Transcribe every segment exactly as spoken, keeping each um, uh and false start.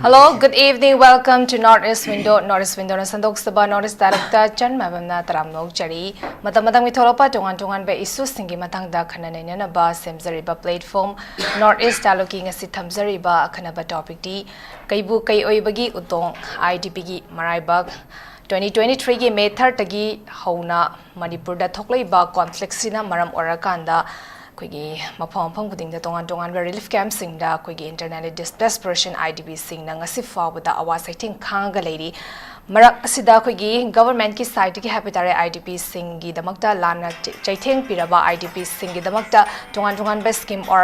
Hello, good evening. Welcome to North East Window. North East Window ꯅ ꯁꯟꯗꯣꯛꯆꯕ North East dialogue ꯇ ꯆꯟ ꯃꯌꯥꯝꯅ ꯇꯔꯥꯝꯅ ꯑꯣꯛꯆꯔꯤ꯫ ꯃꯇꯝ ꯃꯇꯝꯒꯤ ꯊꯣꯛꯂꯛꯄ ꯇꯣꯉꯥꯟ ꯇꯣꯉꯥꯟꯕ issue ꯁꯤꯡꯒꯤ ꯃꯇꯥꯡꯗ ꯈꯟꯅ ꯅꯩꯅꯅꯕ ꯁꯦꯝꯖꯔꯤꯕ platform North East dialogue ꯀꯤ ꯉꯁꯤ ꯊꯝꯖꯔꯤꯕ ꯑꯈꯟꯅꯕ topic ꯇꯤ ꯀꯩꯕꯨ ꯀꯩ ꯑꯣꯏꯕꯒꯤ ꯎꯇꯣꯡ, I D P ꯒꯤ ꯃꯔꯥꯏꯕꯛ꯫ Twenty twenty three ꯒꯤ May third ꯇꯒꯤ ꯍꯧꯅ ꯃꯅꯤꯄꯨꯔꯗ ꯊꯣꯛꯂꯛꯏꯕ conflict ꯁꯤꯅ ꯃꯔꯝ ꯑꯣꯏꯔꯀꯥꯟꯗ ꯑꯩꯈꯣꯏꯒꯤ ꯃꯐꯝ ꯃꯐꯝ ꯈꯨꯗꯤꯡꯗ ꯇꯣꯉꯥꯟ ꯇꯣꯉꯥꯟꯕ relief camp ꯁꯤꯡꯗ ꯑꯩꯈꯣꯏꯒꯤ internally displaced person, I D P ꯁꯤꯡꯅ ꯉꯁꯤ ꯐꯥꯎꯕꯗ ꯑꯋꯥ ꯆꯩꯊꯦꯡ ꯈꯥꯡꯉꯒ ꯂꯩꯔꯤ꯫ ꯃꯔꯛ ꯑꯁꯤꯗ ꯑꯩꯈꯣꯏꯒꯤ government ꯀꯤ side ꯇꯒꯤ ꯍꯥꯏꯕ ꯇꯥꯔꯦ, I D P ꯁꯤꯡꯒꯤꯗꯃꯛꯇ ꯂꯥꯟꯅ ꯆꯩ-, ꯆꯩꯊꯦꯡ ꯄꯤꯔꯕ I D P ꯁꯤꯡꯒꯤꯗꯃꯛꯇ ꯇꯣꯉꯥꯟ ꯇꯣꯉꯥꯟꯕ scheme or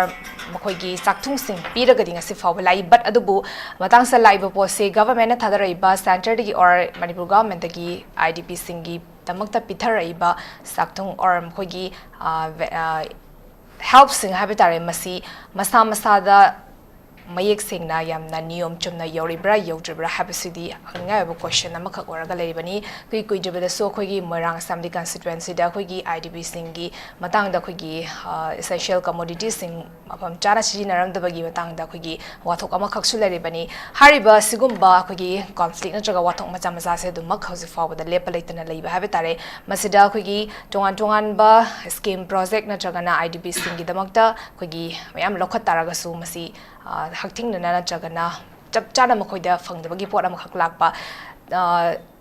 ꯃꯈꯣꯏꯒꯤ ꯆꯥꯛꯊꯨꯡꯁꯤꯡ ꯄꯤꯔꯒꯗꯤ ꯉꯁꯤ ꯐꯥꯎꯕ ꯂꯥꯛꯏ꯫ But ꯑꯗꯨꯕꯨ ꯃꯇꯥꯡꯁꯤꯗ ꯂꯥꯛꯏꯕ ꯄꯣꯠꯁꯤ government ꯅ ꯊꯥꯗꯔꯛꯏꯕ center ꯗꯒꯤ or ꯃꯅꯤꯄꯨꯔ government ꯇꯒꯤ I D P ꯁꯤꯡꯒꯤꯗꯃꯛꯇ ꯄꯤꯊꯔꯛꯏꯕ ꯆꯥꯛꯊꯨꯡ or ꯃꯈꯣꯏꯒꯤ, ꯑ, ꯚꯦ-, ꯑ, help ꯁꯤꯡ ꯍꯥꯏꯕ ꯇꯥꯔꯦ, ꯃꯁꯤ ꯃꯁꯥ ꯃꯁꯥꯗ ꯃꯌꯦꯛ ꯁꯦꯡꯅ ꯌꯥꯝꯅ ꯅꯤꯌꯣꯝ ꯆꯨꯝꯅ ꯌꯧꯔꯤꯕ꯭ꯔꯥ ꯌꯧꯗ꯭ꯔꯤꯕ꯭ꯔꯥ ꯍꯥꯏꯕꯁꯤꯗꯤ ꯍꯪꯅꯤꯡꯉꯥꯏ ꯑꯣꯏꯕ question ꯑꯃꯈꯛ ꯑꯣꯏꯔꯒ ꯂꯩꯔꯤꯕꯅꯤ꯫ ꯀꯨꯏ ꯀꯨꯏꯗ꯭ꯔꯤꯕꯗꯁꯨ ꯑꯩꯈꯣꯏꯒꯤ ꯃꯣꯏꯔꯥꯡ assembly constituency ꯗ ꯑꯩꯈꯣꯏꯒꯤ I D P ꯁꯤꯡꯒꯤ ꯃꯇꯥꯡꯗ ꯑꯩꯈꯣꯏꯒꯤ, ꯑ, essential commodity ꯁꯤꯡ ꯃꯐꯝ ꯆꯥꯅ ꯁꯤꯖꯤꯟꯅꯔꯝꯗꯕꯒꯤ ꯃꯇꯥꯡꯗ ꯑꯩꯈꯣꯏꯒꯤ ꯋꯥꯊꯣꯛ ꯑꯃꯈꯛꯁꯨ ꯂꯩꯔꯤꯕꯅꯤ꯫ ꯍꯥꯏꯔꯤꯕ ꯁꯤꯒꯨꯝꯕ ꯑꯩꯈꯣꯏꯒꯤ conflict ꯅꯠꯇ꯭ꯔꯒ ꯋꯥꯊꯣꯛ ꯃꯆꯥ ꯃꯆꯥꯁꯦ ꯑꯗꯨꯃꯛ ꯍꯧꯖꯤꯛ ꯐꯥꯎꯕꯗ ꯂꯦꯞꯄ ꯂꯩꯇꯅ ꯂꯩꯕ ꯍꯥꯏꯕ ꯇꯥꯔꯦ꯫ ꯃꯁꯤꯗ ꯑꯩꯈꯣꯏꯒꯤ ꯇꯣꯉꯥꯟ ꯇꯣꯉꯥꯟꯕ scheme, project ꯅꯠꯇ꯭ꯔꯒꯅ I D P ꯁꯤꯡꯒꯤꯗꯃꯛꯇ ꯑꯩꯈꯣꯏꯒꯤ ꯃꯌꯥꯝ ꯂꯧꯈꯠ ꯇꯥꯔꯒꯁꯨ ꯃꯁꯤ, ꯑ, ꯍꯛꯊꯦꯡꯅꯅ ꯅꯠꯇ꯭ꯔꯒꯅ ꯆꯞ ꯆꯥꯅ ꯃꯈꯣꯏꯗ ꯐꯪꯗꯕꯒꯤ ꯄꯣꯠ ꯑꯃꯈꯛ ꯂꯥꯛꯄ, ꯑ,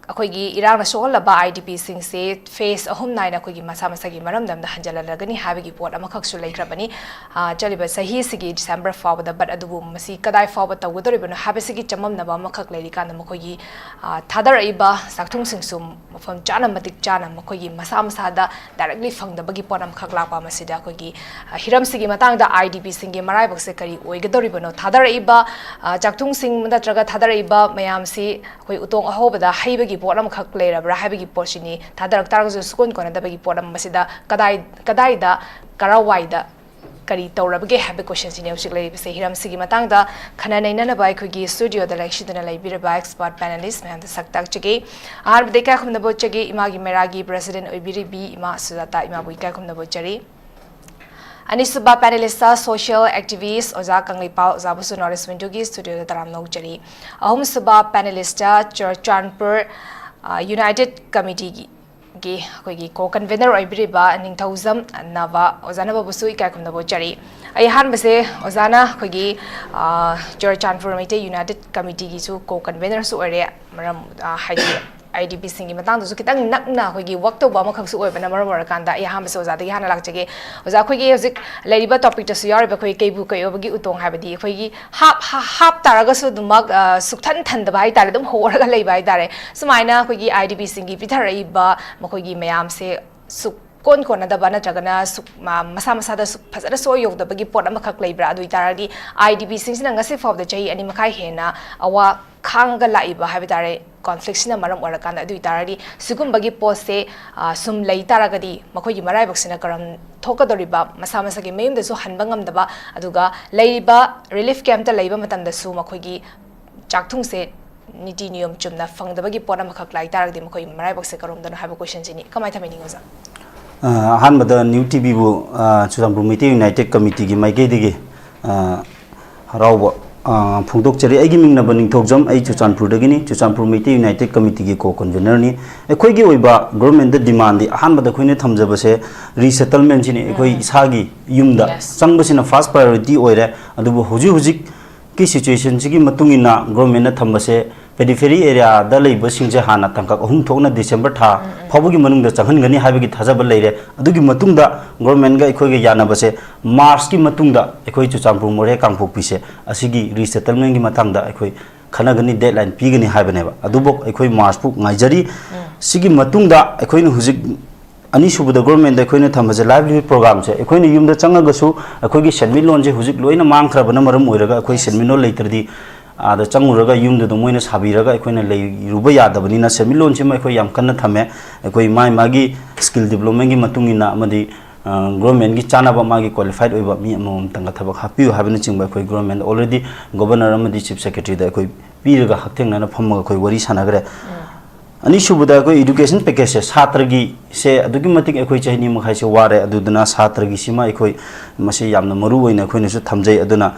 ꯑꯩꯈꯣꯏꯒꯤ ꯏꯔꯥꯡꯅ ꯁꯣꯛꯍꯜꯂꯕ I D P ꯁꯤꯡꯁꯦ phase ꯑꯍꯨꯝ ꯅꯥꯏꯅ ꯑꯩꯈꯣꯏꯒꯤ ꯃꯁꯥ ꯃꯁꯥꯒꯤ ꯃꯔꯝꯗꯝꯗ ꯍꯟꯖꯤꯜꯍꯜꯂꯒꯅꯤ ꯍꯥꯏꯕꯒꯤ ꯄꯣꯠ ꯑꯃꯈꯛꯁꯨ ꯂꯩꯈ꯭ꯔꯕꯅꯤ, ꯑ, ꯆꯠꯂꯤꯕ ꯆꯍꯤꯁꯤꯒꯤ December ꯐꯥꯎꯕꯗ꯫ But ꯑꯗꯨꯕꯨ ꯃꯁꯤ ꯀꯗꯥꯏ ꯐꯥꯎꯕ ꯇꯧꯒꯗꯧꯔꯤꯕꯅꯣ ꯍꯥꯏꯕꯁꯤꯒꯤ ꯆꯃꯝꯅꯕ ꯑꯃꯈꯛ ꯂꯩꯔꯤꯀꯥꯟꯗ ꯃꯈꯣꯏꯒꯤ, ꯑ, ꯊꯥꯗꯔꯛꯏꯕ ꯆꯥꯛꯊꯨꯡꯁꯤꯡꯁꯨ ꯃꯐꯝ ꯆꯥꯅ, ꯃꯇꯤꯛ ꯆꯥꯅ ꯃꯈꯣꯏꯒꯤ ꯃꯁꯥ ꯃꯁꯥꯗ directly ꯐꯪꯗꯕꯒꯤ ꯄꯣꯠ ꯑꯃꯈꯛ ꯂꯥꯛꯄ꯫ ꯃꯁꯤꯗ ꯑꯩꯈꯣꯏꯒꯤ, ꯑ, ꯍꯤꯔꯝꯁꯤꯒꯤ ꯃꯇꯥꯡꯗ I D P ꯁꯤꯡꯒꯤ ꯃꯔꯥꯏꯕꯛꯁꯦ ꯀꯔꯤ ꯑꯣꯏꯒꯗꯧꯔꯤꯕꯅꯣ? ꯊꯥꯗꯔꯛꯏꯕ, ꯑ, ꯆꯥꯛꯊꯨꯡꯁꯤꯡ ꯅꯠꯇ꯭ꯔꯒ ꯊꯥꯗꯔꯛꯏꯕ ꯃꯌꯥꯝꯁꯤ ꯑꯩꯈꯣꯏ ꯎꯇꯣꯡ ꯑꯍꯧꯕꯗ ꯍꯩꯕꯒꯤ ꯄꯣꯠ ꯑꯃꯈꯛ ꯂꯩꯔꯕ꯭ꯔꯥ ꯍꯥꯏꯕꯒꯤ ꯄꯣꯠꯁꯤꯅꯤ꯫ ꯊꯥꯗꯔꯛ ꯇꯥꯔꯒꯁꯨ ꯁꯨꯀꯣꯟ ꯀꯣꯟꯅꯗꯕꯒꯤ ꯄꯣꯠ ꯑꯃ, ꯃꯁꯤꯗ ꯀꯗꯥꯏ-, ꯀꯗꯥꯏꯗ, ꯀꯔꯥꯏꯋꯥꯏꯗ ꯀꯔꯤ ꯇꯧꯔꯕꯒꯦ ꯍꯥꯏꯕ ꯀꯣꯏꯁꯟꯁꯤꯅꯤ ꯍꯧꯖꯤꯛ ꯂꯩꯔꯤꯕꯁꯦ꯫ ꯍꯤꯔꯝꯁꯤꯒꯤ ꯃꯇꯥꯡꯗ ꯈꯟꯅ ꯅꯩꯅꯅꯕ ꯑꯩꯈꯣꯏꯒꯤ ꯁ꯭ꯇꯨꯗꯤꯑꯣꯗ ꯂꯦꯡꯁꯤꯟꯗꯨꯅ ꯂꯩꯕꯤꯔꯕ ꯑꯦꯛꯁꯄꯔꯠ ꯄꯦꯅꯦꯂꯤꯁ ꯃꯌꯥꯝꯗ ꯁꯛ ꯇꯥꯛꯆꯒꯦ꯫ ꯑꯍꯥꯟꯕꯗ ꯏꯀꯥꯏ ꯈꯨꯝꯅꯕ ꯎꯠꯆꯒꯦ ꯏꯃꯥꯒꯤ ꯃꯦꯔꯥꯒꯤ ꯄ꯭ꯔꯦꯁꯤꯗꯦꯟ ꯑꯣꯏꯕꯤꯔꯤꯕꯤ ꯏꯃꯥ ꯁꯨꯖꯥꯇꯥ ꯏꯃꯥꯕꯨ ꯏꯀꯥꯏ ꯈꯨꯝꯅꯕ ꯎꯠꯆꯔꯤ꯫ ꯑꯅꯤꯁꯨꯕ ꯄꯦꯅꯦꯂꯤꯁꯇ ꯁꯣꯁꯤꯌꯦꯜ ꯑꯦꯛꯇꯤꯚꯤꯁ꯭ꯠ ꯑꯣꯖꯥ ꯀꯪꯂꯩꯄꯥꯜ ꯑꯣꯖꯥꯕꯨꯁꯨ ꯅꯣꯔꯠ ꯏꯁ꯭ꯠ ꯋꯤꯟꯗꯣꯒꯤ ꯁ꯭ꯇꯨꯗꯤꯑꯣꯗ ꯇꯔꯥꯝꯅ ꯎꯠꯆꯔꯤ꯫ ꯑꯍꯨꯝꯁꯨꯕ ꯄꯦꯅꯦꯂꯤꯁꯇ ꯆꯨꯔꯆꯥꯟꯄꯨꯔ, ꯑ, ꯌꯨꯅꯥꯏꯇꯦꯗ ꯀꯃꯤꯇꯤꯒꯤ ꯒꯤ ꯑꯩꯈꯣꯏꯒꯤ ꯀꯣ ꯀꯟꯚꯦꯅꯔ ꯑꯣꯏꯕꯤꯔꯤꯕ ꯅꯤꯡꯊꯧꯖꯝ ꯅꯕ ꯑꯣꯖꯥ ꯅꯕꯕꯨꯁꯨ ꯏꯀꯥꯏ ꯈꯨꯝꯅꯕ ꯎꯠꯆꯔꯤ꯫ ꯑꯩ ꯑꯍꯥꯟꯕꯁꯦ ꯑꯣꯖꯥꯅ ꯑꯩꯈꯣꯏꯒꯤ, ꯑ, ꯆꯨꯔꯆꯥꯟꯄꯨꯔ ꯃꯩꯇꯩ ꯌꯨꯅꯥꯏꯇꯦꯗ ꯀꯃꯤꯇꯤꯒꯤꯁꯨ ꯀꯣ ꯀꯟꯚꯦꯅꯔꯁꯨ ꯑꯣꯏꯔꯦ꯫ ꯃꯔꯝ, ꯑ, ꯍꯥꯏꯗꯤ ꯑꯥꯏ ꯗꯤ ꯄꯤꯁꯤꯡꯒꯤ ꯃꯇꯥꯡꯗꯁꯨ ꯈꯤꯇꯪ ꯅꯛꯅ ꯑꯩꯈꯣꯏꯒꯤ ꯋꯥꯔꯛ ꯇꯧꯕ ꯑꯃꯈꯛꯁꯨ ꯑꯣꯏꯕꯅ ꯃꯔꯝ ꯑꯣꯏꯔꯀꯥꯟꯗ ꯑꯩ ꯑꯍꯥꯟꯕꯁꯦ ꯑꯣꯖꯥꯗꯒꯤ ꯍꯥꯟꯅ ꯂꯥꯛꯆꯒꯦ꯫ ꯑꯣꯖꯥ, ꯑꯩꯈꯣꯏꯒꯤ ꯍꯧꯖꯤꯛ ꯂꯩꯔꯤꯕ ꯇꯣꯄꯤꯛꯇꯁꯨ ꯌꯥꯎꯔꯤꯕ ꯑꯩꯈꯣꯏ ꯀꯩꯕꯨ ꯀꯩꯑꯣꯕꯒꯤ ꯎꯇꯣꯡ ꯍꯥꯏꯕꯗꯤ ꯑꯩꯈꯣꯏꯒꯤ ꯍꯥꯞ, ꯍꯥ-, ꯍꯥꯞ ꯇꯥꯔꯒꯁꯨ ꯑꯗꯨꯃꯛ, ꯑ, ꯁꯨꯛꯊꯟ ꯊꯟꯗꯕ ꯍꯥꯏꯇꯥꯔꯦ, ꯑꯗꯨꯝ ꯍꯣꯔꯒ ꯂꯩꯕ ꯍꯥꯏꯇꯥꯔꯦ꯫ ꯁꯨꯃꯥꯏꯅ ꯑꯩꯈꯣꯏꯒꯤ ꯑꯥꯏ ꯗꯤ ꯄꯤꯁꯤꯡꯒꯤ ꯄꯤꯊꯔꯛꯏꯕ ꯃꯈꯣꯏꯒꯤ ꯃꯌꯥꯝꯁꯦ ꯁꯨꯛ ꯀꯣꯟ ꯀꯣꯟꯅꯗꯕ ꯅꯠꯇ꯭ꯔꯒꯅ ꯁꯨꯛ-, ꯃ-, ꯃꯁꯥ ꯃꯁꯥꯗ ꯁꯨꯛ ꯐꯖꯅ ꯁꯣꯏ ꯌꯧꯗꯕꯒꯤ ꯄꯣꯠ ꯑꯃꯈꯛ ꯂꯩꯕ꯭ꯔꯥ? ꯑꯗꯨ ꯑꯣꯏꯇꯥꯔꯗꯤ ꯑꯥꯏ ꯗꯤ ꯄꯤꯁꯤꯡꯁꯤꯅ ꯉꯁꯤ ꯐꯥꯎꯕꯗ ꯆꯍꯤ ꯑꯅꯤ ꯃꯈꯥꯏ ꯍꯦꯟꯅ ꯑꯋꯥ ꯈꯥꯡꯒ ꯂꯥꯛꯏꯕ ꯍꯥꯏꯕ ꯇꯥꯔꯦ, ꯀꯣꯟꯐ꯭ꯂꯤꯛꯁꯤꯅ ꯃꯔꯝ ꯑꯣꯏꯔꯀꯥꯟꯗ꯫ ꯑꯗꯨ ꯑꯣꯏꯇꯥꯔꯗꯤ ꯁꯤꯒꯨꯝꯕꯒꯤ ꯄꯣꯠꯁꯦ, ꯑ, ꯁꯨꯝ ꯂꯩ ꯇꯥꯔꯒꯗꯤ ꯃꯈꯣꯏꯒꯤ ꯃꯔꯥꯏꯕꯛꯁꯤꯅ ꯀꯔꯝ ꯊꯣꯛꯀꯗꯧꯔꯤꯕ? ꯃꯁꯥ ꯃꯁꯥꯒꯤ ꯃꯌꯨꯝꯗꯁꯨ ꯍꯟꯕ ꯉꯝꯗꯕ, ꯑꯗꯨꯒ ꯂꯩꯔꯤꯕ ꯔꯤꯂꯤꯐ ꯀꯦꯝꯞꯇ ꯂꯩꯕ ꯃꯇꯝꯗꯁꯨ ꯃꯈꯣꯏꯒꯤ ꯆꯥꯛꯊꯨꯡꯁꯦ ꯅꯤꯇꯤ ꯅꯤꯌꯣꯝ ꯆꯨꯝꯅ ꯐꯪꯗꯕꯒꯤ ꯄꯣꯠ ꯑꯃꯈꯛ ꯂꯥꯛ ꯇꯥꯔꯒꯗꯤ ꯃꯈꯣꯏꯒꯤ ꯃꯔꯥꯏꯕꯛꯁꯦ ꯀꯔꯣꯝꯗꯅꯣ ꯍꯥꯏꯕ ꯀꯣꯏꯁꯟꯁꯤꯅꯤ꯫ ꯀꯃꯥꯏꯅ ꯊꯝꯕꯤꯅꯤꯡꯉꯤ ꯑꯣꯖꯥ? ꯑ, ꯑꯍꯥꯟꯕꯗ ꯅ꯭ꯌꯨ ꯇꯤ ꯚꯤꯕꯨ, ꯑ, ꯆꯨꯔꯆꯥꯟꯄꯨꯔ ꯃꯩꯇꯩ ꯌꯨꯅꯥꯏꯇꯦꯗ ꯀꯃꯤꯇꯤꯒꯤ ꯃꯥꯏꯀꯩꯗꯒꯤ, ꯑ, ꯍꯔꯥꯎꯕ, ꯑ, ꯐꯣꯡꯗꯣꯛꯆꯔꯤ꯫ ꯑꯩꯒꯤ ꯃꯤꯡꯅꯕ ꯅꯤꯡꯊꯧꯖꯝ, ꯑꯩ ꯆꯨꯔꯆꯥꯟꯄꯨꯔꯗꯒꯤꯅꯤ, ꯆꯨꯔꯆꯥꯟꯄꯨꯔ ꯃꯩꯇꯩ ꯌꯨꯅꯥꯏꯇꯦꯗ ꯀꯃꯤꯇꯤꯒꯤ ꯀꯣ ꯀꯟꯚꯦꯅꯔꯅꯤ꯫ ꯑꯩꯈꯣꯏꯒꯤ ꯑꯣꯏꯕ ꯒꯣꯔꯃꯦꯟꯗ ꯗꯤꯃꯥꯟꯗꯤ ꯑꯍꯥꯟꯕꯗ ꯑꯩꯈꯣꯏꯅ ꯊꯝꯖꯕꯁꯦ ꯔꯤꯁꯦꯇꯜꯃꯦꯟꯁꯤꯅꯤ, ꯑꯩꯈꯣꯏ ꯎꯝ꯫ ꯏꯁꯥꯒꯤ ꯌꯨꯝꯗ Yes. ꯆꯪꯕꯁꯤꯅ ꯐꯥꯔꯁ ꯄ꯭ꯔꯥꯏꯌꯣꯔꯤꯇꯤ ꯑꯣꯏꯔꯦ꯫ ꯑꯗꯨꯕꯨ ꯍꯧꯖꯤꯛ ꯍꯧꯖꯤꯛ ꯀꯤ ꯁꯤꯆꯨꯋꯦꯁꯟꯁꯤꯒꯤ ꯃꯇꯨꯡ ꯏꯟꯅ ꯒꯣꯔꯃꯦꯟꯅ ꯊꯝꯕꯁꯦ ꯄꯦꯔꯤꯐꯦꯔꯤ ꯑꯦꯔꯤꯌꯥꯗ ꯂꯩꯕꯁꯤꯡꯁꯦ ꯍꯥꯟꯅ ꯇꯥꯡꯀꯛ ꯑꯍꯨꯝ ꯊꯣꯛꯅ ꯗꯤꯁꯦꯝꯕꯔ ꯊꯥ ꯎꯝ, ꯎꯝ꯫ ꯐꯥꯎꯕꯒꯤ ꯃꯅꯨꯡꯗ ꯆꯪꯍꯟꯒꯅꯤ ꯍꯥꯏꯕꯒꯤ ꯊꯥꯖꯕ ꯂꯩꯔꯦ꯫ ꯑꯗꯨꯒꯤ ꯃꯇꯨꯡꯗ ꯒꯣꯔꯃꯦꯟꯒ ꯑꯩꯈꯣꯏꯒ ꯌꯥꯅꯕꯁꯦ ꯃꯥꯔꯆꯀꯤ ꯃꯇꯨꯡꯗ ꯑꯩꯈꯣꯏ ꯆꯨꯔꯆꯥꯟꯄꯨꯔ ꯃꯣꯔꯦ ꯀꯥꯡꯄꯣꯛꯄꯤꯁꯦ ꯑꯁꯤꯒꯤ ꯔꯤꯁꯦꯇꯜꯃꯦꯟꯒꯤ ꯃꯇꯥꯡꯗ ꯑꯩꯈꯣꯏ ꯈꯟꯅꯒꯅꯤ, ꯗꯦꯗꯂꯥꯏꯟ ꯄꯤꯒꯅꯤ ꯍꯥꯏꯕꯅꯦꯕ꯫ ꯑꯗꯨꯕꯨ ꯑꯩꯈꯣꯏ ꯃꯥꯔꯆꯄꯨ ꯉꯥꯏꯖꯔꯤ꯫ ꯎꯝ꯫ ꯁꯤꯒꯤ ꯃꯇꯨꯡꯗ ꯑꯩꯈꯣꯏꯅ ꯍꯧꯖꯤꯛ ꯑꯅꯤꯁꯨꯕꯗ ꯒꯣꯔꯃꯦꯟꯗ ꯑꯩꯈꯣꯏꯅ ꯊꯝꯕꯁꯦ ꯂꯥꯏꯚꯂꯤꯍꯨꯗ ꯄ꯭ꯔꯣꯒ꯭ꯔꯥꯝꯁꯦ꯫ ꯑꯩꯈꯣꯏꯅ ꯌꯨꯝꯗ ꯆꯪꯉꯒꯁꯨ ꯑꯩꯈꯣꯏꯒꯤ ꯁꯦꯟꯃꯤꯠꯂꯣꯟꯁꯦ ꯍꯧꯖꯤꯛ ꯂꯣꯏꯅ ꯃꯥꯡꯈ꯭ꯔꯕꯅ ꯃꯔꯝ ꯑꯣꯏꯔꯒ ꯑꯩꯈꯣꯏ Yes. ꯁꯦꯟꯃꯤꯠꯂꯣꯟ ꯂꯩꯇ꯭ꯔꯗꯤ ꯑꯥꯗ ꯆꯪꯉꯨꯔꯒ ꯌꯨꯝꯗꯨꯗ ꯃꯣꯏꯅ ꯁꯥꯕꯤꯔꯒ ꯑꯩꯈꯣꯏꯅ ꯂꯩꯔꯨꯕ ꯌꯥꯗꯕꯅꯤꯅ ꯁꯦꯟꯃꯤꯠꯂꯣꯟꯁꯤꯃ ꯑꯩꯈꯣꯏ ꯌꯥꯝ ꯀꯟꯅ ꯊꯝꯃꯦ꯫ ꯑꯩꯈꯣꯏ ꯃꯥꯏ ꯃꯥꯒꯤ ꯁ꯭ꯀꯤꯜ ꯗꯤꯕ꯭ꯂꯞꯃꯦꯟꯒꯤ ꯃꯇꯨꯡ ꯏꯟꯅ ꯑꯃꯗꯤ ꯒꯣꯔꯃꯦꯟꯒꯤ ꯆꯥꯅꯕ ꯃꯥꯒꯤ ꯀ꯭ꯋꯥꯂꯤꯐꯥꯏꯠ ꯑꯣꯏꯕ ꯃꯤ ꯑꯃꯃꯝꯇꯪꯒ ꯊꯕꯛ ꯍꯥꯞꯄꯤꯌꯨ ꯍꯥꯏꯕꯅꯆꯤꯡꯕ ꯑꯩꯈꯣꯏ ꯒꯣꯔꯃꯦꯟꯗ already ꯒꯣꯕꯔꯅꯔ ꯑꯃꯗꯤ ꯆꯤꯐ ꯁꯦꯀ꯭ꯔꯦꯇꯔꯤꯗ ꯑꯩꯈꯣꯏ ꯄꯤꯔꯒ ꯍꯛꯊꯦꯡꯅꯅ ꯐꯝꯃꯒ ꯑꯩꯈꯣꯏ ꯋꯥꯔꯤ ꯁꯥꯟꯅꯈ꯭ꯔꯦ꯫ ꯑꯅꯤꯁꯨꯕꯗ ꯑꯩꯈꯣꯏ ꯏꯗꯨꯀꯦꯁꯟ ꯄꯦꯀꯦꯖꯁꯦ ꯁꯥꯇ꯭ꯔꯒꯤꯁꯦ ꯑꯗꯨꯛꯀꯤ ꯃꯇꯤꯛ ꯑꯩꯈꯣꯏ ꯆꯍꯤ ꯑꯅꯤ ꯃꯈꯥꯏꯁꯦ ꯋꯥꯔꯦ꯫ ꯑꯗꯨꯗꯨꯅ ꯁꯥꯇ꯭ꯔꯒꯤꯁꯤꯃ ꯑꯩꯈꯣꯏ ꯃꯁꯤ ꯌꯥꯝꯅ ꯃꯔꯨ ꯑꯣꯏꯅ ꯑꯩꯈꯣꯏꯅꯁꯨ ꯊꯝꯖꯩ꯫ ꯑꯗꯨꯅ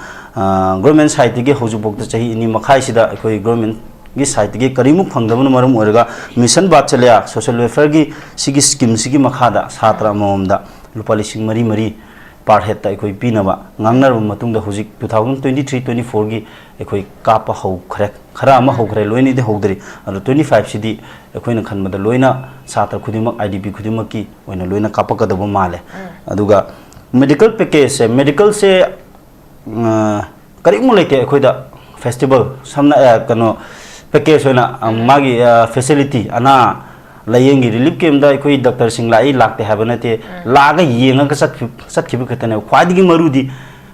ꯒꯣꯔꯃꯦꯟ ꯁꯥꯏꯠꯇꯒꯤ ꯍꯧꯖꯤꯛꯐꯥꯎꯗ ꯆꯍꯤ ꯑꯅꯤ ꯃꯈꯥꯏꯁꯤꯗ ꯑꯩꯈꯣꯏ ꯒꯣꯔꯃꯦꯟꯒꯤ ꯁꯥꯏꯠꯇꯒꯤ ꯀꯔꯤꯃꯨꯛ ꯐꯪꯗꯕꯅ ꯃꯔꯝ ꯑꯣꯏꯔꯒ ꯃꯤꯁꯟ ꯕꯥꯠꯁꯂꯌꯥ ꯁꯣꯁꯦꯜ ꯋꯦꯜꯐꯤꯌꯔꯒꯤ ꯁꯤꯒꯤ ꯁ꯭ꯀꯤꯝꯁꯤꯒꯤ ꯃꯈꯥꯗ ꯁꯥꯇ꯭ꯔ ꯑꯃꯃꯝꯗ ꯂꯨꯄꯥ ꯂꯤꯁꯤꯡ ꯃꯔꯤ ꯃꯔꯤ ꯄꯥꯔ ꯍꯦꯠꯇ ꯑꯩꯈꯣꯏ ꯄꯤꯅꯕ ꯉꯥꯡꯅꯔꯕ ꯃꯇꯨꯡꯗ ꯍꯧꯖꯤꯛ two thousand twenty three twenty ꯐꯣꯔꯒꯤ ꯑꯩꯈꯣꯏ ꯀꯥꯞꯄ ꯍꯧꯈ꯭ꯔꯦ꯫ ꯈꯔ ꯑꯃ ꯍꯧꯈ꯭ꯔꯦ, ꯂꯣꯏꯅꯗꯤ ꯍꯧꯗ꯭ꯔꯤ꯫ ꯑꯗꯣ ꯇ꯭ꯋꯦꯟꯇꯤ ꯐꯥꯏꯚꯁꯤꯗꯤ ꯑꯩꯈꯣꯏꯅ ꯈꯟꯕꯗ ꯂꯣꯏꯅ ꯁꯥꯇ꯭ꯔ ꯈꯨꯗꯤꯡꯃꯛ, ꯑꯥꯏ ꯗꯤ ꯄꯤ ꯈꯨꯗꯤꯡꯃꯛꯀꯤ ꯑꯣꯏꯅ ꯂꯣꯏꯅ ꯀꯥꯞꯄꯛꯀꯗꯕ ꯃꯥꯜꯂꯦ꯫ ꯑꯗꯨꯒ ꯃꯦꯗꯤꯀꯦꯜ ꯄꯦꯀꯦꯖꯁꯦ, ꯃꯦꯗꯤꯀꯦꯜꯁꯦ ꯀꯔꯤꯒꯨꯝꯕ ꯂꯩꯇꯦ ꯑꯩꯈꯣꯏꯗ꯫ ꯐꯦꯁꯇꯤꯚꯦꯜ ꯁꯝꯅ ꯀꯩꯅꯣ ꯄꯦꯀꯦꯖ ꯑꯣꯏꯅ ꯃꯥꯒꯤ ꯐꯦꯁꯤꯂꯤꯇꯤ, ꯑꯅꯥ ꯂꯥꯏꯌꯦꯡꯒꯤ ꯔꯤꯂꯤꯐ ꯀꯦꯝꯗ ꯑꯩꯈꯣꯏ ꯗꯣꯛꯇꯔꯁꯤꯡ ꯂꯥꯛꯏ ꯂꯥꯛꯇꯦ ꯍꯥꯏꯕ ꯅꯠꯇꯦ꯫ ꯂꯥꯛꯑꯒ ꯌꯦꯡꯉꯒ ꯆꯠꯈꯤꯕ ꯈꯛꯇꯅꯦꯕ ꯈ꯭ꯋꯥꯏꯗꯒꯤ ꯃꯔꯨꯗꯤ꯫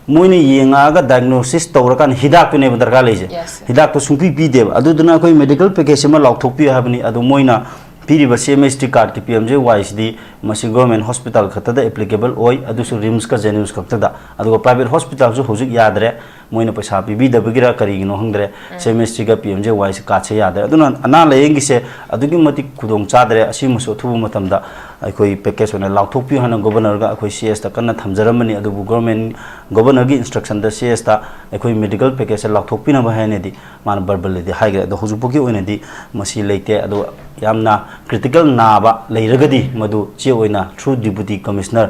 ꯃꯣꯏꯅ ꯌꯦꯡꯉꯛꯑꯒ ꯗꯥꯏꯒꯅꯣꯁꯤꯁ ꯇꯧꯔꯀꯥꯟꯗ ꯍꯤꯗꯥꯛꯇꯨꯅꯦꯕ ꯗꯔꯀꯥꯔ ꯂꯩꯁꯦ꯫ ꯍꯤꯗꯥꯛꯇꯣ ꯁꯨꯡꯄꯤ ꯄꯤꯗꯦꯕ꯫ ꯑꯗꯨꯗꯨꯅ ꯑꯩꯈꯣꯏ ꯃꯦꯗꯤꯀꯦꯜ ꯄꯦꯀꯦꯖ ꯑꯃ ꯂꯥꯎꯊꯣꯛꯄꯤꯌꯨ ꯍꯥꯏꯕꯅꯤ꯫ ꯑꯗꯣ ꯃꯣꯏꯅ ꯄꯤꯔꯤꯕ ꯁꯤ ꯑꯦꯝ ꯑꯩꯆ ꯇꯤ ꯀꯥꯔꯗꯀꯤ ꯄꯤ ꯑꯦꯝ ꯖꯦ ꯋꯥꯏꯁꯤꯗꯤ ꯃꯁꯤ ꯒꯣꯔꯃꯦꯟ ꯍꯣꯁꯄꯤꯇꯥꯜ ꯈꯛꯇꯗ ꯑꯦꯄ꯭ꯂꯤꯀꯦꯕꯜ ꯑꯣꯏ, ꯑꯗꯨꯁꯨ ꯔꯤꯝꯁꯀ ꯖꯦꯅꯤꯝꯁ ꯈꯛꯇꯗ꯫ ꯑꯗꯨꯒ ꯄ꯭ꯔꯥꯏꯚꯦꯠ ꯍꯣꯁꯄꯤꯇꯥꯜꯁꯨ ꯍꯧꯖꯤꯛ ꯌꯥꯗ꯭ꯔꯦ꯫ ꯃꯣꯏꯅ ꯄꯩꯁꯥ ꯄꯤꯕꯤꯗꯕꯒꯤꯔ ꯀꯔꯤꯒꯤꯅꯣ ꯈꯪꯗ꯭ꯔꯦ, ꯁꯤ ꯑꯦꯝ ꯑꯦꯁ ꯇꯤꯒ ꯄꯤ ꯑꯦꯝ ꯖꯦ ꯋꯥꯏꯁꯤ ꯀꯥꯔꯗꯁꯦ ꯌꯥꯗ꯭ꯔꯦ꯫ ꯑꯗꯨꯅ ꯑꯅꯥ ꯂꯥꯏꯌꯦꯡꯒꯤꯁꯦ ꯑꯗꯨꯛꯀꯤ ꯃꯇꯤꯛ ꯈꯨꯗꯣꯡ ꯆꯥꯗ꯭ꯔꯦ꯫ ꯑꯁꯤꯃꯁꯨ ꯑꯊꯨꯕ ꯃꯇꯝꯗ ꯑꯩꯈꯣꯏ ꯄꯦꯀꯦꯖ ꯑꯣꯏꯅ ꯂꯥꯎꯊꯣꯛꯄꯤꯌꯨ ꯍꯥꯏꯅ ꯒꯣꯕꯔꯅꯔꯒ ꯑꯩꯈꯣꯏ ꯁꯤ ꯑꯦꯁꯇ ꯀꯟꯅ ꯊꯝꯖꯔꯝꯕꯅꯤ꯫ ꯑꯗꯨꯕꯨ ꯒꯣꯔꯃꯦꯟ, ꯒꯣꯕꯔꯅꯔꯒꯤ ꯏꯟꯁꯇ꯭ꯔꯛꯁꯟꯗ ꯁꯤ ꯑꯦꯁꯇ ꯑꯩꯈꯣꯏ ꯃꯦꯗꯤꯀꯦꯜ ꯄꯦꯀꯦꯖꯁꯦ ꯂꯥꯎꯊꯣꯛꯄꯤꯅꯕ ꯍꯥꯏꯅꯗꯤ ꯃꯥꯅ ꯕꯔꯕꯦꯜꯗꯗꯤ ꯍꯥꯏꯈ꯭ꯔꯦ꯫ ꯑꯗꯣ ꯍꯧꯖꯤꯛꯐꯥꯎꯒꯤ ꯑꯣꯏꯅꯗꯤ ꯃꯁꯤ ꯂꯩꯇꯦ꯫ ꯑꯗꯣ ꯌꯥꯝꯅ ꯀ꯭ꯔꯤꯇꯤꯀꯦꯜ ꯅꯥꯕ ꯂꯩꯔꯒꯗꯤ ꯃꯗꯨ ꯆꯦ ꯑꯣꯏꯅ through deputy commissioner,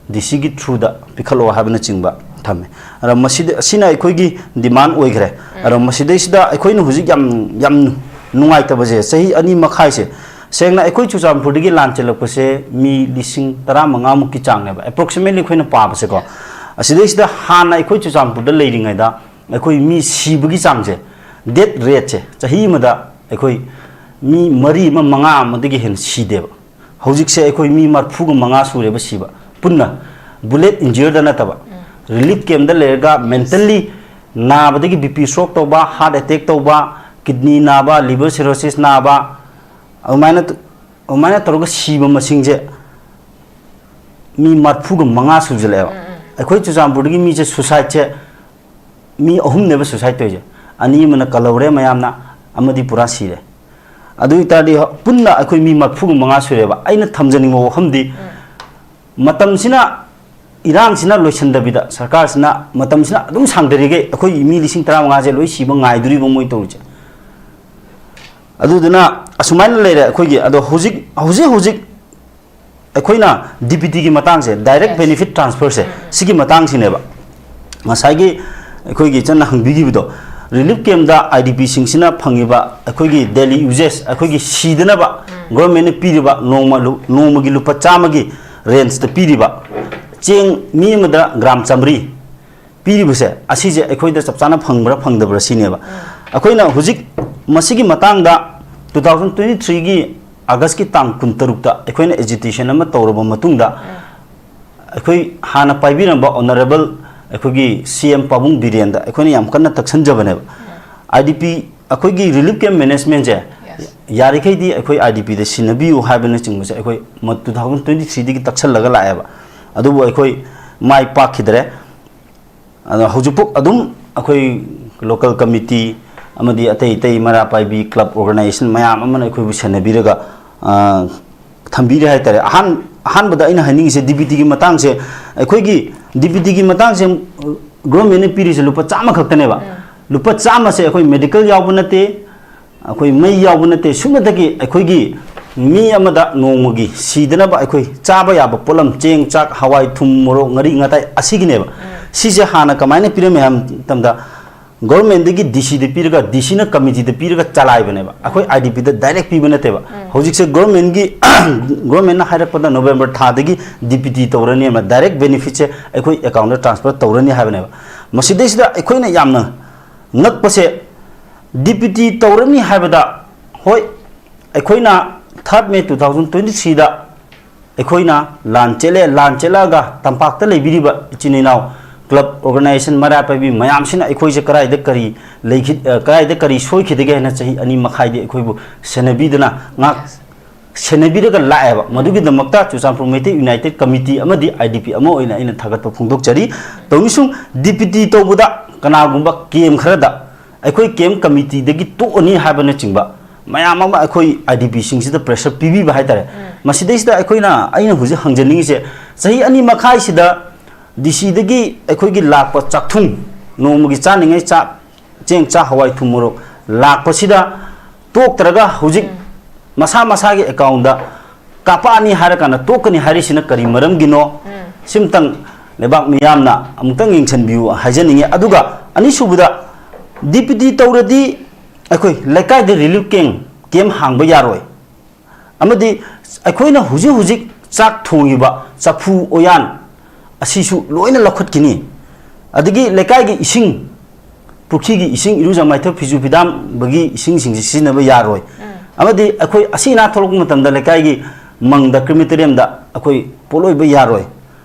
ꯗꯤ ꯁꯤꯒꯤ through ꯗ ꯄꯤꯈꯠꯂꯛꯑꯣ ꯍꯥꯏꯕꯅꯆꯤꯡꯕ ꯊꯝꯃꯦ꯫ ꯑꯗ ꯃꯁꯤꯗ, ꯑꯁꯤꯅ ꯑꯩꯈꯣꯏꯒꯤ ꯗꯤꯃꯥꯟ ꯑꯣꯏꯈ꯭ꯔꯦ꯫ ꯑꯗꯣ ꯃꯁꯤꯗꯩꯁꯤꯗ ꯑꯩꯈꯣꯏꯅ ꯍꯧꯖꯤꯛ ꯌꯥꯝ, ꯌꯥꯝ ꯅꯨꯡꯉꯥꯏꯇꯕꯁꯦ, ꯆꯍꯤ ꯑꯅꯤ ꯃꯈꯥꯏꯁꯦ, ꯁꯦꯡꯅ ꯑꯩꯈꯣꯏ ꯆꯨꯔꯆꯥꯟꯄꯨꯔꯗꯒꯤ ꯂꯥꯟ ꯆꯦꯜꯂꯛꯄꯁꯦ ꯃꯤ ꯂꯤꯁꯤꯡ ꯇꯔꯥꯃꯉꯥꯃꯨꯛꯀꯤ ꯆꯥꯡꯅꯦꯕ, approximately ꯑꯩꯈꯣꯏꯅ ꯄꯥꯕꯁꯦꯀꯣ꯫ ꯑꯁꯤꯗꯩꯁꯤꯗ ꯍꯥꯟꯅ ꯑꯩꯈꯣꯏ ꯆꯨꯔꯆꯥꯟꯄꯨꯔꯗ ꯂꯩꯔꯤꯉꯩꯗ ꯑꯩꯈꯣꯏ ꯃꯤ ꯁꯤꯕꯒꯤ ꯆꯥꯡꯁꯦ, death rate ꯁꯦ, ꯆꯍꯤ ꯑꯃꯗ ꯑꯩꯈꯣꯏ ꯃꯤ ꯃꯔꯤ ꯑꯃ, ꯃꯉꯥ ꯑꯃꯗꯒꯤ ꯍꯦꯟꯅ ꯁꯤꯗꯦꯕ꯫ ꯍꯧꯖꯤꯛꯁꯦ ꯑꯩꯈꯣꯏ ꯃꯤ ꯃꯔꯤꯐꯨꯒ ꯃꯉꯥ ꯁꯨꯔꯦꯕ ꯁꯤꯕ, ꯄꯨꯟꯅ꯫ Bullet injured ꯅꯠꯇꯕ, ꯔꯤꯂꯤꯐ ꯀꯦꯝꯗ ꯂꯩꯔꯒ mentally ꯅꯥꯕꯗꯒꯤ, ꯕꯤ ꯄꯤ stroke ꯇꯧꯕ, heart attack ꯇꯧꯕ, kidney ꯅꯥꯕ, liver cirrhosis ꯅꯥꯕ, ꯑꯗꯨꯃꯥꯏꯅ ꯇ-, ꯑꯗꯨꯃꯥꯏꯅ ꯇꯧꯔꯒ ꯁꯤꯕ ꯃꯁꯤꯡꯁꯦ ꯃꯤ ꯃꯔꯤꯐꯨꯒ ꯃꯉꯥ ꯁꯨꯖꯜꯂꯛꯑꯦꯕ꯫ ꯑꯩꯈꯣꯏ ꯆꯨꯔꯆꯥꯟꯄꯨꯔꯗꯒꯤ ꯃꯤꯁꯦ suicide ꯁꯦ ꯃꯤ ꯑꯍꯨꯝꯅꯦꯕ suicide ꯇꯧꯔꯤꯁꯦ꯫ ꯑꯅꯤ ꯑꯃꯅ ꯀꯜꯍꯧꯔꯦ ꯃꯌꯥꯝꯅ, ꯑꯃꯗꯤ ꯄꯨꯔꯥ ꯁꯤꯔꯦ꯫ ꯑꯗꯨ ꯑꯣꯏꯇꯥꯔꯗꯤ ꯄꯨꯟꯅ ꯑꯩꯈꯣꯏ ꯃꯤ ꯃꯔꯤꯐꯨꯒ ꯃꯉꯥ ꯁꯨꯔꯦꯕ꯫ ꯑꯩꯅ ꯊꯝꯖꯅꯤꯡꯕ ꯋꯥꯐꯝꯗꯤ, ꯃꯇꯝꯁꯤꯅ, ꯏꯔꯥꯡꯁꯤꯅ ꯂꯣꯏꯁꯤꯟꯗꯕꯤꯗ, ꯁꯔꯀꯥꯔꯁꯤꯅ ꯃꯇꯝꯁꯤꯅ ꯑꯗꯨꯝ ꯁꯥꯡꯊꯔꯤꯈꯩ ꯑꯩꯈꯣꯏ ꯃꯤ ꯂꯤꯁꯤꯡ ꯇꯔꯥꯃꯉꯥꯁꯦ ꯂꯣꯏ ꯁꯤꯕ ꯉꯥꯏꯗꯣꯔꯤꯕ ꯃꯣꯏ ꯇꯧꯔꯤꯁꯦ꯫ ꯑꯗꯨꯗꯨꯅ ꯑꯁꯨꯃꯥꯏꯅ ꯂꯩꯔꯦ ꯑꯩꯈꯣꯏꯒꯤ꯫ ꯑꯗꯣ ꯍꯧꯖꯤꯛ, ꯍꯧꯖꯤꯛ, ꯍꯧꯖꯤꯛ ꯑꯩꯈꯣꯏꯅ D B T ꯒꯤ ꯃꯇꯥꯡꯁꯦ, direct benefit transfer ꯁꯦ, ꯁꯤꯒꯤ ꯃꯇꯥꯡꯁꯤꯅꯦꯕ ꯉꯁꯥꯏꯒꯤ ꯑꯩꯈꯣꯏꯒꯤ ꯏꯆꯟꯅ ꯍꯪꯕꯤꯈꯤꯕꯗꯣ꯫ Relief camp ꯇ I D P ꯁꯤꯡꯁꯤꯅ ꯐꯪꯉꯤꯕ ꯑꯩꯈꯣꯏꯒꯤ daily uses, ꯑꯩꯈꯣꯏꯒꯤ ꯁꯤꯗꯅꯕ government ꯅ ꯄꯤꯔꯤꯕ ꯅꯣꯡꯃ ꯂꯨ-, ꯅꯣꯡꯃꯒꯤ ꯂꯨꯄꯥ ꯆꯥꯝꯃꯒꯤ range ꯇ ꯄꯤꯔꯤꯕ ꯆꯦꯡ ꯃꯤ ꯑꯃꯗ gram ꯆꯥꯝꯃꯔꯤ ꯄꯤꯔꯤꯕꯁꯦ, ꯑꯁꯤꯁꯦ ꯑꯩꯈꯣꯏꯗ ꯆꯞ ꯆꯥꯅ ꯐꯪꯕ꯭ꯔꯥ ꯐꯪꯗꯕ꯭ꯔꯥ ꯁꯤꯅꯦꯕ꯫ ꯑꯩꯈꯣꯏꯅ ꯍꯧꯖꯤꯛ ꯃꯁꯤꯒꯤ ꯃꯇꯥꯡꯗ two thousand twenty three ꯒꯤ August ꯀꯤ ꯇꯥꯡ ꯀꯨꯟꯇꯔꯨꯛꯇ ꯑꯩꯈꯣꯏꯅ agitation ꯑꯃ ꯇꯧꯔꯕ ꯃꯇꯨꯡꯗ, ꯑꯩꯈꯣꯏ ꯍꯥꯟꯅ ꯄꯥꯏꯕꯤꯔꯝꯕ Honourable ꯑꯩꯈꯣꯏꯒꯤ C M ꯄꯥꯕꯨꯡ ꯕꯤꯔꯦꯟꯗ ꯑꯩꯈꯣꯏꯅ ꯌꯥꯝ ꯀꯟꯅ ꯇꯛꯁꯟꯖꯕꯅꯦꯕ꯫ I D P, ꯑꯩꯈꯣꯏꯒꯤ relief camp management ꯁꯦ ꯌꯥꯔꯤꯈꯩꯗꯤ ꯑꯩꯈꯣꯏ I D P ꯗ ꯁꯤꯟꯅꯕꯤꯌꯨ ꯍꯥꯏꯕꯅꯆꯤꯡꯕꯁꯦ ꯑꯩꯈꯣꯏ ꯃ-, two thousand twenty three ꯗꯒꯤ ꯇꯛꯁꯜꯂꯒ ꯂꯥꯛꯑꯦꯕ꯫ ꯑꯗꯨꯕꯨ ꯑꯩꯈꯣꯏ ꯃꯥꯏ ꯄꯥꯛꯈꯤꯗ꯭ꯔꯦ꯫ ꯑꯗꯣ ꯍꯧꯖꯤꯛꯐꯥꯎ ꯑꯗꯨꯝ ꯑꯩꯈꯣꯏ local committee ꯑꯃꯗꯤ ꯑꯇꯩ ꯑꯇꯩ ꯃꯩꯔꯥ ꯄꯥꯏꯕꯤ club organization ꯃꯌꯥꯝ ꯑꯃꯅ ꯑꯩꯈꯣꯏꯕꯨ ꯁꯦꯟꯅꯕꯤꯔꯒ, ꯑ, ꯊꯝꯕꯤꯔꯦ ꯍꯥꯏꯇꯥꯔꯦ꯫ ꯑꯍꯥꯟ-, ꯑꯍꯥꯟꯕꯗ ꯑꯩꯅ ꯍꯥꯏꯅꯤꯡꯉꯤꯁꯦ, D B T ꯒꯤ ꯃꯇꯥꯡꯁꯦ, ꯑꯩꯈꯣꯏꯒꯤ D B T ꯒꯤ ꯃꯇꯥꯡꯁꯦ, government ꯅ ꯄꯤꯔꯤꯁꯦ ꯂꯨꯄꯥ ꯆꯥꯝꯃ ꯈꯛꯇꯅꯦꯕ꯫ ꯂꯨꯄꯥ ꯆꯥꯝꯃꯁꯦ ꯑꯩꯈꯣꯏ medical ꯌꯥꯎꯕ ꯅꯠꯇꯦ, ꯑꯩꯈꯣꯏ ꯃꯩ ꯌꯥꯎꯕ ꯅꯠꯇꯦ, ꯁꯨꯞꯅꯇꯒꯤ ꯑꯩꯈꯣꯏꯒꯤ ꯃꯤ ꯑꯃꯗ ꯅꯣꯡꯃꯒꯤ ꯁꯤꯗꯅꯕ ꯑꯩꯈꯣꯏ ꯆꯥꯕ ꯌꯥꯕ ꯄꯣꯠꯂꯝ, ꯆꯦꯡ, ꯆꯥꯛ, ꯍꯋꯥꯏ, ꯊꯨꯝ, ꯃꯣꯔꯣꯛ, ꯉꯥꯔꯤ, ꯉꯥꯇꯥꯏ, ꯑꯁꯤꯒꯤꯅꯦꯕ꯫ ꯁꯤꯁꯦ ꯍꯥꯟꯅ ꯀꯃꯥꯏꯅ ꯄꯤꯔꯝꯃꯦ ꯍꯥꯏꯕ ꯃꯇꯝꯗ, government ꯗꯒꯤ D C ꯗ ꯄꯤꯔꯒ, D C ꯅ committee ꯗ ꯄꯤꯔꯒ ꯆꯂꯥꯏꯕꯅꯦꯕ꯫ ꯑꯩꯈꯣꯏ I D P the direct ꯄꯤꯕ ꯅꯠꯇꯦꯕ꯫ ꯍꯧꯖꯤꯛꯁꯦ government ꯒꯤ, government ꯅ ꯍꯥꯏꯔꯛꯄꯗ November ꯊꯥꯗꯒꯤ D B T ꯇꯧꯔꯅꯤ, direct benefit ꯁꯦ ꯑꯩꯈꯣꯏ account ꯇ transfer ꯇꯧꯔꯅꯤ ꯍꯥꯏꯕꯅꯦꯕ꯫ ꯃꯁꯤꯗꯩꯁꯤꯗ ꯑꯩꯈꯣꯏꯅ ꯌꯥꯝꯅ ꯉꯛꯄꯁꯦ, D B T ꯇꯧꯔꯅꯤ ꯍꯥꯏꯕꯗ, ꯍꯣꯏ, ꯑꯩꯈꯣꯏꯅ third May two thousand twenty three ꯗ ꯑꯩꯈꯣꯏꯅ ꯂꯥꯟ ꯆꯦꯜꯂꯦ, ꯂꯥꯟ ꯆꯦꯜꯂꯛꯑꯒ ꯇꯝꯄꯥꯛꯇ ꯂꯩꯕꯤꯔꯤꯕ ꯏꯆꯤꯟ ꯏꯅꯥꯎ club organization ꯃꯩꯔꯥ ꯄꯥꯏꯕꯤ ꯃꯌꯥꯝꯁꯤꯅ ꯑꯩꯈꯣꯏꯁꯦ ꯀꯗꯥꯏꯗ ꯀꯔꯤ ꯂꯩꯈꯤ-, ꯑ, ꯀꯗꯥꯏꯗ ꯀꯔꯤ ꯁꯣꯏꯈꯤꯗꯒꯦ ꯍꯥꯏꯅ ꯆꯍꯤ ꯑꯅꯤ ꯃꯈꯥꯏꯗꯤ ꯑꯩꯈꯣꯏꯕꯨ ꯁꯦꯟꯅꯕꯤꯗꯅ ꯉꯥꯛ-, ꯁꯦꯟꯅꯕꯤꯔꯒ ꯂꯥꯛꯑꯦꯕ꯫ ꯃꯗꯨꯒꯤꯗꯃꯛꯇ ꯆꯨꯔꯆꯥꯟꯄꯨꯔ ꯃꯩꯇꯩ ꯌꯨꯅꯥꯏꯇꯦꯠ ꯀꯃꯤꯇꯤ ꯑꯃꯗꯤ ꯑꯥꯏ ꯗꯤ ꯄꯤ ꯑꯃ ꯑꯣꯏꯅ ꯑꯩꯅ ꯊꯥꯒꯠꯄ ꯐꯣꯡꯗꯣꯛꯆꯔꯤ꯫ ꯇꯧꯅꯤꯁꯨꯡ ꯗꯤ ꯄꯤ ꯇꯤ ꯇꯧꯕꯗ ꯀꯅꯥꯒꯨꯝꯕ ꯀꯦꯝ ꯈꯔꯗ ꯑꯩꯈꯣꯏ ꯀꯦꯝ ꯀꯃꯤꯇꯤꯗꯒꯤ ꯇꯣꯛꯑꯅꯤ ꯍꯥꯏꯕꯅꯆꯤꯡꯕ ꯃꯌꯥꯝ ꯑꯃ ꯑꯩꯈꯣꯏ ꯑꯥꯏ ꯗꯤ ꯄꯤꯁꯤꯡꯁꯤꯗ ꯄ꯭ꯔꯦꯁꯔ ꯄꯤꯕꯤꯕ ꯍꯥꯏꯇꯥꯔꯦ꯫ ꯃꯁꯤꯗꯩꯁꯤꯗ ꯑꯩꯈꯣꯏꯅ, ꯑꯩꯅ ꯍꯧꯖꯤꯛ ꯍꯪꯖꯅꯤꯡꯉꯤꯁꯦ, ꯆꯍꯤ ꯑꯅꯤ ꯃꯈꯥꯏꯁꯤꯗ ꯗꯤ ꯁꯤꯗꯒꯤ ꯑꯩꯈꯣꯏꯒꯤ ꯂꯥꯛꯄ ꯆꯥꯛꯊꯨꯡ, ꯅꯣꯡꯃꯒꯤ ꯆꯥꯅꯤꯡꯉꯥꯏ ꯆꯥꯛ, ꯆꯦꯡ, ꯆꯥꯛ, ꯍꯋꯥꯏ, ꯊꯨꯝ, ꯃꯣꯔꯣꯛ ꯂꯥꯛꯄꯁꯤꯗ ꯇꯣꯛꯇ꯭ꯔꯒ ꯍꯧꯖꯤꯛ ꯃꯁꯥ ꯃꯁꯥꯒꯤ ꯑꯦꯀꯥꯎꯟꯗ ꯀꯥꯞꯄꯛꯑꯅꯤ ꯍꯥꯏꯔꯀꯥꯟꯗ ꯇꯣꯛꯀꯅꯤ ꯍꯥꯏꯔꯤꯁꯤꯅ ꯀꯔꯤ ꯃꯔꯝꯒꯤꯅꯣ? ꯁꯤꯝꯇꯪ ꯂꯩꯕꯥꯛ ꯃꯤꯌꯥꯝꯅ ꯑꯃꯨꯛꯇꯪ ꯌꯦꯡꯁꯤꯟꯕꯤꯌꯨ ꯍꯥꯏꯖꯅꯤꯡꯉꯤ꯫ ꯑꯗꯨꯒ ꯑꯅꯤꯁꯨꯕꯗ, ꯗꯤ ꯄꯤ ꯇꯤ ꯇꯧꯔꯗꯤ ꯑꯩꯈꯣꯏ ꯂꯩꯀꯥꯏꯗ ꯔꯤꯂꯤꯐ ꯀꯦꯝ, ꯀꯦꯝ ꯍꯥꯡꯕ ꯌꯥꯔꯣꯏ꯫ ꯑꯃꯗꯤ ꯑꯩꯈꯣꯏꯅ ꯍꯧꯖꯤꯛ ꯍꯧꯖꯤꯛ ꯆꯥꯛ ꯊꯣꯡꯉꯤꯕ ꯆꯐꯨ ꯎꯌꯥꯟ ꯑꯁꯤꯁꯨ ꯂꯣꯏꯅ ꯂꯧꯈꯠꯈꯤꯅꯤ꯫ ꯑꯗꯒꯤ ꯂꯩꯀꯥꯏꯒꯤ ꯏꯁꯤꯡ, ꯄꯨꯈ꯭ꯔꯤꯒꯤ ꯏꯁꯤꯡ, ꯏꯔꯨꯖ ꯃꯥꯏꯊ, ꯐꯤꯖꯨ ꯐꯤꯗꯥꯝꯕꯒꯤ ꯏꯁꯤꯡꯁꯤꯡꯁꯤ ꯁꯤꯖꯤꯟꯅꯕ ꯌꯥꯔꯣꯏ꯫ ꯑꯃꯗꯤ ꯑꯩꯈꯣꯏ ꯑꯁꯤ ꯑꯅꯥ ꯊꯣꯛꯂꯛꯄ ꯃꯇꯝꯗ ꯂꯩꯀꯥꯏꯒꯤ ꯃꯪꯗ, ꯀ꯭ꯔꯤꯃꯤꯇꯣꯔꯤꯌꯝꯗ ꯑꯩꯈꯣꯏ ꯄꯣꯠꯂꯣꯏꯕ ꯌꯥꯔꯣꯏ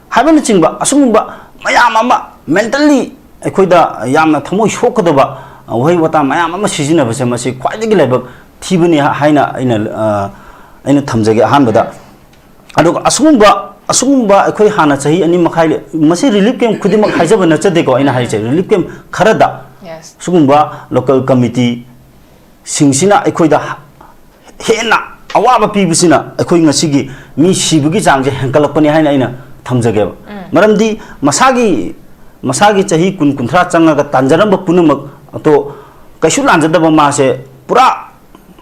ꯍꯥꯏꯕꯅꯆꯤꯡꯕ ꯑꯁꯤꯒꯨꯝꯕ ꯃꯌꯥꯝ ꯑꯃ, ꯃꯦꯟꯇꯜꯂꯤ ꯑꯩꯈꯣꯏꯗ ꯌꯥꯝꯅ ꯊꯃꯣꯏ ꯁꯣꯛꯀꯗꯕ ꯋꯥꯍꯩ ꯋꯥꯇꯥ ꯃꯌꯥꯝ ꯑꯃ ꯁꯤꯖꯤꯟꯅꯕꯁꯦ, ꯃꯁꯤ ꯈ꯭ꯋꯥꯏꯗꯒꯤ ꯂꯥꯏꯕꯛ ꯊꯤꯕꯅꯤ ꯍꯥꯏꯅ ꯑꯩꯅ, ꯑ, ꯑꯩꯅ ꯊꯝꯖꯒꯦ ꯑꯍꯥꯟꯕꯗ꯫ ꯑꯗꯨꯒ ꯑꯁꯤꯒꯨꯝꯕ, ꯑꯁꯤꯒꯨꯝꯕ ꯑꯩꯈꯣꯏ ꯍꯥꯟꯅ ꯆꯍꯤ ꯑꯅꯤ ꯃꯈꯥꯏ ꯂꯩ-, ꯃꯁꯤ ꯔꯤꯂꯤꯐ ꯀꯦꯝ ꯈꯨꯗꯤꯡꯃꯛ ꯍꯥꯏꯖꯕ ꯅꯠꯆꯗꯦꯀꯣ, ꯑꯩꯅ ꯍꯥꯏꯁꯦ, ꯔꯤꯂꯤꯐ ꯀꯦꯝ ꯈꯔꯗ ꯁꯤꯒꯨꯝꯕ ꯂꯣꯀꯦꯜ ꯀꯃꯤꯇꯤꯁꯤꯡꯁꯤꯅ ꯑꯩꯈꯣꯏꯗ ꯍꯦꯟꯅ ꯑꯋꯥꯕ ꯄꯤꯕꯁꯤꯅ ꯑꯩꯈꯣꯏ ꯉꯁꯤꯒꯤ ꯃꯤ ꯁꯤꯕꯒꯤ ꯆꯥꯡꯁꯦ ꯍꯦꯟꯒꯠꯂꯛꯄꯅꯤ ꯍꯥꯏꯅ ꯑꯩꯅ ꯊꯝꯖꯒꯦꯕ꯫ ꯃꯔꯝꯗꯤ ꯃꯁꯥꯒꯤ, ꯃꯁꯥꯒꯤ ꯆꯍꯤ ꯀꯨꯟ, ꯀꯨꯟꯊ꯭ꯔꯥ ꯆꯪꯉꯒ ꯇꯥꯟꯖꯔꯝꯕ ꯄꯨꯝꯅꯃꯛ ꯑꯗꯣ ꯀꯩꯁꯨ ꯂꯥꯟꯖꯗꯕ ꯃꯥꯁꯦ ꯄꯨꯔꯥ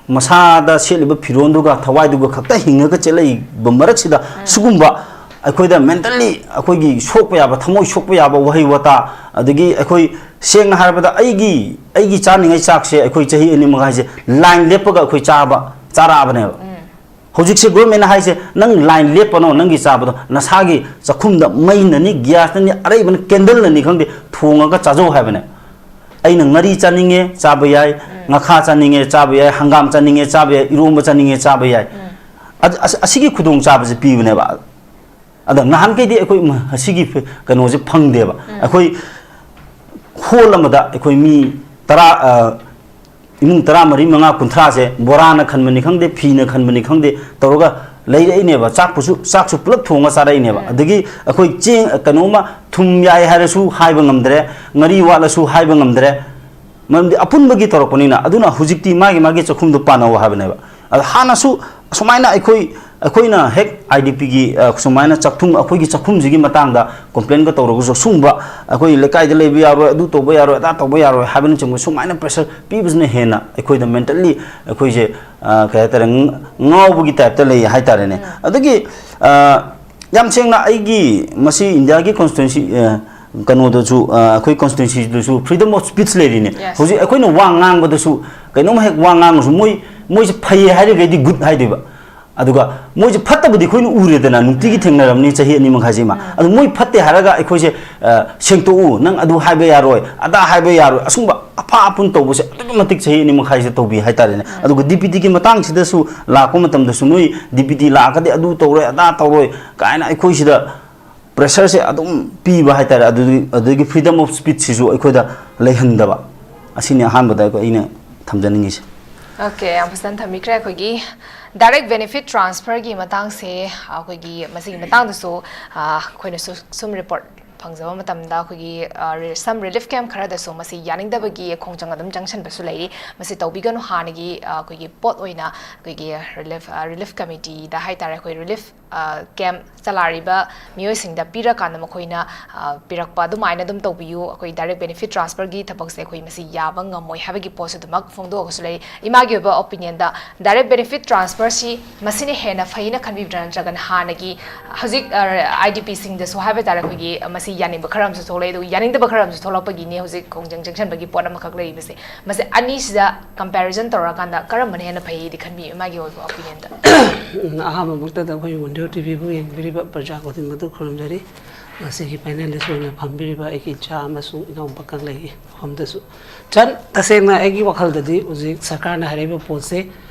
ꯃꯁꯥꯗ ꯁꯦꯠꯂꯤꯕ ꯐꯤꯔꯣꯟꯗꯨꯒ ꯊꯋꯥꯏꯗꯨꯒ ꯈꯛꯇ ꯍꯤꯡꯉꯒ ꯆꯦꯜꯂꯛꯏꯕ ꯃꯔꯛꯁꯤꯗ ꯁꯤꯒꯨꯝꯕ ꯑꯩꯈꯣꯏꯗ ꯃꯦꯟꯇꯜꯂꯤ ꯑꯩꯈꯣꯏꯒꯤ ꯁꯣꯛꯄ ꯌꯥꯕ, ꯊꯃꯣꯏ ꯁꯣꯛꯄ ꯌꯥꯕ ꯋꯥꯍꯩ ꯋꯥꯇꯥ, ꯑꯗꯒꯤ ꯑꯩꯈꯣꯏ ꯁꯦꯡꯅ ꯍꯥꯏꯔꯕꯗ ꯑꯩꯒꯤ, ꯑꯩꯒꯤ ꯆꯥꯅꯤꯡꯉꯥꯏ ꯆꯥꯛꯁꯦ ꯑꯩꯈꯣꯏ ꯆꯍꯤ ꯑꯅꯤ ꯃꯈꯥꯏꯁꯦ ꯂꯥꯏꯟ ꯂꯦꯞꯄꯒ ꯑꯩꯈꯣꯏ ꯆꯥꯕ, ꯆꯥꯔꯛꯑꯕꯅꯦꯕ꯫ ꯍꯧꯖꯤꯛꯁꯦ ꯒꯣꯔꯃꯦꯟꯅ ꯍꯥꯏꯁꯦ, "ꯅꯪ ꯂꯥꯏꯟ ꯂꯦꯞꯄꯅꯣ, ꯅꯪꯒꯤ ꯆꯥꯕꯗꯣ ꯅꯁꯥꯒꯤ ꯆꯥꯛꯈꯨꯝꯗ ꯃꯩꯅꯅꯤ, ꯒ꯭ꯌꯥꯁꯅꯅꯤ, ꯑꯔꯩꯕꯅ ꯀꯦꯟꯗꯜꯅꯅꯤ ꯈꯪꯗꯦ, ꯊꯣꯡꯉꯒ ꯆꯥꯖꯧ" ꯍꯥꯏꯕꯅꯦ꯫ ꯑꯩꯅ ꯉꯥꯔꯤ ꯆꯥꯅꯤꯡꯉꯦ, ꯆꯥꯕ ꯌꯥꯏ, ꯉꯥꯈꯥ ꯆꯥꯅꯤꯡꯉꯦ, ꯆꯥꯕ ꯌꯥꯏ, ꯍꯪꯒꯥꯝ ꯆꯥꯅꯤꯡꯉꯦ, ꯆꯥꯕ ꯌꯥꯏ, ꯏꯔꯣꯝꯕ ꯆꯥꯅꯤꯡꯉꯦ, ꯆꯥꯕ ꯌꯥꯏ꯫ ꯑꯗ ꯑꯁ-, ꯑꯁꯤꯒꯤ ꯈꯨꯗꯣꯡꯆꯥꯕꯁꯦ ꯄꯤꯕꯅꯦꯕ꯫ ꯑꯗ ꯅꯍꯥꯟꯈꯩꯗꯤ ꯑꯩꯈꯣꯏ ꯃ-, ꯑꯁꯤꯒꯤ ꯐ-, ꯀꯩꯅꯣꯁꯦ ꯐꯪꯗꯦꯕ꯫ ꯑꯩꯈꯣꯏ ꯍꯣꯜ ꯑꯃꯗ ꯑꯩꯈꯣꯏ ꯃꯤ ꯇꯔꯥ, ꯑ, ꯏꯃꯨꯡ ꯇꯔꯥꯃꯔꯤ, ꯃꯉꯥ, ꯀꯨꯟꯊ꯭ꯔꯥꯁꯦ ꯕꯣꯔꯥꯅ ꯈꯟꯕꯅꯤ ꯈꯪꯗꯦ, ꯐꯤꯅ ꯈꯟꯕꯅꯤ ꯈꯪꯗꯦ, ꯇꯧꯔꯒ ꯂꯩꯔꯛꯏꯅꯦꯕ꯫ ꯆꯥꯛꯄꯨꯁꯨ, ꯆꯥꯛꯁꯨ ꯄꯨꯂꯞ ꯊꯣꯡꯉ ꯆꯥꯔꯛꯏꯅꯦꯕ꯫ ꯑꯗꯒꯤ ꯑꯩꯈꯣꯏ ꯆꯦꯡ, ꯀꯩꯅꯣꯝꯃ, ꯊꯨꯝ ꯌꯥꯏ ꯍꯥꯏꯔꯁꯨ ꯍꯥꯏꯕ ꯉꯝꯗ꯭ꯔꯦ, ꯉꯥꯔꯤ ꯋꯥꯠꯂꯁꯨ ꯍꯥꯏꯕ ꯉꯝꯗ꯭ꯔꯦ, ꯃꯔꯝꯗꯤ ꯑꯄꯨꯟꯕꯒꯤ ꯇꯧꯔꯛꯄꯅꯤꯅ꯫ ꯑꯗꯨꯅ ꯍꯧꯖꯤꯛꯇꯤ ꯃꯥꯒꯤ ꯃꯥꯒꯤ ꯆꯥꯛꯈꯨꯝꯗꯣ ꯄꯥꯟꯅꯧ ꯍꯥꯏꯕꯅꯦꯕ꯫ ꯑꯗ ꯍꯥꯟꯅꯁꯨ ꯑꯁꯨꯃꯥꯏꯅ ꯑꯩꯈꯣꯏ, ꯑꯩꯈꯣꯏꯅ ꯍꯦꯛ IDPꯒꯤ, ꯑ, ꯁꯨꯃꯥꯏꯅ ꯆꯥꯛꯊꯨꯝ, ꯑꯩꯈꯣꯏꯒꯤ ꯆꯥꯛꯈꯨꯝꯁꯤꯒꯤ ꯃꯇꯥꯡꯗ complainꯒ ꯇꯧꯔꯒꯁꯨ, ꯁꯨꯝꯕ ꯑꯩꯈꯣꯏ ꯂꯩꯀꯥꯏꯗ ꯂꯩꯕ ꯌꯥꯔꯣꯏ, ꯑꯗꯨ ꯇꯧꯕ ꯌꯥꯔꯣꯏ, ꯑꯗꯥ ꯇꯧꯕ ꯌꯥꯔꯣꯏ ꯍꯥꯏꯕꯅꯆꯤꯡꯕ ꯁꯨꯃꯥꯏꯅ pressure ꯄꯤꯕꯁꯤꯅ ꯍꯦꯟꯅ ꯑꯩꯈꯣꯏꯗ mentally ꯑꯩꯈꯣꯏꯁꯦ, ꯑ, ꯀꯩ ꯍꯥꯏꯇꯥꯔꯦ, ꯉ-, ꯉꯥꯎꯕꯒꯤ typeꯇ ꯂꯩ ꯍꯥꯏꯇꯥꯔꯦꯅꯦ꯫ ꯑꯗꯒꯤ, ꯑ, ꯌꯥꯝ ꯁꯦꯡꯅ ꯑꯩꯒꯤ ꯃꯁꯤ Indiaꯒꯤ constituency, ꯑ, ꯀꯩꯅꯣꯗꯁꯨ, ꯑ, ꯑꯩꯈꯣꯏ constituencyꯗꯁꯨ freedom of speech ꯂꯩꯔꯤꯅꯦ꯫ Yes. ꯍꯧꯖꯤꯛ ꯑꯩꯈꯣꯏꯅ ꯋꯥ ꯉꯥꯡꯕꯗꯁꯨ, ꯀꯩꯅꯣꯝ ꯍꯦꯛ ꯋꯥ ꯉꯥꯡꯉꯁꯨ, ꯃꯣꯏ, ꯃꯣꯏꯁꯦ ꯐꯩꯌꯦ ꯍꯥꯏꯔꯒꯗꯤ good ꯍꯥꯏꯗꯣꯏꯕ, ꯑꯗꯨꯒ ꯃꯣꯏꯁꯦ ꯐꯠꯇꯕꯗꯤ ꯑꯩꯈꯣꯏꯅ ꯎꯔꯦꯗꯅ, ꯅꯨꯡꯇꯤꯒꯤ ꯊꯦꯡꯅꯔꯕꯅꯤ ꯆꯍꯤ ꯑꯅꯤ ꯃꯈꯥꯏꯁꯤꯃ꯫ ꯑꯗꯨ ꯃꯣꯏ ꯐꯠꯇꯦ ꯍꯥꯏꯔꯒ ꯑꯩꯈꯣꯏꯁꯦ, ꯑ, ꯁꯦꯡꯇꯣꯛꯎ, ꯅꯪ ꯑꯗꯨ ꯍꯥꯏꯕ ꯌꯥꯔꯣꯏ, ꯑꯗꯥ ꯍꯥꯏꯕ ꯌꯥꯔꯣꯏ, ꯑꯁꯨꯝꯕ ꯑꯐꯥ ꯑꯐꯨꯟ ꯇꯧꯕꯁꯦ ꯑꯗꯨꯛꯀꯤ ꯃꯇꯤꯛ ꯆꯍꯤ ꯑꯅꯤ ꯃꯈꯥꯏꯁꯦ ꯇꯧꯕꯤ ꯍꯥꯏꯇꯥꯔꯦꯅꯦ꯫ ꯑꯗꯨꯒ DBTꯒꯤ ꯃꯇꯥꯡꯁꯤꯗꯁꯨ ꯂꯥꯛꯄ ꯃꯇꯝꯗꯁꯨ, ꯅꯣꯏ DBT ꯂꯥꯛꯑꯒꯗꯤ ꯑꯗꯨ ꯇꯧꯔꯣꯏ, ꯑꯗꯥ ꯇꯧꯔꯣꯏ ꯀꯥꯏꯅ ꯑꯩꯈꯣꯏꯁꯤꯗ pressureꯁꯦ ꯑꯗꯨꯝ ꯄꯤꯕ ꯍꯥꯏꯇꯥꯔꯦ꯫ ꯑꯗꯨꯗꯒꯤ, ꯑꯗꯨꯗꯒꯤ freedom of speechꯁꯤꯁꯨ ꯑꯩꯈꯣꯏꯗ ꯂꯩꯍꯟꯗꯕ, ꯑꯁꯤꯅꯤ ꯑꯍꯥꯟꯕꯗ ꯑꯩꯈꯣꯏ, ꯑꯩꯅ ꯊꯝꯖꯅꯤꯡꯉꯤꯁꯦ꯫ Okay, ꯌꯥꯝ ꯐꯖꯅ ꯊꯝꯕꯤꯈ꯭ꯔꯦ꯫ ꯑꯩꯈꯣꯏꯒꯤ direct benefit transferꯒꯤ ꯃꯇꯥꯡꯁꯦ, ꯑꯩꯈꯣꯏꯒꯤ ꯃꯁꯤꯒꯤ ꯃꯇꯥꯡꯗꯁꯨ, ꯑ, ꯑꯩꯈꯣꯏꯅꯁꯨ ꯁꯨꯝ report ꯐꯪꯖꯕ ꯃꯇꯝꯗ, ꯑꯩꯈꯣꯏꯒꯤ, ꯑ, ꯔꯤ-, some relief camp ꯈꯔꯗꯁꯨ ꯃꯁꯤ ꯌꯥꯅꯤꯡꯗꯕꯒꯤ ꯈꯣꯡꯖꯪ ꯑꯗꯨꯝ ꯆꯪꯁꯟꯕꯁꯨ ꯂꯩꯔꯤ꯫ ꯃꯁꯤ ꯇꯧꯕꯤꯒꯅꯨ, ꯍꯥꯟꯅꯒꯤ, ꯑ, ꯑꯩꯈꯣꯏꯒꯤ ꯄꯣꯠ ꯑꯣꯏꯅ ꯑꯩꯈꯣꯏꯒꯤ relief, ꯑ, relief committeeꯗ ꯍꯥꯏꯇꯥꯔꯦ, ꯑꯩꯈꯣꯏ relief ꯑ, camp ꯆꯂꯥꯏꯔꯤꯕ ꯃꯤꯑꯣꯏꯁꯤꯡꯗ ꯄꯤꯔꯀꯥꯟꯗ ꯃꯈꯣꯏꯅ, ꯑ, ꯄꯤꯔꯛꯄ ꯑꯗꯨꯃꯥꯏꯅ ꯑꯗꯨꯝ ꯇꯧꯕꯤꯌꯨ꯫ ꯑꯩꯈꯣꯏ direct benefit transferꯒꯤ ꯊꯕꯛꯁꯦ ꯑꯩꯈꯣꯏ ꯃꯁꯤ ꯌꯥꯕ ꯉꯝꯃꯣꯏ ꯍꯥꯏꯕꯒꯤ ꯄꯣꯠꯁꯨ ꯑꯗꯨꯃꯛ ꯐꯣꯡꯗꯣꯛꯑꯒꯁꯨ ꯂꯩ꯫ ꯏꯃꯥꯒꯤ ꯑꯣꯏꯕ opinionꯗ direct benefit transferꯁꯤ ꯃꯁꯤꯅ ꯍꯦꯟꯅ ꯐꯩꯅ ꯈꯟꯕꯤꯕ꯭ꯔꯥ, ꯅꯠꯇ꯭ꯔꯒꯅ ꯍꯥꯟꯅꯒꯤ ꯍꯧꯖꯤꯛ, ꯑ, IDPꯁꯤꯡꯗꯁꯨ ꯍꯥꯏꯕ ꯇꯥꯔꯦ, ꯑꯩꯈꯣꯏꯒꯤ ꯃꯁꯤ ꯌꯥꯅꯤꯡꯕ ꯈꯔ ꯑꯃꯁꯨ ꯊꯣꯛꯂꯛꯑꯦ, ꯑꯗꯨꯒ ꯌꯥꯅꯤꯡꯗꯕ ꯈꯔ ꯑꯃꯁꯨ ꯊꯣꯛꯂꯛꯄꯒꯤꯅꯤ ꯍꯧꯖꯤꯛ ꯈꯣꯡꯖꯪ ꯆꯪꯁꯟꯕꯒꯤ ꯄꯣꯠ ꯑꯃꯈꯛ ꯂꯩꯔꯤꯕꯁꯦ꯫ ꯃꯁꯤ ꯑꯅꯤꯁꯤꯗ comparison ꯇꯧꯔꯀꯥꯟꯗ ꯀꯔꯝꯕꯅ ꯍꯦꯟꯅ ꯐꯩꯗꯤ ꯈꯟꯕꯤ, ꯏꯃꯥꯒꯤ ꯑꯣꯏꯕ opinionꯗ? ꯑꯍꯥꯟꯕꯃꯛꯇꯗ ꯑꯩꯈꯣꯏ ꯋꯤꯟꯗꯤꯌꯣ ꯇꯤꯚꯤꯕꯨ ꯌꯦꯡꯕꯤꯔꯤꯕ ꯄ꯭ꯔꯖꯥ ꯈꯨꯗꯤꯡꯃꯛꯇ ꯈꯨꯔꯨꯝꯖꯔꯤ꯫ ꯉꯁꯤꯒꯤ panelist ꯑꯣꯏꯅ ꯐꯝꯕꯤꯔꯤꯕ ꯑꯩꯒꯤ ꯏꯆꯥ ꯑꯃꯁꯨꯡ ꯏꯅꯥꯎꯄꯥ ꯀꯪꯂꯩꯒꯤ ꯃꯐꯝꯗꯁꯨ꯫ ꯆꯟ, ꯇꯁꯦꯡꯅ ꯑꯩꯒꯤ ꯋꯥꯈꯜꯗꯗꯤ ꯍꯧꯖꯤꯛ ꯁꯔꯀꯥꯔꯅ ꯍꯥꯏꯔꯛꯏꯕ ꯄꯣꯠꯁꯦ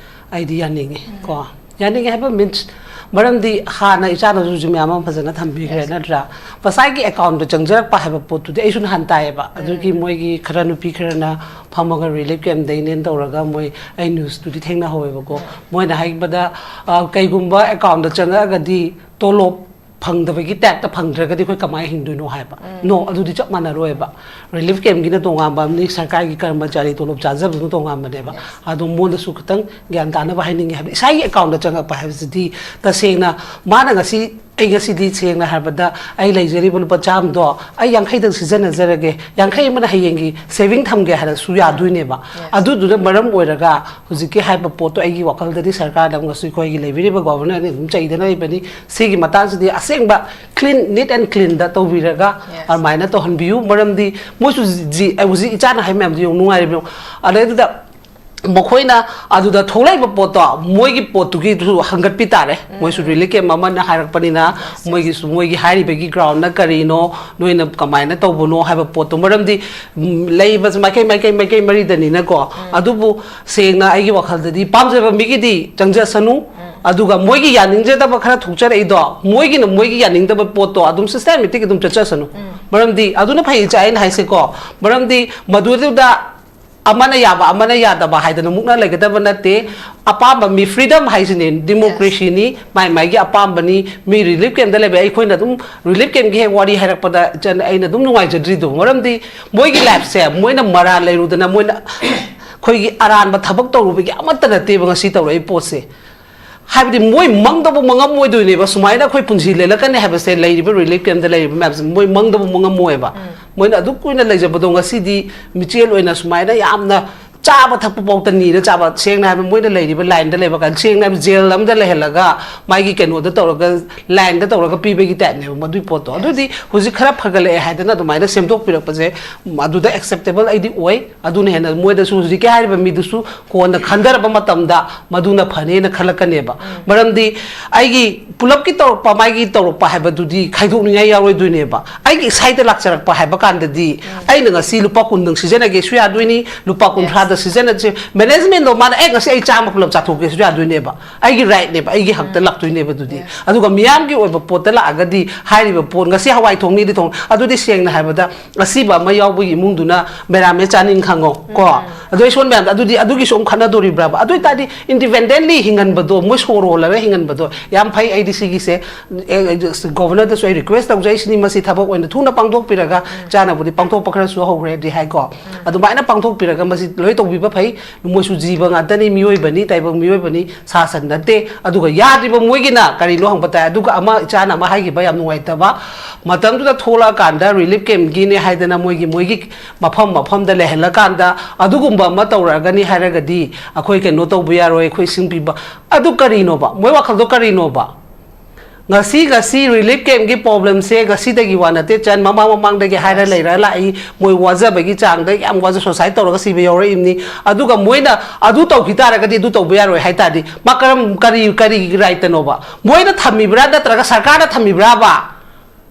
ꯑꯩꯗꯤ ꯌꯥꯅꯤꯡꯉꯤ, ꯀꯣ꯫ ꯌꯥꯅꯤꯡꯉꯤ ꯍꯥꯏꯕ means, ꯃꯔꯝꯗꯤ ꯍꯥꯟꯅ ꯏꯆꯥꯅꯁꯨ ꯍꯧꯖꯤꯛ ꯃꯌꯥꯝ ꯑꯃ ꯐꯖꯅ ꯊꯝꯕꯤꯈ꯭ꯔꯦ, ꯅꯠꯇ꯭ꯔꯥ? ꯃꯁꯥꯒꯤ ꯑꯦꯀꯥꯎꯟꯗ ꯆꯪꯖꯔꯛꯄ ꯍꯥꯏꯕ ꯄꯣꯠꯇꯨꯗꯤ ꯑꯩꯁꯨ ꯅꯍꯥꯟ ꯇꯥꯏꯌꯦꯕ꯫ ꯑꯗꯨꯒꯤ ꯃꯣꯏꯒꯤ ꯈꯔ ꯅꯨꯄꯤ ꯈꯔꯅ ꯐꯝꯃꯒ ꯔꯤꯂꯤꯐ ꯀꯦꯝꯗꯩꯅꯦꯅ ꯇꯧꯔꯒ ꯃꯣꯏ, ꯑꯩ ꯅ꯭ꯌꯨꯁꯇꯨꯗꯤ ꯊꯦꯡꯅꯍꯧꯋꯦꯕꯀꯣ꯫ ꯃꯣꯏꯅ ꯍꯥꯏꯕꯗ, ꯑ, ꯀꯩꯒꯨꯝꯕ ꯑꯦꯀꯥꯎꯟꯗ ꯆꯪꯉꯛꯑꯒꯗꯤ ꯇꯣꯂꯣꯞ ꯐꯪꯗꯕꯒꯤ ꯇꯥꯏꯞꯇ ꯐꯪꯗ꯭ꯔꯒꯗꯤ ꯑꯩꯈꯣꯏ ꯀꯃꯥꯏꯅ ꯍꯤꯡꯗꯣꯏꯅꯣ ꯍꯥꯏꯕ꯫ ꯅꯣ, ꯑꯗꯨꯗꯤ ꯆꯞ ꯃꯥꯟꯅꯔꯣꯏꯕ꯫ ꯔꯤꯂꯤꯐ ꯀꯦꯝꯒꯤꯅ ꯇꯣꯉꯥꯟꯕ ꯑꯃꯅꯤ, ꯁꯔꯀꯥꯔꯒꯤ ꯀꯔꯃꯆꯥꯔꯤ ꯇꯣꯂꯣꯞ ꯆꯥꯖꯕꯗꯨꯅ ꯇꯣꯉꯥꯟꯕꯅꯦꯕ꯫ ꯑꯗꯣ ꯃꯉꯣꯟꯗꯁꯨ ꯈꯤꯇꯪ ꯒ꯭ꯌꯥꯟ ꯇꯥꯅꯕ ꯍꯥꯏꯅꯤꯡꯉꯦ ꯍꯥꯏꯕꯗꯤ, ꯏꯁꯥꯒꯤ ꯑꯦꯀꯥꯎꯟꯗ ꯆꯪꯉꯛꯄ ꯍꯥꯏꯕꯁꯤꯗꯤ ꯇꯁꯦꯡꯅ ꯃꯥꯅ ꯉꯁꯤ, ꯑꯩ ꯉꯁꯤꯗꯤ ꯁꯦꯡꯅ ꯍꯥꯏꯔꯕꯗ ꯑꯩ ꯂꯩꯖꯔꯤꯕ ꯂꯨꯄꯥ ꯆꯥꯝꯃꯗꯣ ꯑꯩ ꯌꯥꯡꯈꯩꯗꯪ ꯁꯤꯖꯤꯟꯅꯖꯔꯒꯦ, ꯌꯥꯡꯈꯩ ꯑꯃꯅ ꯍꯌꯦꯡꯒꯤ ꯁꯦꯚꯤꯡ ꯊꯝꯒꯦ ꯍꯥꯏꯔꯁꯨ ꯌꯥꯗꯣꯏꯅꯦꯕ꯫ ꯑꯗꯨꯗꯨꯅ ꯃꯔꯝ ꯑꯣꯏꯔꯒ ꯍꯧꯖꯤꯛꯀꯤ ꯍꯥꯏꯕ ꯄꯣꯠꯇꯣ ꯑꯩꯒꯤ ꯋꯥꯈꯜꯗꯗꯤ ꯁꯔꯀꯥꯔꯗ ꯉꯁꯤ ꯑꯩꯈꯣꯏꯒꯤ ꯂꯩꯕꯤꯔꯤꯕ ꯒꯣꯕꯔꯅꯔꯅ ꯑꯗꯨꯝ ꯆꯩꯗꯅ ꯂꯩꯕꯅꯤ꯫ ꯁꯤꯒꯤ ꯃꯇꯥꯡꯁꯤꯗꯤ ꯑꯁꯦꯡꯕ ꯀ꯭ꯂꯤꯟ, ꯅꯤꯠ ꯑꯦꯟ ꯀ꯭ꯂꯤꯟꯗ ꯇꯧꯕꯤꯔꯒ ꯑꯗꯨꯃꯥꯏꯅ ꯇꯧꯍꯟꯕꯤꯌꯨ꯫ ꯃꯔꯝꯗꯤ ꯃꯣꯏꯁꯨ ꯖꯤ-, ꯍꯧꯖꯤꯛ ꯏꯆꯥꯅ ꯍꯥꯏ ꯃꯌꯥꯝꯗꯨ ꯌꯦꯡꯉꯨ, ꯅꯨꯡꯉꯥꯏꯔꯤꯕ ꯌꯦꯡꯉꯨ꯫ ꯑꯗꯩꯗꯨꯗ ꯃꯈꯣꯏꯅ ꯑꯗꯨꯗ ꯊꯣꯛꯂꯛꯏꯕ ꯄꯣꯠꯇꯣ, ꯃꯣꯏꯒꯤ ꯄꯣꯠꯇꯨꯒꯤꯁꯨ ꯍꯪꯒꯠꯄꯤ ꯇꯥꯔꯦ꯫ ꯃꯣꯏꯁꯨ ꯔꯤꯂꯤꯐ ꯀꯦꯝ ꯑꯃꯅ ꯍꯥꯏꯔꯛꯄꯅꯤꯅ, ꯃꯣꯏꯒꯤꯁꯨ, ꯃꯣꯏꯒꯤ ꯍꯥꯏꯔꯤꯕꯒꯤ ꯒ꯭ꯔꯥꯎꯟꯅ ꯀꯔꯤꯅꯣ, ꯅꯣꯏꯅ ꯀꯃꯥꯏꯅ ꯇꯧꯕꯅꯣ ꯍꯥꯏꯕ ꯄꯣꯠꯇꯣ꯫ ꯃꯔꯝꯗꯤ, ꯎꯝ, ꯂꯩꯕꯁꯦ ꯃꯥꯏꯀꯩ, ꯃꯥꯏꯀꯩ, ꯃꯥꯏꯀꯩ ꯃꯔꯤꯗꯅꯤꯅꯀꯣ꯫ ꯑꯗꯨꯕꯨ ꯁꯦꯡꯅ ꯑꯩꯒꯤ ꯋꯥꯈꯜꯗꯗꯤ ꯄꯥꯝꯖꯕ ꯃꯤꯒꯤꯗꯤ ꯆꯪꯖꯁꯅꯨ꯫ ꯑꯗꯨꯒ ꯃꯣꯏꯒꯤ ꯌꯥꯅꯤꯡꯖꯗꯕ ꯈꯔ ꯊꯣꯛꯆꯔꯛꯏꯗꯣ, ꯃꯣꯏꯒꯤꯅ ꯃꯣꯏꯒꯤ ꯌꯥꯅꯤꯡꯗꯕ ꯄꯣꯠꯇꯣ ꯑꯗꯨꯝ ꯁꯤꯁꯇꯦꯃꯦꯇꯤꯛ ꯑꯗꯨꯝ ꯆꯠꯆꯁꯅꯨ꯫ ꯃꯔꯝꯗꯤ ꯑꯗꯨꯅ ꯐꯩ, ꯏꯆꯥ, ꯑꯩꯅ ꯍꯥꯏꯁꯦꯀꯣ꯫ ꯃꯔꯝꯗꯤ ꯃꯗꯨꯗꯨꯗ ꯑꯃꯅ ꯌꯥꯕ, ꯑꯃꯅ ꯌꯥꯗꯕ ꯍꯥꯏꯗꯅ ꯃꯨꯛꯅ ꯂꯩꯒꯗꯕ ꯅꯠꯇꯦ꯫ ꯑꯄꯥꯝꯕ ꯃꯤ, ꯐ꯭ꯔꯤꯗꯝ ꯍꯥꯏꯁꯤꯅꯦ, ꯗꯤꯃꯣꯀ꯭ꯔꯦꯁꯤꯅꯤ, ꯃꯥꯏ ꯃꯥꯏꯒꯤ ꯑꯄꯥꯝꯕꯅꯤ꯫ ꯃꯤ ꯔꯤꯂꯤꯐ ꯀꯦꯝꯗ ꯂꯩꯕ, ꯑꯩꯈꯣꯏꯅ ꯑꯗꯨꯝ ꯔꯤꯂꯤꯐ ꯀꯦꯝꯒꯤ ꯍꯦꯛ ꯋꯥꯔꯤ ꯍꯥꯏꯔꯛꯄꯗ ꯏꯆꯟ, ꯑꯩꯅ ꯑꯗꯨꯝ ꯅꯨꯡꯉꯥꯏꯖꯗ꯭ꯔꯤꯗꯣ, ꯃꯔꯝꯗꯤ ꯃꯣꯏꯒꯤ ꯂꯥꯏꯐꯁꯦ ꯃꯣꯏꯅ ꯃꯔꯥꯜ ꯂꯩꯔꯨꯗꯅ, ꯃꯣꯏꯅ ꯑꯩꯈꯣꯏꯒꯤ ꯑꯔꯥꯟꯕ ꯊꯕꯛ ꯇꯧꯔꯨꯕꯒꯤ ꯑꯃꯠꯇ ꯅꯠꯇꯦꯕ ꯉꯁꯤ ꯇꯧꯔꯛꯏ ꯄꯣꯠꯁꯦ꯫ ꯍꯥꯏꯕꯗꯤ ꯃꯣꯏ ꯃꯪꯗꯕꯨ ꯃꯪꯉꯝꯃꯣꯏꯗꯣꯏꯅꯦꯕ, ꯁꯨꯃꯥꯏꯅ ꯑꯩꯈꯣꯏ ꯄꯨꯟꯁꯤ ꯂꯦꯜꯂꯛꯀꯅꯤ ꯍꯥꯏꯕꯁꯦ꯫ ꯂꯩꯔꯤꯕ ꯔꯤꯂꯤꯐ ꯀꯦꯝꯗ ꯂꯩꯔꯤꯕ ꯃꯌꯥꯝꯁꯦ ꯃꯣꯏ ꯃꯪꯗꯕꯨ ꯃꯪꯉꯝꯃꯣꯏꯕ꯫ ꯃꯣꯏꯅ ꯑꯗꯨꯛ ꯀꯨꯏꯅ ꯂꯩꯖꯕꯗꯣ ꯉꯁꯤꯗꯤ ꯃꯤꯆꯦꯜ ꯑꯣꯏꯅ ꯁꯨꯃꯥꯏꯅ ꯌꯥꯝꯅ ꯆꯥꯕ ꯊꯛꯄ ꯐꯥꯎꯇ ꯅꯤꯔ ꯆꯥꯕ, ꯁꯦꯡꯅ ꯍꯥꯏꯕ, ꯃꯣꯏꯅ ꯂꯩꯔꯤꯕ ꯂꯥꯏꯟꯗ ꯂꯩꯕ ꯀꯥꯟꯗ, ꯁꯦꯡꯅ ꯍꯥꯏꯕ, ꯖꯦꯜ ꯑꯃꯗ ꯂꯩꯍꯜꯂꯒ ꯃꯥꯒꯤ ꯀꯩꯅꯣꯗ ꯇꯧꯔꯒ, ꯂꯥꯏꯟꯗ ꯇꯧꯔꯒ ꯄꯤꯕꯒꯤ ꯇꯥꯏꯞꯅꯦꯕ ꯃꯗꯨꯏ ꯄꯣꯠꯇꯣ꯫ ꯑꯗꯨꯗꯤ ꯍꯧꯖꯤꯛ ꯈꯔ ꯐꯒꯠꯂꯛꯑꯦ ꯍꯥꯏꯗꯅ ꯑꯗꯨꯃꯥꯏꯅ ꯁꯦꯝꯗꯣꯛꯄꯤꯔꯛꯄꯁꯦ, ꯑꯗꯨꯗ ꯑꯦꯛꯁꯦꯞꯇꯦꯕꯜ ꯑꯩꯗꯤ ꯑꯣꯏ꯫ ꯑꯗꯨꯅ ꯍꯦꯟꯅ ꯃꯣꯏꯗꯁꯨ, ꯍꯧꯖꯤꯛꯀꯤ ꯍꯥꯏꯔꯤꯕ ꯃꯤꯗꯨꯁꯨ ꯀꯣꯟꯅ ꯈꯟꯊꯔꯕ ꯃꯇꯝꯗ ꯃꯗꯨꯅ ꯐꯅꯦꯅ ꯈꯜꯂꯛꯀꯅꯦꯕ꯫ ꯃꯔꯝꯗꯤ ꯑꯩꯒꯤ ꯄꯨꯂꯞꯀꯤ ꯇꯧꯔꯛꯄ, ꯃꯥꯒꯤ ꯇꯧꯔꯛꯄ ꯍꯥꯏꯕꯗꯨꯗꯤ ꯈꯥꯏꯗꯣꯛꯅꯤꯡꯉꯥꯏ ꯌꯥꯎꯔꯣꯏꯗꯣꯏꯅꯦꯕ꯫ ꯑꯩꯒꯤ ꯁꯥꯏꯗ ꯂꯥꯛꯆꯔꯛꯄ ꯍꯥꯏꯕ ꯀꯥꯟꯗꯗꯤ ꯑꯩꯅ ꯉꯁꯤ ꯂꯨꯄꯥ ꯀꯨꯟꯗꯪ ꯁꯤꯖꯤꯟꯅꯒꯦꯁꯨ ꯌꯥꯗꯣꯏꯅꯤ, ꯂꯨꯄꯥ ꯀꯨꯟꯊ꯭ꯔꯥ ꯁꯤꯖꯟꯅꯁꯦ, ꯃꯦꯅꯦꯖꯃꯦꯟꯗꯣ ꯃꯥꯅ ꯑꯦ ꯉꯁꯤ ꯑꯩ ꯆꯥꯝꯃ ꯄꯨꯂꯞ ꯆꯥꯊꯣꯛꯀꯦꯁꯨ ꯌꯥꯗꯣꯏꯅꯦꯕ, ꯑꯩꯒꯤ ꯔꯥꯏꯠꯅꯦꯕ, ꯑꯩꯒꯤ ꯍꯛꯇ ꯂꯥꯛꯇꯣꯏꯅꯦꯕ꯫ ꯑꯗꯨꯗꯤ ꯑꯗꯨꯒ ꯃꯤꯌꯥꯝꯒꯤ ꯑꯣꯏꯕ ꯄꯣꯠꯇ ꯂꯥꯛꯑꯒꯗꯤ ꯍꯥꯏꯔꯤꯕ ꯄꯣꯠ, ꯉꯁꯤ ꯍꯋꯥꯏ ꯊꯣꯡꯅꯤꯗꯤ ꯊꯣꯡ, ꯑꯗꯨꯗꯤ ꯁꯦꯡꯅ ꯍꯥꯏꯕꯗ ꯑꯁꯤꯕ ꯑꯃ ꯌꯥꯎꯕꯒꯤ ꯏꯃꯨꯡꯗꯨꯅ ꯃꯦꯔꯥꯃꯦ ꯆꯥꯅꯤꯡ ꯈꯪꯉꯣ ꯀꯣ꯫ ꯑꯗꯣ ꯑꯩ ꯁꯣꯟ ꯃꯌꯥꯝꯗ ꯑꯗꯨꯗꯤ ꯑꯗꯨꯒꯤꯁꯨ ꯑꯃꯨꯛ ꯈꯠꯅꯗꯣꯔꯤꯕ꯭ꯔꯕ? ꯑꯗꯨ ꯑꯣꯏꯇꯥꯔꯗꯤ ꯏꯟꯗꯤꯄꯦꯟꯗꯦꯟꯂꯤ ꯍꯤꯡꯍꯟꯕꯗꯣ, ꯃꯣꯏ ꯁꯣꯔ ꯍꯣꯜꯂꯒ ꯍꯤꯡꯍꯟꯕꯗꯣ ꯌꯥꯝ ꯐꯩ꯫ ꯑꯩꯗꯤ ꯁꯤꯒꯤꯁꯦ ꯒꯣꯚꯔꯅꯔꯗꯁꯨ ꯑꯩ ꯔꯤꯀ꯭ꯋꯦꯁ ꯇꯧꯖꯩꯁꯤꯅꯤ, ꯃꯁꯤ ꯊꯕꯛ ꯑꯣꯏꯅ ꯊꯨꯅ ꯄꯥꯡꯊꯣꯛꯄꯤꯔꯒ, ꯆꯥꯅꯕꯨꯗꯤ ꯄꯥꯡꯊꯣꯛꯄ ꯈꯔꯁꯨ ꯍꯧꯈ꯭ꯔꯦꯗꯤ ꯍꯥꯏꯀꯣ꯫ ꯑꯗꯨꯃꯥꯏꯅ ꯄꯥꯡꯊꯣꯛꯄꯤꯔꯒ ꯃꯁꯤ ꯂꯣꯏ ꯇꯧꯕꯤꯕ ꯐꯩ꯫ ꯃꯣꯏꯁꯨ ꯖꯤꯕ ꯉꯥꯛꯇꯅꯤ, ꯃꯤꯑꯣꯏꯕꯅꯤ, ꯇꯥꯏꯕꯪ ꯃꯤꯑꯣꯏꯕꯅꯤ, ꯁꯥ ꯁꯟ ꯅꯠꯇꯦ꯫ ꯑꯗꯨꯒ ꯌꯥꯗ꯭ꯔꯤꯕ ꯃꯣꯏꯒꯤꯅ ꯀꯔꯤꯅꯣ ꯍꯪꯕ ꯇꯥꯏ꯫ ꯑꯗꯨꯒ ꯑꯃ, ꯏꯆꯥꯅ ꯑꯃ ꯍꯥꯏꯈꯤꯕ ꯌꯥꯝ ꯅꯨꯡꯉꯥꯏꯇꯕ, ꯃꯇꯝꯗꯨꯗ ꯊꯣꯛꯂꯛꯑꯀꯥꯟꯗ ꯔꯤꯂꯤꯐ ꯀꯦꯝꯞꯀꯤꯅꯦ ꯍꯥꯏꯗꯅ ꯃꯣꯏꯒꯤ, ꯃꯣꯏꯒꯤ ꯃꯐꯝ ꯃꯐꯝꯗ ꯂꯩꯍꯜꯂꯀꯥꯟꯗ ꯑꯗꯨꯒꯨꯝꯕ ꯑꯃ ꯇꯧꯔꯛꯑꯒꯅꯤ ꯍꯥꯏꯔꯒꯗꯤ ꯑꯩꯈꯣꯏ ꯀꯩꯅꯣ ꯇꯧꯕ ꯌꯥꯔꯣꯏ, ꯑꯩꯈꯣꯏ ꯏꯁꯤꯡ ꯄꯤꯕ, ꯑꯗꯨ ꯀꯔꯤꯅꯣꯕ? ꯃꯣꯏ ꯋꯥꯈꯜꯗꯣ ꯀꯔꯤꯅꯣꯕ? ꯉꯁꯤ, ꯉꯁꯤ ꯔꯤꯂꯤꯐ ꯀꯦꯝꯞꯀꯤ ꯄ꯭ꯔꯣꯕ꯭ꯂꯦꯝꯁꯦ ꯉꯁꯤꯗꯒꯤ ꯋꯥ ꯅꯠꯇꯦ, ꯆꯟ ꯃꯃꯥꯡ ꯃꯃꯥꯡꯗꯒꯤ ꯍꯥꯏꯔ ꯂꯩꯔ ꯂꯥꯛꯏ꯫ ꯃꯣꯏ ꯋꯥꯖꯕꯒꯤ ꯆꯥꯡꯗ ꯌꯥꯝ ꯋꯥꯖ ꯁꯨꯁꯥꯏꯠ ꯇꯧꯔꯒ ꯁꯤꯕ ꯌꯥꯎꯔꯛꯏꯕꯅꯤ꯫ ꯑꯗꯨꯒ ꯃꯣꯏꯅ ꯑꯗꯨ ꯇꯧꯈꯤ ꯇꯥꯔꯒꯗꯤ ꯑꯗꯨ ꯇꯧꯕ ꯌꯥꯔꯣꯏ ꯍꯥꯏ ꯇꯥꯔꯗꯤ ꯃꯥ ꯀꯔꯝ, ꯀꯔꯤ, ꯀꯔꯤꯒꯤ ꯔꯥꯏꯠꯇꯅꯣꯕ? ꯃꯣꯏꯅ ꯊꯝꯃꯤꯕ꯭ꯔꯥ ꯅꯠꯇ꯭ꯔꯒ ꯁꯔꯀꯥꯔꯅ ꯊꯝꯃꯤꯕ꯭ꯔꯥꯕ?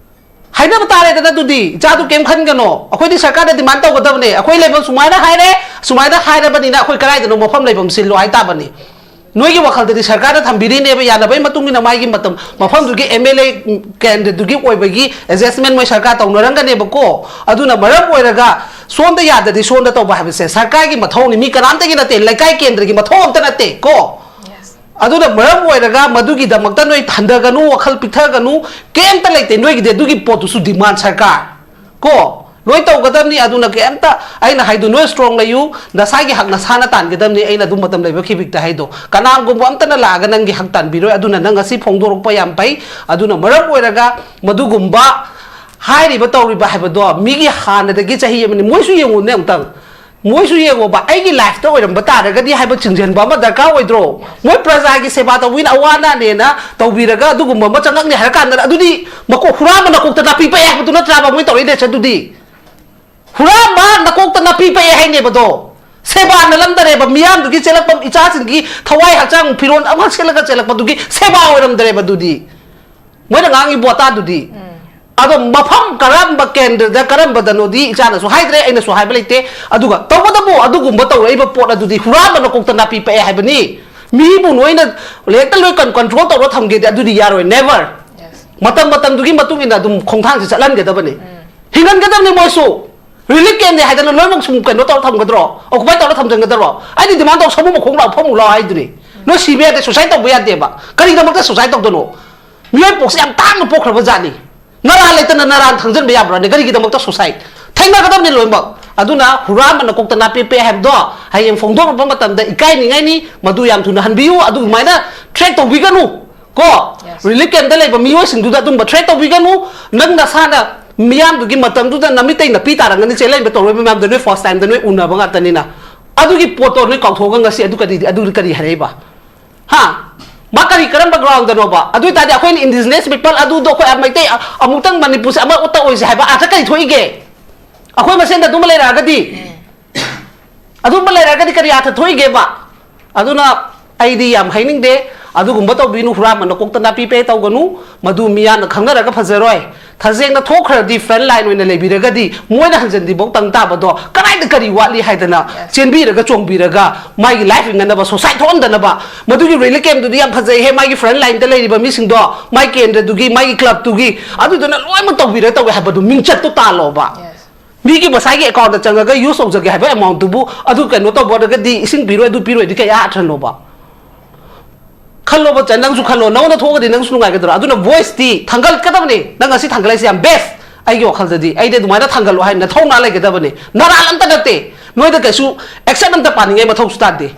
ꯍꯥꯏꯅꯕ ꯇꯥꯔꯦꯗꯅ ꯑꯗꯨꯗꯤ, ꯏꯆꯥꯗꯨ ꯀꯩꯝ ꯈꯟꯒꯅꯣ꯫ ꯑꯩꯈꯣꯏꯗꯤ ꯁꯔꯀꯥꯔꯗ ꯗꯤꯃꯥꯟ ꯇꯧꯒꯗꯕꯅꯦ꯫ ꯑꯩꯈꯣꯏ ꯂꯩꯐꯝ ꯁꯨꯃꯥꯏꯅ ꯍꯥꯏꯔꯦ, ꯁꯨꯃꯥꯏꯅ ꯍꯥꯏꯔꯕꯅꯤꯅ ꯑꯩꯈꯣꯏ ꯀꯗꯥꯏꯗꯅꯣ ꯃꯐꯝ ꯂꯩꯐꯝ ꯁꯤꯜꯂꯣ ꯍꯥꯏ ꯇꯥꯕꯅꯤ꯫ ꯅꯣꯏꯒꯤ ꯋꯥꯈꯜꯗꯗꯤ ꯁꯔꯀꯥꯔꯅ ꯊꯝꯕꯤꯔꯤꯅꯦꯕ, ꯌꯥꯅꯕꯒꯤ ꯃꯇꯨꯡ ꯏꯟꯅ ꯃꯥꯒꯤ ꯃꯇꯝ, ꯃꯐꯝꯗꯨꯒꯤ ꯑꯦꯝ ꯑꯦꯜ ꯑꯦ ꯀꯦꯟꯗ꯭ꯔꯗꯨꯒꯤ ꯑꯣꯏꯕꯒꯤ ꯑꯦꯗꯖꯁꯃꯦꯟ ꯃꯣꯏ ꯁꯔꯀꯥꯔ ꯇꯧꯅꯔꯝꯒꯅꯦꯕꯀꯣ꯫ ꯑꯗꯨꯅ ꯃꯔꯝ ꯑꯣꯏꯔꯒ ꯁꯣꯝꯗ ꯌꯥꯗꯗꯤ ꯁꯣꯝꯗ ꯇꯧꯕ ꯍꯥꯏꯕꯁꯦ ꯁꯔꯀꯥꯔꯒꯤ ꯃꯊꯧꯅꯤ, ꯃꯤ ꯀꯅꯥꯝꯇꯒꯤ ꯅꯠꯇꯦ, ꯂꯩꯀꯥꯏ ꯀꯦꯟꯗ꯭ꯔꯒꯤ ꯃꯊꯧ ꯑꯝꯇ ꯅꯠꯇꯦ ꯀꯣ꯫ ꯑꯗꯨꯅ ꯃꯔꯝ ꯑꯣꯏꯔꯒ ꯃꯗꯨꯒꯤꯗꯃꯛꯇ ꯅꯣꯏ ꯍꯟꯊꯒꯅꯨ, ꯋꯥꯈꯜ ꯄꯤꯛꯊꯒꯅꯨ, ꯀꯩꯝꯇ ꯂꯩꯇꯦ ꯅꯣꯏꯒꯤꯗꯤ꯫ ꯑꯗꯨꯒꯤ ꯄꯣꯠꯇꯨꯁꯨ ꯗꯤꯃꯥꯟ ꯁꯔꯀꯥꯔ ꯀꯣ ꯂꯣꯏ ꯇꯧꯒꯗꯕꯅꯤ꯫ ꯑꯗꯨꯅ ꯀꯩꯝꯇ, ꯑꯩꯅ ꯍꯥꯏꯗꯣ, ꯅꯣꯏ ꯁ꯭ꯇꯔꯣꯡ ꯂꯩꯌꯨ, ꯅꯁꯥꯒꯤ ꯍꯛ ꯅꯁꯥꯅ ꯇꯥꯟꯒꯗꯕꯅꯤ꯫ ꯑꯩꯅ ꯑꯗꯨ ꯃꯇꯝ ꯂꯩꯕ ꯈꯤꯕꯤꯛꯇ ꯍꯥꯏꯗꯣ, ꯀꯅꯥꯒꯨꯝꯕ ꯑꯝꯇꯅ ꯂꯥꯛꯑꯒ ꯅꯪꯒꯤ ꯍꯛ ꯇꯥꯟꯕꯤꯔꯣꯏ꯫ ꯑꯗꯨꯅ ꯅꯪ ꯉꯁꯤ ꯐꯣꯡꯗꯣꯔꯛꯄ ꯌꯥꯝ ꯐꯩ꯫ ꯑꯗꯨꯅ ꯃꯔꯝ ꯑꯣꯏꯔꯒ ꯃꯗꯨꯒꯨꯝꯕ ꯍꯥꯏꯔꯤꯕ ꯇꯧꯔꯤꯕ ꯍꯥꯏꯕꯗꯣ ꯃꯤꯒꯤ ꯍꯥꯟꯅꯗꯒꯤ ꯆꯍꯤ ꯑꯃꯅꯤ꯫ ꯃꯣꯏꯁꯨ ꯌꯦꯡꯉꯨꯅꯦ ꯑꯃꯨꯛꯇꯪ, ꯃꯣꯏꯁꯨ ꯌꯦꯡꯉꯣꯕ, ꯑꯩꯒꯤ ꯂꯥꯏꯐꯇ ꯑꯣꯏꯔꯝꯕ ꯇꯥꯔꯒꯗꯤ ꯍꯥꯏꯕ ꯆꯤꯡꯁꯤꯟꯕ ꯑꯃ ꯗꯔꯀꯥꯔ ꯑꯣꯏꯗ꯭ꯔꯣ? ꯃꯣꯏ ꯄ꯭ꯔꯖꯥꯒꯤ ꯁꯦꯕꯥ ꯇꯧꯕꯤꯅ ꯑꯋꯥ ꯑꯅꯥꯅꯦꯅ ꯇꯧꯕꯤꯔꯒ ꯑꯗꯨꯒꯨꯝꯕ ꯑꯃ ꯆꯪꯉꯛꯅꯤ ꯍꯥꯏꯔ ꯀꯥꯟꯗ, ꯑꯗꯨꯗꯤ ꯃꯀꯣꯛ ꯍꯨꯔꯥꯟꯕ ꯅꯀꯣꯛꯇ ꯅꯥꯄꯤ ꯄꯛꯑꯦ ꯍꯥꯏꯕꯗꯨ ꯅꯠꯇ꯭ꯔꯥꯕ ꯃꯣꯏ ꯇꯧꯔꯛꯏ ꯂꯦꯁꯟꯗꯨꯗꯤ? ꯍꯨꯔꯥꯟꯕ ꯅꯀꯣꯛꯇ ꯅꯥꯄꯤ ꯄꯛꯑꯦ ꯍꯥꯏꯅꯦꯕꯗꯣ꯫ ꯁꯦꯕꯥ ꯅꯠꯂꯝꯗꯔꯦꯕ, ꯃꯤꯌꯥꯝꯗꯨꯒꯤ ꯆꯦꯜꯂꯛꯄ, ꯏꯆꯥꯁꯤꯡꯒꯤ ꯊꯋꯥꯏ ꯍꯛꯆꯥꯡ ꯐꯤꯔꯣꯜ ꯑꯃ ꯁꯦꯠꯂꯒ ꯆꯦꯜꯂꯛꯄꯗꯨꯒꯤ ꯁꯦꯕꯥ ꯑꯣꯏꯔꯝꯗ꯭ꯔꯦꯕ ꯑꯗꯨꯗꯤ꯫ ꯃꯣꯏꯅ ꯉꯥꯡꯉꯤꯕ ꯋꯥꯇꯥꯗꯨꯗꯤ꯫ ꯑꯗꯣ ꯃꯐꯝ ꯀꯔꯝꯕ ꯀꯦꯟꯗ꯭ꯔꯗ ꯀꯔꯝꯕꯗꯅꯣꯗꯤ ꯏꯆꯥꯅꯁꯨ ꯍꯥꯏꯗ꯭ꯔꯦ, ꯑꯩꯅꯁꯨ ꯍꯥꯏꯕ ꯂꯩꯇꯦ꯫ ꯑꯗꯨꯒ ꯇꯧꯕꯇꯕꯨ ꯑꯗꯨꯒꯨꯝꯕ ꯇꯧꯔꯛꯏꯕ ꯄꯣꯠ ꯑꯗꯨꯗꯤ ꯍꯨꯔꯥꯟꯕ ꯅꯀꯣꯛꯇ ꯅꯥꯄꯤ ꯄꯛꯑꯦ ꯍꯥꯏꯕꯅꯤ꯫ ꯃꯤꯕꯨ ꯅꯣꯏꯅ ꯍꯦꯛꯇ ꯂꯣꯏ ꯀꯟ-, control ꯇꯧꯔ ꯊꯝꯒꯦꯗꯤ ꯑꯗꯨꯗꯤ ꯌꯥꯔꯣꯏ, never꯫ Yes. ꯃꯇꯝ ꯃꯇꯝꯗꯨꯒꯤ ꯃꯇꯨꯡ ꯏꯟꯅ ꯑꯗꯨꯝ ꯈꯣꯡꯊꯥꯡꯁꯤ ꯆꯠꯍꯟꯒꯗꯕꯅꯤ꯫ ꯎꯝ꯫ ꯍꯤꯡꯍꯟꯒꯗꯕꯅꯤ ꯃꯣꯏꯁꯨ꯫ Relief camp ꯅꯦ ꯍꯥꯏꯗꯅ ꯂꯣꯏꯅꯃꯛ ꯁꯨꯝ ꯀꯩꯅꯣ ꯇꯧꯔ ꯊꯝꯒꯗ꯭ꯔꯣ? Occupy ꯇꯧꯔ ꯊꯝꯖꯟꯒꯗ꯭ꯔꯣ? ꯑꯩꯗꯤ demand ꯇꯧ, ꯁꯃꯨ ꯃꯈꯣꯡ ꯂꯥꯎ ꯐꯝꯃꯨ ꯂꯥꯎ ꯍꯥꯏꯗꯨꯅꯤ꯫ ꯅꯣꯏ ꯁꯤꯕ ꯌꯥꯗꯦ, suicide ꯇꯧꯕ ꯌꯥꯗꯦꯕ꯫ ꯀꯔꯤꯒꯤꯗꯃꯛꯇ suicide ꯇꯧꯗꯣꯏꯅꯣ? ꯃꯤꯑꯣꯏ ꯄꯣꯛꯁꯦ ꯌꯥꯝ ꯇꯥꯡꯅ ꯄꯣꯛꯈ꯭ꯔꯕ ꯖꯥꯠꯅꯤ꯫ ꯅꯔꯥ ꯂꯩꯇꯅ ꯅꯔꯥ ꯊꯪꯖꯟꯕ ꯌꯥꯕ꯭ꯔꯥꯅꯦ? ꯀꯔꯤꯒꯤꯗꯃꯛꯇ suicide? ꯊꯦꯡꯅꯒꯗꯕꯅꯤ ꯂꯣꯏꯅꯃꯛ꯫ ꯑꯗꯨꯅ ꯍꯨꯔꯥꯟꯕ ꯅꯀꯣꯛꯇ ꯅꯥꯄꯦꯠꯄꯦ ꯍꯥꯏꯕꯗꯣ ꯍꯌꯦꯡ ꯐꯣꯡꯗꯣꯔꯛꯄ ꯃꯇꯝꯗ ꯏꯀꯥꯏꯅꯤꯡꯉꯥꯏꯅꯤ, ꯃꯗꯨ ꯌꯥꯝ ꯊꯨꯅ ꯍꯟꯕꯤꯌꯨ꯫ ꯑꯗꯨꯃꯥꯏꯅ threat ꯇꯧꯕꯤꯒꯅꯨ꯫ ꯀꯣ? Yes. Relief camp ꯇ ꯂꯩꯕ ꯃꯤꯑꯣꯏꯁꯤꯡꯗꯨꯗ ꯑꯗꯨꯝꯕ threat ꯇꯧꯕꯤꯒꯅꯨ꯫ ꯅꯪ ꯅꯁꯥꯅ ꯃꯤꯌꯥꯝꯗꯨꯒꯤ ꯃꯇꯝꯗꯨꯗ ꯅꯃꯤꯠꯇꯩ ꯅꯥꯄꯤ ꯇꯥꯔꯝꯒꯅꯤ, ꯆꯦꯜꯂꯛꯏꯕ ꯇꯧꯔꯛꯏꯕ ꯃꯌꯥꯝꯗꯣ ꯅꯣꯏ first time ꯗ ꯅꯣꯏ ꯎꯅꯕ ꯉꯥꯛꯇꯅꯤꯅ꯫ ꯑꯗꯨꯒꯤ ꯄꯣꯠꯇꯣ ꯅꯣꯏ ꯀꯥꯎꯊꯣꯛꯑꯒ ꯉꯁꯤ ꯑꯗꯨ ꯀꯔꯤ, ꯑꯗꯨ ꯀꯔꯤ ꯍꯥꯏꯔꯛꯏꯕ? ꯍꯥ? ꯃꯥ ꯀꯔꯤ, ꯀꯔꯝꯕ ground ꯗꯅꯣꯕ? ꯑꯗꯨ ꯑꯣꯏ ꯇꯥꯔꯗꯤ ꯑꯩꯈꯣꯏꯅ indigenous people ꯑꯗꯨꯗꯣ ꯑꯩꯈꯣꯏ ꯃꯩꯇꯩ ꯑ-, ꯑꯃꯨꯛꯇꯪ ꯃꯅꯤꯄꯨꯔꯁꯦ ꯑꯃꯠꯇ ꯑꯣꯏꯁꯦ ꯍꯥꯏꯕ ꯑꯥꯔꯊ ꯀꯔꯤ ꯊꯣꯛꯏꯒꯦ? ꯑꯩꯈꯣꯏ ꯃꯁꯦꯟꯗ ꯑꯗꯨꯝꯕ ꯂꯩꯔꯛꯑꯒꯗꯤ? ꯑꯗꯨꯝꯕ ꯂꯩꯔꯒꯗꯤ ꯀꯔꯤ ꯑꯥꯔꯊ ꯊꯣꯛꯏꯒꯦꯕ? ꯑꯗꯨꯅ ꯑꯩꯗꯤ ꯌꯥꯝ ꯍꯥꯏꯅꯤꯡꯗꯦ꯫ ꯑꯗꯨꯒꯨꯝꯕ ꯇꯧꯕꯤꯅꯨ, ꯍꯨꯔꯥꯟꯕ ꯅꯀꯣꯛꯇ ꯅꯥꯄꯤ ꯄꯦ ꯇꯧꯒꯅꯨ꯫ ꯃꯗꯨ ꯃꯤꯌꯥꯝꯅ ꯈꯪꯅꯔꯒ ꯐꯖꯔꯣꯏ꯫ ꯇꯁꯦꯡꯅ ꯊꯣꯛꯈ꯭ꯔꯗꯤ front line ꯑꯣꯏꯅ ꯂꯩꯕꯤꯔꯒꯗꯤ ꯃꯣꯏꯅ ꯍꯟꯖꯟꯗ꯭ꯔꯤꯐꯥꯎ ꯇꯪ ꯇꯥꯕꯗꯣ ꯀꯗꯥꯏꯗ ꯀꯔꯤ ꯋꯥꯠꯂꯤ ꯍꯥꯏꯗꯅ Yes. ꯆꯦꯟꯕꯤꯔꯒ ꯆꯣꯡꯕꯤꯔꯒ ꯃꯥꯒꯤ life ꯍꯤꯡꯅꯅꯕ, suicide ꯊꯣꯛꯍꯟꯗꯅꯕ꯫ ꯃꯗꯨꯒꯤ relief camp ꯗꯨꯗꯤ ꯌꯥꯝ ꯐꯖꯩꯍꯦ, ꯃꯥꯒꯤ front line ꯗ ꯂꯩꯔꯤꯕ ꯃꯤꯁꯤꯡꯗꯣ, ꯃꯥꯒꯤ ꯀꯦꯟꯗ꯭ꯔꯗꯨꯒꯤ, ꯃꯥꯒꯤ club ꯇꯨꯒꯤ, ꯑꯗꯨꯗꯨꯅ ꯂꯣꯏꯅꯃꯛ ꯇꯧꯕꯤꯔ ꯇꯧꯋꯦ ꯍꯥꯏꯕꯗꯨ ꯃꯤꯡꯆꯠꯇꯣ ꯇꯥꯜꯂꯣꯕ꯫ Yes. ꯃꯤꯒꯤ ꯃꯁꯥꯒꯤ account ꯇ ꯆꯪꯉꯒ use ꯇꯧꯖꯒꯦ ꯍꯥꯏꯕ amount ꯇꯨꯕꯨ ꯑꯗꯨ ꯀꯩꯅꯣ ꯇꯧꯕ ꯑꯣꯏꯔꯒꯗꯤ, ꯏꯁꯤꯡ ꯄꯤꯔꯣꯏ, ꯑꯗꯨ ꯄꯤꯔꯣꯏꯗꯤ ꯀꯩ ꯑꯥꯔꯊꯅꯣꯕ? ꯈꯜꯂꯣꯕ, ꯆꯟ, ꯅꯪꯁꯨ ꯈꯜꯂꯣ, ꯅꯉꯣꯟꯗ ꯊꯣꯛꯑꯒꯗꯤ ꯅꯪꯁꯨ ꯅꯨꯡꯉꯥꯏꯒꯗ꯭ꯔꯣ? ꯑꯗꯨꯅ voice ꯇꯤ ꯊꯥꯡꯒꯠꯀꯗꯕꯅꯤ꯫ ꯅꯪ ꯉꯁꯤ ꯊꯥꯡꯒꯠꯂꯛꯏꯁꯦ ꯌꯥꯝ best꯫ ꯑꯩꯒꯤ ꯋꯥꯈꯜꯗꯗꯤ ꯑꯩꯗꯤ ꯑꯗꯨꯃꯥꯏꯅ ꯊꯥꯡꯒꯠꯂꯣ ꯍꯥꯏꯅ ꯊꯧꯅꯥ ꯂꯩꯒꯗꯕꯅꯤ꯫ ꯅꯔꯥꯜ ꯑꯝꯇ ꯅꯠꯇꯦ꯫ ꯅꯣꯏꯗ ꯀꯩꯁꯨ action ꯑꯝꯇ ꯄꯥꯅꯤꯡꯉꯥꯏ ꯃꯊꯧꯁꯨ ꯇꯥꯗꯦ꯫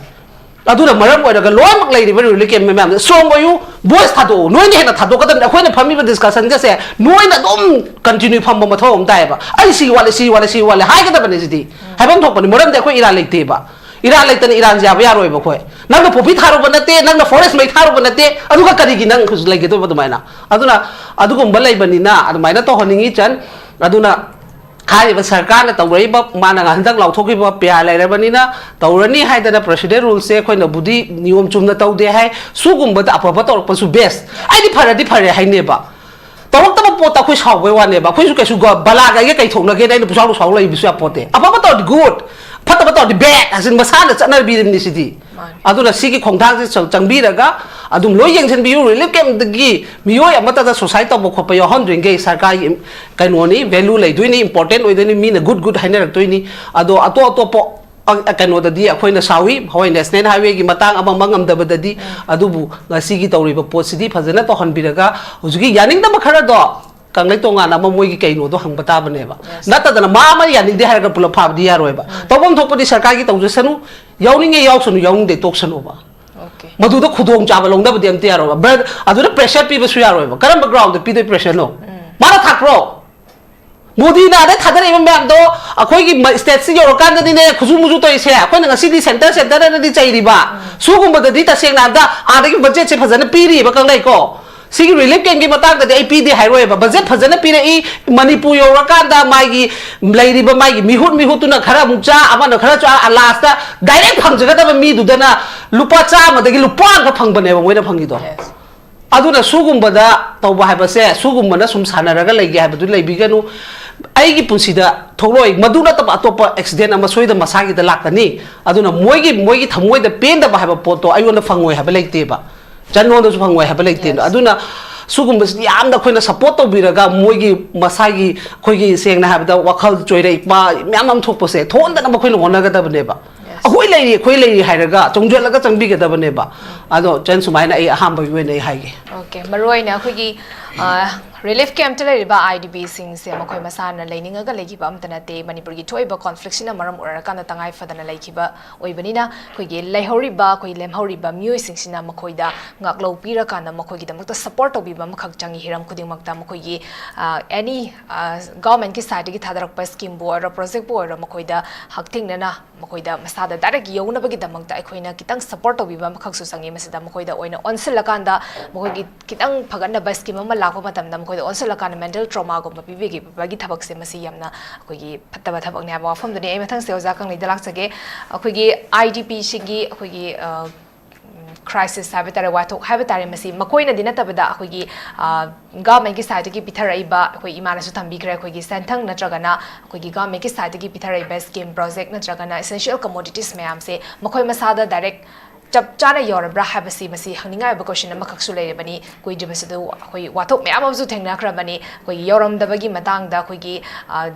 ꯑꯗꯨꯅ ꯃꯔꯝ ꯑꯣꯏꯔꯒ ꯂꯣꯏꯅꯃꯛ ꯂꯩꯔꯤꯕ relief camp ꯃꯌꯥꯝꯗ strong ꯑꯣꯏꯌꯨ, voice ꯊꯥꯗꯣꯛꯑꯣ꯫ ꯅꯣꯏꯅ ꯍꯦꯟꯅ ꯊꯥꯗꯣꯛꯀꯗꯕꯅꯤ꯫ ꯑꯩꯈꯣꯏꯅ ꯐꯝꯃꯤꯕ discussion ꯒꯁꯦ ꯅꯣꯏꯅ ꯑꯗꯨꯝ continue ꯐꯝꯕ ꯃꯊꯧ ꯑꯃ ꯇꯥꯏꯌꯦꯕ꯫ "ꯑꯩ ꯁꯤ ꯋꯥꯠꯂꯦ, ꯁꯤ ꯋꯥꯠꯂꯦ, ꯁꯤ ꯋꯥꯠꯂꯦ" ꯍꯥꯏꯒꯗꯕꯅꯦ꯫ ꯁꯤꯗꯤ ꯍꯥꯏꯐꯝ ꯊꯣꯛꯄꯅꯤ, ꯃꯔꯝꯗꯤ ꯑꯩꯈꯣꯏ ꯏꯔꯥꯟ ꯂꯩꯇꯦꯕ꯫ ꯏꯔꯥꯟ ꯂꯩꯇꯅ ꯏꯔꯥꯟꯁꯦ ꯌꯥꯕ ꯌꯥꯔꯣꯏꯕ꯫ ꯑꯩꯈꯣꯏ, ꯅꯪꯅ poppy ꯊꯥꯔꯨꯕ ꯅꯠꯇꯦ, ꯅꯪꯅ forest ꯃꯩ ꯊꯥꯔꯨꯕ ꯅꯠꯇꯦ, ꯑꯗꯨꯒ ꯀꯔꯤꯒꯤ ꯅꯪ ꯍꯧꯖꯤꯛ ꯂꯩꯒꯗꯣꯏꯕ ꯑꯗꯨꯃꯥꯏꯅ? ꯑꯗꯨꯅ ꯑꯗꯨꯒꯨꯝꯕ ꯂꯩꯕꯅꯤꯅ ꯑꯗꯨꯃꯥꯏꯅ ꯇꯧꯍꯟꯅꯤꯡꯉꯤ, ꯆꯟ꯫ ꯑꯗꯨꯅ ꯍꯥꯏꯔꯤꯕ ꯁꯔꯀꯥꯔꯅ ꯇꯧꯔꯛꯏꯕ, ꯃꯥꯅ ꯍꯟꯗꯛ ꯂꯥꯎꯊꯣꯛꯈꯤꯕ ꯄꯤꯌꯥ ꯂꯩꯔꯕꯅꯤꯅ ꯇꯧꯔꯅꯤ ꯍꯥꯏꯗꯅ president rule ꯁꯦ ꯑꯩꯈꯣꯏꯅꯕꯨꯗꯤ ꯅꯤꯌꯣꯝ ꯆꯨꯝꯅ ꯇꯧꯗꯦ ꯍꯥꯏ꯫ ꯁꯨꯒꯨꯝꯕꯗ ꯑꯐꯕ ꯇꯧꯔꯛꯄꯁꯨ best꯫ ꯑꯩꯗꯤ ꯐꯔꯗꯤ ꯐꯔꯦ ꯍꯥꯏꯅꯦꯕ꯫ ꯇꯧꯔꯛꯇꯕ ꯄꯣꯠꯇ ꯑꯩꯈꯣꯏ ꯁꯥꯎꯕꯩ ꯋꯥꯅꯦꯕ꯫ ꯑꯩꯈꯣꯏꯁꯨ ꯀꯩꯁꯨ ꯒ-, ꯕꯂꯥꯒ ꯑꯩꯒ ꯀꯩ ꯊꯣꯛꯅꯒꯦꯅ ꯑꯩꯅ ꯄꯨꯁꯥꯎꯗ ꯁꯥꯎ ꯂꯩꯕꯁꯨ ꯌꯥꯄꯣꯠꯇꯦ꯫ ꯑꯐꯕ ꯇꯧꯔꯗꯤ good, ꯐꯠꯇꯕ ꯇꯧꯔꯗꯤ bad ꯍꯥꯏꯁꯤꯅ ꯃꯁꯥꯅ ꯆꯠꯅꯕꯤꯔꯤꯕꯅꯤ ꯁꯤꯗꯤ꯫ ꯃꯥꯅꯤ꯫ ꯑꯗꯨꯅ ꯁꯤꯒꯤ ꯈꯣꯡꯊꯥꯡꯁꯦ ꯆꯪ-, ꯆꯪꯕꯤꯔꯒ ꯑꯗꯨꯝ ꯂꯣꯏ ꯌꯦꯡꯁꯤꯟꯕꯤꯌꯨ꯫ ꯔꯤꯂꯤꯐ ꯀꯦꯝꯞꯇꯒꯤ ꯃꯤꯑꯣꯏ ꯑꯃꯠꯇꯗ suicide ꯇꯧꯕ ꯈꯣꯠꯄ ꯌꯥꯎꯍꯟꯗ꯭ꯔꯤꯉꯩ ꯁꯔꯀꯥꯔꯒꯤ ꯀꯩꯅꯣꯅꯤ, value ꯂꯩꯗꯣꯏꯅꯤ, important ꯑꯣꯏꯗꯣꯏꯅꯤ, ꯃꯤꯅ good good ꯍꯥꯏꯅꯔꯛꯇꯣꯏꯅꯤ꯫ ꯑꯗꯣ ꯑꯇꯣꯞ ꯑꯇꯣꯞꯄ ꯑ-, ꯀꯩꯅꯣꯗꯗꯤ ꯑꯩꯈꯣꯏꯅ ꯁꯥꯎꯏ, ꯍꯣꯏ, ꯅꯦꯁꯅꯦꯜ ꯍꯥꯏꯋꯦꯒꯤ ꯃꯇꯥꯡ ꯑꯃ ꯑꯃ ꯉꯝꯗꯕꯗꯗꯤ, ꯑꯗꯨꯕꯨ ꯉꯁꯤꯒꯤ ꯇꯧꯔꯤꯕ ꯄꯣꯠꯁꯤꯗꯤ ꯐꯖꯅ ꯇꯧꯍꯟꯕꯤꯔꯒ ꯍꯧꯖꯤꯛꯀꯤ ꯌꯥꯅꯤꯡꯗꯕ ꯈꯔꯗꯣ ꯀꯪꯂꯩ ꯇꯣꯉꯥꯟꯅ ꯑꯃ ꯃꯣꯏꯒꯤ ꯀꯩꯅꯣꯗꯣ ꯍꯪꯕ ꯇꯥꯕꯅꯦꯕ꯫ Yes. ꯅꯠꯇꯗꯅ ꯃꯥ ꯑꯃ ꯌꯥꯅꯤꯡꯗꯦ ꯍꯥꯏꯔꯒ ꯄꯨꯂꯞ ꯐꯥꯕꯗꯤ ꯌꯥꯔꯣꯏꯕ꯫ ꯇꯧꯐꯝ ꯊꯣꯛꯄꯗꯤ ꯁꯔꯀꯥꯔꯒꯤ ꯇꯧꯖꯁꯅꯨ, ꯌꯥꯎꯅꯤꯡꯉꯦ ꯌꯥꯎꯁꯅꯨ, ꯌꯥꯎꯅꯤꯡꯗꯦ ꯇꯣꯛꯁꯅꯨꯕ꯫ Okay. ꯃꯗꯨꯗ ꯈꯨꯗꯣꯡꯆꯥꯕ ꯂꯧꯅꯕꯗꯤ ꯑꯝꯇ ꯌꯥꯔꯣꯏꯕ꯫ ꯕ꯭ꯔ-, ꯑꯗꯨꯗ pressure ꯄꯤꯕꯁꯨ ꯌꯥꯔꯣꯏꯕ꯫ ꯀꯔꯝꯕ ground ꯗ ꯄꯤꯗꯣꯏ pressure ꯅꯣ? ꯃꯥꯅ ꯊꯥꯛꯄ꯭ꯔꯣ? ꯃꯣꯗꯤꯅ ꯑꯗꯩ ꯊꯥꯗꯔꯛꯏꯕ ꯃꯌꯥꯝꯗꯣ ꯑꯩꯈꯣꯏꯒꯤ ꯃ-, state ꯁꯤ ꯌꯧꯔꯀꯥꯟꯗꯗꯤꯅꯦ ꯈꯨꯖꯨ ꯃꯨꯖꯨ ꯇꯧꯔꯤꯁꯦ꯫ ꯑꯩꯈꯣꯏꯅ ꯉꯁꯤꯗꯤ centre centre ꯅꯗꯤ ꯆꯩꯔꯤꯕ꯫ ꯁꯤꯒꯨꯝꯕꯗꯗꯤ ꯇꯁꯦꯡꯅ ꯍꯥꯏꯕꯗ ꯑꯥꯗꯒꯤ budget ꯁꯦ ꯐꯖꯅ ꯄꯤꯔꯤꯕ ꯀꯪꯂꯩꯀꯣ꯫ ꯁꯤꯒꯤ relief camp ꯀꯤ ꯃꯇꯥꯡꯗꯗꯤ ꯑꯩ ꯄꯤꯗꯦ ꯍꯥꯏꯔꯣꯏꯕ꯫ Budget ꯐꯖꯅ ꯄꯤꯔꯛꯏ, ꯃꯅꯤꯄꯨꯔ ꯌꯧꯔꯀꯥꯟꯗ ꯃꯥꯒꯤ ꯂꯩꯔꯤꯕ ꯃꯥꯒꯤ ꯃꯤꯍꯨꯠ ꯃꯤꯍꯨꯠꯇꯨꯅ ꯈꯔ ꯑꯃꯨꯛ ꯆꯥ, ꯑꯃꯅ ꯈꯔ ꯆꯥ, last ꯗ direct ꯐꯪꯖꯒꯗꯕ ꯃꯤꯗꯨꯗꯅ ꯂꯨꯄꯥ ꯆꯥꯝꯃꯗꯒꯤ ꯂꯨꯄꯥ ꯑꯃꯈꯛ ꯐꯪꯕꯅꯦꯕ ꯃꯣꯏꯅ ꯐꯪꯉꯤꯗꯣ꯫ Yes. ꯑꯗꯨꯅ ꯁꯤꯒꯨꯝꯕꯗ ꯇꯧꯕ ꯍꯥꯏꯕꯁꯦ, ꯁꯤꯒꯨꯝꯕꯅ ꯁꯨꯝ ꯁꯥꯟꯅꯔꯒ ꯂꯩꯒꯦ ꯍꯥꯏꯕꯗꯨ ꯂꯩꯕꯤꯒꯅꯨ꯫ ꯑꯩꯒꯤ ꯄꯨꯟꯁꯤꯗ ꯊꯣꯛꯂꯛꯑꯣꯏ꯫ ꯃꯗꯨ ꯅꯠꯇꯕ ꯑꯇꯣꯞꯄ accident ꯑꯃ ꯁꯣꯏꯗꯅ ꯃꯁꯥꯒꯤꯗ ꯂꯥꯛꯀꯅꯤ꯫ ꯑꯗꯨꯅ ꯃꯣꯏꯒꯤ, ꯃꯣꯏꯒꯤ ꯊꯃꯣꯏꯗ ꯄꯦꯟꯗꯕ ꯍꯥꯏꯕ ꯄꯣꯠꯇꯣ ꯑꯩꯉꯣꯟꯗ ꯐꯪꯉꯣꯏ ꯍꯥꯏꯕ ꯂꯩꯇꯦꯕ꯫ ꯆꯟꯉꯣꯟꯗꯁꯨ ꯐꯪꯉꯣꯏ ꯍꯥꯏꯕ ꯂꯩꯇꯦꯕ꯫ Yes. ꯑꯗꯨꯅ ꯁꯤꯒꯨꯝꯕꯁꯤꯗꯤ ꯌꯥꯝꯅ ꯑꯩꯈꯣꯏꯅ support ꯇꯧꯕꯤꯔꯒ ꯃꯣꯏꯒꯤ ꯃꯁꯥꯒꯤ, ꯑꯩꯈꯣꯏꯒꯤ ꯁꯦꯡꯅ ꯍꯥꯏꯕꯗ ꯋꯥꯈꯜ ꯆꯣꯏꯔꯛꯄ ꯃꯌꯥꯝ ꯑꯃ ꯊꯣꯛꯄꯁꯦ ꯊꯣꯛꯍꯟꯗꯅꯕ ꯑꯩꯈꯣꯏꯅ ꯍꯣꯠꯅꯒꯗꯕꯅꯦꯕ꯫ Yes. ꯑꯩꯈꯣꯏ ꯂꯩꯔꯤ, ꯑꯩꯈꯣꯏ ꯂꯩꯔꯤ ꯍꯥꯏꯔꯒ ꯆꯣꯡꯁꯤꯜꯂꯒ ꯆꯪꯕꯤꯒꯗꯕꯅꯦꯕ꯫ ꯑꯗꯣ ꯆꯟ, ꯁꯨꯃꯥꯏꯅ ꯑꯩ ꯑꯍꯥꯟꯕꯒꯤ ꯑꯣꯏꯅ ꯑꯩ ꯍꯥꯏꯒꯦ꯫ Okay, ꯃꯔꯨꯑꯣꯏꯅ ꯑꯩꯈꯣꯏꯒꯤ, ꯑ, relief camp ꯇ ꯂꯩꯔꯤꯕ I D P ꯁꯤꯡꯁꯦ ꯃꯈꯣꯏ ꯃꯁꯥꯅ ꯂꯩꯅꯤꯡꯉꯒ ꯂꯩꯈꯤꯕ ꯑꯝꯇ ꯅꯠꯇꯦ꯫ ꯃꯅꯤꯄꯨꯔꯒꯤ ꯊꯣꯛꯏꯕ conflict ꯁꯤꯅ ꯃꯔꯝ ꯑꯣꯏꯔꯀꯥꯟꯗ ꯇꯉꯥꯏ ꯐꯗꯅ ꯂꯩꯈꯤꯕ ꯑꯣꯏꯕꯅꯤꯅ, ꯑꯩꯈꯣꯏꯒꯤ ꯂꯩꯍꯧꯔꯤꯕ, ꯑꯩꯈꯣꯏ ꯂꯦꯝꯍꯧꯔꯤꯕ ꯃꯤꯑꯣꯏꯁꯤꯡꯁꯤꯅ ꯃꯈꯣꯏꯗ ꯉꯥꯛꯂꯧ ꯄꯤꯔꯀꯥꯟꯗ ꯃꯈꯣꯏꯒꯤꯗꯃꯛꯇ support ꯇꯧꯕꯤꯕ ꯑꯃꯈꯛ ꯆꯪꯉꯤ꯫ ꯍꯤꯔꯝ ꯈꯨꯗꯤꯡꯃꯛꯇ ꯃꯈꯣꯏꯒꯤ, ꯑ, any, ꯑ, government ꯀꯤ side ꯇꯒꯤ ꯊꯥꯗꯔꯛꯄ scheme ꯕꯨ ꯑꯣꯏꯔꯣ, project ꯄꯨ ꯑꯣꯏꯔꯣ, ꯃꯈꯣꯏꯗ ꯍꯛꯊꯦꯡꯅꯅ ꯃꯈꯣꯏꯗ ꯃꯁꯥꯗ direct ꯌꯧꯅꯕꯒꯤꯗꯃꯛꯇ ꯑꯩꯈꯣꯏꯅ ꯈꯤꯇꯪ support ꯇꯧꯕꯤꯕ ꯑꯃꯈꯛꯁꯨ ꯆꯪꯉꯤ꯫ ꯃꯁꯤꯗ ꯃꯈꯣꯏꯗ ꯑꯣꯏꯅ ꯑꯣꯟꯁꯤꯜꯂꯀꯥꯟꯗ ꯃꯈꯣꯏꯒꯤ ꯈꯤꯇꯪ ꯐꯒꯠꯅꯕ scheme ꯑꯃ ꯂꯥꯛꯄ ꯃꯇꯝꯗ ꯃꯈꯣꯏꯗ ꯑꯣꯟꯁꯤꯜꯂꯀꯥꯟꯗ mental trauma ꯒꯨꯝꯕ ꯄꯤꯕꯤꯈꯤꯕꯒꯤ ꯊꯕꯛꯁꯦ, ꯃꯁꯤ ꯌꯥꯝꯅ ꯑꯩꯈꯣꯏꯒꯤ ꯐꯠꯇꯕ ꯊꯕꯛꯅꯤ ꯍꯥꯏꯕ ꯋꯥꯐꯝꯗꯨꯅꯤ꯫ ꯑꯩ ꯃꯊꯪꯁꯦ ꯑꯣꯖꯥ ꯀꯪꯂꯩꯗ ꯂꯥꯛꯆꯒꯦ꯫ ꯑꯩꯈꯣꯏꯒꯤ I D P ꯁꯤꯒꯤ ꯑꯩꯈꯣꯏꯒꯤ, ꯑ, ꯎꯝ, ꯈ꯭ꯔꯥꯏꯁꯤꯁ ꯍꯥꯏꯕ ꯇꯥꯔꯦ, ꯋꯥꯊꯣꯛ ꯍꯥꯏꯕ ꯇꯥꯔꯦ, ꯃꯁꯤ ꯃꯈꯣꯏꯅꯗꯤ ꯅꯠꯇꯕꯗ ꯑꯩꯈꯣꯏꯒꯤ ꯒꯚꯔꯟꯃꯦꯟꯠꯀꯤ ꯁꯥꯏꯠꯇꯒꯤ ꯄꯤꯊꯔꯛꯏꯕ, ꯑꯩꯈꯣꯏ ꯏꯃꯥꯅꯁꯨ ꯊꯝꯕꯤꯈ꯭ꯔꯦ, ꯑꯩꯈꯣꯏꯒꯤ ꯁꯦꯟꯊꯪ ꯅꯠꯇ꯭ꯔꯒꯅ ꯑꯩꯈꯣꯏꯒꯤ ꯒꯚꯔꯟꯃꯦꯟꯠꯀꯤ ꯁꯥꯏꯠꯇꯒꯤ ꯄꯤꯊꯔꯛꯏꯕ ꯁ꯭ꯀꯤꯝ, ꯄ꯭ꯔꯣꯖꯦꯛ ꯅꯠꯇ꯭ꯔꯒꯅ ꯏꯁꯦꯟꯁꯤꯌꯦꯜ ꯀꯃꯣꯗꯤꯇꯤꯁ ꯃꯌꯥꯝꯁꯦ ꯃꯈꯣꯏ ꯃꯁꯥꯗ ꯗꯥꯏꯔꯦꯛ ꯆꯞ ꯆꯥꯅ ꯌꯧꯔꯕ꯭ꯔꯥ ꯍꯥꯏꯕꯁꯤ, ꯃꯁꯤ ꯍꯪꯅꯤꯡꯉꯥꯏ ꯑꯣꯏꯕ ꯀꯣꯏꯁꯟ ꯑꯃꯈꯛꯁꯨ ꯂꯩꯔꯤꯕꯅꯤ꯫ ꯀꯨꯏꯗ꯭ꯔꯤꯕꯁꯤꯗ ꯑꯩꯈꯣꯏ ꯋꯥꯊꯣꯛ ꯃꯌꯥꯝ ꯑꯃꯁꯨ ꯊꯦꯡꯅꯈ꯭ꯔꯕꯅꯤ꯫ ꯑꯩꯈꯣꯏꯒꯤ ꯌꯧꯔꯝꯗꯕꯒꯤ ꯃꯇꯥꯡꯗ ꯑꯩꯈꯣꯏꯒꯤ, ꯑ,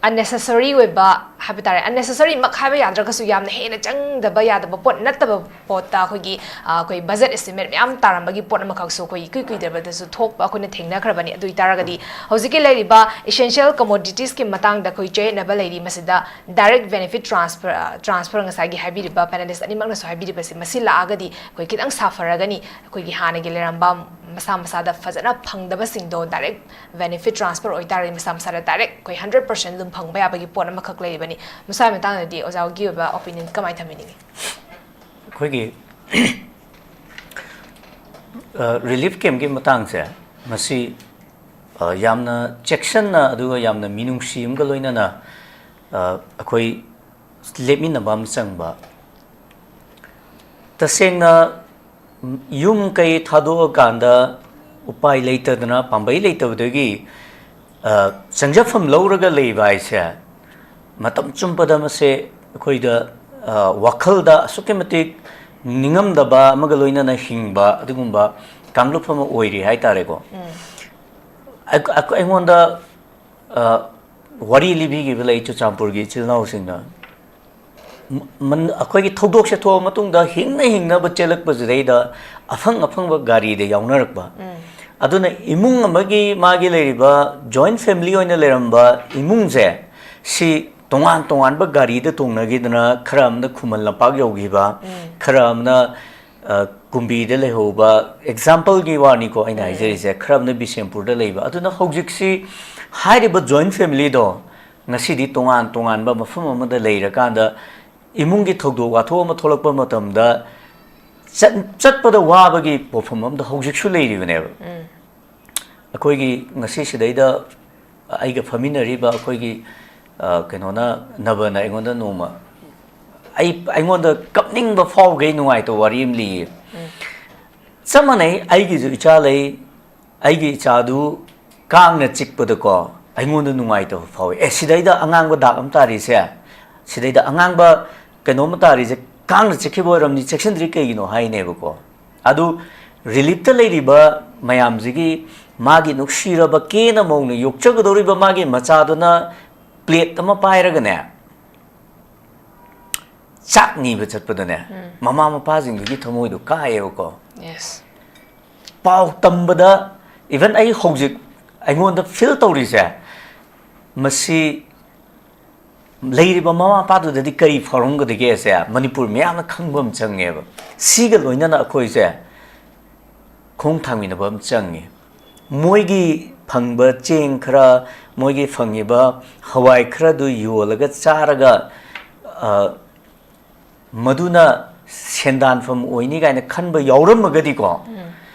unnecessary ꯑꯣꯏꯕ ꯍꯥꯏꯕ ꯇꯥꯔꯦ, unnecessary ꯃꯛ ꯍꯥꯏꯕ ꯌꯥꯗ꯭ꯔꯒꯁꯨ ꯌꯥꯝꯅ ꯍꯦꯟꯅ ꯆꯪꯗꯕ ꯌꯥꯗꯕ ꯄꯣꯠ ꯅꯠꯇꯕ ꯄꯣꯠꯇ ꯑꯩꯈꯣꯏꯒꯤ, ꯑ, ꯑꯩꯈꯣꯏ ꯕꯖꯦꯠ ꯑꯦꯁꯇꯤꯃꯦꯠ ꯃꯌꯥꯝ ꯇꯥꯔꯝꯕꯒꯤ ꯄꯣꯠ ꯑꯃꯈꯛꯁꯨ ꯑꯩꯈꯣꯏ ꯏꯀꯨꯏ ꯀꯨꯏꯗꯕꯗꯁꯨ ꯊꯣꯛꯄ ꯑꯩꯈꯣꯏꯅ ꯊꯦꯡꯅꯈ꯭ꯔꯕꯅꯤ꯫ ꯑꯗꯨ ꯑꯣꯏꯇꯥꯔꯒꯗꯤ ꯍꯧꯖꯤꯛꯀꯤ ꯂꯩꯔꯤꯕ ꯏꯁꯦꯟꯁꯤꯌꯦꯜ ꯀꯃꯣꯗꯤꯇꯤꯁꯀꯤ ꯃꯇꯥꯡꯗ ꯑꯩꯈꯣꯏ ꯆꯌꯦꯠꯅꯕ ꯂꯩꯔꯤ꯫ ꯃꯁꯤꯗ ꯗꯥꯏꯔꯦꯛ ꯕꯦꯅꯤꯐꯤꯠ ꯇ꯭ꯔꯥꯟꯁꯐꯔ, ꯑ, ꯇ꯭ꯔꯥꯟꯁꯐꯔ ꯉꯁꯥꯏꯒꯤ ꯍꯥꯏꯕꯤꯔꯤꯕ, ꯄꯦꯅꯦꯂꯤꯁ ꯑꯅꯤꯃꯛꯅꯁꯨ ꯍꯥꯏꯕꯤꯔꯤꯕꯁꯦ, ꯃꯁꯤ ꯂꯥꯛꯑꯒꯗꯤ ꯑꯩꯈꯣꯏ ꯈꯤꯇꯪ ꯁꯥꯐꯔꯒꯅꯤ꯫ ꯑꯩꯈꯣꯏꯒꯤ ꯍꯥꯟꯅꯒꯤ ꯂꯩꯔꯝꯕ ꯃꯁꯥ ꯃꯁꯥꯗ ꯐꯖꯅ ꯐꯪꯗꯕꯁꯤꯡꯗꯣ ꯗꯥꯏꯔꯦꯛ ꯕꯦꯅꯤꯐꯤꯠ ꯇ꯭ꯔꯥꯟꯁꯐꯔ ꯑꯣꯏꯇꯥꯔꯗꯤ ꯃꯁꯥ ꯃꯁꯥꯗ ꯗꯥꯏꯔꯦꯛ ꯑꯩꯈꯣꯏ ꯍꯟꯗ꯭ꯔꯦꯠ ꯄꯥꯔꯁꯦꯟ ꯑꯗꯨꯝ ꯐꯪꯕ ꯌꯥꯕꯒꯤ ꯄꯣꯠ ꯑꯃꯈꯛ ꯂꯩꯔꯤꯕꯅꯤ꯫ ꯃꯁꯥꯒꯤ ꯃꯇꯥꯡꯗꯗꯤ ꯑꯣꯖꯥꯒꯤ ꯑꯣꯏꯕ ꯑꯣꯄꯤꯅꯤꯌꯟ ꯀꯃꯥꯏꯅ ꯊꯝꯕꯤꯅꯤꯡꯉꯤ? ꯑꯩꯈꯣꯏꯒꯤ ꯔꯤꯂꯤꯐ ꯀꯦꯝꯞꯀꯤ ꯃꯇꯥꯡꯁꯦ, ꯃꯁꯤ ꯑ, ꯌꯥꯝꯅ ꯆꯦꯛꯁꯤꯟꯅ ꯑꯗꯨꯒ ꯌꯥꯝꯅ ꯃꯤꯅꯨꯡꯁꯤ ꯑꯃꯒ ꯂꯣꯏꯅꯅ, ꯑ, ꯑꯩꯈꯣꯏ ꯂꯦꯞꯃꯤꯟꯅꯕ ꯑꯃ ꯆꯪꯕ꯫ ꯇꯁꯦꯡꯅ ꯌꯨꯝ ꯀꯩ ꯊꯥꯗꯣꯛꯑꯀꯥꯟꯗ ꯎꯄꯥꯏ ꯂꯩꯇꯗꯅ, ꯄꯥꯝꯕꯩ ꯂꯩꯇꯕꯗꯒꯤ, ꯑ, ꯆꯪꯖꯐꯝ ꯂꯧꯔꯒ ꯂꯩꯕ ꯍꯥꯏꯁꯦ, ꯃꯇꯝ ꯆꯨꯞꯄꯗ ꯃꯁꯦ ꯑꯩꯈꯣꯏꯗ, ꯑ, ꯋꯥꯈꯜꯗ ꯑꯁꯨꯛꯀꯤ ꯃꯇꯤꯛ ꯅꯤꯡꯉꯝꯗꯕ ꯑꯃꯒ ꯂꯣꯏꯅꯅ ꯍꯤꯡꯕ ꯑꯗꯨꯒꯨꯝꯕ ꯀꯥꯡꯂꯨꯞ ꯑꯃ ꯑꯣꯏꯔꯤ ꯍꯥꯏꯇꯥꯔꯦꯀꯣ꯫ ꯑꯩ-, ꯑꯩ-, ꯑꯩꯉꯣꯟꯗ, ꯑ, ꯋꯥꯔꯤ ꯂꯤꯕꯤꯈꯤꯕ ꯂꯩ ꯆꯨꯔꯆꯥꯟꯄꯨꯔꯒꯤ ꯏꯆꯤꯜ ꯏꯅꯥꯎꯁꯤꯡꯅ꯫ ꯃ-, ꯃꯟ-, ꯑꯩꯈꯣꯏꯒꯤ ꯊꯧꯗꯣꯛꯁꯦ ꯊꯣꯛꯑ ꯃꯇꯨꯡꯗ ꯍꯤꯡꯅ ꯍꯤꯡꯅꯕ ꯆꯦꯜꯂꯛꯄꯁꯤꯗꯩꯗ ꯑꯐꯪ ꯑꯐꯪꯕ ꯒꯥꯔꯤꯗ ꯌꯥꯎꯅꯔꯛꯄ꯫ ꯑꯗꯨꯅ ꯏꯃꯨꯡ ꯑꯃꯒꯤ ꯃꯥꯒꯤ ꯂꯩꯔꯤꯕ ꯖꯣꯏꯟ ꯐꯦꯃꯤꯂꯤ ꯑꯣꯏꯅ ꯂꯩꯔꯝꯕ ꯏꯃꯨꯡꯁꯦ, ꯁꯤ ꯇꯣꯉꯥꯟ ꯇꯣꯉꯥꯟꯕ ꯒꯥꯔꯤꯗ ꯇꯣꯡꯅꯈꯤꯗꯅ, ꯈꯔ ꯑꯃꯅ ꯈꯨꯃꯟ ꯂꯝꯄꯥꯛ ꯌꯧꯈꯤꯕ, ꯈꯔ ꯑꯃꯅ, ꯑ, ꯀꯨꯝꯕꯤꯗ ꯂꯩꯍꯧꯕ, ꯑꯦꯛꯖꯥꯝꯄꯜꯒꯤ ꯋꯥꯅꯤꯀꯣ ꯑꯩꯅ ꯍꯥꯏꯖꯔꯤꯁꯦ, ꯈꯔ ꯑꯃꯅ ꯕꯤꯁꯦꯝꯄꯨꯔꯗ ꯂꯩꯕ꯫ ꯑꯗꯨꯅ ꯍꯧꯖꯤꯛꯁꯤ ꯍꯥꯏꯔꯤꯕ ꯖꯣꯏꯟ ꯐꯦꯃꯤꯂꯤꯗꯣ ꯉꯁꯤꯗꯤ ꯇꯣꯉꯥꯟ ꯇꯣꯉꯥꯟꯕ ꯃꯐꯝ ꯑꯃꯗ ꯂꯩꯔꯀꯥꯟꯗ ꯏꯃꯨꯡꯒꯤ ꯊꯧꯗꯣꯛ ꯋꯥꯊꯣꯛ ꯑꯃ ꯊꯣꯛꯂꯛꯄ ꯃꯇꯝꯗ ꯆꯠ-, ꯆꯠꯄꯗ ꯋꯥꯕꯒꯤ ꯄꯣꯠꯐꯝ ꯑꯃꯗ ꯍꯧꯖꯤꯛꯁꯨ ꯂꯩꯔꯤꯕꯅꯦꯕ꯫ ꯑꯩꯈꯣꯏꯒꯤ ꯉꯁꯤ ꯁꯤꯗꯩꯗ ꯑꯩꯒ ꯐꯝꯃꯤꯟꯅꯔꯤꯕ ꯑꯩꯈꯣꯏꯒꯤ, ꯑ, ꯀꯩꯅꯣꯅ, ꯅꯕꯅ ꯑꯩꯉꯣꯟꯗ ꯅꯣꯡꯃ ꯑꯩ ꯑꯩꯉꯣꯟꯗ ꯀꯞꯅꯤꯡꯕ ꯐꯥꯎꯈꯩ ꯅꯨꯡꯉꯥꯏꯇꯕ ꯋꯥꯔꯤ ꯑꯃ ꯂꯤꯌꯦ꯫ ꯆꯞ ꯃꯥꯟꯅꯩ, ꯑꯩꯒꯤꯁꯨ ꯏꯆꯥ ꯂꯩ꯫ ꯑꯩꯒꯤ ꯏꯆꯥꯗꯨ ꯀꯥꯡꯅ ꯆꯤꯛꯄꯗꯀꯣ ꯑꯩꯉꯣꯟꯗ ꯅꯨꯡꯉꯥꯏꯇꯕ ꯐꯥꯎꯋꯤ꯫ "ꯑꯦ, ꯁꯤꯗꯩꯗ ꯑꯉꯥꯡꯕ ꯗꯥꯛ ꯑꯃ ꯇꯥꯔꯤꯁꯦ, ꯁꯤꯗꯩꯗ ꯑꯉꯥꯡꯕ ꯀꯩꯅꯣꯝꯃ ꯇꯥꯔꯤꯁꯦ, ꯀꯥꯡꯅ ꯆꯤꯛꯈꯤꯕ ꯑꯣꯏꯔꯝꯅꯤ, ꯆꯦꯛꯁꯤꯟꯗ꯭ꯔꯤ ꯀꯩꯒꯤꯅꯣ?" ꯍꯥꯏꯅꯦꯕꯀꯣ꯫ ꯑꯗꯨ ꯔꯤꯂꯤꯞꯇ ꯂꯩꯔꯤꯕ ꯃꯌꯥꯝꯁꯤꯒꯤ, ꯃꯥꯒꯤ ꯅꯨꯡꯁꯤꯔꯕ ꯀꯦꯅ ꯃꯧꯅ ꯌꯣꯛꯆꯒꯗꯧꯔꯤꯕ ꯃꯥꯒꯤ ꯃꯆꯥꯗꯨꯅ ꯄ꯭ꯂꯦꯠ ꯑꯃ ꯄꯥꯏꯔꯒꯅꯦ, ꯆꯥꯛ ꯅꯤꯕ ꯆꯠꯄꯗꯅꯦ, ꯃꯃꯥ ꯃꯄꯥꯁꯤꯡꯗꯨꯒꯤ ꯊꯃꯣꯏꯗꯣ ꯀꯥꯏꯌꯦꯕꯀꯣ꯫ ꯌꯦꯁ꯫ ꯄꯥꯎ ꯇꯝꯕꯗ, ꯏꯚꯟ ꯑꯩ ꯍꯧꯖꯤꯛ ꯑꯩꯉꯣꯟꯗ ꯐꯤꯜ ꯇꯧꯔꯤꯁꯦ, ꯃꯁꯤ ꯂꯩꯔꯤꯕ ꯃꯃꯥ ꯃꯄꯥꯗꯨꯗꯗꯤ ꯀꯔꯤ ꯐꯥꯎꯔꯝꯒꯗꯒꯦꯁꯦ ꯃꯅꯤꯄꯨꯔ ꯃꯤꯌꯥꯝꯅ ꯈꯪꯕ ꯑꯃ ꯆꯪꯉꯦꯕ꯫ ꯁꯤꯒ ꯂꯣꯏꯅꯅ ꯑꯩꯈꯣꯏꯁꯦ ꯈꯣꯡ ꯊꯥꯡꯃꯤꯟꯅꯕ ꯑꯃ ꯆꯪꯉꯤ꯫ ꯃꯣꯏꯒꯤ ꯐꯪꯕ ꯆꯦꯡ ꯈꯔ, ꯃꯣꯏꯒꯤ ꯐꯪꯉꯤꯕ ꯍꯋꯥꯏ ꯈꯔꯗꯨ ꯌꯣꯜꯂꯒ ꯆꯥꯔꯒ, ꯑ, ꯃꯗꯨꯅ ꯁꯦꯟꯗꯥꯟꯐꯝ ꯑꯣꯏꯅꯤ ꯀꯥꯏꯅ ꯈꯟꯕ ꯌꯥꯎꯔꯝꯃꯒꯗꯤꯀꯣ,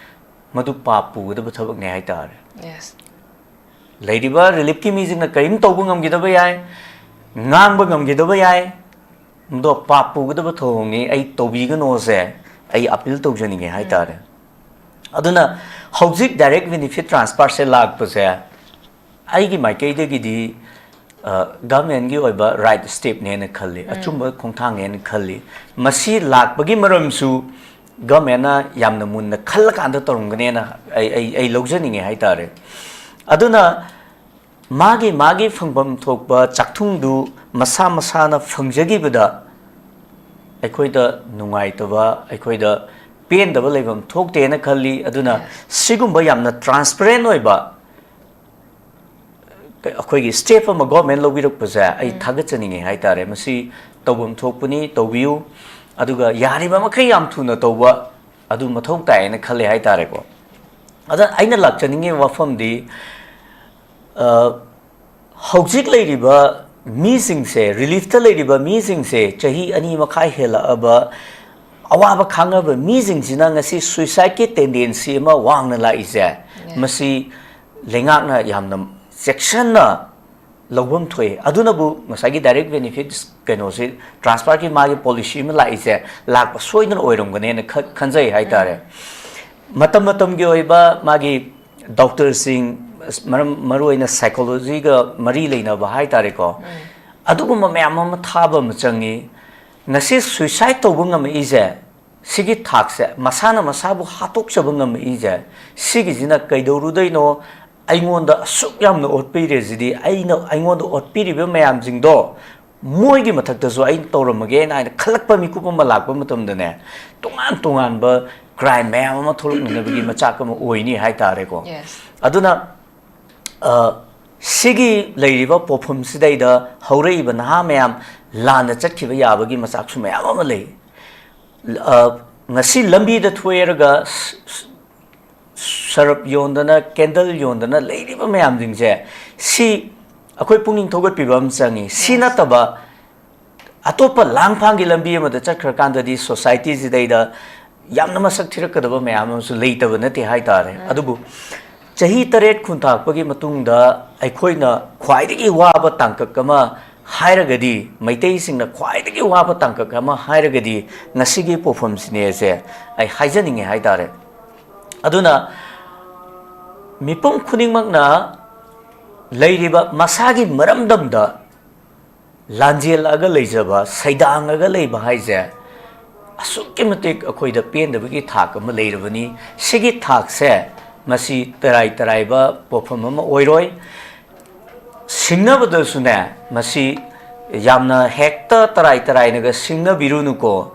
ꯃꯗꯨ ꯄꯥꯞ ꯄꯨꯒꯗꯕ ꯊꯕꯛꯅꯦ ꯍꯥꯏꯇꯥꯔꯦ꯫ ꯌꯦꯁ꯫ ꯂꯩꯔꯤꯕ ꯔꯤꯂꯤꯞꯀꯤ ꯃꯤꯁꯤꯡꯅ ꯀꯔꯤꯝ ꯇꯧꯕ ꯉꯝꯈꯤꯗꯕ ꯌꯥꯏ, ꯉꯥꯡꯕ ꯉꯝꯈꯤꯗꯕ ꯌꯥꯏ, ꯃꯗꯣ ꯄꯥꯞ ꯄꯨꯒꯗꯕ ꯊꯧꯑꯣꯡꯅꯤ, ꯑꯩ ꯇꯧꯕꯤꯒꯅꯣꯁꯦ ꯑꯩ ꯑꯄꯤꯜ ꯇꯧꯖꯅꯤꯡꯉꯦ ꯍꯥꯏꯇꯥꯔꯦ꯫ ꯑꯗꯨꯅ ꯍꯧꯖꯤꯛ ꯗꯥꯏꯔꯦꯛ ꯕꯦꯅꯤꯐꯤꯠ ꯇ꯭ꯔꯥꯟꯁꯐꯔꯁꯦ ꯂꯥꯛꯄꯁꯦ ꯑꯩꯒꯤ ꯃꯥꯏꯀꯩꯗꯒꯤꯗꯤ ꯒꯚꯔꯟꯃꯦꯟꯒꯤ ꯑꯣꯏꯕ ꯔꯥꯏꯠ ꯁ꯭ꯇꯦꯞꯅꯦꯅ ꯈꯜꯂꯤ, ꯑꯆꯨꯝꯕ ꯈꯣꯡꯊꯥꯡꯅꯦꯅ ꯈꯜꯂꯤ꯫ ꯃꯁꯤ ꯂꯥꯛꯄꯒꯤ ꯃꯔꯝꯁꯨ ꯒꯚꯔꯟꯃꯦꯟꯅ ꯌꯥꯝꯅ ꯃꯨꯟꯅ ꯈꯜꯂꯀꯥꯟꯗ ꯇꯧꯔꯝꯒꯅꯦꯅ ꯑꯩ, ꯑꯩ, ꯑꯩ ꯂꯧꯖꯅꯤꯡꯉꯦ ꯍꯥꯏꯇꯥꯔꯦ꯫ ꯑꯗꯨꯅ ꯃꯥꯒꯤ, ꯃꯥꯒꯤ ꯐꯪꯐꯝ ꯊꯣꯛꯄ ꯆꯥꯛꯊꯨꯡꯗꯨ ꯃꯁꯥ ꯃꯁꯥꯅ ꯐꯪꯖꯈꯤꯕꯗ ꯑꯩꯈꯣꯏꯗ ꯅꯨꯡꯉꯥꯏꯇꯕ, ꯑꯩꯈꯣꯏꯗ ꯄꯦꯟꯗꯕ ꯂꯩꯐꯝ ꯊꯣꯛꯇꯦꯅ ꯈꯜꯂꯤ꯫ ꯑꯗꯨꯅ ꯁꯤꯒꯨꯝꯕ ꯌꯥꯝꯅ ꯇ꯭ꯔꯥꯟꯁꯄꯦꯔꯦꯟ ꯑꯣꯏꯕ ꯑꯩꯈꯣꯏꯒꯤ ꯁ꯭ꯇꯦꯞ ꯑꯃ ꯒꯣꯔꯃꯦꯟ ꯂꯧꯕꯤꯔꯛꯄꯁꯦ ꯑꯩ ꯊꯥꯒꯠꯆꯅꯤꯡꯉꯦ ꯍꯥꯏꯇꯥꯔꯦ꯫ ꯃꯁꯤ ꯇꯧꯐꯝ ꯊꯣꯛꯄꯅꯤ, ꯇꯧꯕꯤꯌꯨ꯫ ꯑꯗꯨꯒ ꯌꯥꯔꯤꯕ ꯃꯈꯩ ꯌꯥꯝ ꯊꯨꯅ ꯇꯧꯕ ꯑꯗꯨ ꯃꯊꯧ ꯇꯥꯏꯌꯦꯅ ꯈꯜꯂꯦ ꯍꯥꯏꯇꯥꯔꯦꯀꯣ꯫ ꯑꯗ ꯑꯩꯅ ꯂꯥꯛꯆꯅꯤꯡꯉꯤꯕ ꯋꯥꯐꯝꯗꯤ, ꯑ, ꯍꯧꯖꯤꯛ ꯂꯩꯔꯤꯕ ꯃꯤꯁꯤꯡꯁꯦ, ꯔꯤꯂꯤꯐꯇ ꯂꯩꯔꯤꯕ ꯃꯤꯁꯤꯡꯁꯦ, ꯆꯍꯤ ꯑꯅꯤ ꯃꯈꯥꯏ ꯍꯦꯜꯂꯛꯑꯕ ꯑꯋꯥꯕ ꯈꯥꯡꯉꯕ ꯃꯤꯁꯤꯡꯁꯤꯅ ꯉꯁꯤ ꯁꯨꯏꯁꯥꯏꯗꯀꯤ ꯇꯦꯟꯗꯦꯟꯁꯤ ꯑꯃ ꯋꯥꯡꯅ ꯂꯥꯛꯏꯁꯦ, ꯃꯁꯤ ꯂꯩꯉꯥꯛꯅ ꯌꯥꯝꯅ ꯆꯦꯛꯁꯤꯟꯅ ꯂꯧꯐꯝ ꯊꯣꯛꯏ꯫ ꯑꯗꯨꯅꯕꯨ ꯉꯁꯥꯏꯒꯤ ꯗꯥꯏꯔꯦꯛ ꯕꯦꯅꯤꯐꯤꯠꯁ ꯀꯩꯅꯣꯁꯤ, ꯇ꯭ꯔꯥꯟꯁꯄ꯭ꯂꯥꯟꯀꯤ ꯃꯥꯒꯤ ꯄꯣꯂꯤꯁꯤ ꯑꯃ ꯂꯥꯛꯏꯁꯦ ꯂꯥꯛꯄ ꯁꯣꯏꯗꯅ ꯑꯣꯏꯔꯝꯒꯅꯦꯅ ꯈ- ꯈꯟꯖꯩ ꯍꯥꯏꯇꯥꯔꯦ꯫ ꯃꯇꯝ ꯃꯇꯝꯒꯤ ꯑꯣꯏꯕ ꯃꯥꯒꯤ ꯗꯣꯛꯇꯔꯁꯤꯡ, ꯃꯔꯝ ꯃꯔꯨꯑꯣꯏꯅ ꯁꯥꯏꯀꯣꯂꯣꯖꯤꯒ ꯃꯔꯤ ꯂꯩꯅꯕ ꯍꯥꯏꯇꯥꯔꯦꯀꯣ, ꯑꯗꯨꯒꯨꯝꯕ ꯃꯌꯥꯝ ꯑꯃ ꯊꯥꯕ ꯑꯃ ꯆꯪꯉꯤ꯫ ꯉꯁꯤ ꯁꯨꯏꯁꯥꯏꯠ ꯇꯧꯕ ꯉꯝꯃꯛꯏꯁꯦ ꯁꯤꯒꯤ ꯊꯥꯛꯁꯦ, ꯃꯁꯥꯅ ꯃꯁꯥꯕꯨ ꯍꯥꯠꯇꯣꯛꯆꯕ ꯉꯝꯃꯛꯏꯁꯦ, ꯁꯤꯒꯤꯁꯤꯅ ꯀꯩꯗꯧꯔꯨꯗꯣꯏꯅꯣ? ꯑꯩꯉꯣꯟꯗ ꯑꯁꯨꯛ ꯌꯥꯝꯅ ꯑꯣꯠꯄꯤꯔꯦꯁꯤꯗꯤ, ꯑꯩꯅ, ꯑꯩꯉꯣꯟꯗ ꯑꯣꯠꯄꯤꯔꯤꯕ ꯃꯌꯥꯝꯁꯤꯡꯗꯣ ꯃꯣꯏꯒꯤ ꯃꯊꯛꯇꯁꯨ ꯑꯩꯅ ꯇꯧꯔꯝꯃꯒꯦꯅ ꯍꯥꯏꯅ ꯈꯜꯂꯛꯄ ꯃꯤꯀꯨꯞ ꯑꯃ ꯂꯥꯛꯄ ꯃꯇꯝꯗꯅꯦ, ꯇꯣꯉꯥꯟ ꯇꯣꯉꯥꯟꯕ ꯀ꯭ꯔꯥꯏꯝ ꯃꯌꯥꯝ ꯑꯃ ꯊꯣꯛꯂꯛꯅꯅꯕꯒꯤ ꯃꯆꯥꯛ ꯑꯃ ꯑꯣꯏꯅꯤ ꯍꯥꯏꯇꯥꯔꯦꯀꯣ꯫ Yes. ꯑꯗꯨꯅ ꯑ, ꯁꯤꯒꯤ ꯂꯩꯔꯤꯕ ꯄꯣꯠꯐꯝꯁꯤꯗꯩꯗ ꯍꯧꯔꯛꯏꯕ ꯅꯍꯥ ꯃꯌꯥꯝ ꯂꯥꯟꯅ ꯆꯠꯈꯤꯕ ꯌꯥꯕꯒꯤ ꯃꯆꯥꯛꯁꯨ ꯃꯌꯥꯝ ꯑꯃ ꯂꯩ꯫ ꯑ, ꯉꯁꯤ ꯂꯝꯕꯤꯗ ꯊꯣꯛꯑꯦꯔꯒ ꯁ- ꯁ- ꯁꯔꯞ ꯌꯣꯟꯗꯅ, ꯀꯦꯟꯗꯜ ꯌꯣꯟꯗꯅ ꯂꯩꯔꯤꯕ ꯃꯌꯥꯝꯁꯤꯡꯁꯦ, ꯁꯤ ꯑꯩꯈꯣꯏ ꯄꯨꯛꯅꯤꯡ ꯊꯧꯒꯠꯄꯤꯕ ꯑꯃ ꯆꯪꯉꯤ꯫ ꯁꯤ ꯅꯠꯇꯕ ꯑꯇꯣꯞꯄ ꯂꯥꯡꯐꯥꯡꯒꯤ ꯂꯝꯕꯤ ꯑꯃꯗ ꯆꯠꯈ꯭ꯔꯀꯥꯟꯗꯗꯤ ꯁꯣꯁꯥꯏꯇꯤꯁꯤꯗꯩꯗ ꯌꯥꯝꯅ ꯃꯁꯛ ꯊꯤꯔꯛꯀꯗꯕ ꯃꯌꯥꯝ ꯑꯃꯁꯨ ꯂꯩꯇꯕ ꯅꯠꯇꯦ ꯍꯥꯏꯇꯥꯔꯦ꯫ ꯑꯗꯨꯕꯨ ꯆꯍꯤ ꯇꯔꯦꯠ ꯈꯨꯟꯇꯥꯛꯄꯒꯤ ꯃꯇꯨꯡꯗ ꯑꯩꯈꯣꯏꯅ ꯈ꯭ꯋꯥꯏꯗꯒꯤ ꯋꯥꯕ ꯇꯥꯡꯀꯛ ꯑꯃ ꯍꯥꯏꯔꯒꯗꯤ, ꯃꯩꯇꯩꯁꯤꯡꯅ ꯈ꯭ꯋꯥꯏꯗꯒꯤ ꯋꯥꯕ ꯇꯥꯡꯀꯛ ꯑꯃ ꯍꯥꯏꯔꯒꯗꯤ ꯉꯁꯤꯒꯤ ꯄꯣꯠꯐꯝꯁꯤꯅꯦꯁꯦ ꯑꯩ ꯍꯥꯏꯖꯅꯤꯡꯉꯦ ꯍꯥꯏꯇꯥꯔꯦ꯫ ꯑꯗꯨꯅ ꯃꯤꯄꯨꯝ ꯈꯨꯗꯤꯡꯃꯛꯅ ꯂꯩꯔꯤꯕ ꯃꯁꯥꯒꯤ ꯃꯔꯝꯗꯝꯗ ꯂꯥꯟꯖꯦꯜꯂꯛꯑꯒ ꯂꯩꯖꯕ, ꯁꯩꯗꯥꯡꯉꯒ ꯂꯩꯕ ꯍꯥꯏꯁꯦ ꯑꯁꯨꯛꯀꯤ ꯃꯇꯤꯛ ꯑꯩꯈꯣꯏꯗ ꯄꯦꯟꯗꯕꯒꯤ ꯊꯥꯛ ꯑꯃ ꯂꯩꯔꯕꯅꯤ꯫ ꯁꯤꯒꯤ ꯊꯥꯛꯁꯦ ꯃꯁꯤ ꯇꯔꯥꯏ ꯇꯔꯥꯏꯕ ꯄꯣꯠꯐꯝ ꯑꯃ ꯑꯣꯏꯔꯣꯏ꯫ ꯁꯤꯡꯅꯕꯗꯁꯨꯅꯦ, ꯃꯁꯤ ꯌꯥꯝꯅ ꯍꯦꯛꯇ ꯇꯔꯥꯏ ꯇꯔꯥꯏꯅꯒ ꯁꯤꯡꯅꯕꯤꯔꯨꯅꯨꯀꯣ꯫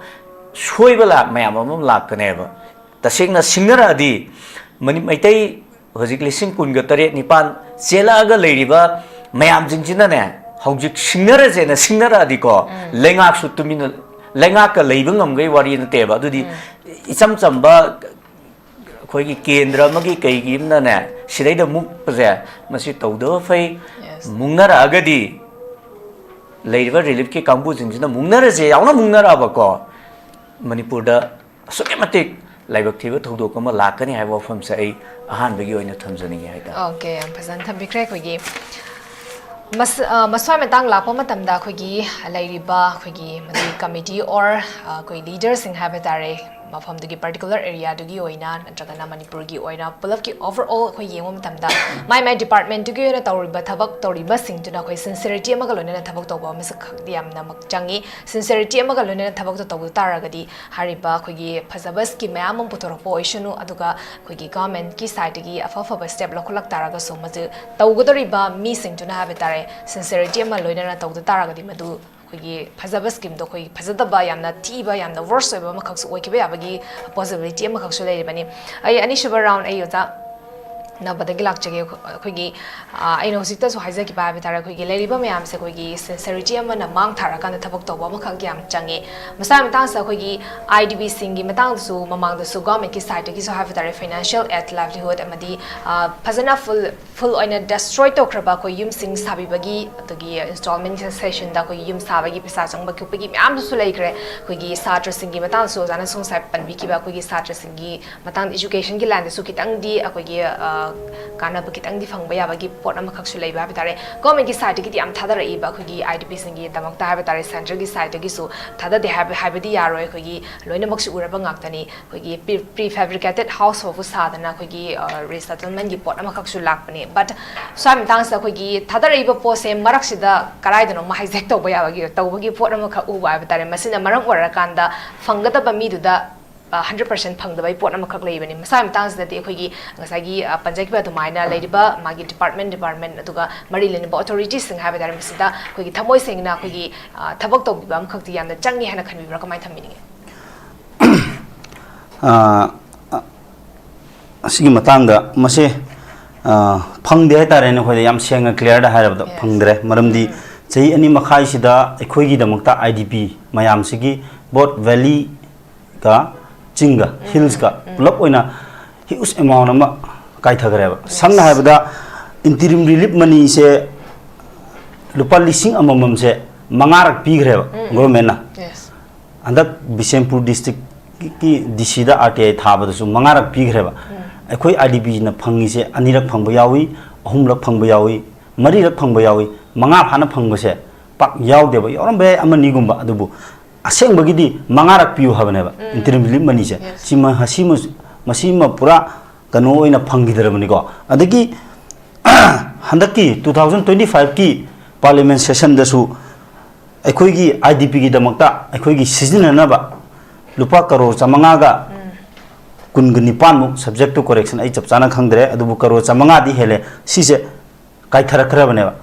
ꯁꯣꯏꯕ ꯂꯥꯛ ꯃꯌꯥꯝ ꯑꯃ ꯂꯥꯛꯀꯅꯦꯕ꯫ ꯇꯁꯦꯡꯅ ꯁꯤꯡꯅꯔꯛꯑꯗꯤ ꯃꯅꯤ-, ꯃꯩꯇꯩ ꯍꯧꯖꯤꯛ ꯂꯤꯁꯤꯡ ꯀꯨꯟꯒ ꯇꯔꯦꯠ ꯅꯤꯄꯥꯟ ꯆꯦꯜꯂꯛꯑꯒ ꯂꯩꯔꯤꯕ ꯃꯌꯥꯝꯁꯤꯡꯁꯤꯅꯅꯦ, ꯍꯧꯖꯤꯛ ꯁꯤꯡꯅꯔꯁꯦꯅ ꯁꯤꯡꯅꯔꯛꯑꯗꯤꯀꯣ, ꯂꯩꯉꯥꯛꯁꯨ ꯇꯨꯃꯤꯟꯅ, ꯂꯩꯉꯥꯛꯀ ꯂꯩꯕ ꯉꯝꯒꯩ ꯋꯥꯔꯤ ꯅꯠꯇꯦꯕ꯫ ꯑꯗꯨꯗꯤ ꯏꯆꯝ ꯆꯝꯕ ꯑꯩꯈꯣꯏꯒꯤ ꯀꯦꯟꯗ꯭ꯔ ꯑꯃꯒꯤ ꯀꯩꯒꯤ ꯑꯃꯅꯅꯦ, ꯁꯤꯗꯩꯗ ꯃꯨꯛꯄꯁꯦ ꯃꯁꯤ ꯇꯧꯗꯕ ꯐꯩ꯫ Yes. ꯃꯨꯛꯅꯔꯛꯑꯒꯗꯤ ꯂꯩꯔꯤꯕ ꯔꯤꯂꯤꯐꯀꯤ ꯀꯥꯡꯕꯨꯁꯤꯡꯁꯤꯅ ꯃꯨꯛꯅꯔꯁꯦ ꯌꯥꯎꯅ ꯃꯨꯛꯅꯔꯛꯑꯕꯀꯣ, ꯃꯅꯤꯄꯨꯔꯗ ꯑꯁꯨꯛꯀꯤ ꯃꯇꯤꯛ ꯂꯥꯏꯕꯛ ꯊꯤꯕ ꯊꯧꯗꯣꯛ ꯑꯃ ꯂꯥꯛꯀꯅꯤ ꯍꯥꯏꯕ ꯋꯥꯐꯝꯁꯦ ꯑꯩ ꯑꯍꯥꯟꯕꯒꯤ ꯑꯣꯏꯅ ꯊꯝꯖꯅꯤꯡꯉꯤ ꯍꯥꯏꯇꯥꯔꯦ꯫ ꯑꯣꯀꯦ, ꯌꯥꯝ ꯐꯖꯅ ꯊꯝꯕꯤꯈ꯭ꯔꯦ꯫ ꯑꯩꯈꯣꯏꯒꯤ ꯃꯁ- ꯑ, ꯃꯁ꯭ꯋꯥꯏ ꯃꯇꯥꯡ ꯂꯥꯛꯄ ꯃꯇꯝꯗ ꯑꯩꯈꯣꯏꯒꯤ ꯂꯩꯔꯤꯕ ꯑꯩꯈꯣꯏꯒꯤ ꯃꯗꯨꯒꯤ committee or, ꯑ, ꯑꯩꯈꯣꯏ leaderꯁꯤꯡ ꯍꯥꯏꯕ ꯇꯥꯔꯦ, ꯃꯐꯝꯗꯨꯒꯤ particular areaꯗꯨꯒꯤ ꯑꯣꯏꯅ ꯅꯠꯇ꯭ꯔꯒꯅ ꯃꯅꯤꯄꯨꯔꯒꯤ ꯑꯣꯏꯅ ꯄꯨꯂꯞꯀꯤ overall ꯑꯩꯈꯣꯏ ꯌꯦꯡꯕ ꯃꯇꯝꯗ ꯃꯥꯏ ꯃꯥꯏ departmentꯇꯨꯒꯤ ꯑꯣꯏꯅ ꯇꯧꯔꯤꯕ ꯊꯕꯛ ꯇꯧꯔꯤꯕꯁꯤꯡꯗꯨꯅ ꯑꯩꯈꯣꯏ sincerity ꯑꯃꯒ ꯂꯣꯏꯅꯅ ꯊꯕꯛ ꯇꯧꯕ ꯑꯃꯁꯨ ꯈꯛ ꯌꯥꯝꯅꯃꯛ ꯆꯪꯉꯤ꯫ Sincerity ꯑꯃꯒ ꯂꯣꯏꯅꯅ ꯊꯕꯛꯇꯣ ꯇꯧꯕ ꯇꯥꯔꯒꯗꯤ ꯍꯥꯏꯔꯤꯕ ꯑꯩꯈꯣꯏꯒꯤ ꯐꯖꯕ scheme ꯃꯌꯥꯝ ꯑꯃ ꯄꯨꯊꯣꯔꯛꯄ ꯑꯣꯏꯁꯅꯨ, ꯑꯗꯨꯒ ꯑꯩꯈꯣꯏꯒꯤ governmentꯀꯤ sideꯇꯒꯤ ꯑꯐ ꯑꯐꯕ step ꯂꯧꯈꯠꯂꯛ ꯇꯥꯔꯒꯁꯨ ꯃꯗꯨ ꯇꯧꯒꯗꯧꯔꯤꯕ ꯃꯤꯁꯤꯡꯗꯨꯅ ꯍꯥꯏꯕ ꯇꯥꯔꯦ sincerity ꯑꯃ ꯂꯣꯏꯅꯅ ꯇꯧꯗ ꯇꯥꯔꯒꯗꯤ ꯃꯗꯨ ꯑꯩꯈꯣꯏꯒꯤ ꯐꯖꯕ schemeꯗꯣ ꯑꯩꯈꯣꯏꯒꯤ ꯐꯖꯗꯕ, ꯌꯥꯝꯅ ꯊꯤꯕ, ꯌꯥꯝꯅ worst ꯑꯣꯏꯕ ꯑꯃꯈꯛꯁꯨ ꯑꯣꯏꯈꯤꯕ ꯌꯥꯕꯒꯤ possibility ꯑꯃꯈꯛꯁꯨ ꯂꯩꯔꯤꯕꯅꯤ꯫ ꯑꯩ ꯑꯅꯤꯁꯨꯕ round ꯑꯩ ꯑꯣꯖꯥ ꯅꯕꯗꯒꯤ ꯂꯥꯛꯆꯒꯦ꯫ ꯑꯩꯈꯣꯏꯒꯤ, ꯑ, ꯑꯩꯅ ꯍꯧꯖꯤꯛꯇꯁꯨ ꯍꯥꯏꯖꯈꯤꯕ ꯍꯥꯏꯕ ꯇꯥꯔꯦ, ꯑꯩꯈꯣꯏꯒꯤ ꯂꯩꯔꯤꯕ ꯃꯌꯥꯝꯁꯦ ꯑꯩꯈꯣꯏꯒꯤ sincerity ꯑꯃꯅ ꯃꯥꯡ ꯊꯥꯔꯀꯥꯟꯗ ꯊꯕꯛ ꯇꯧꯕ ꯑꯃꯈꯛ ꯌꯥꯝ ꯆꯪꯉꯤ꯫ ꯃꯁꯥꯒꯤ ꯃꯇꯥꯡꯁꯤꯗ ꯑꯩꯈꯣꯏꯒꯤ IDPꯁꯤꯡꯒꯤ ꯃꯇꯥꯡꯗꯁꯨ ꯃꯃꯥꯡꯗꯁꯨ governmentꯀꯤ sideꯇꯒꯤꯁꯨ ꯍꯥꯏꯕ ꯇꯥꯔꯦ, financial aid, livelihood ꯑꯃꯗꯤ, ꯑ, ꯐꯖꯅ full full ꯑꯣꯏꯅ destroy ꯇꯧꯈ꯭ꯔꯕ ꯑꯩꯈꯣꯏ ꯌꯨꯝꯁꯤꯡ ꯁꯥꯕꯤꯕꯒꯤ, ꯑꯗꯒꯤ installment successionꯗ ꯑꯩꯈꯣꯏꯒꯤ ꯌꯨꯝ ꯁꯥꯕꯒꯤ ꯄꯩꯁꯥ ꯆꯪꯕ ꯈꯣꯠꯄꯒꯤ ꯃꯌꯥꯝꯗꯨꯁꯨ ꯂꯩꯈ꯭ꯔꯦ꯫ ꯑꯩꯈꯣꯏꯒꯤ ꯁꯥꯇ꯭ꯔꯁꯤꯡꯒꯤ ꯃꯇꯥꯡꯗꯁꯨ ꯑꯣꯖꯥꯅꯁꯨ ꯉꯁꯥꯏ ꯄꯟꯕꯤꯈꯤꯕ ꯑꯩꯈꯣꯏꯒꯤ ꯁꯥꯇ꯭ꯔꯁꯤꯡꯒꯤ ꯃꯇꯥꯡꯗ educationꯒꯤ lineꯗꯁꯨ ꯈꯤꯇꯪꯗꯤ ꯑꯩꯈꯣꯏꯒꯤ, ꯑ, ꯀꯥꯟꯅꯕ ꯈꯤꯇꯪꯗꯤ ꯐꯪꯕ ꯌꯥꯕꯒꯤ ꯄꯣꯠ ꯑꯃꯈꯛꯁꯨ ꯂꯩꯕ ꯍꯥꯏꯕ ꯇꯥꯔꯦ꯫ Governmentꯀꯤ sideꯇꯒꯤꯗꯤ ꯌꯥꯝ ꯊꯥꯗꯔꯛꯏꯕ ꯑꯩꯈꯣꯏꯒꯤ IDPꯁꯤꯡꯒꯤꯗꯃꯛꯇ ꯍꯥꯏꯕ ꯇꯥꯔꯦ, centreꯒꯤ sideꯇꯒꯤꯁꯨ ꯊꯥꯗꯗꯦ ꯍꯥꯏꯕ, ꯍꯥꯏꯕꯗꯤ ꯌꯥꯔꯣꯏ꯫ ꯑꯩꯈꯣꯏꯒꯤ ꯂꯣꯏꯅꯃꯛꯁꯨ ꯎꯔꯕ ꯉꯥꯛꯇꯅꯤ꯫ ꯑꯩꯈꯣꯏꯒꯤ pre- prefabricated house ꯐꯥꯎꯕ ꯁꯥꯗꯅ ꯑꯩꯈꯣꯏꯒꯤ, ꯑ, resettlementꯀꯤ ꯄꯣꯠ ꯑꯃꯈꯛꯁꯨ ꯂꯥꯛꯄꯅꯦ꯫ But ꯁ꯭ꯋꯥꯏ ꯃꯇꯥꯡꯁꯤꯗ ꯑꯩꯈꯣꯏꯒꯤ ꯊꯥꯗꯔꯛꯏꯕ ꯄꯣꯠꯁꯦ ꯃꯔꯛꯁꯤꯗ ꯀꯗꯥꯏꯗꯅꯣꯃ hijack ꯇꯧꯕ ꯌꯥꯕꯒꯤ, ꯇꯧꯕꯒꯤ ꯄꯣꯠ ꯑꯃꯈꯛ ꯎꯕ ꯍꯥꯏꯕ ꯇꯥꯔꯦ꯫ ꯃꯁꯤꯅ ꯃꯔꯝ ꯑꯣꯏꯔꯀꯥꯟꯗ ꯐꯪꯒꯗꯕ ꯃꯤꯗꯨꯗ, ꯑ, hundred percent ꯐꯪꯗꯕꯒꯤ ꯄꯣꯠ ꯑꯃꯈꯛ ꯂꯩꯕꯅꯤ꯫ ꯃꯁꯥꯒꯤ ꯃꯇꯥꯡꯁꯤꯗꯗꯤ ꯑꯩꯈꯣꯏꯒꯤ ꯉꯁꯥꯏꯒꯤ, ꯑ, ꯄꯟꯖꯈꯤꯕ ꯑꯗꯨꯃꯥꯏꯅ ꯂꯩꯔꯤꯕ ꯃꯥꯒꯤ department, department ꯑꯗꯨꯒ ꯃꯔꯤ ꯂꯩꯅꯕ authoritiesꯁꯤꯡ ꯍꯥꯏꯕ ꯇꯥꯔꯦ, ꯃꯁꯤꯗ ꯑꯩꯈꯣꯏꯒꯤ ꯊꯃꯣꯏ ꯁꯦꯡꯅ ꯑꯩꯈꯣꯏꯒꯤ, ꯑ, ꯊꯕꯛ ꯇꯧꯕꯤꯕ ꯑꯃꯈꯛꯇꯤ ꯌꯥꯝꯅ ꯆꯪꯉꯤ ꯍꯥꯏꯅ ꯈꯟꯕꯤꯕ꯭ꯔꯥ? ꯀꯃꯥꯏꯅ ꯊꯝꯕꯤꯅꯤꯡꯉꯤ? ꯑ, ꯑ, ꯑꯁꯤꯒꯤ ꯃꯇꯥꯡꯗ ꯃꯁꯦ, ꯑ, ꯐꯪꯗꯦ ꯍꯥꯏꯇꯥꯔꯦꯅꯦ꯫ ꯑꯩꯈꯣꯏꯗ ꯌꯥꯝ ꯁꯦꯡꯅ clearꯗ ꯍꯥꯏꯔꯕꯗ Yes. ꯐꯪꯗ꯭ꯔꯦ꯫ ꯃꯔꯝꯗꯤ ꯆꯍꯤ ꯑꯅꯤ ꯃꯈꯥꯏꯁꯤꯗ ꯑꯩꯈꯣꯏꯒꯤꯗꯃꯛꯇ IDP ꯃꯌꯥꯝꯁꯤꯒꯤ both valleyꯒ ꯆꯤꯡꯒ hillsꯀ ꯄꯨꯂꯞ ꯑꯣꯏꯅ huge amount ꯑꯃ ꯀꯥꯏꯊꯈ꯭ꯔꯦꯕ꯫ ꯁꯝꯅ ꯍꯥꯏꯔꯕꯗ interim relief moneyꯁꯦ ꯂꯨꯄꯥ ꯂꯤꯁꯤꯡ ꯑꯃꯃꯝꯁꯦ ꯃꯉꯥꯔꯛ ꯄꯤꯈ꯭ꯔꯦꯕ governmentꯅ꯫ Yes. ꯍꯟꯗꯛ ꯕꯤꯁꯦꯝꯄꯨꯔ districtꯀꯤ DCꯗ RTI ꯊꯥꯕꯗꯁꯨ ꯃꯉꯥꯔꯛ ꯄꯤꯈ꯭ꯔꯦꯕ꯫ ꯑꯩꯈꯣꯏ IDPꯅ ꯐꯪꯉꯤꯁꯦ ꯑꯅꯤꯔꯛ ꯐꯪꯕ ꯌꯥꯎꯏ, ꯑꯍꯨꯝꯂꯛ ꯐꯪꯕ ꯌꯥꯎꯏ, ꯃꯔꯤꯔꯛ ꯐꯪꯕ ꯌꯥꯎꯏ꯫ ꯃꯉꯥ ꯐꯥꯅ ꯐꯪꯕꯁꯦ ꯄꯥꯛ ꯌꯥꯎꯗꯦꯕ꯫ ꯌꯥꯎꯔꯝꯕ ꯌꯥꯏ ꯑꯃꯅꯤꯒꯨꯝꯕ, ꯑꯗꯨꯕꯨ ꯑꯁꯦꯡꯕꯒꯤ ꯃꯉꯥꯔꯛ ꯄꯤꯌꯨ ꯍꯥꯏꯕꯅꯦꯕ꯫ ꯎꯝ꯫ Interim relief moneyꯁꯦ꯫ Yes. ꯁꯤꯃ, ꯁꯤꯃ, ꯃꯁꯤꯃ ꯄꯨꯔꯥ ꯀꯩꯅꯣ ꯑꯣꯏꯅ ꯐꯪꯈꯤꯗ꯭ꯔꯕꯅꯤꯀꯣ꯫ ꯑꯗꯒꯤ ꯍꯟꯗꯛꯀꯤ two thousand twenty fiveꯀꯤ Parliament sessionꯗꯁꯨ ꯑꯩꯈꯣꯏꯒꯤ IDPꯒꯤꯗꯃꯛꯇ ꯑꯩꯈꯣꯏꯒꯤ ꯁꯤꯖꯤꯟꯅꯅꯕ ꯂꯨꯄꯥ ꯀꯔꯣꯔ ꯆꯥꯃꯉꯥꯒ ꯎꯝ꯫ ꯀꯨꯟꯒ ꯅꯤꯄꯥꯟꯃꯨꯛ, subject to correction, ꯑꯩ ꯆꯞ ꯆꯥꯅ ꯈꯪꯗ꯭ꯔꯦ, ꯑꯗꯨꯕꯨ ꯀꯔꯣꯔ ꯆꯥꯃꯉꯥꯗꯤ ꯍꯦꯜꯂꯦ꯫ ꯁꯤꯁꯦ ꯀꯥꯏꯊꯔꯛꯈ꯭ꯔꯕꯅꯦꯕ꯫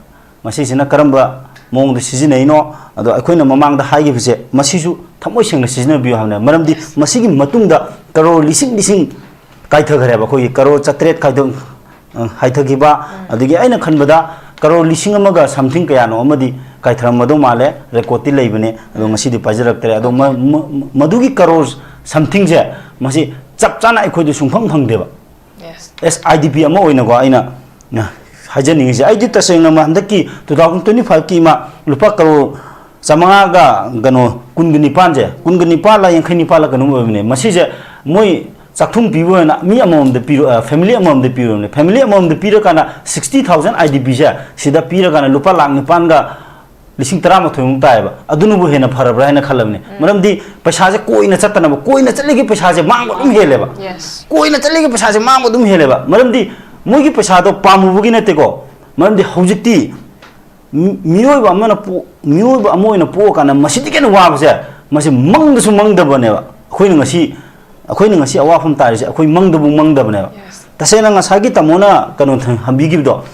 ꯃꯁꯤꯁꯤꯅ ꯀꯔꯝꯕ ꯃꯑꯣꯡꯗ ꯁꯤꯖꯤꯟꯅꯩꯅꯣ? ꯑꯗꯣ ꯑꯩꯈꯣꯏꯅ ꯃꯃꯥꯡꯗ ꯍꯥꯏꯈꯤꯕꯁꯦ, ꯃꯁꯤꯁꯨ ꯊꯃꯣꯏ ꯁꯦꯡꯅ ꯁꯤꯖꯤꯟꯅꯕꯤꯌꯨ ꯍꯥꯏꯕꯅꯦ꯫ ꯃꯔꯝꯗꯤ ꯃꯁꯤꯒꯤ ꯃꯇꯨꯡꯗ ꯀꯔꯣꯔ ꯂꯤꯁꯤꯡ ꯂꯤꯁꯤꯡ ꯀꯥꯏꯊꯈ꯭ꯔꯦꯕ꯫ ꯑꯩꯈꯣꯏꯒꯤ ꯀꯔꯣꯔ ꯆꯥꯇ꯭ꯔꯦꯠ ꯀꯥꯏꯊ-, ꯑ, ꯍꯥꯏꯊꯈꯤꯕ, ꯎꯝ꯫ ꯑꯗꯒꯤ ꯑꯩꯅ ꯈꯟꯕꯗ ꯀꯔꯣꯔ ꯂꯤꯁꯤꯡ ꯑꯃꯒ something ꯀꯌꯥꯅꯣ ꯑꯃꯗꯤ ꯀꯥꯏꯊꯔꯝꯃꯗꯧ ꯃꯥꯜꯂꯦ꯫ Recordꯇꯤ ꯂꯩꯕꯅꯦ, ꯑꯗꯣ ꯎꯝ꯫ ꯉꯁꯤꯗꯤ ꯄꯥꯏꯖꯔꯛꯇ꯭ꯔꯦ꯫ ꯑꯗꯣ ꯃ-, ꯃ-, ꯃꯗꯨꯒꯤ ꯀꯔꯣꯔ somethingꯁꯦ, ꯃꯁꯤ ꯆꯞ ꯆꯥꯅ ꯑꯩꯈꯣꯏꯗ ꯁꯨꯡꯐꯪ ꯐꯪꯗꯦꯕ꯫ Yes. As IDP ꯑꯃ ꯑꯣꯏꯅꯀꯣ, ꯑꯩꯅ ꯍꯥꯏꯖꯅꯤꯡꯉꯤꯁꯦ, ꯑꯩꯗꯤ ꯇꯁꯦꯡꯅ ꯍꯟꯗꯛꯀꯤ two thousand twenty fiveꯀꯤ ꯏꯃꯥ ꯂꯨꯄꯥ ꯀꯔꯣꯔ ꯆꯥꯃꯉꯥꯒ, ꯀꯩꯅꯣ, ꯀꯨꯟꯒ ꯅꯤꯄꯥꯟꯁꯦ, ꯀꯨꯟꯒ ꯅꯤꯄꯥꯜꯂ ꯌꯥꯡꯈꯩ ꯅꯤꯄꯥꯜꯂ ꯀꯩꯅꯣꯝ ꯑꯣꯏꯕꯅꯦ꯫ ꯃꯁꯤꯁꯦ ꯃꯣꯏ ꯆꯥꯛꯊꯨꯡ ꯄꯤꯕ ꯑꯣꯏꯅ ꯃꯤ ꯑꯃꯃꯝꯗ ꯄꯤꯔꯣ-, ꯑ, family ꯑꯃꯃꯝꯗ ꯄꯤꯔꯕꯅꯦ꯫ Family ꯑꯃꯃꯝꯗ ꯄꯤꯔꯀꯥꯟꯗ sixty thousand IDPꯁꯦ ꯁꯤꯗ ꯄꯤꯔꯀꯥꯟꯗ ꯂꯨꯄꯥ ꯂꯥꯈ ꯅꯤꯄꯥꯟꯒ ꯂꯤꯁꯤꯡ ꯇꯔꯥꯃꯥꯊꯣꯏꯃꯨꯛ ꯇꯥꯏꯌꯦꯕ꯫ ꯑꯗꯨꯅꯕꯨ ꯍꯦꯟꯅ ꯐꯔꯕ꯭ꯔꯥ ꯍꯥꯏꯅ ꯈꯜꯂꯕꯅꯦ꯫ ꯎꯝ꯫ ꯃꯔꯝꯗꯤ ꯄꯩꯁꯥꯁꯦ ꯀꯣꯏꯅ ꯆꯠꯇꯅꯕ, ꯀꯣꯏꯅ ꯆꯠꯂꯤꯒꯤ ꯄꯩꯁꯥꯁꯦ ꯃꯥꯡꯕ ꯑꯗꯨꯝ ꯍꯦꯜꯂꯦꯕ꯫ Yes. ꯀꯣꯏꯅ ꯆꯠꯂꯤꯒꯤ ꯄꯩꯁꯥꯁꯦ ꯃꯥꯡꯕ ꯑꯗꯨꯝ ꯍꯦꯜꯂꯦꯕ꯫ ꯃꯔꯝꯗꯤ ꯃꯣꯏꯒꯤ ꯄꯩꯁꯥꯗꯣ ꯄꯥꯝꯃꯨꯕꯒꯤ ꯅꯠꯇꯦꯀꯣ꯫ ꯃꯔꯝꯗꯤ ꯍꯧꯖꯤꯛꯇꯤ ꯃꯤ-, ꯃꯤꯑꯣꯏꯕ ꯑꯃꯅ ꯄꯣ-, ꯃꯤꯑꯣꯏꯕ ꯑꯃ ꯑꯣꯏꯅ ꯄꯣꯛꯑꯀꯥꯟꯗ ꯃꯁꯤꯗꯒꯤ ꯍꯦꯟꯅ ꯋꯥꯕꯁꯦ, ꯃꯁꯤ ꯃꯪꯗꯁꯨ ꯃꯪꯗꯕꯅꯦꯕ꯫ ꯑꯩꯈꯣꯏꯅ ꯉꯁꯤ, ꯑꯩꯈꯣꯏꯅ ꯉꯁꯤ ꯑꯋꯥꯐꯝ ꯇꯥꯔꯤꯁꯦ ꯑꯩꯈꯣꯏ ꯃꯪꯗꯕꯨ ꯃꯪꯗꯕꯅꯦꯕ꯫ Yes. ꯇꯁꯦꯡꯅ ꯉꯁꯥꯏꯒꯤ ꯇꯥꯃꯣꯅ ꯀꯩꯅꯣ ꯊ-, ꯍꯪꯕꯤꯈꯤꯕꯗꯣ,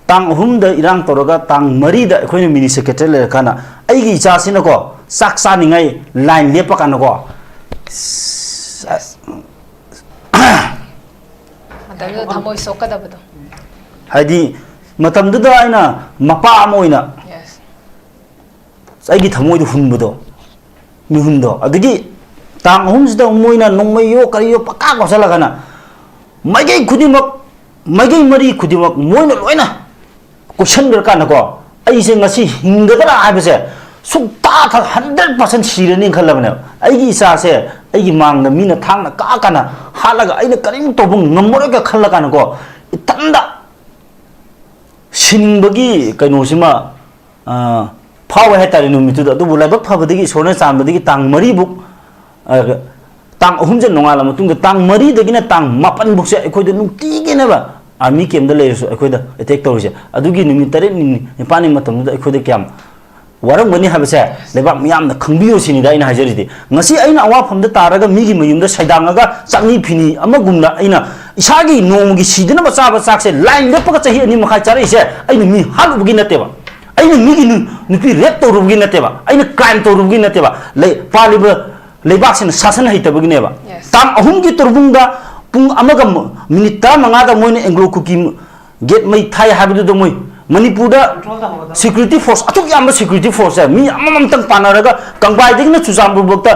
ꯇꯥꯡ ꯑꯍꯨꯝꯗ ꯏꯔꯥꯡ ꯇꯧꯔꯒ ꯇꯥꯡ ꯃꯔꯤꯗ ꯑꯩꯈꯣꯏꯅ mini secretary ꯂꯩꯔꯀꯥꯟꯗ ꯑꯩꯒꯤ ꯏꯆꯥꯁꯤꯅꯀꯣ, ꯆꯥꯛ ꯆꯥꯅꯤꯡꯉꯥꯏ line ꯂꯦꯞꯄ ꯀꯥꯟꯗꯀꯣ, ꯃꯇꯝꯗꯨꯗ ꯊꯃꯣꯏ ꯁꯣꯛꯀꯗꯕꯗꯣ꯫ ꯍꯥꯏꯗꯤ, ꯃꯇꯝꯗꯨꯗ ꯑꯩꯅ ꯃꯄꯥ ꯑꯃ ꯑꯣꯏꯅ Yes. ꯑꯩꯒꯤ ꯊꯃꯣꯏꯗ ꯍꯨꯟꯕꯗꯣ, ꯃꯤꯍꯨꯟꯗꯣ꯫ ꯑꯗꯒꯤ ꯇꯥꯡ ꯑꯍꯨꯝꯁꯤꯗ ꯃꯣꯏꯅ ꯅꯣꯡꯃꯩꯌꯣ ꯀꯔꯤꯌꯣ ꯄꯪꯀꯥꯞ ꯀꯥꯞꯁꯤꯜꯂꯒꯅ ꯃꯥꯏꯀꯩ ꯈꯨꯗꯤꯡꯃꯛ, ꯃꯥꯏꯀꯩ ꯃꯔꯤ ꯈꯨꯗꯤꯡꯃꯛ ꯃꯣꯏꯅ ꯂꯣꯏꯅ ꯀꯣꯏꯁꯟꯈ꯭ꯔꯀꯥꯟꯗꯀꯣ, ꯑꯩꯁꯦ ꯉꯁꯤ ꯍꯤꯡꯒꯗ꯭ꯔꯥ ꯍꯥꯏꯕꯁꯦ ꯁꯨꯛꯊꯥ ꯊꯥ-, hundred percent ꯁꯤꯔꯅꯤ ꯈꯜꯂꯕꯅꯦꯕ꯫ ꯑꯩꯒꯤ ꯏꯆꯥꯁꯦ ꯑꯩꯒꯤ ꯃꯥꯡꯗ ꯃꯤꯅ ꯊꯥꯡꯅ ꯀꯛꯑꯀꯥꯟꯗ ꯍꯥꯠꯂꯒ ꯑꯩꯅ ꯀꯔꯤꯝ ꯇꯧꯕ ꯉꯝꯃꯔꯣꯏꯒ ꯈꯜꯂꯀꯥꯟꯗꯀꯣ, ꯏꯊꯟꯗ ꯁꯤꯅꯤꯡꯕꯒꯤ ꯀꯩꯅꯣꯁꯤꯃ, ꯑ, ꯐꯥꯎꯋꯦ ꯍꯥꯏꯇꯥꯔꯦ ꯅꯨꯃꯤꯠꯇꯨꯗ꯫ ꯑꯗꯨꯕꯨ ꯂꯥꯏꯕꯛ ꯐꯕꯗꯒꯤ, ꯏꯁꯣꯔꯅ ꯆꯥꯟꯕꯗꯒꯤ, ꯇꯥꯡ ꯃꯔꯤꯕꯨꯛ, ꯑ, ꯇꯥꯡ ꯑꯍꯨꯝꯁꯦ ꯅꯣꯡꯉꯥꯜꯂ ꯃꯇꯨꯡꯗ, ꯇꯥꯡ ꯃꯔꯤꯗꯒꯤꯅ ꯇꯥꯡ ꯃꯥꯄꯟ ꯐꯥꯎꯁꯦ ꯑꯩꯈꯣꯏꯗ ꯅꯨꯡꯇꯤꯒꯤꯅꯦꯕ army camp ꯇ ꯂꯩꯔꯁꯨ ꯑꯩꯈꯣꯏꯗ attack ꯇꯧꯔꯤꯁꯦ꯫ ꯑꯗꯨꯒꯤ ꯅꯨꯃꯤꯠ ꯇꯔꯦꯠꯅꯤ, ꯅꯤꯄꯥꯜꯅꯤ ꯃꯇꯝꯗꯨꯗ ꯑꯩꯈꯣꯏꯗ ꯀꯌꯥꯝ ꯋꯥꯔꯝꯒꯅꯤ ꯍꯥꯏꯕꯁꯦ ꯂꯩꯕꯥꯛ ꯃꯤꯌꯥꯝꯅ ꯈꯪꯕꯤꯌꯨ ꯁꯤꯅꯤꯗ ꯑꯩꯅ ꯍꯥꯏꯖꯔꯤꯗꯤ꯫ ꯉꯁꯤ ꯑꯩꯅ ꯑꯋꯥꯐꯝꯗ ꯇꯥꯔꯒ ꯃꯤꯒꯤ ꯃꯌꯨꯝꯗ ꯁꯩꯗꯥꯡꯉꯒ ꯆꯥꯛꯅꯤ ꯐꯤꯅꯤ ꯑꯃꯒꯨꯝꯅ ꯑꯩꯅ ꯏꯁꯥꯒꯤ ꯅꯣꯡꯃꯒꯤ ꯁꯤꯗꯅꯕ ꯆꯥꯕ ꯆꯥꯛꯁꯦ line ꯂꯦꯞꯄꯒ ꯆꯍꯤ ꯑꯅꯤ ꯃꯈꯥꯏ ꯆꯥꯔꯛꯏꯁꯦ ꯑꯩꯅ ꯃꯤ ꯍꯥꯠꯂꯨꯕꯒꯤ ꯅꯠꯇꯦꯕ, ꯑꯩꯅ ꯃꯤꯒꯤ ꯅꯨ-, ꯅꯨꯄꯤ rape ꯇꯧꯔꯨꯕꯒꯤ ꯅꯠꯇꯦꯕ, ꯑꯩꯅ crime ꯇꯧꯔꯨꯕꯒꯤ ꯅꯠꯇꯦꯕ꯫ ꯂꯩ-, ꯄꯥꯜꯂꯤꯕ ꯂꯩꯕꯥꯛꯁꯤꯅ ꯁꯥꯁꯟ ꯍꯩꯇꯕꯒꯤꯅꯦꯕ꯫ Yes. ꯇꯥꯡ ꯑꯍꯨꯝꯒꯤ ꯇꯣꯔꯕꯨꯡꯗ ꯄꯨꯡ ꯑꯃꯒ ꯃ-, minute ꯇꯔꯥꯃꯉꯥꯗ ꯃꯣꯏꯅ Anglo Kuki gate ꯃꯩ ꯊꯥꯏ ꯍꯥꯏꯕꯗꯨꯗ ꯃꯣꯏ ꯃꯅꯤꯄꯨꯔꯗ control ꯇꯧꯍꯧꯒꯗꯕ꯫ Security force ꯑꯁꯨꯛ ꯌꯥꯝꯕ security force ꯁꯦ ꯃꯤ ꯑꯃꯃꯝꯇꯪ ꯄꯥꯟꯅꯔꯒ ꯀꯪꯕꯥꯏꯗꯒꯤꯅ ꯆꯨꯔꯆꯥꯟꯄꯨꯔ ꯐꯥꯎꯇ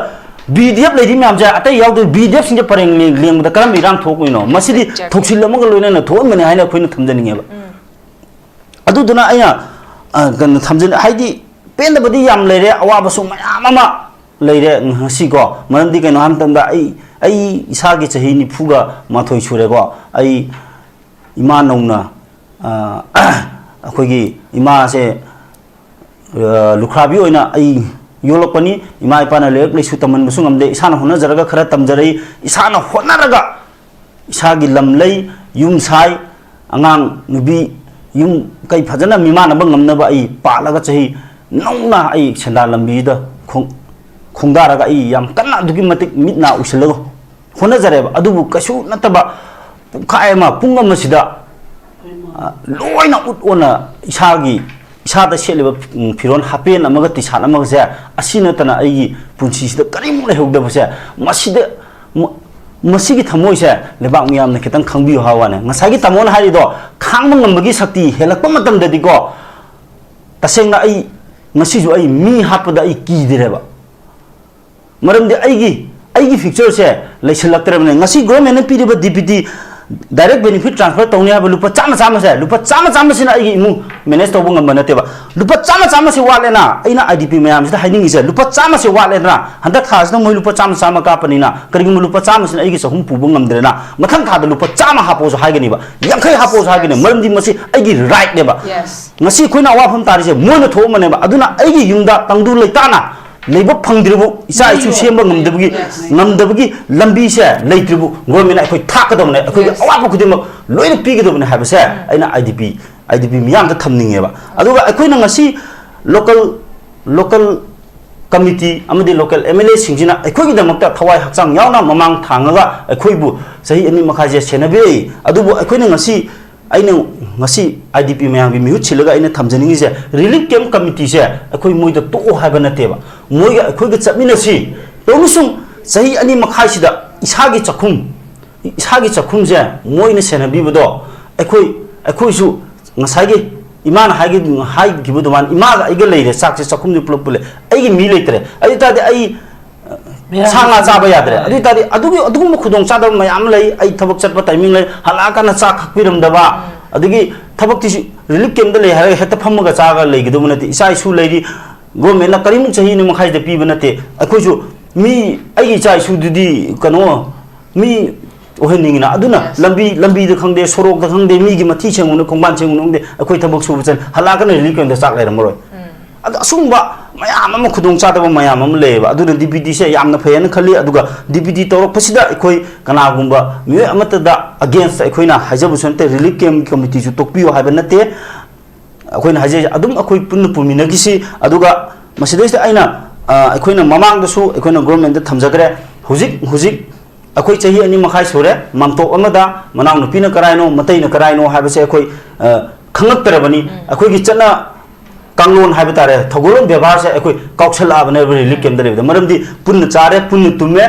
B D F ꯂꯩꯔꯤ ꯃꯌꯥꯝꯁꯦ ꯑꯇꯩ ꯌꯥꯎꯗꯣꯏ B D F ꯁꯤꯡꯁꯦ ꯄꯔꯦꯡ ꯂꯦꯡ-, ꯂꯦꯡꯕꯗ ꯀꯔꯝꯕ ꯏꯔꯥꯡ ꯊꯣꯛꯂꯛꯏꯅꯣ? ꯃꯁꯤꯗꯤ Exactly. ꯊꯧꯁꯤꯜ ꯑꯃꯒ ꯂꯣꯏꯅꯅ ꯊꯣꯛꯍꯟꯕꯅꯤ ꯍꯥꯏꯅ ꯑꯩꯈꯣꯏꯅ ꯊꯝꯖꯅꯤꯡꯉꯦꯕ꯫ ꯎꯝ꯫ ꯑꯗꯨꯗꯨꯅ ꯑꯩꯅ, ꯑ, ꯀꯩꯅꯣ ꯊꯝꯖꯟ-, ꯍꯥꯏꯗꯤ ꯄꯦꯟꯗꯕꯗꯤ ꯌꯥꯝ ꯂꯩꯔꯦ, ꯑꯋꯥꯕꯁꯨ ꯃꯌꯥꯝ ꯑꯃ ꯂꯩꯔꯦ ꯉꯁꯤꯀꯣ꯫ ꯃꯔꯝꯗꯤ ꯀꯩꯅꯣ ꯍꯥꯏꯕ ꯃꯇꯝꯗ ꯑꯩ, ꯑꯩ ꯏꯁꯥꯒꯤ ꯆꯍꯤ ꯅꯤꯐꯨꯒ ꯃꯥꯊꯣꯏ ꯁꯨꯔꯦꯀꯣ꯫ ꯑꯩ ꯏꯃꯥ ꯅꯧꯅ, ꯑ, ꯑꯩꯈꯣꯏꯒꯤ ꯏꯃꯥꯁꯦ, ꯑ, ꯂꯨꯈ꯭ꯔꯥꯕꯤ ꯑꯣꯏꯅ ꯑꯩ ꯌꯣꯛꯂꯛꯄꯅꯤ꯫ ꯏꯃꯥ ꯏꯄꯥꯅ ꯂꯥꯏꯔꯤꯛ ꯂꯥꯏꯁꯨ ꯇꯝꯍꯟꯕꯁꯨ ꯉꯝꯗꯦ꯫ ꯏꯁꯥꯅ ꯍꯣꯠꯅꯖꯔꯒ ꯈꯔ ꯇꯝꯖꯔꯛꯏ꯫ ꯏꯁꯥꯅ ꯍꯣꯠꯅꯔꯒ ꯏꯁꯥꯒꯤ ꯂꯝ ꯂꯩ, ꯌꯨꯝ ꯁꯥꯏ, ꯑꯉꯥꯡ ꯅꯨꯄꯤ ꯌꯨꯝ ꯀꯩ ꯐꯖꯅ ꯃꯤꯃꯥꯟꯅꯕ ꯉꯝꯅꯕ ꯑꯩ ꯄꯥꯜꯂꯒ ꯆꯍꯤ ꯅꯧꯅ ꯑꯩ ꯁꯦꯟꯗꯥꯟ ꯂꯝꯕꯤꯗ ꯈꯣꯡ-, ꯈꯣꯡꯗꯥꯔꯒ ꯑꯩ ꯌꯥꯝ ꯀꯟꯅ ꯑꯗꯨꯛꯀꯤ ꯃꯇꯤꯛ ꯃꯤꯠ ꯅꯥ ꯎꯏꯁꯤꯜꯂꯒ ꯍꯣꯠꯅꯖꯔꯦꯕ꯫ ꯑꯗꯨꯕꯨ ꯀꯩꯁꯨ ꯅꯠꯇꯕ ꯄꯨꯡꯈꯥꯏ ꯑꯃ, ꯄꯨꯡ ꯑꯃꯁꯤꯗ, ꯑ, ꯂꯣꯏꯅ ꯎꯠ ꯑꯣꯟꯅ ꯏꯁꯥꯒꯤ, ꯏꯁꯥꯗ ꯁꯦꯠꯂꯤꯕ, ꯎꯝ, ꯐꯤꯔꯣꯜ ꯍꯥꯄꯦꯟ ꯑꯃꯒ ꯇꯤ ꯁꯥꯔꯠ ꯑꯃꯒꯁꯦ ꯑꯁꯤ ꯅꯠꯇꯅ ꯑꯩꯒꯤ ꯄꯨꯟꯁꯤꯁꯤꯗ ꯀꯔꯤꯃꯨꯛ ꯂꯩꯍꯧꯗꯕꯁꯦ, ꯃꯁꯤꯗ, ꯃ-, ꯃꯁꯤꯒꯤ ꯊꯃꯣꯏꯁꯦ ꯂꯩꯕꯥꯛ ꯃꯤꯌꯥꯝꯅ ꯈꯤꯇꯪ ꯈꯪꯕꯤꯌꯨ ꯍꯥꯏꯕ ꯋꯥꯅꯦ꯫ ꯉꯁꯥꯏꯒꯤ ꯇꯥꯃꯣꯅ ꯍꯥꯏꯔꯤꯗꯣ ꯈꯥꯡꯕ ꯉꯝꯕꯒꯤ ꯁꯛꯇꯤ ꯍꯦꯜꯂꯛꯄ ꯃꯇꯝꯗꯗꯤꯀꯣ, ꯇꯁꯦꯡꯅ ꯑꯩ ꯉꯁꯤꯁꯨ ꯑꯩ ꯃꯤ ꯍꯥꯠꯄꯗ ꯑꯩ ꯀꯤꯗ꯭ꯔꯦꯕ꯫ ꯃꯔꯝꯗꯤ ꯑꯩꯒꯤ, ꯑꯩꯒꯤ future ꯁꯦ ꯂꯩꯁꯤꯜꯂꯛꯇ꯭ꯔꯕꯅꯦ꯫ ꯉꯁꯤ government ꯅ ꯄꯤꯔꯤꯕ D B T, direct benefit transfer ꯇꯧꯅꯤ ꯍꯥꯏꯕ ꯂꯨꯄꯥ ꯆꯥꯝꯃ ꯆꯥꯝꯃꯁꯦ, ꯂꯨꯄꯥ ꯆꯥꯝꯃ ꯆꯥꯝꯃꯁꯤꯅ ꯑꯩꯒꯤ ꯏꯃꯨꯡ ꯃꯦꯅꯦꯖ ꯇꯧꯕ ꯉꯝꯕ ꯅꯠꯇꯦꯕ꯫ ꯂꯨꯄꯥ ꯆꯥꯝꯃ ꯆꯥꯝꯃꯁꯦ ꯋꯥꯠꯂꯦꯅ ꯑꯩꯅ ꯑꯥꯏ ꯗꯤ ꯄꯤ ꯃꯌꯥꯝꯁꯤꯗ ꯍꯥꯏꯅꯤꯡꯉꯤꯁꯦ, ꯂꯨꯄꯥ ꯆꯥꯝꯃꯁꯦ ꯋꯥꯠꯂꯦꯗꯅ, ꯍꯟꯗꯛ ꯊꯥꯁꯤꯗ ꯃꯣꯏ ꯂꯨꯄꯥ ꯆꯥꯝꯃ ꯆꯥꯝꯃ ꯀꯥꯞꯄꯅꯤꯅ, ꯀꯔꯤꯒꯨꯝꯕ ꯂꯨꯄꯥ ꯆꯥꯝꯃꯁꯤꯅ ꯑꯩꯒꯤ ꯆꯍꯨꯝ ꯄꯨꯕ ꯉꯝꯗ꯭ꯔꯦꯅ, ꯃꯊꯪ ꯊꯥꯗ ꯂꯨꯄꯥ ꯆꯥꯝꯃ ꯍꯥꯞꯄꯣꯁꯨ ꯍꯥꯏꯒꯅꯤꯕ, ꯌꯥꯡꯈꯩ ꯍꯥꯞꯄꯣꯁꯨ ꯍꯥꯏꯒꯅꯤ, ꯃꯔꯝꯗꯤ ꯃꯁꯤ ꯑꯩꯒꯤ ꯔꯥꯏꯠꯅꯦꯕ꯫ ꯉꯁꯤ ꯑꯩꯈꯣꯏꯅ ꯑꯋꯥꯐꯝ ꯇꯥꯔꯤꯁꯦ ꯃꯣꯏꯅ ꯊꯣꯛꯑꯝꯕꯅꯦꯕ꯫ ꯑꯗꯨꯅ ꯑꯩꯒꯤ ꯌꯨꯝꯗ ꯇꯪꯗꯨ ꯂꯩꯇꯥꯅ ꯂꯩꯕ ꯐꯪꯗ꯭ꯔꯤꯕꯨ, ꯏꯆꯥ ꯏꯁꯨ ꯁꯦꯝꯕ ꯉꯝꯗꯕꯒꯤ, ꯉꯝꯗꯕꯒꯤ ꯂꯝꯕꯤꯁꯦ ꯂꯩꯇ꯭ꯔꯤꯕꯨ, ꯒꯣꯔꯃꯦꯟꯅ ꯑꯩꯈꯣꯏ ꯊꯥꯛꯀꯗꯕꯅꯦ, ꯑꯩꯈꯣꯏꯒꯤ ꯑꯋꯥꯠꯄ ꯈꯨꯗꯤꯡꯃꯛ ꯂꯣꯏꯅ ꯄꯤꯒꯗꯕꯅꯦ ꯍꯥꯏꯕꯁꯦ ꯑꯩꯅ I D P, I D ꯄꯤ ꯃꯤꯌꯥꯝꯗ ꯊꯝꯅꯤꯡꯉꯦꯕ꯫ ꯑꯗꯨꯒ ꯑꯩꯈꯣꯏꯅ ꯉꯁꯤ ꯂꯣꯀꯦꯜ, ꯂꯣꯀꯦꯜ ꯀꯃꯤꯇꯤ ꯑꯃꯗꯤ ꯂꯣꯀꯦꯜ ꯑꯦꯝ ꯑꯦꯜ ꯑꯦꯁꯤꯡꯁꯤꯅ ꯑꯩꯈꯣꯏꯒꯤꯗꯃꯛꯇ ꯊꯋꯥꯏ ꯍꯛꯆꯥꯡ ꯌꯥꯎꯅ ꯃꯃꯥꯡ ꯊꯥꯡꯉꯒ ꯑꯩꯈꯣꯏꯕꯨ ꯆꯍꯤ ꯑꯅꯤ ꯃꯈꯥꯏꯁꯦ ꯁꯦꯟꯅꯕꯤꯔꯛꯏ꯫ ꯑꯗꯨꯕꯨ ꯑꯩꯈꯣꯏꯅ ꯉꯁꯤ, ꯑꯩꯅ ꯉꯁꯤ ꯑꯥꯏ ꯗꯤ ꯄꯤ ꯃꯌꯥꯝꯒꯤ ꯃꯤꯍꯨꯠ ꯁꯤꯜꯂꯒ ꯑꯩꯅ ꯊꯝꯖꯅꯤꯡꯉꯤꯁꯦ, ꯔꯤꯂꯤꯐ ꯀꯦꯝꯞ ꯀꯃꯤꯇꯤꯁꯦ ꯑꯩꯈꯣꯏ ꯃꯣꯏꯗ ꯇꯣꯛꯑꯣ ꯍꯥꯏꯕ ꯅꯠꯇꯦꯕ, ꯃꯣꯏꯒ ꯑꯩꯈꯣꯏꯒ ꯆꯠꯃꯤꯟꯅꯁꯤ꯫ ꯇꯧꯅꯁꯨꯝ ꯆꯍꯤ ꯑꯅꯤ ꯃꯈꯥꯏꯁꯤꯗ ꯏꯁꯥꯒꯤ ꯆꯥꯛꯈꯨꯝ, ꯏꯁꯥꯒꯤ ꯆꯥꯛꯈꯨꯝꯁꯦ ꯃꯣꯏꯅ ꯁꯦꯟꯅꯕꯤꯕꯗꯣ, ꯑꯩꯈꯣꯏ, ꯑꯩꯈꯣꯏꯁꯨ ꯉꯁꯥꯏꯒꯤ ꯏꯃꯥꯅ ꯍꯥꯏꯈꯤ-, ꯍꯥꯏꯈꯤꯕ ꯑꯗꯨꯃꯥꯏꯅ, ꯏꯃꯥꯒ ꯑꯩꯒ ꯂꯩꯔꯦ, ꯆꯥꯛꯁꯦ ꯆꯥꯛꯈꯨꯝꯁꯦ ꯄꯨꯂꯞ ꯄꯨꯜꯂꯦ, ꯑꯩꯒꯤ ꯃꯤ ꯂꯩꯇ꯭ꯔꯦ, ꯑꯗꯨ ꯑꯣꯏ ꯇꯥꯔꯗꯤ ꯑꯩ ꯁꯥ ꯉꯥ ꯆꯥꯕ ꯌꯥꯗ꯭ꯔꯦ꯫ ꯑꯗꯨ ꯑꯣꯏ ꯇꯥꯔꯗꯤ ꯑꯗꯨꯒꯤ, ꯑꯗꯨꯒꯨꯝꯕ ꯈꯨꯗꯣꯡꯆꯥꯗꯕ ꯃꯌꯥꯝ ꯂꯩ꯫ ꯑꯩ ꯊꯕꯛ ꯆꯠꯄ ꯇꯥꯏꯃꯤꯡ ꯂꯩ, ꯍꯜꯂꯛꯑꯀꯥꯟꯗ ꯆꯥꯛ ꯈꯥꯛꯄꯤꯔꯝꯗꯕ, ꯑꯗꯒꯤ ꯊꯕꯛꯇꯤꯁꯨ ꯔꯤꯂꯤꯐ ꯀꯦꯝꯞꯇ ꯂꯩ ꯍꯥꯏꯔꯒ ꯍꯦꯛꯇ ꯐꯝꯃꯒ ꯆꯥꯔꯒ ꯂꯩꯒꯗꯧꯕ ꯅꯠꯇꯦ꯫ ꯏꯆꯥ ꯏꯁꯨ ꯂꯩꯔꯤ, ꯒꯣꯔꯃꯦꯟꯅ ꯀꯔꯤꯃꯨꯛ ꯆꯍꯤ ꯑꯅꯤ ꯃꯈꯥꯏꯗ ꯄꯤꯕ ꯅꯠꯇꯦ꯫ ꯑꯩꯈꯣꯏꯁꯨ ꯃꯤ, ꯑꯩꯒꯤ ꯏꯆꯥ ꯏꯁꯨꯗꯨꯗꯤ ꯀꯩꯅꯣ, ꯃꯤ ꯑꯣꯏꯍꯟꯅꯤꯡꯉꯤꯅ꯫ ꯑꯗꯨꯅ ꯂꯝꯕꯤ, ꯂꯝꯕꯤꯗ ꯈꯪꯗꯦ, ꯁꯣꯔꯣꯛꯇ ꯈꯪꯗꯦ, ꯃꯤꯒꯤ ꯃꯊꯤ ꯁꯦꯡꯉꯨꯅ, ꯈꯣꯡꯕꯥꯟ ꯁꯦꯡꯉꯨꯅ ꯈꯪꯗꯦ, ꯑꯩꯈꯣꯏ ꯊꯕꯛ ꯁꯨꯕ ꯆꯠ ꯍꯜꯂꯛꯑꯒꯅ ꯔꯤꯂꯤꯐ ꯀꯦꯝꯞꯇ ꯆꯥꯛ ꯂꯩꯔꯝꯃꯔꯣꯏ꯫ ꯑꯗꯣ ꯑꯁꯤꯒꯨꯝꯕ ꯃꯌꯥꯝ ꯑꯃ, ꯈꯨꯗꯣꯡꯆꯥꯗꯕ ꯃꯌꯥꯝ ꯑꯃ ꯂꯩꯌꯦꯕ꯫ ꯑꯗꯨꯅ ꯗꯤ ꯕꯤ ꯇꯤꯁꯦ ꯌꯥꯝꯅ ꯐꯩ ꯍꯥꯏꯅ ꯈꯜꯂꯤ꯫ ꯑꯗꯨꯒ ꯗꯤ ꯕꯤ ꯇꯤ ꯇꯧꯔꯛꯄꯁꯤꯗ ꯑꯩꯈꯣꯏ ꯀꯅꯥꯒꯨꯝꯕ ꯃꯤꯑꯣꯏ ꯑꯃꯠꯇꯗ ꯑꯒꯦꯟꯁꯇ ꯑꯩꯈꯣꯏꯅ ꯍꯥꯏꯖꯕꯁꯨ ꯅꯠꯇꯦ, ꯔꯤꯂꯤꯐ ꯀꯦꯝꯞ ꯀꯃꯤꯇꯤꯁꯨ ꯇꯣꯛꯄꯤꯌꯨ ꯍꯥꯏꯕ ꯅꯠꯇꯦ꯫ ꯑꯩꯈꯣꯏꯅ ꯍꯥꯏꯖꯩꯁꯦ ꯑꯗꯨꯝ ꯑꯩꯈꯣꯏ ꯄꯨꯟꯅ ꯄꯨꯃꯤꯟꯅꯈꯤꯁꯤ꯫ ꯑꯗꯨꯒ ꯃꯁꯤꯗꯩꯁꯤꯗ ꯑꯩꯅ, ꯑ, ꯑꯩꯈꯣꯏꯅ ꯃꯃꯥꯡꯗꯁꯨ ꯑꯩꯈꯣꯏꯅ ꯒꯣꯔꯃꯦꯟꯗ ꯊꯝꯖꯈ꯭ꯔꯦ꯫ ꯍꯧꯖꯤꯛ, ꯍꯧꯖꯤꯛ ꯑꯩꯈꯣꯏ ꯆꯍꯤ ꯑꯅꯤ ꯃꯈꯥꯏ ꯁꯨꯔꯦ, ꯃꯥꯝꯇꯣꯞ ꯑꯃꯗ ꯃꯅꯥꯎꯅꯨꯄꯤꯅ ꯀꯔꯥꯏꯅꯣ, ꯃꯇꯩꯅ ꯀꯔꯥꯏꯅꯣ ꯍꯥꯏꯕꯁꯦ ꯑꯩꯈꯣꯏ, ꯑ, ꯈꯪꯉꯛꯇ꯭ꯔꯕꯅꯤ꯫ ꯑꯩꯈꯣꯏꯒꯤ ꯆꯠꯅ ꯀꯥꯡꯂꯣꯟ ꯍꯥꯏꯕ ꯇꯥꯔꯦ, ꯊꯧꯒꯜꯂꯣꯟ ꯕꯦꯕꯥꯔꯁꯦ ꯑꯩꯈꯣꯏ ꯀꯥꯎꯁꯜꯂꯛꯑꯕꯅꯦꯕ ꯔꯤꯂꯤꯐ ꯀꯦꯝꯞꯇ ꯂꯩꯕꯗ꯫ ꯃꯔꯝꯗꯤ ꯄꯨꯟꯅ ꯆꯥꯔꯦ, ꯄꯨꯟꯅ ꯇꯨꯝꯃꯦ,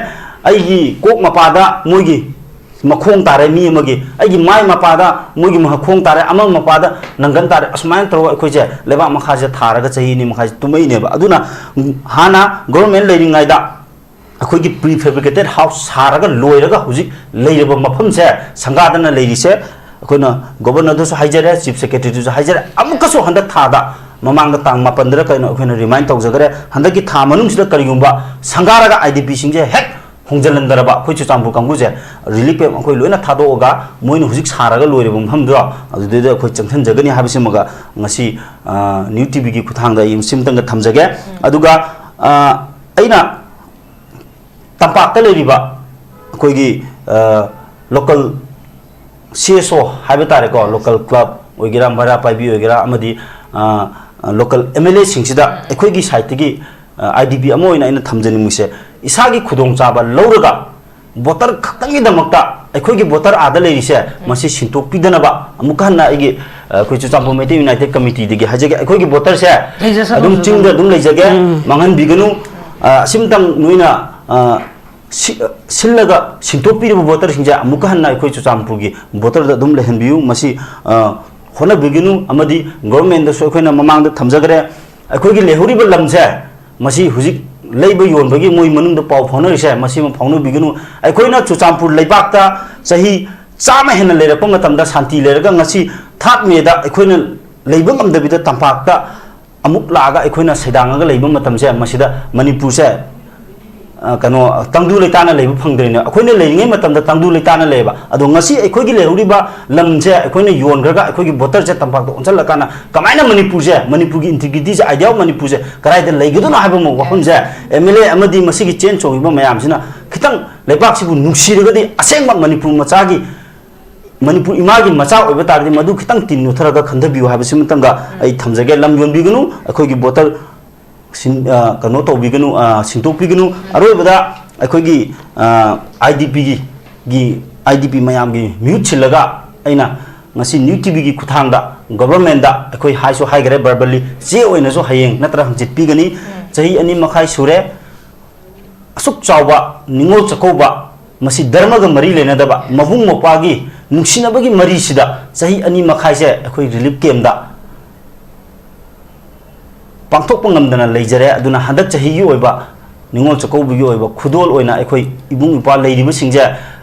ꯑꯩꯒꯤ ꯀꯣꯛ ꯃꯄꯥꯗ ꯃꯣꯏꯒꯤ ꯃꯈꯣꯡ ꯇꯥꯔꯦ ꯃꯤ ꯑꯃꯒꯤ, ꯑꯩꯒꯤ ꯃꯥꯏ ꯃꯄꯥꯗ ꯃꯣꯏꯒꯤ ꯃꯈꯣꯡ ꯇꯥꯔꯦ, ꯑꯃ ꯃꯄꯥꯗ ꯅꯪꯒꯟ ꯇꯥꯔꯦ, ꯑꯁꯨꯃꯥꯏꯅ ꯇꯧꯔꯒ ꯑꯩꯈꯣꯏꯁꯦ ꯂꯩꯕꯥꯛ ꯃꯈꯥꯁꯦ ꯊꯥꯔꯒ ꯆꯍꯤ ꯑꯅꯤ ꯃꯈꯥꯏꯁꯦ ꯇꯨꯝꯃꯛꯏꯅꯦꯕ꯫ ꯑꯗꯨꯅ ꯍꯥꯟꯅ ꯒꯣꯔꯃꯦꯟ ꯂꯩꯔꯤꯉꯩꯗ ꯑꯩꯈꯣꯏꯒꯤ prefabricated house ꯁꯥꯔꯒ ꯂꯣꯏꯔꯒ ꯍꯧꯖꯤꯛ ꯂꯩꯔꯕ ꯃꯐꯝꯁꯦ, ꯁꯪꯒꯥꯗꯅ ꯂꯩꯔꯤꯁꯦ, ꯑꯩꯈꯣꯏꯅ Governorꯗꯁꯨ ꯍꯥꯏꯖꯔꯦ, Chief Secretaryꯗꯁꯨ ꯍꯥꯏꯖꯔꯦ, ꯑꯃꯨꯛꯀꯁꯨ ꯍꯟꯗꯛ ꯊꯥꯗ, ꯃꯃꯥꯡꯗ ꯇꯥꯡ ꯃꯥꯄꯟꯗꯔ ꯀꯩꯅꯣ ꯑꯩꯈꯣꯏꯅ remind ꯇꯧꯖꯈꯔꯦ, ꯍꯟꯗꯛꯀꯤ ꯊꯥ ꯃꯅꯨꯡꯁꯤꯗ ꯀꯔꯤꯒꯨꯝꯕ ꯁꯪꯒꯥꯔꯒ IDPꯁꯤꯡꯁꯦ ꯍꯦꯛ ꯍꯣꯡꯖꯤꯜꯍꯟꯗꯔꯕ, ꯑꯩꯈꯣꯏ ꯆꯨꯔꯆꯥꯟꯄꯨꯔ ꯀꯥꯡꯕꯨꯁꯦ relief camp ꯑꯩꯈꯣꯏ ꯂꯣꯏꯅ ꯊꯥꯗꯣꯛꯑꯒ ꯃꯣꯏꯅ ꯍꯧꯖꯤꯛ ꯁꯥꯔꯒ ꯂꯣꯏꯔꯕ ꯃꯐꯝꯗꯣ ꯑꯗꯨꯗꯩꯗ ꯑꯩꯈꯣꯏ ꯆꯪꯁꯤꯟꯖꯒꯅꯤ ꯍꯥꯏꯕꯁꯤꯃꯒ ꯉꯁꯤ, ꯑ, New TVꯒꯤ ꯈꯨꯠꯊꯥꯡꯗ ꯑꯩ ꯁꯤꯝꯇꯪꯒ ꯊꯝꯖꯒꯦ꯫ ꯑꯗꯨꯒ, ꯑ, ꯑꯩꯅ ꯇꯝꯄꯥꯛꯇ ꯂꯩꯔꯤꯕ ꯑꯩꯈꯣꯏꯒꯤ, ꯑ, local CSO ꯍꯥꯏꯕ ꯇꯥꯔꯦꯀꯣ, local club ꯑꯣꯏꯒꯦꯔꯥ, ꯃꯩꯔꯥ ꯄꯥꯏꯕꯤ ꯑꯣꯏꯒꯦꯔꯥ, ꯑꯃꯗꯤ, ꯑ, local MLAꯁꯤꯡꯁꯤꯗ ꯑꯩꯈꯣꯏꯒꯤ sideꯇꯒꯤ, ꯑ, IDP ꯑꯃ ꯑꯣꯏꯅ ꯑꯩꯅ ꯊꯝꯖꯅꯤꯡꯕꯁꯦ, ꯏꯁꯥꯒꯤ ꯈꯨꯗꯣꯡꯆꯥꯕ ꯂꯧꯔꯒ voter ꯈꯛꯇꯪꯒꯤꯗꯃꯛꯇ ꯑꯩꯈꯣꯏꯒꯤ voter ꯑꯥꯗ ꯂꯩꯔꯤꯁꯦ, ꯃꯁꯤ ꯁꯤꯟꯇꯣꯛꯄꯤꯗꯅꯕ ꯑꯃꯨꯛꯀ ꯍꯟꯅ ꯑꯩꯒꯤ, ꯑ, ꯑꯩꯈꯣꯏ ꯆꯨꯔꯆꯥꯟꯄꯨꯔ ꯃꯩꯇꯩ United Committeeꯗꯒꯤ ꯍꯥꯏꯖꯒꯦ, ꯑꯩꯈꯣꯏꯒꯤ voterꯁꯦ ꯂꯩꯖꯁꯅꯨ, ꯑꯗꯨꯝ ꯆꯤꯡꯗ ꯂꯩꯖꯁꯅꯨ꯫ ꯑꯗꯨꯝ ꯂꯩꯖꯒꯦ, ꯎꯝ꯫ ꯃꯥꯡꯍꯟꯕꯤꯒꯅꯨ꯫ ꯑ, ꯑꯁꯤꯝꯇꯪ ꯅꯣꯏꯅ, ꯑ, ꯁꯤ-, ꯁꯤꯜꯂꯒ ꯁꯤꯟꯇꯣꯛꯄꯤꯔꯤꯕ voterꯁꯤꯡꯁꯦ ꯑꯃꯨꯛꯀ ꯍꯟꯅ ꯑꯩꯈꯣꯏ ꯆꯨꯔꯆꯥꯟꯄꯨꯔꯒꯤ voterꯗ ꯑꯗꯨꯝ ꯂꯩꯍꯟꯕꯤꯌꯨ꯫ ꯃꯁꯤ, ꯑ, ꯍꯣꯠꯅꯕꯤꯒꯅꯨ, ꯑꯃꯗꯤ governmentꯗꯁꯨ ꯑꯩꯈꯣꯏꯅ ꯃꯃꯥꯡꯗ ꯊꯝꯖꯈ꯭ꯔꯦ, ꯑꯩꯈꯣꯏꯒꯤ ꯂꯩꯍꯧꯔꯤꯕ ꯂꯝꯁꯦ, ꯃꯁꯤ ꯍꯧꯖꯤꯛ ꯂꯩꯕ ꯌꯣꯟꯕꯒꯤ ꯃꯣꯏ ꯃꯅꯨꯡꯗ ꯄꯥꯎ ꯐꯥꯎꯅꯔꯤꯁꯦ, ꯃꯁꯤꯃ ꯐꯥꯎꯅꯕꯤꯒꯅꯨ꯫ ꯑꯩꯈꯣꯏꯅ ꯆꯨꯔꯆꯥꯟꯄꯨꯔ ꯂꯩꯕꯥꯛꯇ ꯆꯍꯤ ꯆꯥꯝꯃ ꯍꯦꯟꯅ ꯂꯩꯔꯛꯄ ꯃꯇꯝꯗ, ꯁꯥꯟꯇꯤ ꯂꯩꯔꯒ, ꯉꯁꯤ third Mayꯗ ꯑꯩꯈꯣꯏꯅ ꯂꯩꯕ ꯉꯝꯗꯕꯤꯗ ꯇꯝꯄꯥꯛꯇ ꯑꯃꯨꯛ ꯂꯥꯛꯑꯒ ꯑꯩꯈꯣꯏꯅ ꯁꯩꯗꯥꯡꯉꯒ ꯂꯩꯕ ꯃꯇꯝꯁꯦ, ꯃꯁꯤꯗ ꯃꯅꯤꯄꯨꯔꯁꯦ, ꯑ, ꯀꯩꯅꯣ, ꯇꯪꯗꯨ ꯂꯩꯇꯥꯅ ꯂꯩꯕ ꯐꯪꯗ꯭ꯔꯤꯅꯦ꯫ ꯑꯩꯈꯣꯏꯅ ꯂꯩꯔꯤꯉꯩ ꯃꯇꯝꯗ ꯇꯪꯗꯨ ꯂꯩꯇꯥꯅ ꯂꯩꯌꯦꯕ꯫ ꯑꯗꯣ ꯉꯁꯤ ꯑꯩꯈꯣꯏꯒꯤ ꯂꯩꯍꯧꯔꯤꯕ ꯂꯝꯁꯦ ꯑꯩꯈꯣꯏꯅ ꯌꯣꯟꯈ꯭ꯔꯒ ꯑꯩꯈꯣꯏꯒꯤ voterꯁꯦ ꯇꯝꯄꯥꯛꯇ ꯑꯣꯟꯁꯤꯜꯂꯀꯥꯟꯗ ꯀꯃꯥꯏꯅ ꯃꯅꯤꯄꯨꯔꯁꯦ, ꯃꯅꯤꯄꯨꯔꯒꯤ integrityꯁꯦ, idea of ꯃꯅꯤꯄꯨꯔꯁꯦ ꯀꯗꯥꯏꯗ ꯂꯩꯒꯗꯣꯏꯅꯣ ꯍꯥꯏꯕ ꯑꯃ ꯋꯥꯐꯝꯁꯦ MLA ꯑꯃꯗꯤ ꯃꯁꯤꯒꯤ ꯆꯦꯟ ꯆꯣꯡꯉꯤꯕ ꯃꯌꯥꯝꯁꯤꯅ ꯈꯤꯇꯪ ꯂꯩꯕꯥꯛꯁꯤꯕꯨ ꯅꯨꯡꯁꯤꯔꯒꯗꯤ ꯑꯁꯦꯡꯕ ꯃꯅꯤꯄꯨꯔ ꯃꯆꯥꯒꯤ, ꯃꯅꯤꯄꯨꯔ ꯏꯃꯥꯒꯤ ꯃꯆꯥ ꯑꯣꯏꯕ ꯇꯥꯔꯗꯤ ꯃꯗꯨ ꯈꯤꯇꯪ ꯇꯤꯟ ꯅꯣꯠꯊꯔꯒ ꯈꯟꯊꯕꯤꯌꯨ ꯍꯥꯏꯕꯁꯤꯃꯇꯪꯒ ꯑꯩ ꯊꯝꯖꯒꯦ꯫ ꯂꯝ ꯌꯣꯟꯕꯤꯒꯅꯨ, ꯑꯩꯈꯣꯏꯒꯤ voter ꯁꯤꯟ-, ꯑ, ꯀꯩꯅꯣ ꯇꯧꯕꯤꯒꯅꯨ, ꯑ, ꯁꯤꯟꯗꯣꯛꯄꯤꯒꯅꯨ꯫ ꯑꯔꯣꯏꯕꯗ ꯑꯩꯈꯣꯏꯒꯤ, ꯑ, IDPꯒꯤ, ꯒꯤ, IDP ꯃꯌꯥꯝꯒꯤ ꯃꯤꯍꯨꯠ ꯁꯤꯜꯂꯒ ꯑꯩꯅ ꯉꯁꯤ New TVꯒꯤ ꯈꯨꯠꯊꯥꯡꯗ governmentꯗ ꯑꯩꯈꯣꯏ ꯍꯥꯏꯁꯨ ꯍꯥꯏꯈ꯭ꯔꯦ, verbally, ꯆꯦ ꯑꯣꯏꯅꯁꯨ ꯍꯌꯦꯡ ꯅꯠꯇ꯭ꯔ ꯍꯪꯆꯤꯠ ꯄꯤꯒꯅꯤ꯫ ꯆꯍꯤ ꯑꯅꯤ ꯃꯈꯥꯏ ꯁꯨꯔꯦ꯫ ꯑꯁꯨꯛ ꯆꯥꯎꯕ ꯅꯤꯉꯣꯜ ꯆꯥꯛꯀꯧꯕ, ꯃꯁꯤ ꯙꯔꯃꯒ ꯃꯔꯤ ꯂꯩꯅꯗꯕ, ꯃꯕꯨꯡ ꯃꯧꯄ꯭ꯋꯥꯒꯤ ꯅꯨꯡꯁꯤꯅꯕꯒꯤ ꯃꯔꯤꯁꯤꯗ ꯆꯍꯤ ꯑꯅꯤ ꯃꯈꯥꯏꯁꯦ ꯑꯩꯈꯣꯏ relief campꯇ ꯄꯥꯡꯊꯣꯛꯄ ꯉꯝꯗꯅ ꯂꯩꯖꯔꯦ꯫ ꯑꯗꯨꯅ ꯍꯟꯗꯛ ꯆꯍꯤꯒꯤ ꯑꯣꯏꯕ ꯅꯤꯉꯣꯜ ꯆꯥꯛꯀꯧꯕꯒꯤ ꯑꯣꯏꯕ ꯈꯨꯗꯣꯜ ꯑꯣꯏꯅ ꯑꯩꯈꯣꯏ ꯏꯕꯨꯡ ꯏꯄ꯭ꯋꯥ ꯂꯩꯔꯤꯕꯁꯤꯡꯁꯦ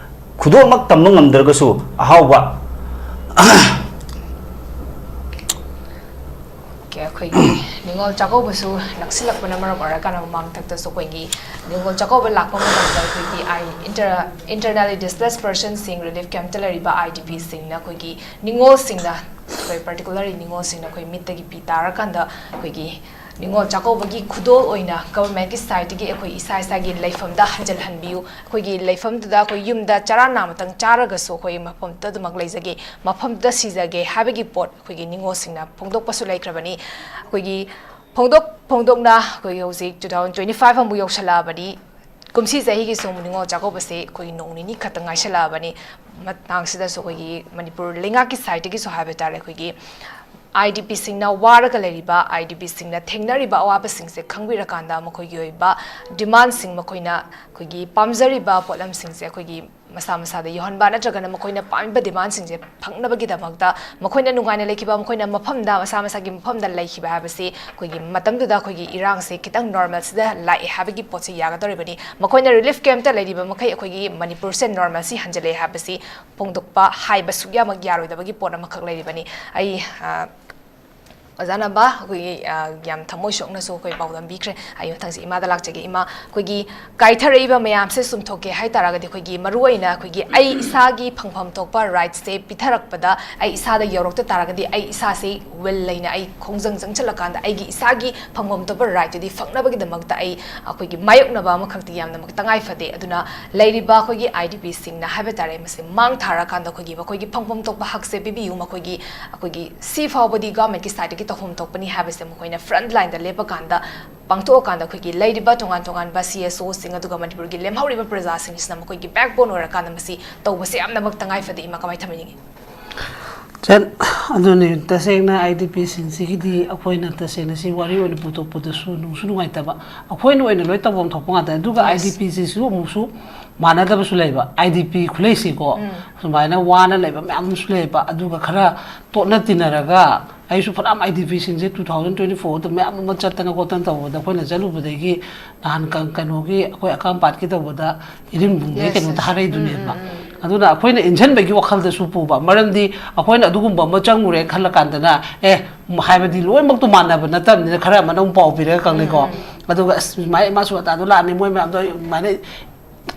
ꯈꯨꯗꯣꯜꯃꯛ ꯇꯝꯕ ꯉꯝꯗ꯭ꯔꯒꯁꯨ ꯑꯍꯥꯎꯕ ꯑꯩꯈꯣꯏꯒꯤ ꯅꯤꯉꯣꯜ ꯆꯥꯛꯀꯧꯕꯁꯨ ꯅꯛꯁꯤꯜꯂꯛꯄꯅ ꯃꯔꯝ ꯑꯣꯏꯔꯀꯥꯟꯗ ꯃꯃꯥꯡꯊꯛꯇꯁꯨ ꯑꯩꯈꯣꯏꯒꯤ ꯅꯤꯉꯣꯜ ꯆꯥꯛꯀꯧꯕ ꯂꯥꯛꯄ ꯃꯇꯝꯗ ꯑꯩꯈꯣꯏꯒꯤ ꯑꯥꯏ ꯏꯟꯇꯔ internally displaced personꯁꯤꯡ relief campꯇ ꯂꯩꯔꯤꯕ IDPꯁꯤꯡꯅ ꯑꯩꯈꯣꯏꯒꯤ ꯅꯤꯉꯣꯜꯁꯤꯡꯅ ꯑꯩꯈꯣꯏ particularly ꯅꯤꯉꯣꯜꯁꯤꯡꯅ ꯑꯩꯈꯣꯏ ꯃꯤꯠꯇꯒꯤ ꯄꯤ ꯇꯥꯔꯀꯥꯟꯗ ꯑꯩꯈꯣꯏꯒꯤ ꯅꯤꯉꯣꯜ ꯆꯥꯛꯀꯧꯕꯒꯤ ꯈꯨꯗꯣꯜ ꯑꯣꯏꯅ governmentꯀꯤ sideꯇꯒꯤ ꯑꯩꯈꯣꯏ ꯏꯁꯥ ꯏꯁꯥꯒꯤ ꯂꯩꯐꯝꯗ ꯍꯟꯖꯤꯜꯍꯟꯕꯤꯌꯨ, ꯑꯩꯈꯣꯏꯒꯤ ꯂꯩꯐꯝꯗꯨꯗ ꯑꯩꯈꯣꯏ ꯌꯨꯝꯗ ꯆꯔꯥ ꯅꯥꯝꯃꯇꯪ ꯆꯥꯔꯒꯁꯨ ꯑꯩꯈꯣꯏ ꯃꯐꯝꯗꯨꯗ ꯑꯗꯨꯃꯛ ꯂꯩꯖꯒꯦ, ꯃꯐꯝꯗꯨꯗ ꯁꯤꯖꯒꯦ ꯍꯥꯏꯕꯒꯤ ꯄꯣꯠ ꯑꯩꯈꯣꯏꯒꯤ ꯅꯤꯉꯣꯜꯁꯤꯡꯅ ꯐꯣꯡꯗꯣꯛꯄꯁꯨ ꯂꯩꯈ꯭ꯔꯕꯅꯤ꯫ ꯑꯩꯈꯣꯏꯒꯤ ꯐꯣꯡꯗꯣꯛ ꯐꯣꯡꯗꯣꯛꯅ ꯑꯩꯈꯣꯏꯒꯤ ꯍꯧꯖꯤꯛ two thousand twenty five ꯑꯃꯨꯛ ꯌꯧꯁꯜꯂꯛꯑꯕꯅꯤ꯫ ꯀꯨꯝꯁꯤꯁꯦ ꯑꯩꯒꯤꯁꯨ ꯑꯃꯨꯛ ꯅꯤꯉꯣꯜ ꯆꯥꯛꯀꯧꯕꯁꯦ ꯑꯩꯈꯣꯏꯒꯤ ꯅꯣꯡ ꯅꯤꯅꯤ ꯈꯛꯇ ꯉꯥꯏꯁꯜꯂꯛꯑꯕꯅꯤ꯫ ꯃꯇꯥꯡꯁꯤꯗꯁꯨ ꯑꯩꯈꯣꯏꯒꯤ ꯃꯅꯤꯄꯨꯔ ꯂꯩꯉꯥꯛꯀꯤ sideꯇꯒꯤꯁꯨ ꯍꯥꯏꯕ ꯇꯥꯔꯦ, ꯑꯩꯈꯣꯏꯒꯤ IDPꯁꯤꯡꯅ ꯋꯥꯔꯒ ꯂꯩꯔꯤꯕ, IDPꯁꯤꯡꯅ ꯊꯦꯡꯅꯔꯤꯕ ꯑꯋꯥꯕꯁꯤꯡꯁꯦ ꯈꯪꯕꯤꯔꯀꯥꯟꯗ ꯃꯈꯣꯏꯒꯤ ꯑꯣꯏꯕ demandꯁꯤꯡ, ꯃꯈꯣꯏꯅ ꯑꯩꯈꯣꯏꯒꯤ ꯄꯥꯝꯖꯔꯤꯕ ꯄꯣꯠꯂꯝꯁꯤꯡꯁꯦ ꯑꯩꯈꯣꯏꯒꯤ ꯃꯁꯥ ꯃꯁꯥꯗ ꯌꯧꯍꯟꯕ ꯅꯠꯇ꯭ꯔꯒꯅ ꯃꯈꯣꯏꯅ ꯄꯥꯝꯃꯤꯕ demandꯁꯤꯡꯁꯦ ꯐꯪꯅꯕꯒꯤꯗꯃꯛꯇ ꯃꯈꯣꯏꯅ ꯅꯨꯡꯉꯥꯏꯅ ꯂꯩꯈꯤꯕ, ꯃꯈꯣꯏꯅ ꯃꯐꯝꯗ ꯃꯁꯥ ꯃꯁꯥꯒꯤ ꯃꯐꯝꯗ ꯂꯩꯈꯤꯕ ꯍꯥꯏꯕꯁꯤ ꯑꯩꯈꯣꯏꯒꯤ ꯃꯇꯝꯗꯨꯗ ꯑꯩꯈꯣꯏꯒꯤ ꯏꯔꯥꯡꯁꯦ ꯈꯤꯇꯪ normalꯁꯤꯗ ꯂꯥꯛꯑꯦ ꯍꯥꯏꯕꯒꯤ ꯄꯣꯠꯁꯤ ꯌꯥꯒꯗꯧꯔꯤꯕꯅꯤ꯫ ꯃꯈꯣꯏꯅ relief campꯇ ꯂꯩꯔꯤꯕ ꯃꯈꯩ ꯑꯩꯈꯣꯏꯒꯤ ꯃꯅꯤꯄꯨꯔꯁꯦ normalꯁꯤ ꯍꯟꯖꯤꯜꯂꯛꯑꯦ ꯍꯥꯏꯕꯁꯤ ꯐꯣꯡꯗꯣꯛꯄ ꯍꯥꯏꯕ ꯁꯨꯛꯌꯥꯃꯛ ꯌꯥꯔꯣꯏꯗꯕꯒꯤ ꯄꯣꯠ ꯑꯃꯈꯛ ꯂꯩꯔꯤꯕꯅꯤ꯫ ꯑꯩ ꯑ, ꯑꯣꯖꯥ ꯅꯝꯕ, ꯑꯩꯈꯣꯏꯒꯤ ꯑ, ꯌꯥꯝ ꯊꯃꯣꯏ ꯁꯣꯛꯅꯁꯨ ꯑꯩꯈꯣꯏ ꯄꯥꯎꯗꯝꯕꯤꯈ꯭ꯔꯦ꯫ ꯑꯩ ꯃꯊꯪꯁꯦ ꯏꯃꯥꯗ ꯂꯥꯛꯆꯒꯦ꯫ ꯏꯃꯥ, ꯑꯩꯈꯣꯏꯒꯤ ꯀꯥꯏꯊꯔꯛꯏꯕ ꯃꯌꯥꯝꯁꯦ ꯆꯨꯝꯊꯣꯛꯀꯦ ꯍꯥꯏ ꯇꯥꯔꯒꯗꯤ ꯑꯩꯈꯣꯏꯒꯤ ꯃꯔꯨꯑꯣꯏꯅ ꯑꯩꯈꯣꯏꯒꯤ ꯑꯩ ꯏꯁꯥꯒꯤ ꯐꯪꯐꯝ ꯊꯣꯛꯄ rightꯁꯦ ꯄꯤꯊꯔꯛꯄꯗ ꯑꯩ ꯏꯁꯥꯗ ꯌꯧꯔꯛꯇ ꯇꯥꯔꯒꯗꯤ ꯑꯩ ꯏꯁꯥꯁꯤ will ꯂꯩꯅ ꯑꯩ ꯈꯣꯡꯖꯪ ꯆꯪꯁꯤꯜꯂꯀꯥꯟꯗ ꯑꯩꯒꯤ ꯏꯁꯥꯒꯤ ꯐꯪꯐꯝ ꯊꯣꯛꯄ rightꯇꯨꯗꯤ ꯐꯪꯅꯕꯒꯤꯗꯃꯛꯇ ꯑꯩ ꯑꯩꯈꯣꯏꯒꯤ ꯃꯥꯌꯣꯛꯅꯕ ꯑꯃꯈꯛꯇꯤ ꯌꯥꯝꯅꯃꯛ ꯇꯉꯥꯏ ꯐꯗꯦ꯫ ꯑꯗꯨꯅ ꯂꯩꯔꯤꯕ ꯑꯩꯈꯣꯏꯒꯤ IDPꯁꯤꯡꯅ ꯍꯥꯏꯕ ꯇꯥꯔꯦ ꯃꯁꯤ ꯃꯥꯡ ꯊꯥꯔꯀꯥꯟꯗ ꯑꯩꯈꯣꯏꯒꯤ ꯃꯈꯣꯏꯒꯤ ꯐꯪꯐꯝ ꯊꯣꯛꯄ ꯍꯛꯁꯦ ꯄꯤꯕꯤꯌꯨ, ꯃꯈꯣꯏꯒꯤ ꯑꯩꯈꯣꯏꯒꯤ ꯁꯤ ꯐꯥꯎꯕꯗꯤ governmentꯀꯤ sideꯇꯒꯤ ꯇꯧꯐꯝ ꯊꯣꯛꯄꯅꯤ ꯍꯥꯏꯕꯁꯦ ꯃꯈꯣꯏꯅ front lineꯗ ꯂꯦꯞꯄꯀꯥꯟꯗ ꯄꯥꯡꯊꯣꯛꯑꯀꯥꯟꯗ ꯑꯩꯈꯣꯏꯒꯤ ꯂꯩꯔꯤꯕ ꯇꯣꯉꯥꯟ ꯇꯣꯉꯥꯟꯕ CSOꯁꯤꯡ ꯑꯗꯨꯒ ꯃꯅꯤꯄꯨꯔꯒꯤ ꯂꯦꯝꯍꯧꯔꯤꯕ ꯄ꯭ꯔꯖꯥꯁꯤꯡꯁꯤꯅ ꯃꯈꯣꯏꯒꯤ backbone ꯑꯣꯏꯔꯀꯥꯟꯗ ꯃꯁꯤ ꯇꯧꯕꯁꯦ ꯌꯥꯝꯅꯃꯛ ꯇꯉꯥꯏ ꯐꯗꯦ꯫ ꯏꯃꯥ, ꯀꯃꯥꯏꯅ ꯊꯝꯕꯤꯅꯤꯡꯉꯤ? ꯆꯟ ꯑꯗꯨꯅꯤ, ꯇꯁꯦꯡꯅ ꯑꯥꯏ ꯗꯤ ꯄꯤꯁꯤꯡꯁꯤꯒꯤꯗꯤ ꯑꯩꯈꯣꯏꯅ ꯇꯁꯦꯡꯅ ꯁꯤ ꯋꯥꯔꯤ ꯑꯣꯏꯅ ꯄꯨꯊꯣꯛꯄꯗꯁꯨ ꯅꯨꯡꯁꯨ ꯅꯨꯡꯉꯥꯏꯇꯕ, ꯑꯩꯈꯣꯏꯅ ꯑꯣꯏꯅ ꯂꯣꯏ ꯇꯧꯐꯝ ꯊꯣꯛꯄ ꯉꯥꯛꯇꯅꯤ꯫ ꯑꯗꯨꯒ ꯑꯥꯏ ꯗꯤ ꯄꯤꯁꯤꯁꯨ ꯑꯃꯨꯛꯁꯨ ꯃꯥꯟꯅꯗꯕꯁꯨ ꯂꯩꯕ, ꯑꯥꯏ ꯗꯤ ꯄꯤ ꯈꯨꯂꯩꯁꯤꯀꯣ꯫ ꯁꯨꯃꯥꯏꯅ ꯋꯥꯅ ꯂꯩꯕ ꯃꯌꯥꯝ ꯑꯃꯁꯨ ꯂꯩꯕ, ꯑꯗꯨꯒ ꯈꯔ ꯇꯣꯠꯅ ꯇꯤꯟꯅꯔꯒ, ꯑꯩꯁꯨ ꯐꯅꯌꯥꯝ ꯑꯥꯏ ꯗꯤ ꯄꯤꯁꯤꯡꯁꯦ ꯇꯨ ꯊꯥꯎꯖꯟ ꯇ꯭ꯋꯦꯟꯇꯤ ꯐꯣꯔꯗ ꯃꯌꯥꯝ ꯑꯃ ꯆꯠꯇꯅ ꯈꯣꯠꯇꯅ ꯇꯧꯕꯗ, ꯑꯩꯈꯣꯏꯅ ꯆꯠꯂꯨꯕꯗꯒꯤ ꯅꯍꯥꯟ ꯀ-, ꯀꯩꯅꯣꯒꯤ ꯑꯩꯈꯣꯏ ꯑꯀꯥꯝꯄꯥꯠꯀꯤ ꯇꯧꯕꯗ ꯏꯔꯤꯟꯕꯨꯡꯒꯤ ꯀꯩꯅꯣꯗ ꯍꯥꯏꯔꯛꯏꯗꯨꯅꯦꯕ꯫ ꯑꯗꯨꯅ ꯑꯩꯈꯣꯏꯅ ꯏꯟꯁꯤꯟꯕꯒꯤ ꯋꯥꯈꯜꯗꯁꯨ ꯄꯨꯕ, ꯃꯔꯝꯗꯤ ꯑꯩꯈꯣꯏꯅ ꯑꯗꯨꯒꯨꯝꯕ ꯑꯃ ꯆꯪꯉꯨꯔꯦ ꯈꯜꯂ ꯀꯥꯟꯗꯅ, ꯑꯦ, ꯍꯥꯏꯕꯗꯤ ꯂꯣꯏꯅꯃꯛꯇꯣ ꯃꯥꯟꯅꯕ ꯅꯠꯇꯕꯅꯤꯅ ꯈꯔ ꯑꯃꯅ ꯑꯃꯨꯛ ꯄꯥꯎ ꯄꯤꯔꯒ ꯈꯪꯅꯩꯀꯣ꯫ ꯑꯗꯨꯒ ꯑꯁ, ꯁꯨꯃꯥꯏꯅ ꯃꯥꯁꯨ ꯑꯇꯥꯗꯣ ꯂꯥꯛꯑꯝꯃꯤ, ꯃꯣꯏ ꯃꯌꯥꯝꯗꯣ ꯑꯗꯨꯃꯥꯏꯅ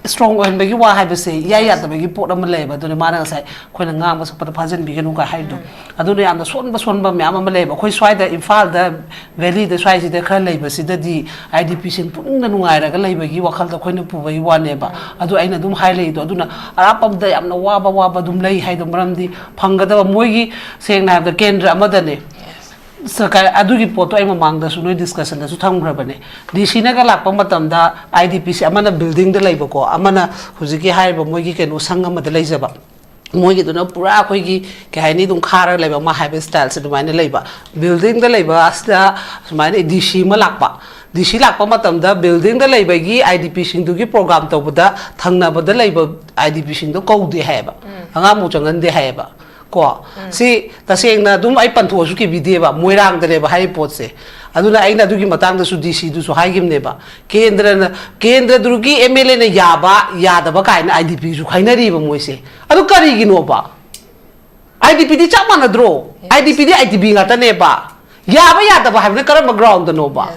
ꯏꯁꯇ꯭ꯔꯣꯡ ꯑꯣꯏꯍꯟꯕꯒꯤ ꯋꯥ ꯍꯥꯏꯕꯁꯦ ꯏꯌꯥ ꯌꯥꯗꯕꯒꯤ ꯄꯣꯠ ꯑꯃ ꯂꯩꯌꯦꯕ꯫ ꯑꯗꯨꯅ ꯃꯥꯅ ꯉꯁꯥꯏ ꯑꯩꯈꯣꯏꯅ ꯉꯥꯡꯕ ꯁꯛꯄꯗ ꯐꯥꯖꯤꯟꯕꯤꯒꯅꯨ ꯀꯥꯏ ꯍꯥꯏꯔꯤꯗꯣ꯫ ꯑꯗꯨꯅ ꯌꯥꯝꯅ ꯁꯣꯟꯕ ꯁꯣꯟꯕ ꯃꯌꯥꯝ ꯑꯃ ꯂꯩꯌꯦꯕ꯫ ꯑꯩꯈꯣꯏ ꯁ꯭ꯋꯥꯏꯗ ꯏꯝꯐꯥꯜꯗ, ꯚꯦꯂꯤꯗ ꯁ꯭ꯋꯥꯏꯁꯤꯗ ꯈꯔ ꯂꯩꯕꯁꯤꯗꯗꯤ ꯑꯥꯏ ꯗꯤ ꯄꯤꯁꯤꯡ ꯄꯨꯛꯅꯤꯡꯗ ꯅꯨꯡꯉꯥꯏꯔꯒ ꯂꯩꯕꯒꯤ ꯋꯥꯈꯜꯗ ꯑꯩꯈꯣꯏꯅ ꯄꯨꯕꯒꯤ ꯋꯥꯅꯦꯕ꯫ ꯑꯗꯨ ꯑꯩꯅ ꯑꯗꯨꯝ ꯍꯥꯏ ꯂꯩꯗꯣ꯫ ꯑꯗꯨꯅ ꯑꯔꯥꯞꯄꯗ ꯌꯥꯝꯅ ꯋꯥꯕ ꯋꯥꯕ ꯑꯗꯨꯝ ꯂꯩ ꯍꯥꯏꯗꯣ, ꯃꯔꯝꯗꯤ ꯐꯪꯒꯗꯕ ꯃꯣꯏꯒꯤ, ꯁꯦꯡꯅ ꯍꯥꯏꯔꯕꯗ, ꯀꯦꯟꯗ꯭ꯔ ꯑꯃꯗꯅꯦ꯫ ꯁ-, ꯀ-, ꯑꯗꯨꯒꯤ ꯄꯣꯠꯇꯣ ꯑꯩ ꯃꯃꯥꯡꯗꯁꯨ ꯅꯣꯏ ꯗꯤꯁꯀꯁꯟꯗꯁꯨ ꯊꯝꯈ꯭ꯔꯕꯅꯦ꯫ ꯗꯤ ꯁꯤꯅꯒ ꯂꯥꯛꯄ ꯃꯇꯝꯗ ꯑꯥꯏ ꯗꯤ ꯄꯤ ꯁꯤ ꯑꯃꯅ ꯕꯤꯜꯗꯤꯡꯗ ꯂꯩꯕꯀꯣ, ꯑꯃꯅ ꯍꯧꯖꯤꯛꯀꯤ ꯍꯥꯏꯔꯤꯕ ꯃꯣꯏꯒꯤ ꯀꯩꯅꯣ ꯁꯪ ꯑꯃꯗ ꯂꯩꯖꯕ꯫ ꯃꯣꯏꯒꯤꯗꯨꯅ ꯄꯨꯔꯥ ꯑꯩꯈꯣꯏꯒꯤ, ꯀꯩ ꯍꯥꯏꯅꯤ, ꯑꯗꯨꯝ ꯈꯥꯔꯒ ꯂꯩꯕ, ꯑꯃ ꯍꯥꯏꯕ ꯁ꯭ꯇꯥꯏꯜꯁꯦ ꯑꯗꯨꯃꯥꯏꯅ ꯂꯩꯕ꯫ ꯕꯤꯜꯗꯤꯡꯗ ꯂꯩꯕ ꯑꯁꯤꯗ ꯁꯨꯃꯥꯏꯅ ꯗꯤ ꯁꯤ ꯑꯃ ꯂꯥꯛꯄ꯫ ꯗꯤ ꯁꯤ ꯂꯥꯛꯄ ꯃꯇꯝꯗ ꯕꯤꯜꯗꯤꯡꯗ ꯂꯩꯕꯒꯤ ꯑꯥꯏ ꯗꯤ ꯄꯤꯁꯤꯡꯗꯨꯒꯤ ꯄ꯭ꯔꯣꯒ꯭ꯔꯥꯝ ꯇꯧꯕꯗ ꯊꯪꯅꯕꯗ ꯂꯩꯕ ꯑꯥꯏ ꯗꯤ ꯄꯤꯁꯤꯡꯗꯣ ꯀꯧꯗꯦ ꯍꯥꯏꯌꯦꯕ꯫ ꯑꯉꯥꯡꯕꯨ ꯆꯪꯍꯟꯗꯦ ꯍꯥꯏꯌꯦꯕ꯫ ꯀꯣ, ꯁꯤ ꯇꯁꯦꯡꯅ ꯑꯗꯨꯝ ꯑꯩ ꯄꯟꯊꯣꯛꯑꯁꯨ ꯀꯤꯕꯤꯗꯦꯕ, ꯃꯣꯏꯔꯥꯡꯗꯅꯦꯕ ꯍꯥꯏꯔꯤꯕ ꯄꯣꯠꯁꯦ꯫ ꯑꯗꯨꯅ ꯑꯩꯅ ꯑꯗꯨꯒꯤ ꯃꯇꯥꯡꯗꯁꯨ ꯗꯤ ꯁꯤꯗꯨꯁꯨ ꯍꯥꯏꯈꯤꯕꯅꯦꯕ, ꯀꯦꯟꯗ꯭ꯔꯅ, ꯀꯦꯟꯗ꯭ꯔꯗꯨꯒꯤ ꯑꯦꯝ ꯑꯦꯜ ꯑꯦꯅ ꯌꯥꯕ ꯌꯥꯗꯕ ꯀꯥꯏꯅ ꯑꯥꯏ ꯗꯤ ꯄꯤꯁꯨ ꯈꯥꯏꯅꯔꯤꯕ ꯃꯣꯏꯁꯦ꯫ ꯑꯗꯨ ꯀꯔꯤꯒꯤꯅꯣꯕ? ꯑꯥꯏ ꯗꯤ ꯄꯤꯗꯤ ꯆꯞ ꯃꯥꯟꯅꯗ꯭ꯔꯣ? ꯑꯥꯏ ꯗꯤ ꯄꯤꯗꯤ ꯑꯥꯏ ꯗꯤ ꯄꯤ ꯉꯥꯛꯇꯅꯦꯕ꯫ ꯌꯥꯕ ꯌꯥꯗꯕ ꯍꯥꯏꯕꯅ ꯀꯔꯝꯕ ꯒ꯭ꯔꯥꯎꯟꯗꯅꯣꯕ?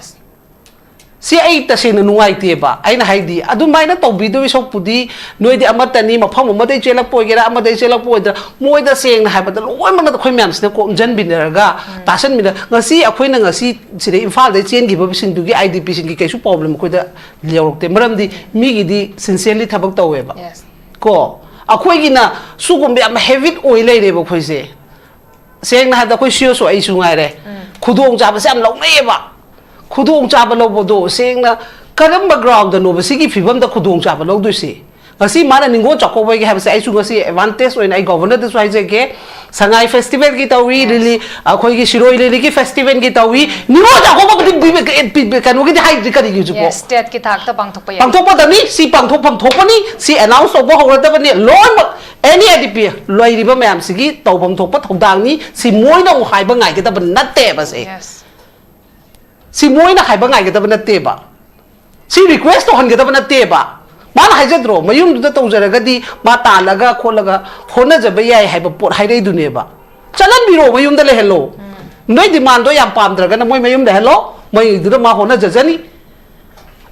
ꯁꯤ ꯑꯩ ꯇꯁꯦꯡꯅ ꯅꯨꯡꯉꯥꯏꯇꯦꯕ꯫ ꯑꯩꯅ ꯍꯥꯏꯗꯤ, ꯑꯗꯨꯃꯥꯏꯅ ꯇꯧꯕꯤꯗꯣꯏ ꯁꯔꯨꯛꯄꯨꯗꯤ, ꯅꯣꯏꯗꯤ ꯑꯃꯠꯇꯅꯤ, ꯃꯐꯝ ꯑꯃꯗꯩ ꯆꯦꯜꯂꯛꯄ ꯑꯣꯏꯒꯦꯔꯥ, ꯑꯃꯗꯩ ꯆꯦꯜꯂꯛꯄ ꯑꯣꯏꯗ꯭ꯔꯥ, ꯃꯣꯏꯗ ꯁꯦꯡꯅ ꯍꯥꯏꯕꯗ ꯂꯣꯏꯅꯃꯛ ꯑꯩꯈꯣꯏ ꯃꯌꯥꯝꯁꯤꯅ ꯀꯣꯛ ꯏꯟꯖꯟꯕꯤꯅꯔꯒ, ꯇꯥꯁꯟꯕꯤꯅ-, ꯉꯁꯤ ꯑꯩꯈꯣꯏꯅ ꯉꯁꯤ ꯁꯤꯗ ꯏꯝꯐꯥꯜꯗꯩ ꯆꯦꯟꯈꯤꯕꯁꯤꯡꯗꯨꯒꯤ ꯑꯥꯏ ꯗꯤ ꯄꯤꯁꯤꯡꯒꯤ ꯀꯩꯁꯨ ꯄ꯭ꯔꯣꯕ꯭ꯂꯦꯝ ꯑꯩꯈꯣꯏꯗ ꯌꯧꯔꯛꯇꯦ꯫ ꯃꯔꯝꯗꯤ ꯃꯤꯒꯤꯗꯤ ꯁꯤꯟꯁꯤꯌꯔꯂꯤ ꯊꯕꯛ ꯇꯧꯋꯦꯕ꯫ ꯀꯣ, ꯑꯩꯈꯣꯏꯒꯤꯅ ꯁꯤꯒꯨꯝꯕ ꯌꯥꯝ ꯍꯦꯕꯤꯠ ꯑꯣꯏ ꯂꯩꯔꯦꯕ ꯑꯩꯈꯣꯏꯁꯦ꯫ ꯁꯦꯡꯅ ꯍꯥꯏꯕꯗ ꯑꯩꯈꯣꯏ ꯁꯤ ꯑꯣ ꯁꯨ ꯑꯩꯁꯨ ꯉꯥꯏꯔꯦ, ꯈꯨꯗꯣꯡꯆꯥꯕꯁꯦ ꯌꯥꯝ ꯂꯧꯅꯩꯌꯦꯕ꯫ ꯈꯨꯗꯣꯡꯆꯥꯕ ꯂꯧꯕꯗꯣ ꯁꯦꯡꯅ ꯀꯔꯝꯕ ꯒ꯭ꯔꯥꯎꯟꯗꯅꯣꯕ ꯁꯤꯒꯤ ꯐꯤꯕꯝꯗ ꯈꯨꯗꯣꯡꯆꯥꯕ ꯂꯧꯗꯣꯏꯁꯦ? ꯉꯁꯤ ꯃꯥꯅ ꯅꯤꯡꯉꯣꯜ ꯆꯥꯛꯀꯧꯕꯒꯤ ꯍꯥꯏꯕꯁꯦ ꯑꯩꯁꯨ ꯉꯁꯤ ꯑꯦꯗꯚꯥꯟꯇꯦꯖ ꯑꯣꯏꯅ ꯑꯩ ꯒꯣꯚꯔꯅꯔꯗꯁꯨ ꯍꯥꯏꯖꯒꯦ꯫ ꯁꯉꯥꯏ ꯐꯦꯁꯇꯤꯚꯦꯜꯒꯤ ꯇꯧꯏ, ꯂꯤꯂꯤ, ꯑꯩꯈꯣꯏꯒꯤ ꯁꯤꯔꯣꯏ ꯂꯤꯂꯤꯒꯤ ꯐꯦꯁꯇꯤꯚꯦꯜꯒꯤ ꯇꯧꯏ, ꯅꯤꯉꯣꯜ ꯆꯥꯛꯀꯧꯕꯕꯨꯗꯤ ꯄꯤꯕ-, ꯄꯤꯕ-, ꯀꯩꯅꯣꯒꯤꯗꯤ ꯍꯥꯏꯗ꯭ꯔꯤ ꯀꯔꯤꯒꯤ ꯍꯧꯖꯤꯛꯐꯥꯎ? ꯌꯦꯁ, ꯁ꯭ꯇꯦꯠꯀꯤ ꯊꯥꯛꯇ ꯄꯥꯡꯊꯣꯛꯄ ꯌꯥꯏ꯫ ꯄꯥꯡꯊꯣꯛꯄꯗꯅꯤ, ꯁꯤ ꯄꯥꯡꯊꯣꯛꯐꯝ ꯊꯣꯛꯄꯅꯤ, ꯁꯤ ꯑꯦꯅꯥꯎꯟꯁ ꯇꯧꯕ ꯍꯧꯔꯗꯕꯅꯤ꯫ ꯂꯣꯏꯅꯃꯛ ꯑꯦꯅꯤ ꯑꯥꯏ ꯗꯤ ꯄꯤ ꯂꯩꯔꯤꯕ ꯃꯌꯥꯝꯁꯤꯒꯤ ꯇꯧꯐꯝ ꯊꯣꯛꯄ ꯊꯧꯗꯥꯡꯅꯤ꯫ ꯁꯤ ꯃꯣꯏꯅ ꯑꯃꯨꯛ ꯍꯥꯏꯕ ꯉꯥꯏꯒꯗꯕ ꯅꯠꯇꯦꯕ꯫ ꯁꯦ ꯌꯦꯁ꯫ ꯁꯤ ꯃꯣꯏꯅ ꯍꯥꯏꯕ ꯉꯥꯏꯒꯗꯕ ꯅꯠꯇꯦꯕ꯫ ꯁꯤ ꯔꯤꯀ꯭ꯋꯦꯁ ꯇꯧꯍꯟꯒꯗꯕ ꯅꯠꯇꯦꯕ꯫ ꯃꯥꯅ ꯍꯥꯏꯖꯗ꯭ꯔꯣ, ꯃꯌꯨꯝꯗꯨꯗ ꯇꯧꯖꯔꯒꯗꯤ ꯃꯥ ꯇꯥꯜꯂꯒ ꯈꯣꯠꯂꯒ ꯍꯣꯠꯅꯖꯕ ꯌꯥꯏ ꯍꯥꯏꯕ ꯄꯣꯠ ꯍꯥꯏꯔꯛꯏꯗꯨꯅꯦꯕ꯫ ꯆꯠꯍꯟꯕꯤꯔꯣ, ꯃꯌꯨꯝꯗ ꯂꯩꯍꯜꯂꯣ꯫ ꯅꯣꯏ ꯗꯤꯃꯥꯟꯗꯣ ꯌꯥꯝ ꯄꯥꯝꯗ꯭ꯔꯒꯅ ꯃꯣꯏ ꯃꯌꯨꯝ ꯂꯩꯍꯜꯂꯣ, ꯃꯣꯏꯗꯨꯗ ꯃꯥ ꯍꯣꯠꯅꯖꯖꯅꯤ꯫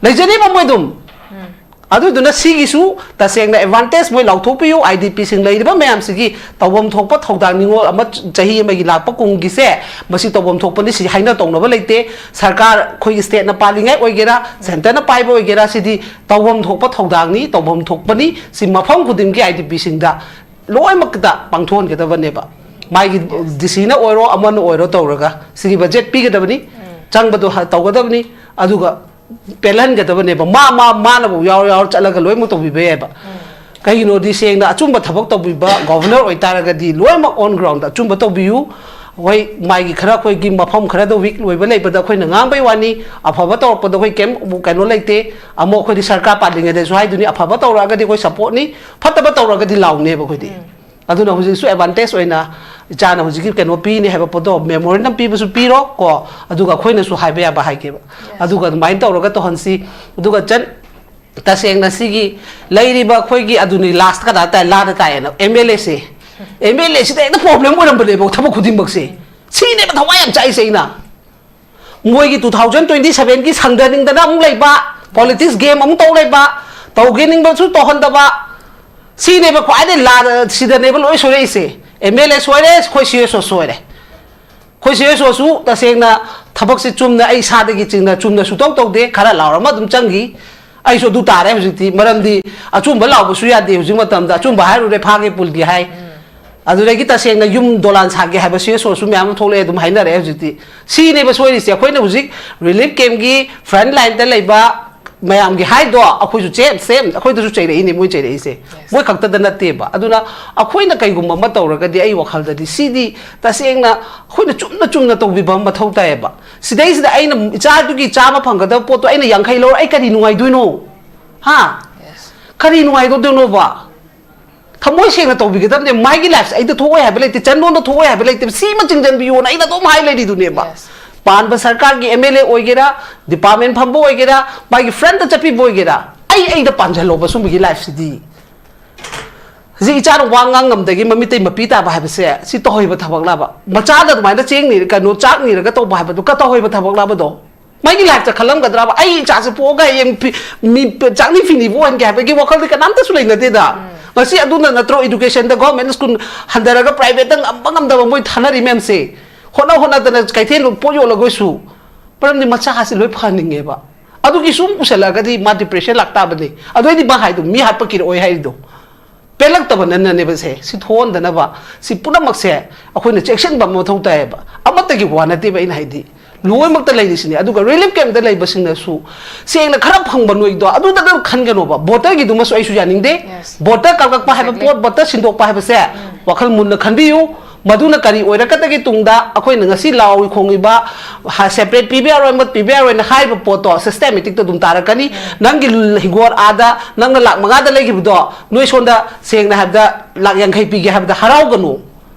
ꯂꯩꯖꯅꯤꯕ ꯃꯣꯏ ꯑꯗꯨꯝ꯫ ꯑꯗꯨꯗꯨꯅ ꯁꯤꯒꯤꯁꯨ ꯇꯁꯦꯡꯅ ꯑꯦꯗꯚꯥꯟꯇꯦꯖ ꯃꯣꯏ ꯂꯥꯎꯊꯣꯛꯄꯤꯌꯨ꯫ ꯑꯥꯏ ꯗꯤ ꯄꯤꯁꯤꯡ ꯂꯩꯔꯤꯕ ꯃꯌꯥꯝꯁꯤꯒꯤ ꯇꯧꯐꯝ ꯊꯣꯛꯄ ꯊꯧꯗꯥꯡ, ꯅꯤꯉꯣꯜ ꯑꯃ ꯆꯍꯤ ꯑꯃꯒꯤ ꯂꯥꯛꯄ ꯀꯨꯝꯒꯤꯁꯦ ꯃꯁꯤ ꯇꯧꯐꯝ ꯊꯣꯛꯄꯅꯤ, ꯁꯤ ꯍꯥꯏꯅ ꯇꯧꯅꯕ ꯂꯩꯇꯦ꯫ ꯁꯔꯀꯥꯔ ꯑꯩꯈꯣꯏꯒꯤ ꯁ꯭ꯇꯦꯠꯅ ꯄꯥꯜꯂꯤꯉꯩ ꯑꯣꯏꯒꯦꯔꯥ, ꯁꯦꯟꯇꯔꯅ ꯄꯥꯏꯕ ꯑꯣꯏꯒꯦꯔꯥ, ꯁꯤꯗꯤ ꯇꯧꯐꯝ ꯊꯣꯛꯄ ꯊꯧꯗꯥꯡꯅꯤ, ꯇꯧꯐꯝ ꯊꯣꯛꯄꯅꯤ꯫ ꯁꯤ ꯃꯐꯝ ꯈꯨꯗꯤꯡꯒꯤ ꯑꯥꯏ ꯗꯤ ꯄꯤꯁꯤꯡꯗ ꯂꯣꯏꯅꯃꯛꯇ ꯄꯥꯡꯊꯣꯛꯍꯟꯒꯗꯕꯅꯦꯕ꯫ ꯃꯥꯒꯤ ꯗꯤ ꯁꯤꯅ ꯑꯣꯏꯔꯣ, ꯑꯃꯅ ꯑꯣꯏꯔꯣ ꯇꯧꯔꯒ ꯁꯤꯒꯤ ꯕꯖꯦꯠ ꯄꯤꯒꯗꯕꯅꯤ, ꯆꯪꯕꯗꯣ ꯍ-, ꯇꯧꯒꯗꯕꯅꯤ꯫ ꯑꯗꯨꯒ ꯄꯦꯜꯍꯟꯒꯗꯕꯅꯦꯕ꯫ ꯃꯥ, ꯃꯥ, ꯃꯥꯅꯕꯨ ꯌꯥꯎꯔ ꯌꯥꯎꯔ ꯆꯠꯂꯒ ꯂꯣꯏꯅꯃꯛ ꯇꯧꯕꯤꯕ ꯌꯥꯏꯕ꯫ ꯀꯩꯒꯤꯅꯣꯗꯤ ꯁꯦꯡꯅ ꯑꯆꯨꯝꯕ ꯊꯕꯛ ꯇꯧꯕꯤꯕ ꯒꯣꯚꯔꯅꯔ ꯑꯣꯏꯇꯥꯔꯒꯗꯤ ꯂꯣꯏꯅꯃꯛ ꯑꯣꯟ ꯒ꯭ꯔꯥꯎꯟꯗ ꯑꯆꯨꯝꯕ ꯇꯧꯕꯤꯌꯨ꯫ ꯍꯣꯏ, ꯃꯥꯒꯤ ꯈꯔ ꯑꯩꯈꯣꯏꯒꯤ ꯃꯐꯝ ꯈꯔꯗ ꯋꯤꯛ ꯑꯣꯏꯕ ꯂꯩꯕꯗ ꯑꯩꯈꯣꯏꯅ ꯉꯥꯡꯕꯩ ꯋꯥꯅꯤ, ꯑꯐꯕ ꯇꯧꯔꯛꯄꯗ ꯑꯩꯈꯣꯏ ꯀꯩꯝ ꯀꯩꯅꯣ ꯂꯩꯇꯦ꯫ ꯑꯃꯨꯛ ꯑꯩꯈꯣꯏꯗꯤ ꯁꯔꯀꯥꯔ ꯄꯥꯜꯂꯤꯉꯩꯗꯁꯨ ꯍꯥꯏꯗꯨꯅꯤ, ꯑꯐꯕ ꯇꯧꯔꯛꯑꯒꯗꯤ ꯑꯩꯈꯣꯏ ꯁꯞꯄꯣꯔꯠꯅꯤ, ꯐꯠꯇꯕ ꯇꯧꯔꯛꯑꯒꯗꯤ ꯂꯥꯎꯅꯦꯕ ꯑꯩꯈꯣꯏꯗꯤ꯫ ꯑꯗꯨꯅ ꯍꯧꯖꯤꯛꯁꯨ ꯑꯦꯗꯚꯥꯟꯇꯦꯖ ꯑꯣꯏꯅ ꯏꯆꯥꯅ ꯍꯧꯖꯤꯛꯀꯤ ꯀꯩꯅꯣ ꯄꯤꯅꯤ ꯍꯥꯏꯕ ꯄꯣꯠꯇꯣ, ꯃꯦꯃꯣꯔꯦꯟꯗꯝ ꯄꯤꯕꯁꯨ ꯄꯤꯔꯣ ꯀꯣ, ꯑꯗꯨꯒ ꯑꯩꯈꯣꯏꯅꯁꯨ ꯍꯥꯏꯕ ꯌꯥꯕ ꯍꯥꯏꯒꯦꯕ꯫ ꯑꯗꯨꯒ ꯑꯗꯨꯃꯥꯏꯅ ꯇꯧꯔꯒ ꯇꯧꯍꯟꯁꯤ꯫ ꯑꯗꯨꯒ ꯆꯟ-, ꯇꯁꯦꯡꯅ ꯁꯤꯒꯤ ꯂꯩꯔꯤꯕ ꯑꯩꯈꯣꯏꯒꯤ ꯑꯗꯨꯅꯤ ꯂꯥꯁ ꯀꯗꯥ ꯇꯥꯏ, ꯂꯥꯗ ꯇꯥꯏꯌꯦꯅ ꯑꯦꯝ ꯑꯦꯜ ꯑꯦꯁꯦ, ꯑꯦꯝ ꯑꯦꯜ ꯑꯦꯁꯤꯗ ꯍꯦꯛꯇ ꯄ꯭ꯔꯣꯕ꯭ꯂꯦꯝ ꯑꯣꯏꯔꯝꯕꯅꯦꯕ ꯊꯕꯛ ꯈꯨꯗꯤꯡꯃꯛꯁꯦ꯫ ꯁꯤꯅꯦꯕ ꯊꯋꯥꯏ ꯌꯥꯝ ꯆꯥꯛꯏꯁꯦ ꯑꯩꯅ꯫ ꯃꯣꯏꯒꯤ ꯇꯨ ꯊꯥꯎꯖꯟ ꯇ꯭ꯋꯦꯟꯇꯤ ꯁꯚꯦꯟꯒꯤ ꯁꯪꯗꯅꯤꯡꯗꯅ ꯑꯃꯨꯛ ꯂꯩꯕ, ꯄꯣꯂꯤꯇꯤꯛꯁ ꯒꯦꯝ ꯑꯃꯨꯛ ꯇꯧ ꯂꯩꯕ, ꯇꯧꯒꯦꯅꯤꯡꯕꯁꯨ ꯇꯧꯍꯟꯗꯕ, ꯁꯤꯅꯦꯕ ꯈ꯭ꯋꯥꯏꯗꯩ ꯂꯥ-, ꯁꯤꯗꯅꯦꯕ ꯂꯣꯏ ꯁꯣꯏꯔꯛꯏꯁꯦ꯫ ꯑꯦꯝ ꯑꯦꯜ ꯑꯦ ꯁꯣꯏꯔꯦ, ꯑꯩꯈꯣꯏ ꯁꯤ ꯑꯦꯁ ꯑꯣ ꯁꯣꯏꯔꯦ꯫ ꯑꯩꯈꯣꯏ ꯁꯤ ꯑꯦꯁ ꯑꯣꯁꯨ ꯇꯁꯦꯡꯅ ꯊꯕꯛꯁꯦ ꯆꯨꯝꯅ ꯑꯩ ꯏꯁꯥꯗꯒꯤ ꯆꯤꯡꯅ ꯆꯨꯝꯅ ꯁꯨꯇꯧ ꯇꯧꯗꯦ, ꯈꯔ ꯂꯥꯎꯔꯝꯃ ꯑꯗꯨꯝ ꯆꯪꯈꯤ꯫ ꯑꯩꯁꯨ ꯑꯗꯨ ꯇꯥꯔꯦ ꯍꯧꯖꯤꯛꯇꯤ, ꯃꯔꯝꯗꯤ ꯑꯆꯨꯝꯕ ꯂꯥꯎꯕꯁꯨ ꯌꯥꯗꯦ ꯍꯧꯖꯤꯛ ꯃꯇꯝꯗ꯫ ꯑꯆꯨꯝꯕ ꯍꯥꯏꯔꯨꯔꯦ ꯐꯥꯒꯦ ꯄꯨꯜꯒꯦ ꯍꯥꯏ꯫ ꯑꯗꯨꯗꯒꯤ ꯇꯁꯦꯡꯅ ꯌꯨꯝ ꯗꯣꯂꯥꯟ ꯁꯥꯒꯦ ꯍꯥꯏꯕ ꯁꯤ ꯑꯦꯁ ꯑꯣꯁꯨ ꯃꯌꯥꯝ ꯑꯃ ꯊꯣꯛꯂꯛꯑꯦ, ꯑꯗꯨꯝ ꯍꯥꯏꯅꯔꯛꯑꯦ ꯍꯧꯖꯤꯛꯇꯤ꯫ ꯁꯤꯅꯦꯕ ꯁꯣꯏꯔꯤꯁꯦ꯫ ꯑꯩꯈꯣꯏꯅ ꯍꯧꯖꯤꯛ ꯔꯤꯂꯤꯐ ꯀꯦꯝꯞꯀꯤ ꯐ꯭ꯔꯟ ꯂꯥꯏꯟꯗ ꯂꯩꯕ ꯃꯌꯥꯝꯒꯤ ꯍꯥꯏꯗꯣ ꯑꯩꯈꯣꯏꯁꯨ ꯆꯦꯞ ꯁꯦꯝ ꯑꯩꯈꯣꯏꯗꯁꯨ ꯆꯩꯔꯛꯏꯅꯦ, ꯃꯣꯏ ꯆꯩꯔꯛꯏꯁꯦ꯫ ꯃꯣꯏ ꯈꯛꯇꯗ ꯅꯠꯇꯦꯕ꯫ ꯑꯗꯨꯅ ꯑꯩꯈꯣꯏꯅ ꯀꯩꯒꯨꯝꯕ ꯑꯃ ꯇꯧꯔꯒꯗꯤ, ꯑꯩ ꯋꯥꯈꯜꯗꯗꯤ ꯁꯤꯗꯤ ꯇꯁꯦꯡꯅ ꯑꯩꯈꯣꯏꯅ ꯆꯨꯝꯅ ꯆꯨꯝꯅ ꯇꯧꯕꯤꯕ ꯑꯃ ꯃꯊꯧ ꯇꯥꯏꯌꯦꯕ꯫ ꯁꯤꯗꯩꯁꯤꯗ ꯑꯩꯅ ꯏꯆꯥꯗꯨꯒꯤ ꯆꯥꯝꯃ ꯐꯪꯒꯗꯕ ꯄꯣꯠꯇꯣ ꯑꯩꯅ ꯌꯥꯡꯈꯩ ꯂꯧꯔ ꯑꯩ ꯀꯔꯤ ꯅꯨꯡꯉꯥꯏꯗꯣꯏꯅꯣ? ꯍꯥ? ꯀꯔꯤ ꯅꯨꯡꯉꯥꯏꯗꯧꯗꯣꯏꯅꯣꯕ? ꯊꯃꯣꯏ ꯁꯦꯡꯅ ꯇꯧꯕꯤꯒꯗꯕꯅꯦ꯫ ꯃꯥꯒꯤ ꯂꯥꯏꯐꯁꯦ ꯑꯩꯗ ꯊꯣꯛꯑꯣꯏ ꯍꯥꯏꯕ ꯂꯩꯇꯦ, ꯆꯟꯗꯣꯟꯗ ꯊꯣꯛꯑꯣꯏ ꯍꯥꯏꯕ ꯂꯩꯇꯦ, ꯁꯤꯃ ꯆꯤꯡꯁꯤꯟꯕꯤꯌꯣꯅ ꯑꯩꯅ ꯑꯗꯨꯝ ꯍꯥꯏ ꯂꯩꯔꯤꯗꯨꯅꯦꯕ꯫ ꯄꯥꯟꯕ ꯁꯔꯀꯥꯔꯒꯤ ꯑꯦꯝ ꯑꯦꯜ ꯑꯦ ꯑꯣꯏꯒꯦꯔꯥ, ꯗꯤꯄꯥꯔꯠꯃꯦꯟ ꯐꯝꯕ ꯑꯣꯏꯒꯦꯔꯥ, ꯃꯥꯒꯤ ꯐ꯭ꯔꯟꯠꯇ ꯆꯠꯄꯤꯕ ꯑꯣꯏꯒꯦꯔꯥ, ꯑꯩ ꯑꯩꯗ ꯄꯥꯟꯁꯤꯜꯂꯣꯕ ꯁꯨꯝꯕꯒꯤ ꯂꯥꯏꯐꯁꯤꯗꯤ꯫ ꯍꯧꯖꯤꯛ ꯏꯆꯥꯅ ꯋꯥ ꯉꯥꯡ ꯉꯝꯗꯒꯤ ꯃꯃꯤꯠꯇꯩ ꯃꯄꯤ ꯇꯥꯕ ꯍꯥꯏꯕꯁꯦ ꯁꯤ ꯇꯧꯍꯩꯕ ꯊꯕꯛꯂꯕ? ꯃꯆꯥꯗ ꯑꯗꯨꯃꯥꯏꯅ ꯆꯦꯡ ꯅꯤ-, ꯀꯩꯅꯣ, ꯆꯥꯛ ꯅꯤꯔꯒ ꯇꯧꯕ ꯍꯥꯏꯕꯗꯨ ꯀ ꯇꯧꯍꯩꯕ ꯊꯕꯛꯂꯕꯗꯣ? ꯃꯥꯒꯤ ꯂꯥꯏꯐꯇ ꯈꯜꯂꯝꯒꯗ꯭ꯔꯕ? ꯑꯩ ꯏꯆꯥꯁꯦ ꯄꯣꯛꯑꯒ ꯍꯌꯦꯡ ꯐꯤ-, ꯃꯤ ꯆꯥꯛꯅꯤ ꯐꯤꯅꯤꯕꯨ ꯑꯣꯏꯍꯟꯒꯦ ꯍꯥꯏꯕꯒꯤ ꯋꯥꯈꯜꯗꯤ ꯀꯅꯥꯝꯇꯁꯨ ꯂꯩꯅꯗꯦꯗ꯫ ꯉꯁꯤ ꯑꯗꯨꯅ ꯅꯠꯇ꯭ꯔꯣ ꯏꯗꯨꯀꯦꯁꯟꯗ ꯒꯣꯔꯃꯦꯟ ꯁ꯭ꯀꯨꯜ ꯍꯟꯊꯔꯒ ꯄ꯭ꯔꯥꯏꯚꯦꯠꯇ ꯉꯝꯕ ꯉꯝꯗꯕ ꯃꯣꯏ ꯊꯥꯅꯔꯤ ꯃꯌꯥꯝꯁꯦ? ꯍꯣꯠꯅ ꯍꯣꯠꯅꯗꯅ ꯀꯩꯊꯦꯜꯗ ꯄꯣꯠ ꯌꯣꯜꯂꯒꯁꯨ꯫ ꯃꯔꯝꯗꯤ ꯃꯆꯥꯁꯤ ꯂꯣꯏ ꯐꯍꯟꯅꯤꯡꯉꯦꯕ꯫ ꯑꯗꯨꯒꯤ ꯁꯨꯝ ꯎꯁꯜꯂꯛꯑꯒꯗꯤ ꯃꯥ ꯗꯤꯄ꯭ꯔꯦꯁꯟ ꯂꯥꯛꯇꯥꯕꯅꯤ꯫ ꯑꯗꯨ ꯑꯩꯗꯤ ꯃꯥ ꯍꯥꯏꯗꯣ ꯃꯤ ꯍꯥꯠꯄ ꯀꯤꯔꯛꯑꯣꯏ ꯍꯥꯏꯔꯤꯗꯣ꯫ ꯄꯦꯜꯂꯛꯇꯕꯅꯅꯦꯕ ꯁꯦ꯫ ꯁꯤ ꯊꯣꯛꯍꯟꯗꯅꯕ, ꯁꯤ ꯄꯨꯝꯅꯃꯛꯁꯦ ꯑꯩꯈꯣꯏꯅ ꯆꯦꯛꯁꯤꯟꯕ ꯑꯃ ꯃꯊꯧ ꯇꯥꯏꯌꯦꯕ꯫ ꯑꯃꯠꯇꯒꯤ ꯋꯥ ꯅꯠꯇꯦꯕ ꯑꯩꯅ ꯍꯥꯏꯗꯤ, ꯂꯣꯏꯅꯃꯛꯇ ꯂꯩꯔꯤꯁꯤꯅꯦ꯫ ꯑꯗꯨꯒ ꯔꯤꯂꯤꯐ ꯀꯦꯝꯞꯇ ꯂꯩꯕꯁꯤꯡꯅꯁꯨ ꯁꯦꯡꯅ ꯈꯔ ꯐꯪꯕ ꯅꯣꯏꯗꯣ ꯑꯗꯨꯗ ꯑꯗꯨꯝ ꯈꯟꯒꯅꯣꯕ꯫ ꯚꯣꯇꯔꯒꯤꯗꯨꯃꯁꯨ ꯑꯩꯁꯨ ꯌꯥꯅꯤꯡꯗꯦ꯫ Yes. ꯚꯣꯇꯔ ꯀꯛꯂꯛꯄ ꯍꯥꯏꯕ Exactly. ꯄꯣꯠ, ꯚꯣꯇꯔ ꯁꯤꯟꯗꯣꯛꯄ ꯍꯥꯏꯕꯁꯦ ꯋꯥꯈꯜ ꯃꯨꯟꯅ ꯈꯟꯕꯤꯌꯨ꯫ ꯃꯗꯨꯅ ꯀꯔꯤ ꯑꯣꯏꯔꯛꯀꯗꯒꯦ ꯇꯨꯡꯗ? ꯑꯩꯈꯣꯏꯅ ꯉꯁꯤ ꯂꯥꯎꯔꯤ ꯈꯣꯡꯉꯤꯕ, ꯍ-, ꯁꯦꯄꯔꯦꯠ ꯄꯤꯕ ꯌꯥꯔꯣꯏ, ꯑꯃ ꯄꯤꯕ ꯌꯥꯔꯣꯏꯅ ꯍꯥꯏꯔꯤꯕ ꯄꯣꯠꯇꯣ ꯁꯤꯁꯇꯦꯃꯦꯇꯤꯛꯇ ꯑꯗꯨꯝ ꯇꯥꯔꯛꯀꯅꯤ꯫ ꯅꯪꯒꯤ ꯍꯤꯡꯒꯣꯜ ꯑꯥꯗ ꯅꯪꯅ ꯂꯥꯛ ꯃꯉꯥꯗ ꯂꯩꯈꯤꯕꯗꯣ, ꯅꯣꯏ ꯁꯣꯝꯗ ꯁꯦꯡꯅ ꯍꯥꯏꯕꯗ ꯂꯥꯛ ꯌꯥꯡꯈꯩ ꯄꯤꯒꯦ ꯍꯥꯏꯕꯗ ꯍꯔꯥꯎꯒꯅꯨ꯫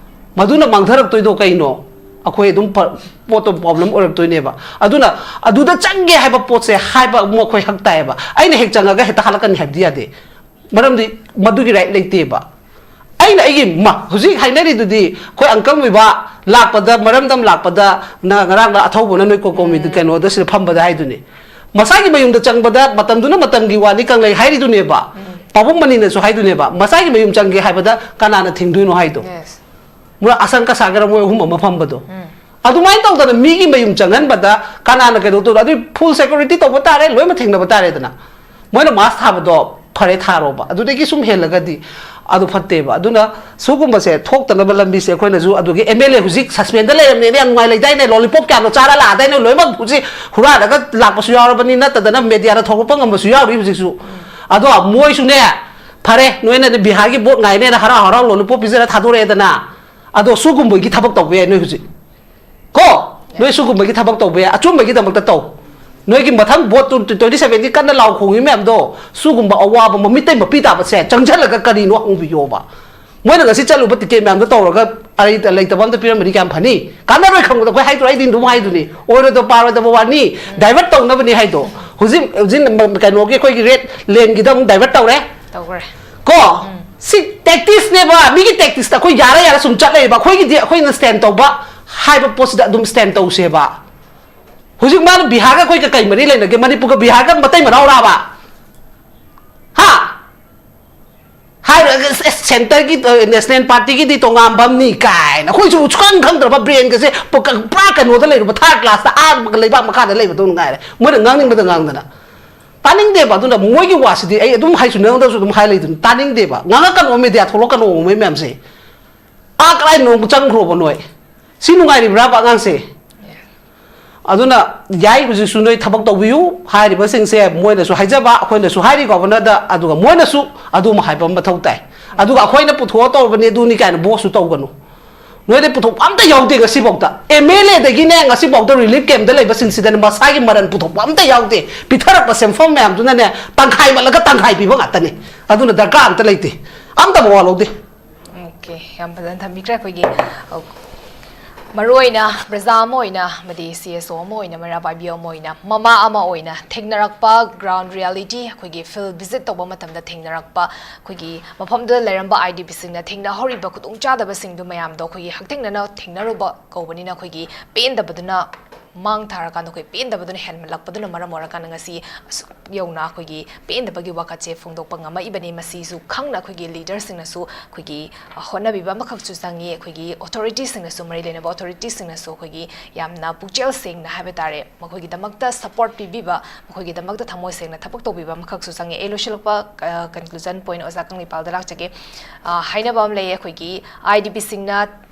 ꯃꯗꯨꯅ ꯃꯥꯡꯊꯔꯛꯇꯣꯏꯗꯣ ꯀꯩꯅꯣ? ꯑꯩꯈꯣꯏ ꯑꯗꯨꯝ ꯄ-, ꯄꯣꯠꯇꯣ ꯄ꯭ꯔꯣꯕ꯭ꯂꯦꯝ ꯑꯣꯏꯔꯛꯇꯣꯏꯅꯦꯕ꯫ ꯑꯗꯨꯅ ꯑꯗꯨꯗ ꯆꯪꯒꯦ ꯍꯥꯏꯕ ꯄꯣꯠꯁꯦ ꯍꯥꯏꯕ ꯑꯃꯨꯛ ꯑꯩꯈꯣꯏ ꯍꯛ ꯇꯥꯏꯌꯦꯕ꯫ ꯑꯩꯅ ꯍꯦꯛ ꯆꯪꯉꯒ ꯍꯦꯛꯇ ꯍꯜꯂꯛꯀꯅꯤ ꯍꯥꯏꯕꯗꯤ ꯌꯥꯗꯦ꯫ ꯃꯔꯝꯗꯤ ꯃꯗꯨꯒꯤ ꯔꯥꯏꯠ ꯂꯩꯇꯦꯕ꯫ ꯑꯩꯅ ꯑꯩꯒꯤ ꯃ-, ꯍꯧꯖꯤꯛ ꯍꯥꯏꯅꯔꯤꯗꯨꯗꯤ ꯑꯩꯈꯣꯏ ꯑꯪꯀꯜ ꯃꯣꯏꯕꯥ ꯂꯥꯛꯄꯗ, ꯃꯔꯝꯗꯝ ꯂꯥꯛꯄꯗ, ꯅ-, ꯉꯔꯥꯡꯅ ꯑꯊꯧꯕꯅ ꯅꯣꯏ ꯀꯣ-, ꯀꯣꯃꯤꯗꯤ ꯎꯝ꯫ ꯀꯩꯅꯣꯗ ꯁꯤꯗ ꯐꯝꯕꯗ ꯍꯥꯏꯗꯨꯅꯤ꯫ ꯃꯁꯥꯒꯤ ꯃꯌꯨꯝꯗ ꯆꯪꯕꯗ ꯃꯇꯝꯗꯨꯅ ꯃꯇꯝꯒꯤ ꯋꯥꯅꯤ ꯀꯪꯂꯩ ꯍꯥꯏꯔꯤꯗꯨꯅꯦꯕ꯫ ꯎꯝ꯫ ꯄꯥꯕꯨꯡ ꯃꯅꯤꯅꯁꯨ ꯍꯥꯏꯗꯨꯅꯦꯕ, ꯃꯁꯥꯒꯤ ꯃꯌꯨꯝ ꯆꯪꯒꯦ ꯍꯥꯏꯕꯗ ꯀꯅꯥꯅ ꯊꯤꯡꯗꯣꯏꯅꯣ ꯍꯥꯏꯗꯣ꯫ Yes. ꯃꯣꯏ ꯑꯁꯪ ꯀꯁꯥꯒꯔ ꯃꯣꯏ ꯑꯍꯨꯝ ꯑꯃ ꯐꯝꯕꯗꯣ꯫ ꯎꯝ꯫ ꯑꯗꯨꯃꯥꯏꯅ ꯇꯧꯗꯅ ꯃꯤꯒꯤ ꯃꯌꯨꯝ ꯆꯪꯍꯟꯕꯗ ꯀꯅꯥꯅ ꯀꯩꯅꯣ ꯇꯧꯗꯣ? ꯑꯗꯨꯏ ꯐꯨꯜ ꯁꯦꯀ꯭ꯌꯨꯔꯤꯇꯤ ꯇꯧꯕ ꯇꯥꯔꯦ, ꯂꯣꯏꯅꯃꯛ ꯊꯦꯡꯅꯕ ꯇꯥꯔꯦꯗꯅ꯫ ꯃꯣꯏꯅ ꯃꯥꯁ ꯊꯥꯕꯗꯣ ꯐꯔꯦ ꯊꯥꯔꯣꯕ꯫ ꯑꯗꯨꯗꯒꯤ ꯁꯨꯝ ꯍꯦꯜꯂꯒꯗꯤ ꯑꯗꯨ ꯐꯠꯇꯦꯕ꯫ ꯑꯗꯨꯅ ꯁꯤꯒꯨꯝꯕꯁꯦ ꯊꯣꯛꯇꯅꯕ ꯂꯝꯕꯤꯁꯦ ꯑꯩꯈꯣꯏꯅꯁꯨ, ꯑꯗꯨꯒꯤ ꯑꯦꯝ ꯑꯦꯜ ꯑꯦ ꯍꯧꯖꯤꯛ ꯁꯁꯄꯦꯟꯗ ꯂꯩꯔꯕꯅꯦꯅ ꯌꯥꯝ ꯅꯨꯡꯉꯥꯏ ꯂꯩꯗꯥꯏꯅꯦ, ꯂꯣꯂꯤꯄꯣꯞ ꯀꯌꯥꯅꯣ ꯆꯥꯔ ꯂꯥꯛꯑꯗꯥꯏꯅꯦ, ꯂꯣꯏꯅꯃꯛ ꯍꯧꯖꯤꯛ ꯍꯨꯔꯥꯜꯂꯒ ꯂꯥꯛꯄꯁꯨ ꯌꯥꯎꯔꯕꯅꯤ, ꯅꯠꯇꯗꯅ ꯃꯦꯗꯤꯌꯥꯗ ꯊꯣꯛꯂꯛꯄ ꯉꯝꯕꯁꯨ ꯌꯥꯎꯔꯤ ꯍꯧꯖꯤꯛꯁꯨ꯫ ꯑꯗꯣ ꯃꯣꯏꯁꯨꯅꯦ, ꯐꯔꯦ, ꯅꯣꯏꯅꯗꯤ ꯕꯤꯍꯥꯔꯒꯤ ꯚꯣꯠ ꯉꯥꯏꯅꯦꯅ ꯍꯔꯥꯎ ꯍꯔꯥꯎ ꯂꯣꯂꯤꯄꯣꯞ ꯄꯤꯖꯔ ꯊꯥꯗꯣꯔꯛꯑꯦꯗꯅ, ꯑꯗꯣ ꯁꯤꯒꯨꯝꯕꯒꯤ ꯊꯕꯛ ꯇꯧꯕ ꯌꯥꯏ ꯅꯣꯏ ꯍꯧꯖꯤꯛ꯫ ꯀꯣ? ꯅꯣꯏ ꯁꯤꯒꯨꯝꯕꯒꯤ ꯊꯕꯛ ꯇꯧꯕ ꯌꯥꯏ, ꯑꯆꯨꯝꯕꯒꯤꯗꯃꯛꯇ ꯇꯧ꯫ ꯅꯣꯏꯒꯤ ꯃꯊꯪ ꯚꯣꯠ ꯇ꯭ꯋꯦꯟꯇꯤ ꯁꯚꯦꯟꯒꯤ ꯀꯟꯅ ꯂꯥꯎ ꯈꯣꯡꯉꯤ ꯃꯌꯥꯝꯗꯣ, ꯁꯤꯒꯨꯝꯕ ꯑꯋꯥꯕ ꯃꯃꯤꯠꯇꯩ ꯃꯄꯤ ꯇꯥꯕꯁꯦ ꯆꯪꯁꯤꯜꯂꯒ ꯀꯔꯤꯅꯣ ꯍꯪꯕꯤꯌꯣꯕ꯫ ꯃꯣꯏꯅ ꯉꯁꯤ ꯆꯠꯂꯨꯕ ꯇꯤꯀꯦꯠ ꯃꯌꯥꯝꯗꯣ ꯇꯧꯔꯒ ꯑꯔꯩ ꯂꯩꯇꯕ ꯑꯝꯇ ꯄꯤꯔꯝꯃꯗꯤ ꯀꯌꯥꯝ ꯐꯅꯤ? ꯀꯥꯟꯅꯔꯣꯏ ꯈꯪꯕꯗꯣ ꯑꯩꯈꯣꯏ ꯍꯥꯏꯗ꯭ꯔꯣ? ꯑꯩꯗꯤ ꯑꯗꯨꯝ ꯍꯥꯏꯗꯨꯅꯤ, ꯑꯣꯏꯔꯣꯏꯗꯕ ꯄꯥꯔꯣꯏꯗꯕ ꯋꯥꯅꯤ, ꯗꯥꯏꯚꯔꯠ ꯇꯧꯅꯕꯅꯤ ꯍꯥꯏꯗꯣ꯫ ꯍꯧꯖꯤꯛ ꯍꯧꯖꯤꯛ ꯀꯩꯅꯣꯒꯤ ꯑꯩꯈꯣꯏꯒꯤ ꯔꯦꯠ ꯂꯦꯟꯒꯤꯗ ꯑꯃꯨꯛ ꯗꯥꯏꯚꯔꯠ ꯇꯧꯔꯦ꯫ ꯇꯧꯈ꯭ꯔꯦ꯫ ꯀꯣ? ꯎꯝ꯫ ꯁꯤ ꯇꯦꯛꯇꯤꯛꯁꯅꯦꯕ, ꯃꯤꯒꯤ ꯇꯦꯛꯇꯤꯛꯁꯇ ꯑꯩꯈꯣꯏ ꯌꯥꯔ ꯌꯥꯔ ꯁꯨꯝ ꯆꯠ ꯂꯩꯌꯦꯕ꯫ ꯑꯩꯈꯣꯏꯒꯤꯗꯤ ꯑꯩꯈꯣꯏꯅ ꯁ꯭ꯇꯦꯟ ꯇꯧꯕ ꯍꯥꯏꯕ ꯄꯣꯠꯁꯤꯗ ꯑꯗꯨꯝ ꯁ꯭ꯇꯦꯟ ꯇꯧꯁꯦꯕ꯫ ꯍꯧꯖꯤꯛ ꯃꯥꯅ ꯕꯤꯍꯥꯔꯒ ꯑꯩꯈꯣꯏꯒ ꯀꯩ ꯃꯔꯤ ꯂꯩꯅꯒꯦ? ꯃꯅꯤꯄꯨꯔꯒ ꯕꯤꯍꯥꯔꯒ ꯃꯇꯩ ꯃꯅꯥꯎꯔꯥꯕ? ꯍꯥ? ꯍꯥꯏꯔꯒ ꯑꯁ, ꯑꯁ, ꯁꯦꯟꯇꯔꯒꯤ, ꯑ, ꯅꯦꯁꯅꯦꯜ ꯄꯥꯔꯇꯤꯒꯤꯗꯤ ꯇꯣꯉꯥꯟꯕ ꯑꯃꯅꯤ ꯀꯥꯏꯅ꯫ ꯑꯩꯈꯣꯏꯁꯨ ꯁꯨꯈꯪ ꯈꯪꯗ꯭ꯔꯕ ꯕ꯭ꯔꯦꯟꯒꯁꯦ ꯄꯨ-, ꯀ-, ꯄꯨꯔꯥ ꯀꯩꯅꯣꯗ ꯂꯩꯔꯨꯕ, ꯊꯥꯔꯠ ꯀ꯭ꯂꯥꯁꯇ, ꯑꯥ ꯂꯩꯕꯥꯛ ꯃꯈꯥꯗ ꯂꯩꯕꯗꯧ ꯉꯥꯏꯔꯦ꯫ ꯃꯣꯏꯅ ꯉꯥꯡꯅꯤꯡꯕꯗ ꯉꯥꯡꯗꯅ꯫ ꯇꯥꯅꯤꯡꯗꯦꯕ꯫ ꯑꯗꯨꯅ ꯃꯣꯏꯒꯤ ꯋꯥꯁꯤꯗꯤ ꯑꯩ ꯑꯗꯨꯝ ꯍꯥꯏꯁꯨ ꯅꯉꯣꯟꯗꯁꯨ ꯑꯗꯨꯝ ꯍꯥꯏ ꯂꯩꯗꯨꯅꯤ, ꯇꯥꯅꯤꯡꯗꯦꯕ꯫ ꯉꯥꯡꯉꯛꯀꯅꯣ, ꯃꯦꯗꯤꯌꯥ ꯊꯣꯛꯂꯛꯀꯅꯣ, ꯃꯣꯏ ꯃꯌꯥꯝꯁꯦ꯫ ꯑꯥ ꯀꯗꯥꯏ ꯅꯣꯡ ꯆꯪꯈ꯭ꯔꯣꯕ ꯅꯣꯏ? ꯁꯤ ꯅꯨꯡꯉꯥꯏꯔꯤꯕ꯭ꯔꯥꯕ ꯑꯉꯥꯡꯁꯦ? ꯑꯗꯨꯅ ꯌꯥꯏ, ꯍꯧꯖꯤꯛꯁꯨ ꯅꯣꯏ ꯊꯕꯛ ꯇꯧꯕꯤꯌꯨ꯫ ꯍꯥꯏꯔꯤꯕꯁꯤꯡꯁꯦ ꯃꯣꯏꯅꯁꯨ ꯍꯥꯏꯖꯕ, ꯑꯩꯈꯣꯏꯅꯁꯨ ꯍꯥꯏꯔꯤ ꯒꯣꯚꯔꯅꯔꯗ, ꯑꯗꯨꯒ ꯃꯣꯏꯅꯁꯨ ꯑꯗꯨ ꯑꯃ ꯍꯥꯏꯕ ꯑꯃ ꯃꯊꯧ ꯇꯥꯏ꯫ ꯑꯗꯨꯒ ꯑꯩꯈꯣꯏꯅ ꯄꯨꯊꯣꯛꯑ ꯇꯧꯔꯕꯅꯤ, ꯑꯗꯨꯅꯤ ꯀꯥꯏꯅ ꯕꯣꯁꯁꯨ ꯇꯧꯒꯅꯨ꯫ ꯅꯣꯏꯗ ꯄꯨꯊꯣꯛꯄ ꯑꯝꯇ ꯌꯥꯎꯗꯦ ꯉꯁꯤꯐꯥꯎꯗ꯫ ꯑꯦꯝ ꯑꯦꯜ ꯑꯦꯗꯒꯤꯅꯦ ꯉꯁꯤꯐꯥꯎꯗ ꯔꯤꯂꯤꯐ ꯀꯦꯝꯞꯇ ꯂꯩꯕꯁꯤꯡꯁꯤꯗꯅꯦ ꯃꯁꯥꯒꯤ ꯃꯔꯟ ꯄꯨꯊꯣꯛꯄ ꯑꯝꯇ ꯌꯥꯎꯗꯦ꯫ ꯄꯤꯊꯔꯛꯄ ꯁꯦꯟꯐꯝ ꯃꯌꯥꯝꯗꯨꯅꯅꯦ ꯇꯪꯈꯥꯏ ꯃꯠꯂꯒ ꯇꯪꯈꯥꯏ ꯄꯤꯕ ꯉꯥꯛꯇꯅꯤ꯫ ꯑꯗꯨꯅ ꯗꯔꯀꯥꯔ ꯑꯝꯇ ꯂꯩꯇꯦ꯫ ꯑꯝꯇ ꯃꯋꯥ ꯂꯧꯗꯦ꯫ ꯑꯣꯀꯦ, ꯌꯥꯝ ꯐꯖꯅ ꯊꯝꯕꯤꯈ꯭ꯔꯦ꯫ ꯑꯩꯈꯣꯏꯒꯤ, ꯑ, ꯃꯔꯨ ꯑꯣꯏꯅ ꯄ꯭ꯔꯖꯥ ꯑꯃ ꯑꯣꯏꯅ ꯑꯃꯗꯤ ꯁꯤ ꯑꯦꯁ ꯑꯣ ꯑꯃ ꯑꯣꯏꯅ, ꯃꯩꯔꯥ ꯄꯥꯏꯕꯤ ꯑꯃ ꯑꯣꯏꯅ, ꯃꯃꯥ ꯑꯃ ꯑꯣꯏꯅ ꯊꯦꯡꯅꯔꯛꯄ ꯒ꯭ꯔꯥꯎꯟ ꯔꯤꯌꯦꯂꯤꯇꯤ, ꯑꯩꯈꯣꯏꯒꯤ ꯐꯤꯜ ꯚꯤꯖꯤꯠ ꯇꯧꯕ ꯃꯇꯝꯗ ꯊꯦꯡꯅꯔꯛꯄ, ꯑꯩꯈꯣꯏꯒꯤ ꯃꯐꯝꯗꯨꯗ ꯂꯩꯔꯝꯕ ꯑꯥꯏ ꯗꯤ ꯄꯤꯁꯤꯡꯅ ꯊꯦꯡꯅꯍꯧꯔꯤꯕ ꯈꯨꯗꯣꯡꯆꯥꯗꯕꯁꯤꯡꯗꯨ ꯃꯌꯥꯝꯗꯣ ꯑꯩꯈꯣꯏꯒꯤ ꯍꯛꯊꯦꯡꯅꯅ ꯊꯦꯡꯅꯔꯨꯕ ꯀꯧꯕꯅꯤꯅ ꯑꯩꯈꯣꯏꯒꯤ ꯄꯦꯟꯗꯕꯗꯨꯅ ꯃꯥꯡ ꯊꯥꯔꯀꯥꯟꯗ ꯑꯩꯈꯣꯏ ꯄꯦꯟꯗꯕꯗꯨꯅ ꯍꯦꯟꯃꯠꯂꯛꯄꯗꯨꯅ ꯃꯔꯝ ꯑꯣꯏꯔꯀꯥꯟꯗ ꯉꯁꯤ ꯑꯁꯨꯛ ꯌꯧꯅ ꯑꯩꯈꯣꯏꯒꯤ ꯄꯦꯟꯗꯕꯒꯤ ꯋꯥꯀꯠꯁꯦ ꯐꯣꯡꯗꯣꯛꯄ ꯉꯝꯃꯛꯏꯕꯅꯤ꯫ ꯃꯁꯤꯁꯨ ꯈꯪꯅ ꯑꯩꯈꯣꯏꯒꯤ ꯂꯤꯗꯔꯁꯤꯡꯅꯁꯨ ꯑꯩꯈꯣꯏꯒꯤ, ꯑ, ꯍꯣꯠꯅꯕꯤꯕ ꯑꯃꯈꯛꯁꯨ ꯆꯪꯉꯤ꯫ ꯑꯩꯈꯣꯏꯒꯤ ꯑꯣꯊꯣꯔꯤꯇꯤꯁꯤꯡꯅꯁꯨ, ꯃꯔꯤ ꯂꯩꯅꯕ ꯑꯣꯊꯣꯔꯤꯇꯤꯁꯤꯡꯅꯁꯨ ꯑꯩꯈꯣꯏꯒꯤ ꯌꯥꯝꯅ ꯄꯨꯛꯆꯦꯜ ꯁꯦꯡꯅ ꯍꯥꯏꯕ ꯇꯥꯔꯦ, ꯃꯈꯣꯏꯒꯤꯗꯃꯛꯇ ꯁꯄꯣꯔꯠ ꯄꯤꯕꯤꯕ, ꯃꯈꯣꯏꯒꯤꯗꯃꯛꯇ ꯊꯃꯣꯏ ꯁꯦꯡꯅ ꯊꯕꯛ ꯇꯧꯕꯤꯕ ꯑꯃꯈꯛꯁꯨ ꯆꯪꯉꯤ꯫ ꯑꯩ ꯂꯣꯏꯁꯤꯜꯂꯛꯄ, ꯑ, ꯀꯟꯀ꯭ꯂꯨꯖꯟ ꯄꯣꯏꯟ ꯑꯣꯖꯥ ꯀꯪꯂꯩꯄꯥꯜꯗ ꯂꯥꯛꯆꯒꯦ꯫ ꯑ, ꯍꯥꯏꯅꯕ ꯑꯃ ꯂꯩꯌꯦ, ꯑꯩꯈꯣꯏꯒꯤ ꯑꯥꯏ ꯗꯤ ꯄꯤꯁꯤꯡꯅ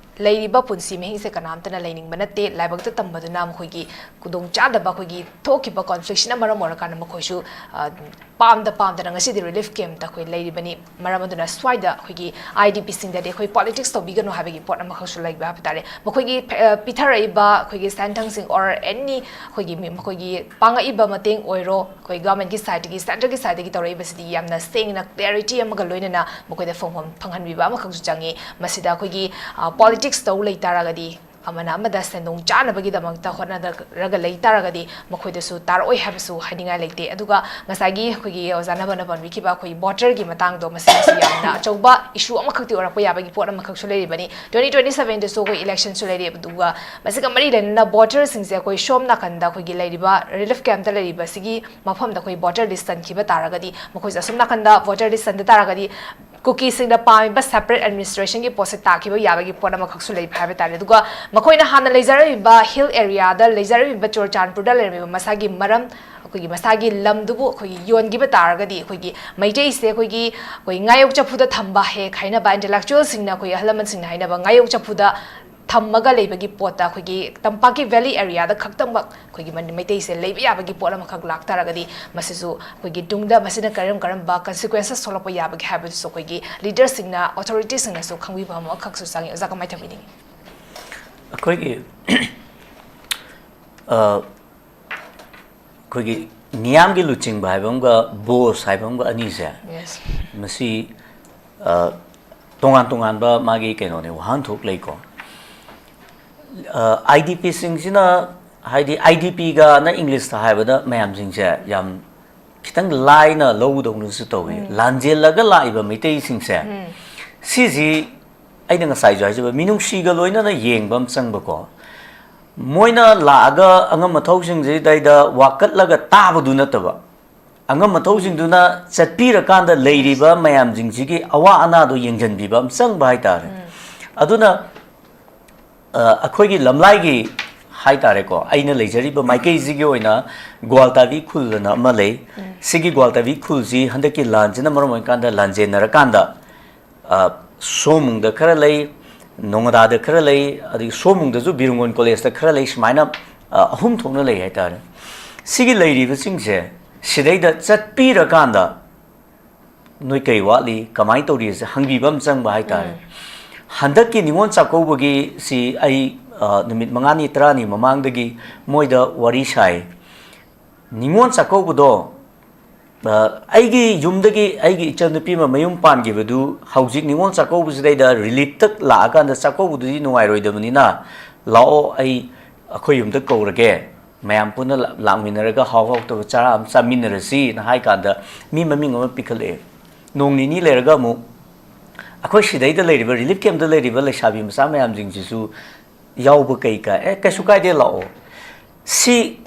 ꯂꯩꯔꯤꯕ ꯄꯨꯟꯁꯤ ꯃꯍꯤꯡꯁꯦ ꯀꯅꯥꯝꯇꯅ ꯂꯩꯅꯤꯡꯕ ꯅꯠꯇꯦ꯫ ꯂꯥꯏꯕꯛꯇ ꯇꯝꯕꯗꯨꯅ ꯃꯈꯣꯏꯒꯤ ꯈꯨꯗꯣꯡꯆꯥꯗꯕ, ꯑꯩꯈꯣꯏꯒꯤ ꯊꯣꯛꯈꯤꯕ ꯀꯣꯟꯐ꯭ꯂꯤꯛꯁꯤꯅ ꯃꯔꯝ ꯑꯣꯏꯔꯀꯥꯟꯗ ꯃꯈꯣꯏꯁꯨ, ꯑ, ꯄꯥꯝꯗ ꯄꯥꯝꯗꯅ ꯉꯁꯤꯗꯤ ꯔꯤꯂꯤꯐ ꯀꯦꯝꯞꯇ ꯑꯩꯈꯣꯏ ꯂꯩꯔꯤꯕꯅꯤ꯫ ꯃꯔꯝ ꯑꯗꯨꯅ ꯁ꯭ꯋꯥꯏꯗ ꯑꯩꯈꯣꯏꯒꯤ ꯑꯥꯏ ꯗꯤ ꯄꯤꯁꯤꯡꯗꯗꯤ ꯑꯩꯈꯣꯏ ꯄꯣꯂꯤꯇꯤꯛꯁ ꯇꯧꯕꯤꯒꯅꯨ ꯍꯥꯏꯕꯒꯤ ꯄꯣꯠ ꯑꯃꯈꯛꯁꯨ ꯂꯩꯕ ꯍꯥꯏꯕ ꯇꯥꯔꯦ꯫ ꯃꯈꯣꯏꯒꯤ, ꯑ, ꯄꯤꯊꯔꯛꯏꯕ ꯑꯩꯈꯣꯏꯒꯤ ꯁꯦꯟꯊꯪꯁꯤꯡ or any ꯑꯩꯈꯣꯏꯒꯤ ꯃꯤ-, ꯃꯈꯣꯏꯒꯤ ꯄꯥꯡꯉꯛꯏꯕ ꯃꯇꯦꯡ ꯑꯣꯏꯔꯣ, ꯑꯩꯈꯣꯏ ꯒꯚꯔꯟꯃꯦꯟꯠꯀꯤ ꯁꯥꯏꯠꯇꯒꯤ, ꯁꯦꯟꯇꯔꯒꯤ ꯁꯥꯏꯠꯇꯒꯤ ꯇꯧꯔꯛꯏꯕꯁꯤꯗꯤ ꯌꯥꯝꯅ ꯁꯦꯡꯅ ꯀ꯭ꯂꯦꯔꯤꯇꯤ ꯑꯃꯒ ꯂꯣꯏꯅꯅ ꯃꯈꯣꯏꯗ ꯐꯪꯐꯝ ꯐꯪꯍꯟꯕꯤꯕ ꯑꯃꯈꯛꯁꯨ ꯆꯪꯉꯤ꯫ ꯃꯁꯤꯗ ꯑꯩꯈꯣꯏꯒꯤ, ꯑ, ꯄꯣꯂꯤꯇꯤꯛꯁ ꯇꯧ ꯂꯩ ꯇꯥꯔꯒꯗꯤ, ꯑꯃꯅ ꯑꯃꯗ ꯁꯦꯟꯗꯣꯡ ꯆꯥꯅꯕꯒꯤꯗꯃꯛꯇ ꯍꯣꯠꯅꯔꯒ ꯂꯩ ꯇꯥꯔꯒꯗꯤ ꯃꯈꯣꯏꯗꯁꯨ ꯇꯥꯔꯛꯑꯣꯏ ꯍꯥꯏꯕꯁꯨ ꯍꯥꯏꯅꯤꯡꯉꯥꯏ ꯂꯩꯇꯦ꯫ ꯑꯗꯨꯒ ꯉꯁꯥꯏꯒꯤ ꯑꯩꯈꯣꯏꯒꯤ ꯑꯣꯖꯥ ꯅꯕꯅ ꯄꯟꯕꯤꯈꯤꯕ ꯑꯩꯈꯣꯏꯒꯤ ꯚꯣꯇꯔꯒꯤ ꯃꯇꯥꯡꯗꯣ, ꯃꯁꯤꯁꯨ ꯌꯥꯝꯅ ꯑꯆꯧꯕ ꯏꯁꯨ ꯑꯃꯈꯛꯇꯤ ꯑꯣꯏꯔꯛꯄ ꯌꯥꯕꯒꯤ ꯄꯣꯠ ꯑꯃꯈꯛꯁꯨ ꯂꯩꯔꯤꯕꯅꯤ꯫ ꯇ꯭ꯋꯦꯟꯇꯤ ꯇ꯭ꯋꯦꯟꯇꯤ ꯁꯕꯦꯟꯗꯁꯨ ꯑꯩꯈꯣꯏ ꯏꯂꯦꯛꯁꯟꯁꯨ ꯂꯩꯔꯤ꯫ ꯑꯗꯨꯒ ꯃꯁꯤꯒ ꯃꯔꯤ ꯂꯩꯅꯅ ꯚꯣꯇꯔꯁꯤꯡꯁꯦ ꯑꯩꯈꯣꯏ ꯁꯣꯝ ꯅꯥꯀꯟꯗ ꯑꯩꯈꯣꯏꯒꯤ ꯂꯩꯔꯤꯕ ꯔꯤꯂꯤꯐ ꯀꯦꯝꯞꯇ ꯂꯩꯔꯤꯕꯁꯤꯒꯤ ꯃꯐꯝꯗ ꯑꯩꯈꯣꯏ ꯚꯣꯇꯔ ꯂꯤꯁ ꯆꯟꯈꯤꯕ ꯇꯥꯔꯒꯗꯤ, ꯃꯈꯣꯏꯁꯦ ꯑꯁꯣꯝ ꯅꯥꯀꯟꯗ ꯚꯣꯇꯔ ꯂꯤꯁ ꯆꯟꯗ ꯇꯥꯔꯒꯗꯤ, ꯀꯨꯀꯤꯁꯤꯡꯅ ꯄꯥꯝꯃꯤꯕ ꯁꯦꯄꯔꯦꯠ ꯑꯦꯗꯃꯤꯅꯤꯁꯇ꯭ꯔꯦꯁꯟꯒꯤ ꯄꯣꯠꯁꯦ ꯇꯥꯈꯤꯕ ꯌꯥꯕꯒꯤ ꯄꯣꯠ ꯑꯃꯈꯛꯁꯨ ꯂꯩꯕ ꯍꯥꯏꯕ ꯇꯥꯔꯦ꯫ ꯑꯗꯨꯒ ꯃꯈꯣꯏꯅ ꯍꯥꯟꯅ ꯂꯩꯖꯔꯝꯃꯤꯕ ꯍꯤꯜ ꯑꯦꯔꯤꯌꯥꯗ ꯂꯩꯖꯔꯝꯃꯤꯕ, ꯆꯨꯔꯆꯥꯟꯄꯨꯔꯗ ꯂꯩꯔꯝꯃꯤꯕ ꯃꯁꯥꯒꯤ ꯃꯔꯝ, ꯑꯩꯈꯣꯏꯒꯤ ꯃꯁꯥꯒꯤ ꯂꯝꯗꯨꯕꯨ ꯑꯩꯈꯣꯏꯒꯤ ꯌꯣꯟꯈꯤꯕ ꯇꯥꯔꯒꯗꯤ, ꯑꯩꯈꯣꯏꯒꯤ ꯃꯩꯇꯩꯁꯦ ꯑꯩꯈꯣꯏꯒꯤ, ꯑꯩꯈꯣꯏ ꯉꯥꯌꯣꯛ ꯆꯐꯨꯗ ꯊꯝꯕ ꯍꯦꯛ ꯍꯥꯏꯅꯕ, ꯏꯟꯇꯦꯂꯦꯛꯆꯨꯋꯦꯜꯁꯤꯡꯅ, ꯑꯩꯈꯣꯏ ꯑꯍꯜ ꯂꯃꯟꯁꯤꯡꯅ ꯍꯥꯏꯅꯕ ꯉꯥꯌꯣꯛ ꯆꯐꯨꯗ ꯊꯝꯃꯒ ꯂꯩꯕꯒꯤ ꯄꯣꯠꯇ ꯑꯩꯈꯣꯏꯒꯤ ꯇꯝꯄꯥꯛꯀꯤ ꯚꯦꯂꯤ ꯑꯦꯔꯤꯌꯥꯗ ꯈꯛꯇꯃꯛ ꯑꯩꯈꯣꯏꯒꯤ ꯃꯅꯤ-, ꯃꯩꯇꯩꯁꯦ ꯂꯩꯕ ꯌꯥꯕꯒꯤ ꯄꯣꯠ ꯑꯃꯈꯛ ꯂꯥꯛꯇꯥꯔꯒꯗꯤ, ꯃꯁꯤꯁꯨ ꯑꯩꯈꯣꯏꯒꯤ ꯇꯨꯡꯗ ꯃꯁꯤꯅ ꯀꯔꯝ ꯀꯔꯝꯕ ꯀꯟꯁꯤꯀ꯭ꯋꯦꯟꯁꯦꯁ ꯊꯣꯛꯂꯛꯄ ꯌꯥꯕꯒꯦ ꯍꯥꯏꯕꯗꯨꯁꯨ ꯑꯩꯈꯣꯏꯒꯤ ꯂꯤꯗꯔꯁꯤꯡꯅ, ꯑꯣꯊꯣꯔꯤꯇꯤꯁꯤꯡꯅꯁꯨ ꯈꯪꯕꯤꯕ ꯑꯃꯈꯛꯁꯨ ꯆꯪꯉꯤ꯫ ꯑꯣꯖꯥ, ꯀꯃꯥꯏꯅ ꯊꯝꯕꯤꯅꯤꯡꯉꯤ? ꯑꯩꯈꯣꯏꯒꯤ, ꯑ, ꯑꯩꯈꯣꯏꯒꯤ ꯅꯤꯌꯥꯝꯒꯤ ꯂꯨꯆꯤꯡꯕ ꯍꯥꯏꯕ ꯑꯃꯒ ꯕꯣꯁ ꯍꯥꯏꯕ ꯑꯃꯒ ꯑꯅꯤꯁꯦ, Yes. ꯃꯁꯤ, ꯑ, ꯇꯣꯉꯥꯟ ꯇꯣꯉꯥꯟꯕ ꯃꯥꯒꯤ ꯀꯩꯅꯣꯅꯦ, ꯋꯥꯍꯟꯊꯣꯛ ꯂꯩꯀꯣ꯫ ꯑ, ꯑꯥꯏ ꯗꯤ ꯄꯤꯁꯤꯡꯁꯤꯅ, ꯍꯥꯏꯗꯤ ꯑꯥꯏ ꯗꯤ ꯄꯤꯒꯅ ꯏꯪꯂꯤꯁꯇ ꯍꯥꯏꯕꯗ ꯃꯌꯥꯝꯁꯤꯡꯁꯦ ꯌꯥꯝ ꯈꯤꯇꯪ ꯂꯥꯏꯅ ꯂꯧꯕꯗꯧꯅꯁꯨ ꯇꯧꯏ꯫ ꯎꯝ꯫ ꯂꯥꯟꯖꯦꯜꯂꯒ ꯂꯥꯛꯏꯕ ꯃꯩꯇꯩꯁꯤꯡꯁꯦ, ꯎꯝ꯫ ꯁꯤꯁꯤ ꯑꯩꯅ ꯉꯁꯥꯏꯁꯨ ꯍꯥꯏꯖꯕ, ꯃꯤꯅꯨꯡꯁꯤꯒ ꯂꯣꯏꯅꯅ ꯌꯦꯡꯕ ꯑꯃ ꯆꯪꯕꯀꯣ꯫ ꯃꯣꯏꯅ ꯂꯥꯛꯑꯒ ꯑꯉꯝ ꯑꯊꯧꯁꯤꯡꯁꯤꯗꯩꯗ ꯋꯥꯀꯠꯂꯒ ꯇꯥꯕꯗꯨ ꯅꯠꯇꯕ, ꯑꯉꯝ ꯑꯊꯧꯁꯤꯡꯗꯨꯅ ꯆꯠꯄꯤꯔꯀꯥꯟꯗ ꯂꯩꯔꯤꯕ ꯃꯌꯥꯝꯁꯤꯡꯁꯤꯒꯤ ꯑꯋꯥ ꯑꯅꯥꯗꯣ ꯌꯦꯡꯁꯤꯟꯕꯤꯕ ꯑꯃ ꯆꯪꯕ ꯍꯥꯏꯇꯥꯔꯦ꯫ ꯑꯗꯨꯅ ꯑ, ꯑꯩꯈꯣꯏꯒꯤ ꯂꯝꯂꯥꯏꯒꯤ ꯍꯥꯏꯇꯥꯔꯦꯀꯣ, ꯑꯩꯅ ꯂꯩꯖꯔꯤꯕ ꯃꯥꯏꯀꯩꯁꯤꯒꯤ ꯑꯣꯏꯅ ꯒ꯭ꯋꯥꯜꯇꯥꯕꯤ ꯈꯨꯜ ꯑꯅ ꯑꯃ ꯂꯩ꯫ ꯁꯤꯒꯤ ꯒ꯭ꯋꯥꯜꯇꯥꯕꯤ ꯈꯨꯜꯁꯤ ꯍꯟꯗꯛꯀꯤ ꯂꯥꯟꯁꯤꯅ ꯃꯔꯝ ꯑꯣꯏꯔꯀꯥꯟꯗ ꯂꯥꯟꯖꯦꯟꯅꯔꯀꯥꯟꯗ, ꯑ, ꯁꯣꯃꯨꯡꯗ ꯈꯔ ꯂꯩ, ꯅꯣꯉꯥꯗꯥꯗ ꯈꯔ ꯂꯩ, ꯑꯗꯒꯤ ꯁꯣꯃꯨꯡꯗꯁꯨ ꯕꯤꯔꯨꯡꯒꯣꯟ ꯀꯣꯂꯦꯖꯇ ꯈꯔ ꯂꯩ, ꯁꯨꯃꯥꯏꯅ, ꯑ, ꯑꯍꯨꯝ ꯊꯣꯛꯅ ꯂꯩ ꯍꯥꯏꯇꯥꯔꯦ꯫ ꯁꯤꯒꯤ ꯂꯩꯔꯤꯕꯁꯤꯡꯁꯦ ꯁꯤꯗꯩꯗ ꯆꯠꯄꯤꯔꯀꯥꯟꯗ ꯅꯣꯏ ꯀꯩ ꯋꯥꯠꯂꯤ, ꯀꯃꯥꯏꯅ ꯇꯧꯔꯤ ꯍꯥꯏꯁꯦ ꯍꯪꯕꯤꯕ ꯑꯃ ꯆꯪꯕ ꯍꯥꯏꯇꯥꯔꯦ꯫ ꯍꯟꯗꯛꯀꯤ ꯅꯤꯉꯣꯜ ꯆꯥꯛꯀꯧꯕꯒꯤ ꯁꯤ ꯑꯩ, ꯑ, ꯅꯨꯃꯤꯠ ꯃꯉꯥꯅꯤ ꯇꯔꯥꯅꯤ ꯃꯃꯥꯡꯗꯒꯤ ꯃꯣꯏꯗ ꯋꯥꯔꯤ ꯁꯥꯏ꯫ ꯅꯤꯉꯣꯜ ꯆꯥꯛꯀꯧꯕꯗꯣ, ꯑ, ꯑꯩꯒꯤ ꯌꯨꯝꯗꯒꯤ ꯑꯩꯒꯤ ꯏꯆꯟꯅꯨꯄꯤ ꯑꯃ ꯃꯌꯨꯝ ꯄꯥꯟꯈꯤꯕꯗꯨ ꯍꯧꯖꯤꯛ ꯅꯤꯉꯣꯜ ꯆꯥꯛꯀꯧꯕꯁꯤꯗꯩꯗ ꯔꯤꯂꯤꯐꯇ ꯂꯥꯛꯑꯀꯥꯟꯗ ꯆꯥꯛꯀꯧꯕꯗꯨꯗꯤ ꯅꯨꯡꯉꯥꯏꯔꯣꯏꯗꯕꯅꯤꯅ, ꯂꯥꯛꯑꯣ, ꯑꯩ ꯑꯩꯈꯣꯏ ꯌꯨꯝꯗ ꯀꯧꯔꯒꯦ, ꯃꯌꯥꯝ ꯄꯨꯟꯅ ꯂꯥ-, ꯂꯥꯛꯃꯤꯟꯅꯔꯒ ꯍꯥꯎ ꯍꯥꯎꯇꯕ ꯆꯔꯥ ꯑꯃ ꯆꯥꯃꯤꯟꯅꯔꯁꯤꯅ ꯍꯥꯏ ꯀꯥꯟꯗ ꯃꯤ ꯃꯃꯤꯡ ꯑꯃ ꯄꯤꯈꯠꯂꯛꯑꯦ꯫ ꯅꯣꯡ ꯅꯤꯅꯤ ꯂꯩꯔꯒ ꯑꯃꯨꯛ ꯑꯩꯈꯣꯏ ꯁꯤꯗꯩꯗ ꯂꯩꯔꯤꯕ ꯔꯤꯂꯤꯐ ꯀꯦꯝꯞꯇ ꯂꯩꯔꯤꯕ ꯂꯩꯁꯥꯕꯤ ꯃꯆꯥ ꯃꯌꯥꯝꯁꯤꯡꯁꯤꯁꯨ ꯌꯥꯎꯕ ꯀꯩ ꯀꯥꯏ? ꯑꯦ, ꯀꯩꯁꯨ ꯀꯥꯏꯗꯦ, ꯂꯥꯛꯑꯣ꯫ ꯁꯤ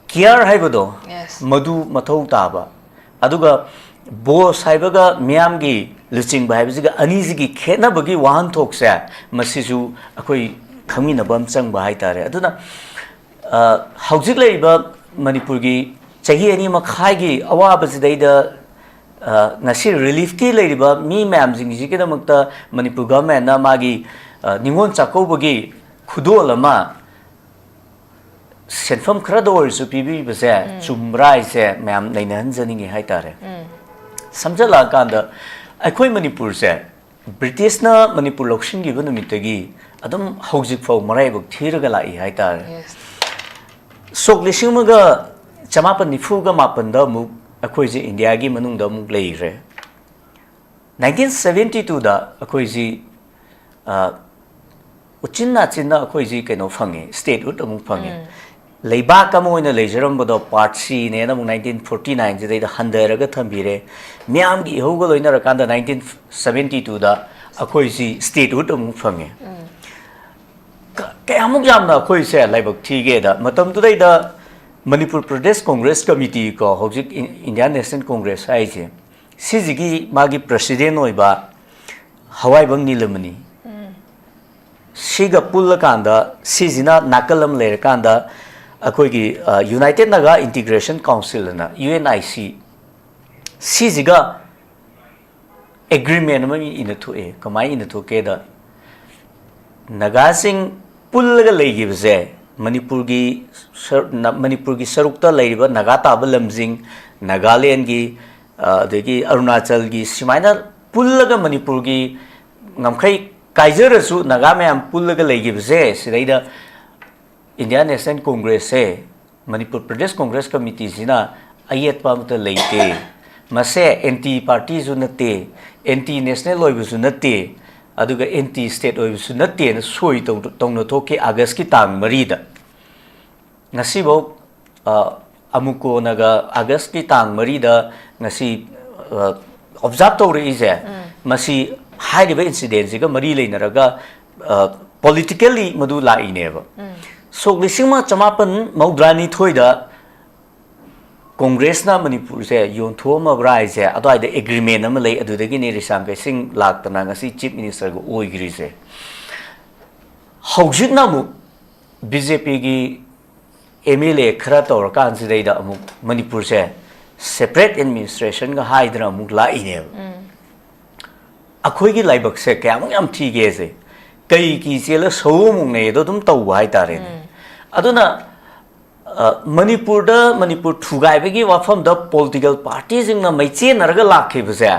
ꯀꯤꯌꯔ ꯍꯥꯏꯕꯗꯣ, Yes. ꯃꯗꯨ ꯃꯊꯧ ꯇꯥꯕ꯫ ꯑꯗꯨꯒ ꯕꯣꯁ ꯍꯥꯏꯕꯒ ꯃꯤꯌꯥꯝꯒꯤ ꯂꯨꯆꯤꯡꯕ ꯍꯥꯏꯕꯁꯤꯒ ꯑꯅꯤꯁꯤꯒꯤ ꯈꯦꯠꯅꯕꯒꯤ ꯋꯥꯍꯟꯊꯣꯛꯁꯦ, ꯃꯁꯤꯁꯨ ꯑꯩꯈꯣꯏ ꯈꯪꯃꯤꯟꯅꯕ ꯑꯃ ꯆꯪꯕ ꯍꯥꯏꯇꯥꯔꯦ꯫ ꯑꯗꯨꯅ, ꯑ, ꯍꯧꯖꯤꯛ ꯂꯩꯔꯤꯕ ꯃꯅꯤꯄꯨꯔꯒꯤ ꯆꯍꯤ ꯑꯅꯤ ꯃꯈꯥꯏꯒꯤ ꯑꯋꯥꯕꯁꯤꯗꯩꯗ, ꯑ, ꯉꯁꯤ ꯔꯤꯂꯤꯐꯀꯤ ꯂꯩꯔꯤꯕ ꯃꯤ ꯃꯌꯥꯝꯁꯤꯡꯁꯤꯒꯤꯗꯃꯛꯇ ꯃꯅꯤꯄꯨꯔ ꯒꯚꯔꯟꯃꯦꯟꯠꯅ ꯃꯥꯒꯤ, ꯑ, ꯅꯤꯉꯣꯜ ꯆꯥꯛꯀꯧꯕꯒꯤ ꯈꯨꯗꯣꯜ ꯑꯃ ꯁꯦꯟꯐꯝ ꯈꯔꯗ ꯑꯣꯏꯔꯁꯨ ꯄꯤꯕꯤꯕꯁꯦ ꯆꯨꯝꯕ꯭ꯔꯥ ꯍꯥꯏꯁꯦ ꯃꯌꯥꯝ ꯅꯩꯅꯍꯟꯖꯅꯤꯡꯉꯤ ꯍꯥꯏꯇꯥꯔꯦ꯫ ꯁꯝꯖꯜꯂꯛꯑꯀꯥꯟꯗ ꯑꯩꯈꯣꯏ ꯃꯅꯤꯄꯨꯔꯁꯦ ꯕ꯭ꯔꯤꯇꯤꯁꯅ ꯃꯅꯤꯄꯨꯔ ꯂꯧꯁꯤꯟꯈꯤꯕ ꯅꯨꯃꯤꯠꯇꯒꯤ ꯑꯗꯨꯝ ꯍꯧꯖꯤꯛꯐꯥꯎ ꯃꯔꯥꯏꯕꯛ ꯊꯤꯔꯒ ꯂꯥꯛꯏ ꯍꯥꯏꯇꯥꯔꯦ꯫ Yes. ꯁꯣꯛ ꯂꯤꯁꯤꯡ ꯑꯃꯒ ꯆꯃꯥꯄꯟ ꯅꯤꯐꯨꯒ ꯃꯥꯄꯟꯗ ꯑꯃꯨꯛ ꯑꯩꯈꯣꯏꯁꯦ ꯏꯟꯗꯤꯌꯥꯒꯤ ꯃꯅꯨꯡꯗ ꯑꯃꯨꯛ ꯂꯩꯈ꯭ꯔꯦ꯫ ꯅꯥꯏꯟꯇꯤꯟ ꯁꯕꯦꯟꯇꯤ ꯇꯨꯗ ꯑꯩꯈꯣꯏꯁꯤ, ꯑ, ꯎꯆꯤꯟ ꯅꯥꯆꯤꯟꯅ ꯑꯩꯈꯣꯏꯁꯤ ꯀꯩꯅꯣ ꯐꯪꯉꯦ, statehood ꯑꯃꯨꯛ ꯐꯪꯉꯦ꯫ ꯂꯩꯕꯥꯛ ꯑꯃ ꯑꯣꯏꯅ ꯂꯩꯖꯔꯝꯕꯗꯣ, ꯄꯥꯔꯠ ꯁꯤꯅꯦꯅ ꯑꯃꯨꯛ ꯅꯥꯏꯟꯇꯤꯟ ꯐꯣꯔꯇꯤ ꯅꯥꯏꯟꯁꯤꯗꯩꯗ ꯍꯟꯊꯔꯒ ꯊꯝꯕꯤꯔꯦ꯫ ꯃꯤꯌꯥꯝꯒꯤ ꯏꯍꯧꯒ ꯂꯣꯏꯅꯔꯀꯥꯟꯗ ꯅꯥꯏꯟꯇꯤꯟ ꯁꯕꯦꯟꯇꯤ ꯇꯨꯗ ꯑꯩꯈꯣꯏꯁꯤ statehood ꯑꯃꯨꯛ ꯐꯪꯉꯦ꯫ ꯀ-, ꯀꯌꯥꯃꯨꯛ ꯌꯥꯝꯅ ꯑꯩꯈꯣꯏꯁꯦ ꯂꯥꯏꯕꯛ ꯊꯤꯒꯦꯗ, ꯃꯇꯝꯗꯨꯗꯩꯗ ꯃꯅꯤꯄꯨꯔ ꯄ꯭ꯔꯗꯦꯁ ꯀꯣꯡꯒ꯭ꯔꯦꯁ ꯀꯃꯤꯇꯤ ꯀꯣ, ꯍꯧꯖꯤꯛ ꯏꯟ-, ꯏꯟꯗꯤꯌꯥꯟ ꯅꯦꯁꯅꯦꯜ ꯀꯣꯡꯒ꯭ꯔꯦꯁ ꯍꯥꯏꯁꯦ, ꯁꯤꯁꯤꯒꯤ ꯃꯥꯒꯤ ꯄ꯭ꯔꯁꯤꯗꯦꯟ ꯑꯣꯏꯕ ꯍꯋꯥꯏꯕꯝ ꯅꯤꯂꯃꯅꯤ, ꯁꯤꯒ ꯄꯨꯜꯂꯀꯥꯟꯗ, ꯁꯤꯁꯤꯅ ꯅꯥꯀꯜ ꯑꯃ ꯂꯩꯔꯀꯥꯟꯗ, ꯑꯩꯈꯣꯏꯒꯤ, ꯑ, ꯌꯨꯅꯥꯏꯇꯦꯗ ꯅꯥꯒꯥ ꯏꯟꯇꯤꯒ꯭ꯔꯦꯁꯟ ꯀꯥꯎꯟꯁꯤꯜ ꯑꯅ, ꯌꯨ ꯑꯦꯟ ꯑꯥꯏ ꯁꯤ, ꯁꯤꯁꯤꯒ ꯑꯦꯒ꯭ꯔꯤꯃꯦꯟ ꯑꯃ ꯏꯅ ꯊꯣꯛꯑꯦ꯫ ꯀꯃꯥꯏꯅ ꯏꯅ ꯊꯣꯛꯀꯦꯗ, ꯅꯥꯒꯥꯁꯤꯡ ꯄꯨꯜꯂꯒ ꯂꯩꯈꯤꯕꯁꯦ, ꯃꯅꯤꯄꯨꯔꯒꯤ ꯁꯔ-, ꯅ-, ꯃꯅꯤꯄꯨꯔꯒꯤ ꯁꯔꯨꯛꯇ ꯂꯩꯔꯤꯕ ꯅꯥꯒꯥ ꯇꯥꯕ ꯂꯝꯁꯤꯡ, ꯅꯥꯒꯥꯂꯦꯟꯒꯤ, ꯑ, ꯑꯗꯒꯤ ꯑꯔꯨꯅꯥꯆꯜꯒꯤ, ꯁꯨꯃꯥꯏꯅ ꯄꯨꯜꯂꯒ ꯃꯅꯤꯄꯨꯔꯒꯤ ꯉꯝꯈꯩ ꯀꯥꯏꯖꯔꯁꯨ ꯅꯥꯒꯥ ꯃꯌꯥꯝ ꯄꯨꯜꯂꯒ ꯂꯩꯈꯤꯕꯁꯦ, ꯁꯤꯗꯩꯗ ꯏꯟꯗꯤꯌꯥꯟ ꯅꯦꯁꯅꯦꯜ ꯀꯣꯡꯒ꯭ꯔꯦꯁꯁꯦ, ꯃꯅꯤꯄꯨꯔ ꯄ꯭ꯔꯗꯦꯁ ꯀꯣꯡꯒ꯭ꯔꯦꯁ ꯀꯃꯤꯇꯤꯁꯤꯅ ꯑꯌꯦꯠꯄ ꯑꯃꯠꯇ ꯂꯩꯇꯦ, ꯃꯁꯦ ꯑꯦꯟꯇꯤ ꯄꯥꯔꯇꯤꯁꯨ ꯅꯠꯇꯦ, ꯑꯦꯟꯇꯤ ꯅꯦꯁꯅꯦꯜ ꯑꯣꯏꯕꯁꯨ ꯅꯠꯇꯦ, ꯑꯗꯨꯒ ꯑꯦꯟꯇꯤ ꯁ꯭ꯇꯦꯠ ꯑꯣꯏꯕꯁꯨ ꯅꯠꯇꯦꯅ ꯁꯣꯏ ꯇꯧ-, ꯇꯧꯅ ꯊꯣꯛꯈꯤ ꯑꯥꯒꯁꯀꯤ ꯇꯥꯡ ꯃꯔꯤꯗ꯫ ꯉꯁꯤꯐꯥꯎ, ꯑ, ꯑꯃꯨꯀꯣꯅꯒ ꯑꯥꯒꯁꯀꯤ ꯇꯥꯡ ꯃꯔꯤꯗ ꯉꯁꯤ, ꯑ, ꯑꯣꯕꯖꯥꯔꯕ ꯇꯧꯔꯛꯏꯁꯦ, ꯃꯁꯤ ꯍꯥꯏꯔꯤꯕ ꯏꯟꯁꯤꯗꯦꯟꯁꯤꯒ ꯃꯔꯤ ꯂꯩꯅꯔꯒ, ꯑ, ꯄꯣꯂꯤꯇꯤꯀꯦꯜꯂꯤ ꯃꯗꯨ ꯂꯥꯛꯏꯅꯦꯕ꯫ ꯁꯣꯛ ꯂꯤꯁꯤꯡ ꯑꯃ ꯆꯃꯥꯄꯟ ꯃꯧꯗ꯭ꯔꯥꯅꯤꯊꯣꯏꯗ ꯀꯣꯡꯒ꯭ꯔꯦꯁꯅ ꯃꯅꯤꯄꯨꯔꯁꯦ ꯌꯣꯟꯊꯣꯛꯑꯝꯃꯕ꯭ꯔꯥ ꯍꯥꯏꯁꯦ, ꯑꯗꯨꯋꯥꯏꯗ ꯑꯦꯒ꯭ꯔꯤꯃꯦꯟ ꯑꯃ ꯂꯩ, ꯑꯗꯨꯗꯒꯤꯅꯤ ꯔꯤꯁꯥꯡꯒꯩ ꯁꯤꯡ ꯂꯥꯛꯇꯅ ꯉꯁꯤ ꯆꯤꯐ ꯃꯤꯅꯤꯁꯇꯔꯒ ꯑꯣꯏꯈ꯭ꯔꯤꯁꯦ꯫ ꯍꯧꯖꯤꯛꯅ ꯑꯃꯨꯛ ꯕꯤ ꯖꯦ ꯄꯤꯒꯤ ꯑꯦꯝ ꯑꯦꯜ ꯑꯦ ꯈꯔ ꯇꯧꯔꯀꯥꯟꯁꯤꯗꯩꯗ ꯑꯃꯨꯛ ꯃꯅꯤꯄꯨꯔꯁꯦ ꯁꯦꯄꯔꯦꯠ ꯑꯦꯗꯃꯤꯅꯤꯁꯇ꯭ꯔꯦꯁꯟꯒ ꯍꯥꯏꯗꯅ ꯑꯃꯨꯛ ꯂꯥꯛꯏꯅꯦꯕ꯫ ꯑꯩꯈꯣꯏꯒꯤ ꯂꯥꯏꯕꯛꯁꯦ ꯀꯌꯥꯃꯨꯛ ꯌꯥꯝ ꯊꯤꯒꯦꯁꯦ, ꯀꯩ ꯀꯤ ꯆꯦꯜꯂ ꯁꯧ ꯑꯃꯨꯛ ꯅꯩ ꯑꯗꯣ ꯑꯗꯨꯝ ꯇꯧꯕ ꯍꯥꯏꯇꯥꯔꯦꯅꯦ꯫ ꯑꯗꯨꯅ, ꯑ, ꯃꯅꯤꯄꯨꯔꯗ, ꯃꯅꯤꯄꯨꯔ ꯊꯨꯒꯥꯏꯕꯒꯤ ꯋꯥꯐꯝꯗ ꯄꯣꯂꯤꯇꯤꯀꯦꯜ ꯄꯥꯔꯇꯤꯁꯤꯡꯅ ꯃꯩꯆꯦꯟꯅꯔꯒ ꯂꯥꯛꯈꯤꯕꯁꯦ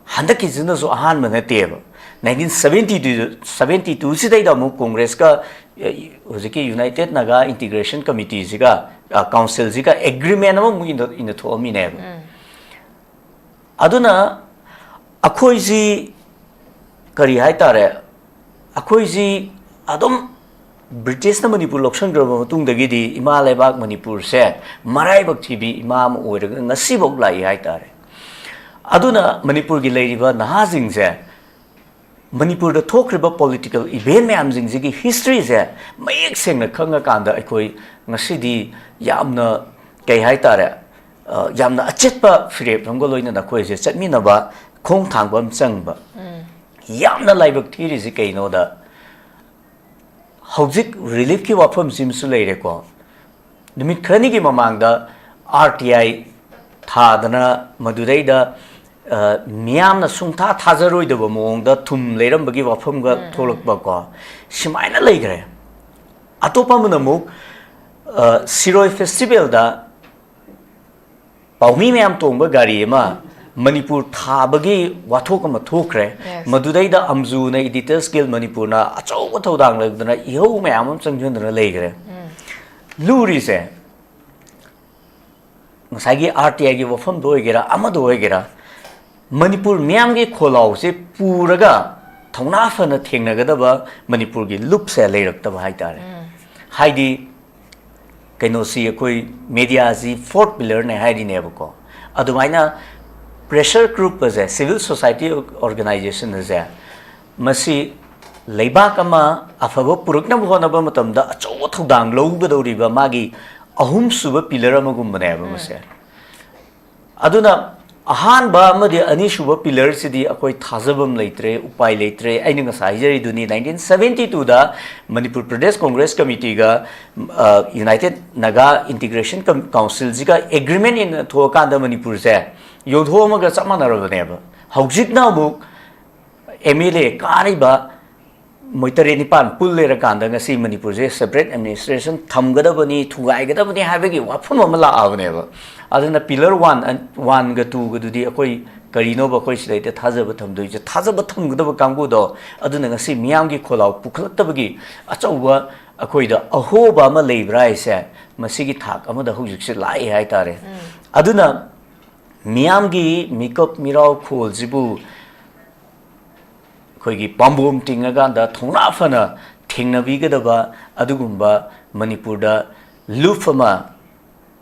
ꯍꯟꯗꯛꯀꯤꯁꯤꯅꯁꯨ ꯑꯍꯥꯟꯕ ꯅꯠꯇꯦꯕ꯫ Nineteen seventy two, seventy two ꯁꯤꯗꯩꯗ ꯑꯃꯨꯛ ꯀꯣꯡꯒ꯭ꯔꯦꯁꯀ, ꯑ, ꯍꯧꯖꯤꯛꯀꯤ ꯌꯨꯅꯥꯏꯇꯦꯗ ꯅꯥꯒꯥ ꯏꯟꯇꯤꯒ꯭ꯔꯦꯁꯟ ꯀꯃꯤꯇꯤꯁꯤꯒ, ꯑ, ꯀꯥꯎꯟꯁꯤꯜꯁꯤꯒ ꯑꯦꯒ꯭ꯔꯤꯃꯦꯟ ꯑꯃꯃꯨꯛ ꯏꯟꯅ-, ꯏꯟꯅꯊꯣꯛꯑꯝꯃꯤꯅꯦꯕ꯫ ꯑꯗꯨꯅ ꯑꯩꯈꯣꯏꯁꯤ ꯀꯔꯤ ꯍꯥꯏꯇꯥꯔꯦ, ꯑꯩꯈꯣꯏꯁꯤ ꯑꯗꯨꯝ ꯕ꯭ꯔꯤꯇꯤꯁꯅ ꯃꯅꯤꯄꯨꯔ ꯂꯧꯁꯤꯟꯈ꯭ꯔꯕ ꯃꯇꯨꯡꯗꯒꯤꯗꯤ ꯏꯃꯥ ꯂꯩꯕꯥꯛ ꯃꯅꯤꯄꯨꯔꯁꯦ ꯃꯔꯥꯏꯕꯛ ꯊꯤꯕꯤ ꯏꯃꯥ ꯑꯃ ꯑꯣꯏꯔꯒ ꯉꯁꯤꯐꯥꯎ ꯂꯥꯛꯏ ꯍꯥꯏꯇꯥꯔꯦ꯫ ꯑꯗꯨꯅ ꯃꯅꯤꯄꯨꯔꯒꯤ ꯂꯩꯔꯤꯕ ꯅꯍꯥꯁꯤꯡꯁꯦ ꯃꯅꯤꯄꯨꯔꯗ ꯊꯣꯛꯈ꯭ꯔꯤꯕ ꯄꯣꯂꯤꯇꯤꯀꯦꯜ ꯏꯚꯦꯟ ꯃꯌꯥꯝꯁꯤꯡꯁꯤꯒꯤ ꯍꯤꯁꯇ꯭ꯔꯤꯁꯦ ꯃꯌꯦꯛ ꯁꯦꯡꯅ ꯈꯪꯉꯀꯥꯟꯗ ꯑꯩꯈꯣꯏ ꯉꯁꯤꯗꯤ ꯌꯥꯝꯅ, ꯀꯩ ꯍꯥꯏꯇꯥꯔꯦ, ꯑ, ꯌꯥꯝꯅ ꯑꯆꯦꯠꯄ ꯐꯤꯔꯦꯞ ꯑꯃꯒ ꯂꯣꯏꯅꯅ ꯑꯩꯈꯣꯏꯁꯦ ꯆꯠꯃꯤꯟꯅꯕ ꯈꯣꯡ ꯊꯥꯡꯕ ꯑꯃ ꯆꯪꯕ꯫ ꯌꯥꯝꯅ ꯂꯥꯏꯕꯛ ꯊꯤꯔꯤꯁꯤ ꯀꯩꯅꯣꯗ, ꯍꯧꯖꯤꯛ ꯔꯤꯂꯤꯐꯀꯤ ꯋꯥꯐꯝꯁꯤꯃꯁꯨ ꯂꯩꯔꯦꯀꯣ꯫ ꯅꯨꯃꯤꯠ ꯈꯔꯅꯤꯒꯤ ꯃꯃꯥꯡꯗ ꯑꯥꯔ ꯇꯤ ꯑꯥꯏ ꯊꯥꯗꯅ ꯃꯗꯨꯗꯩꯗ, ꯑ, ꯃꯤꯌꯥꯝꯅ ꯁꯨꯡꯊꯥ ꯊꯥꯖꯔꯣꯏꯗꯕ ꯃꯑꯣꯡꯗ ꯊꯨꯝ ꯂꯩꯔꯝꯕꯒꯤ ꯋꯥꯐꯝꯒ ꯊꯣꯛꯂꯛꯄꯀꯣ꯫ ꯁꯨꯃꯥꯏꯅ ꯂꯩꯈ꯭ꯔꯦ꯫ ꯑꯇꯣꯞꯄ ꯑꯃꯅ ꯑꯃꯨꯛ, ꯑ, ꯁꯤꯔꯣꯏ ꯐꯦꯁꯇꯤꯚꯦꯜꯗ ꯄꯥꯎꯃꯤ ꯃꯌꯥꯝ ꯇꯣꯡꯕ ꯒꯥꯔꯤ ꯑꯃ ꯃꯅꯤꯄꯨꯔ ꯊꯥꯕꯒꯤ ꯋꯥꯊꯣꯛ ꯑꯃ ꯊꯣꯛꯈ꯭ꯔꯦ꯫ Yes. ꯃꯗꯨꯗꯩꯗ ꯑꯝꯖꯨꯅ, Editors Guild ꯃꯅꯤꯄꯨꯔꯅ ꯑꯆꯧꯕ ꯊꯧꯗꯥꯡ ꯂꯧꯗꯨꯅ ꯏꯍꯧ ꯃꯌꯥꯝ ꯑꯃ ꯆꯪꯁꯤꯟꯗꯨꯅ ꯂꯩꯈ꯭ꯔꯦ꯫ ꯂꯨꯔꯤꯁꯦ, ꯉꯁꯥꯏꯒꯤ ꯑꯥꯔ ꯇꯤ ꯑꯥꯏꯒꯤ ꯋꯥꯐꯝꯗ ꯑꯣꯏꯒꯦꯔꯥ, ꯑꯃꯗ ꯑꯣꯏꯒꯦꯔꯥ, ꯃꯅꯤꯄꯨꯔ ꯃꯤꯌꯥꯝꯒꯤ ꯈꯣꯜꯂꯥꯎꯁꯦ ꯄꯨꯔꯒ ꯊꯧꯅꯥ ꯐꯅ ꯊꯦꯡꯅꯒꯗꯕ ꯃꯅꯤꯄꯨꯔꯒꯤ ꯂꯨꯞꯁꯦ ꯂꯩꯔꯛꯇꯕ ꯍꯥꯏꯇꯥꯔꯦ꯫ ꯍꯥꯏꯗꯤ, ꯀꯩꯅꯣꯁꯤ, ꯑꯩꯈꯣꯏ ꯃꯦꯗꯤꯌꯥꯁꯤ ꯐꯣꯔꯠ ꯄꯤꯂꯔꯅꯦ ꯍꯥꯏꯔꯤꯅꯦꯕꯀꯣ꯫ ꯑꯗꯨꯃꯥꯏꯅ ꯄ꯭ꯔꯦꯁꯔ ꯒ꯭ꯔꯨꯞ ꯑꯁꯦ, ꯁꯤꯚꯤꯜ ꯁꯣꯁꯥꯏꯇꯤ ꯑꯣꯔꯒꯅꯥꯏꯖꯦꯁꯟ ꯑꯁꯦ, ꯃꯁꯤ ꯂꯩꯕꯥꯛ ꯑꯃ ꯑꯐꯕ ꯄꯨꯔꯛꯅꯕ ꯍꯣꯠꯅꯕ ꯃꯇꯝꯗ ꯑꯆꯧꯕ ꯊꯧꯗꯥꯡ ꯂꯧꯒꯗꯧꯔꯤꯕ ꯃꯥꯒꯤ ꯑꯍꯨꯝꯁꯨꯕ ꯄꯤꯂꯔ ꯑꯃꯒꯨꯝꯕꯅꯦꯕ ꯃꯁꯦ꯫ ꯑꯗꯨꯅ ꯑꯍꯥꯟꯕ ꯑꯃꯗꯤ ꯑꯅꯤꯁꯨꯕ ꯄꯤꯂꯔꯁꯤꯗꯤ ꯑꯩꯈꯣꯏ ꯊꯥꯖꯐꯝ ꯂꯩꯇ꯭ꯔꯦ, ꯎꯄꯥꯏ ꯂꯩꯇ꯭ꯔꯦ꯫ ꯑꯩꯅ ꯉꯁꯥꯏ ꯍꯥꯏꯖꯔꯤꯗꯨꯅꯤ, ꯅꯥꯏꯟꯇꯤꯟ ꯁꯚꯦꯟꯇꯤ ꯇꯨꯗ ꯃꯅꯤꯄꯨꯔ ꯄ꯭ꯔꯗꯦꯁ ꯀꯣꯡꯒ꯭ꯔꯦꯁ ꯀꯃꯤꯇꯤꯒ, ꯑ, ꯌꯨꯅꯥꯏꯇꯦꯗ ꯅꯥꯒꯥ ꯏꯟꯇꯤꯒ꯭ꯔꯦꯁꯟ ꯀꯝ-, ꯀꯥꯎꯟꯁꯤꯜꯁꯤꯒ ꯑꯦꯒ꯭ꯔꯤꯃꯦꯟ ꯏꯟꯅ ꯊꯣꯛꯑꯀꯥꯟꯗ ꯃꯅꯤꯄꯨꯔꯁꯦ ꯌꯣꯟꯊꯣꯛꯑꯝꯃꯒ ꯆꯞ ꯃꯥꯟꯅꯔꯕꯅꯦꯕ꯫ ꯍꯧꯖꯤꯛꯅ ꯑꯃꯨꯛ ꯑꯦꯝ ꯑꯦꯜ ꯑꯦ ꯀꯥꯔꯤꯕ ꯃꯣꯏ ꯇꯔꯦꯠ ꯅꯤꯄꯥꯟ ꯄꯨꯜ ꯂꯩꯔꯀꯥꯟꯗ ꯉꯁꯤ ꯃꯅꯤꯄꯨꯔꯁꯦ ꯁꯦꯄꯔꯦꯠ ꯑꯦꯗꯃꯤꯅꯤꯁꯇ꯭ꯔꯦꯁꯟ ꯊꯝꯒꯗꯕꯅꯤ, ꯊꯨꯒꯥꯏꯒꯗꯕꯅꯤ ꯍꯥꯏꯕꯒꯤ ꯋꯥꯐꯝ ꯑꯃ ꯂꯥꯛꯑꯕꯅꯦꯕ꯫ ꯑꯗꯨꯅ ꯄꯤꯂꯔ ꯋꯥꯟ, ꯋꯥꯟꯒ ꯇꯨꯒꯗꯨꯗꯤ ꯑꯩꯈꯣꯏ ꯀꯔꯤꯅꯣꯕ ꯑꯩꯈꯣꯏ ꯁꯤꯗꯩꯗ ꯊꯥꯖꯕ ꯊꯝꯗꯣꯏꯁꯦ? ꯊꯥꯖꯕ ꯊꯝꯒꯗꯕ ꯀꯥꯡꯕꯨꯗꯣ, ꯑꯗꯨꯅ ꯉꯁꯤ ꯃꯤꯌꯥꯝꯒꯤ ꯈꯣꯜꯂꯥꯎ ꯄꯨꯈꯠꯂꯛꯇꯕꯒꯤ ꯑꯆꯧꯕ ꯑꯩꯈꯣꯏꯗ ꯑꯍꯣꯕ ꯑꯃ ꯂꯩꯕ꯭ꯔꯥ ꯍꯥꯏꯁꯦ, ꯃꯁꯤꯒꯤ ꯊꯥꯛ ꯑꯃꯗ ꯍꯧꯖꯤꯛꯁꯦ ꯂꯥꯛꯑꯦ ꯍꯥꯏꯇꯥꯔꯦ꯫ ꯑꯗꯨꯅ ꯃꯤꯌꯥꯝꯒꯤ ꯃꯤꯀꯞ ꯃꯤꯔꯥꯎ ꯈꯣꯜꯁꯤꯕꯨ ꯑꯩꯈꯣꯏꯒꯤ ꯄꯥꯝꯕꯣꯝ ꯇꯤꯡꯉꯀꯥꯟꯗ ꯊꯧꯅꯥ ꯐꯅ ꯊꯦꯡꯅꯕꯤꯒꯗꯕ ꯑꯗꯨꯒꯨꯝꯕ ꯃꯅꯤꯄꯨꯔꯗ ꯂꯨꯞ ꯑꯃ,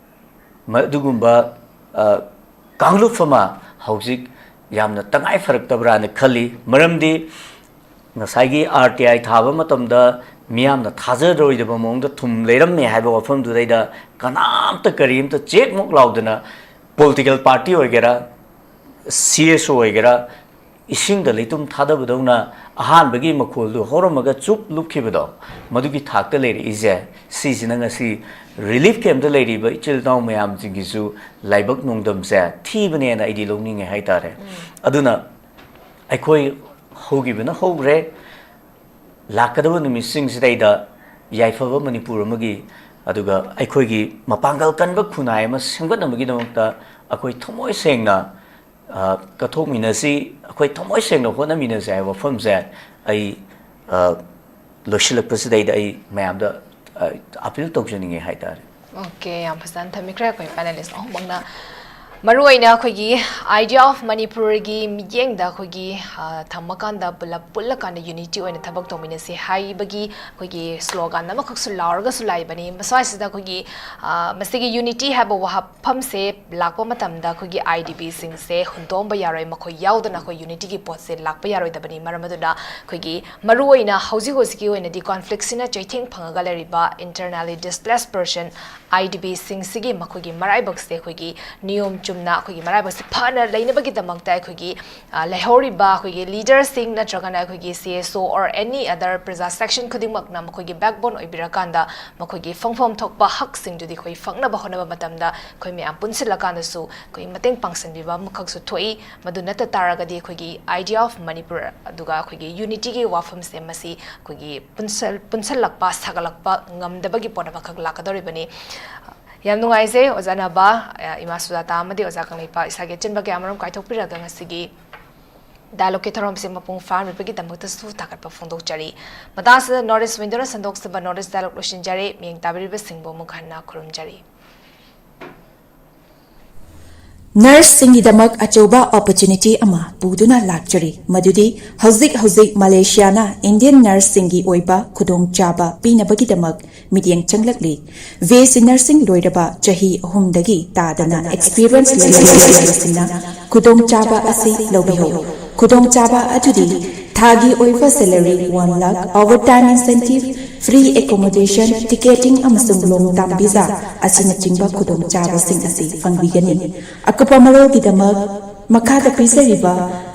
ꯃ-, ꯑꯗꯨꯒꯨꯝꯕ, ꯑ, ꯀꯥꯡꯂꯨꯞ ꯑꯃ ꯍꯧꯖꯤꯛ ꯌꯥꯝꯅ ꯇꯉꯥꯏ ꯐꯔꯛꯇꯕ꯭ꯔꯥꯅ ꯈꯜꯂꯤ꯫ ꯃꯔꯝꯗꯤ ꯉꯁꯥꯏꯒꯤ ꯑꯥꯔ ꯇꯤ ꯑꯥꯏ ꯊꯥꯕ ꯃꯇꯝꯗ ꯃꯤꯌꯥꯝꯅ ꯊꯥꯖꯔꯣꯏꯗꯕ ꯃꯑꯣꯡꯗ ꯊꯨꯝ ꯂꯩꯔꯝꯃꯦ ꯍꯥꯏꯕ ꯋꯥꯐꯝꯗꯨꯗꯩꯗ ꯀꯅꯥꯝꯇ ꯀꯔꯤꯝꯇ ꯆꯦꯛꯃꯨꯛ ꯂꯥꯎꯗꯅ, ꯄꯣꯂꯤꯇꯤꯀꯦꯜ ꯄꯥꯔꯇꯤ ꯑꯣꯏꯒꯦꯔꯥ, ꯁꯤ ꯑꯦꯁ ꯑꯣ ꯑꯣꯏꯒꯦꯔꯥ, ꯏꯁꯤꯡꯗ ꯂꯩꯇꯨꯝ ꯊꯥꯗꯕꯗꯧꯅ ꯑꯍꯥꯟꯕꯒꯤ ꯃꯈꯣꯜꯗꯨ ꯍꯧꯔꯝꯃꯒ ꯆꯨꯞ ꯂꯨꯞꯈꯤꯕꯗꯣ, ꯃꯗꯨꯒꯤ ꯊꯥꯛꯇ ꯂꯩꯔꯛꯏꯁꯦ꯫ ꯁꯤꯁꯤꯅ ꯉꯁꯤ ꯔꯤꯂꯤꯐ ꯀꯦꯝꯞꯇ ꯂꯩꯔꯤꯕ ꯏꯆꯤꯜ ꯏꯅꯥꯎ ꯃꯌꯥꯝꯁꯤꯡꯒꯤꯁꯨ ꯂꯥꯏꯕꯛ ꯅꯣꯡꯗꯝꯁꯦ ꯊꯤꯕꯅꯦꯅ ꯑꯩꯗꯤ ꯂꯧꯅꯤꯡꯉꯦ ꯍꯥꯏꯇꯥꯔꯦ꯫ ꯑꯗꯨꯅ ꯑꯩꯈꯣꯏ ꯍꯧꯈꯤꯕꯅ ꯍꯧꯈ꯭ꯔꯦ, ꯂꯥꯛꯀꯗꯕ ꯅꯨꯃꯤꯠꯁꯤꯡꯁꯤꯗꯩꯗ ꯌꯥꯏꯐꯕ ꯃꯅꯤꯄꯨꯔ ꯑꯃꯒꯤ, ꯑꯗꯨꯒ ꯑꯩꯈꯣꯏꯒꯤ ꯃꯄꯥꯡꯒꯜ ꯀꯟꯕ ꯈꯨꯟꯅꯥꯏ ꯑꯃ ꯁꯦꯝꯒꯠꯅꯕꯒꯤꯗꯃꯛꯇ ꯑꯩꯈꯣꯏ ꯊꯃꯣꯏ ꯁꯦꯡꯅ, ꯑ, ꯀꯠꯊꯣꯛꯃꯤꯟꯅꯁꯤ, ꯑꯩꯈꯣꯏ ꯊꯃꯣꯏ ꯁꯦꯡꯅ ꯍꯣꯠꯅꯃꯤꯟꯅꯁꯤ ꯍꯥꯏꯕ ꯋꯥꯐꯝꯁꯦ ꯑꯩ, ꯑ, ꯂꯣꯏꯁꯤꯜꯂꯛꯄꯁꯤꯗꯩꯗ ꯑꯩ ꯃꯌꯥꯝꯗ, ꯑ, ꯑꯄꯤꯜ ꯇꯧꯖꯅꯤꯡꯉꯦ ꯍꯥꯏꯇꯥꯔꯦ꯫ ꯑꯣꯀꯦ, ꯌꯥꯝ ꯐꯖꯅ ꯊꯝꯕꯤꯈ꯭ꯔꯦ ꯑꯩꯈꯣꯏ ꯄꯦꯅꯦꯂꯤꯁ ꯑꯍꯨꯝꯃꯛꯅ꯫ ꯃꯔꯨꯑꯣꯏꯅ ꯑꯩꯈꯣꯏꯒꯤ Idea of ꯃꯅꯤꯄꯨꯔꯒꯤ ꯃꯤꯠꯌꯦꯡꯗ ꯑꯩꯈꯣꯏꯒꯤ, ꯑ, ꯊꯝꯃꯀꯥꯟꯗ, ꯄꯨꯂꯞ ꯄꯨꯜꯂꯀꯥꯟꯗ ꯌꯨꯅꯤꯇꯤ ꯑꯣꯏꯅ ꯊꯕꯛ ꯇꯧꯃꯤꯟꯅꯁꯤ ꯍꯥꯏꯕꯒꯤ ꯑꯩꯈꯣꯏꯒꯤ ꯁ꯭ꯂꯣꯒꯥꯟ ꯑꯃꯈꯛꯁꯨ ꯂꯥꯎꯔꯒꯁꯨ ꯂꯥꯛꯏꯕꯅꯤ꯫ ꯃꯁ꯭ꯋꯥꯏꯁꯤꯗ ꯑꯩꯈꯣꯏꯒꯤ, ꯑ, ꯃꯁꯤꯒꯤ ꯌꯨꯅꯤꯇꯤ ꯍꯥꯏꯕ ꯋꯥꯐꯝꯁꯦ ꯂꯥꯛꯄ ꯃꯇꯝꯗ ꯑꯩꯈꯣꯏꯒꯤ ꯑꯥꯏ ꯗꯤ ꯕꯤꯁꯤꯡꯁꯦ ꯍꯨꯟꯗꯣꯛꯑꯝꯕ ꯌꯥꯔꯣꯏ, ꯃꯈꯣꯏ ꯌꯥꯎꯗꯅ ꯑꯩꯈꯣꯏ ꯌꯨꯅꯤꯇꯤꯒꯤ ꯄꯣꯠꯁꯦ ꯂꯥꯛꯄ ꯌꯥꯔꯣꯏꯗꯕꯅꯤ꯫ ꯃꯔꯝ ꯑꯗꯨꯅ ꯑꯩꯈꯣꯏꯒꯤ ꯃꯔꯨꯑꯣꯏꯅ ꯍꯧꯖꯤꯛ ꯍꯧꯖꯤꯛꯀꯤ ꯑꯣꯏꯅꯗꯤ ꯀꯣꯟꯐ꯭ꯂꯤꯛꯁꯤꯅ ꯆꯩꯊꯦꯡ ꯐꯪꯉꯒ ꯂꯩꯔꯤꯕ internally displaced person, I D ꯕꯤꯁꯤꯡꯁꯤꯒꯤ ꯃꯈꯣꯏꯒꯤ ꯃꯔꯥꯏꯕꯛꯁꯦ ꯑꯩꯈꯣꯏꯒꯤ ꯅꯤꯌꯣꯝ ꯆꯨꯝꯅ ꯑꯩꯈꯣꯏꯒꯤ ꯃꯔꯥꯏꯕꯛꯁꯦ ꯐꯅ ꯂꯩꯅꯕꯒꯤꯗꯃꯛꯇ ꯑꯩꯈꯣꯏꯒꯤ, ꯑ, ꯂꯩꯍꯧꯔꯤꯕ ꯑꯩꯈꯣꯏꯒꯤ ꯂꯤꯗꯔꯁꯤꯡ ꯅꯠꯇ꯭ꯔꯒꯅ ꯑꯩꯈꯣꯏꯒꯤ C S O or any other ꯄ꯭ꯔꯖꯥ section ꯈꯨꯗꯤꯡꯃꯛꯅ ꯃꯈꯣꯏꯒꯤ backbone ꯑꯣꯏꯕꯤꯔꯀꯥꯟꯗ ꯃꯈꯣꯏꯒꯤ ꯐꯪꯐꯝ ꯊꯣꯛꯄ ꯍꯛꯁꯤꯡꯗꯨꯗꯤ ꯑꯩꯈꯣꯏ ꯐꯪꯅꯕ ꯍꯣꯠꯅꯕ ꯃꯇꯝꯗ ꯑꯩꯈꯣꯏ ꯃꯌꯥꯝ ꯄꯨꯟꯁꯤꯜꯂꯀꯥꯟꯗꯁꯨ ꯑꯩꯈꯣꯏ ꯃꯇꯦꯡ ꯄꯥꯡꯁꯤꯟꯕꯤꯕ ꯑꯃꯈꯛꯁꯨ ꯊꯣꯛꯏ꯫ ꯃꯗꯨ ꯅꯠꯇ ꯇꯥꯔꯒꯗꯤ ꯑꯩꯈꯣꯏꯒꯤ Idea of ꯃꯅꯤꯄꯨꯔ ꯑꯗꯨꯒ ꯑꯩꯈꯣꯏꯒꯤ ꯌꯨꯅꯤꯇꯤꯒꯤ ꯋꯥꯐꯝꯁꯦ ꯃꯁꯤ ꯑꯩꯈꯣꯏꯒꯤ ꯄꯨꯟꯁꯜ-, ꯄꯨꯟꯁꯜꯂꯛꯄ, ꯁꯥꯒꯠꯂꯛꯄ ꯉꯝꯗꯕꯒꯤ ꯄꯣꯠ ꯑꯃꯈꯛ ꯂꯥꯛꯀꯗꯧꯔꯤꯕꯅꯤ꯫ ꯌꯥꯝ ꯅꯨꯡꯉꯥꯏꯖꯩ ꯑꯣꯖꯥ ꯅꯕꯥ, ꯏꯃꯥ ꯁꯨꯖꯥꯇꯥ ꯑꯃꯗꯤ ꯑꯣꯖꯥ ꯀꯪꯂꯩꯄꯥꯛ ꯏꯁꯥꯒꯤ ꯑꯆꯤꯟꯕ ꯀꯌꯥ ꯑꯃꯔꯣꯝ ꯀꯥꯏꯊꯣꯛꯄꯤꯔꯒ ꯉꯁꯤꯒꯤ dialogue ꯀꯤ ꯊꯧꯔꯝꯁꯦ ꯃꯄꯨꯡ ꯐꯥꯍꯟꯕꯤꯕꯒꯤꯗꯃꯛꯇꯁꯨ ꯊꯥꯒꯠꯄ ꯐꯣꯡꯗꯣꯛꯆꯔꯤ꯫ ꯃꯇꯥꯡꯁꯤꯗ North East Window ꯅ ꯁꯟꯗꯣꯛꯆꯕ North East Dialogue ꯂꯣꯏꯁꯤꯟꯖꯔꯦ꯫ ꯃꯤꯠꯌꯦꯡ ꯇꯥꯕꯤꯔꯤꯕꯁꯤꯡꯕꯨ ꯑꯃꯨꯛ ꯍꯟꯅ ꯈꯨꯔꯨꯝꯖꯔꯤ꯫ Nurse ꯁꯤꯡꯒꯤꯗꯃꯛ ꯑꯆꯧꯕ opportunity ꯑꯃ ꯄꯨꯗꯨꯅ ꯂꯥꯛꯆꯔꯤ, ꯃꯗꯨꯗꯤ ꯍꯧꯖꯤꯛ ꯍꯧꯖꯤꯛ ꯃꯂꯦꯁꯤꯌꯥꯅ Indian nurse ꯁꯤꯡꯒꯤ ꯑꯣꯏꯕ ꯈꯨꯗꯣꯡꯆꯥꯕ ꯄꯤꯅꯕꯒꯤꯗꯃꯛ ꯃꯤꯠꯌꯦꯡ ꯆꯪꯂꯛꯂꯤ꯫ B S C nursing ꯂꯣꯏꯔꯕ ꯆꯍꯤ ꯑꯍꯨꯝꯗꯒꯤ ꯇꯥꯗꯅ experience ꯂꯩꯔꯕꯁꯤꯡꯅ ꯈꯨꯗꯣꯡꯆꯥꯕ ꯑꯁꯤ ꯂꯧꯕꯤꯍꯧ꯫ ꯈꯨꯗꯣꯡꯆꯥꯕ ꯑꯗꯨꯗꯤ ꯊꯥꯒꯤ ꯑꯣꯏꯕ salary one lakh, overtime incentive, free accommodation, ticketing ꯑꯃꯁꯨꯡ long term visa ꯑꯁꯤꯅꯆꯤꯡꯕ ꯈꯨꯗꯣꯡꯆꯥꯕꯁꯤꯡ ꯑꯁꯤ ꯐꯪꯕꯤꯒꯅꯤ꯫ ꯑꯀꯨꯞꯄ ꯃꯔꯣꯜꯒꯤꯗꯃꯛ ꯃꯈꯥꯗ ꯄꯤꯖꯔꯤꯕ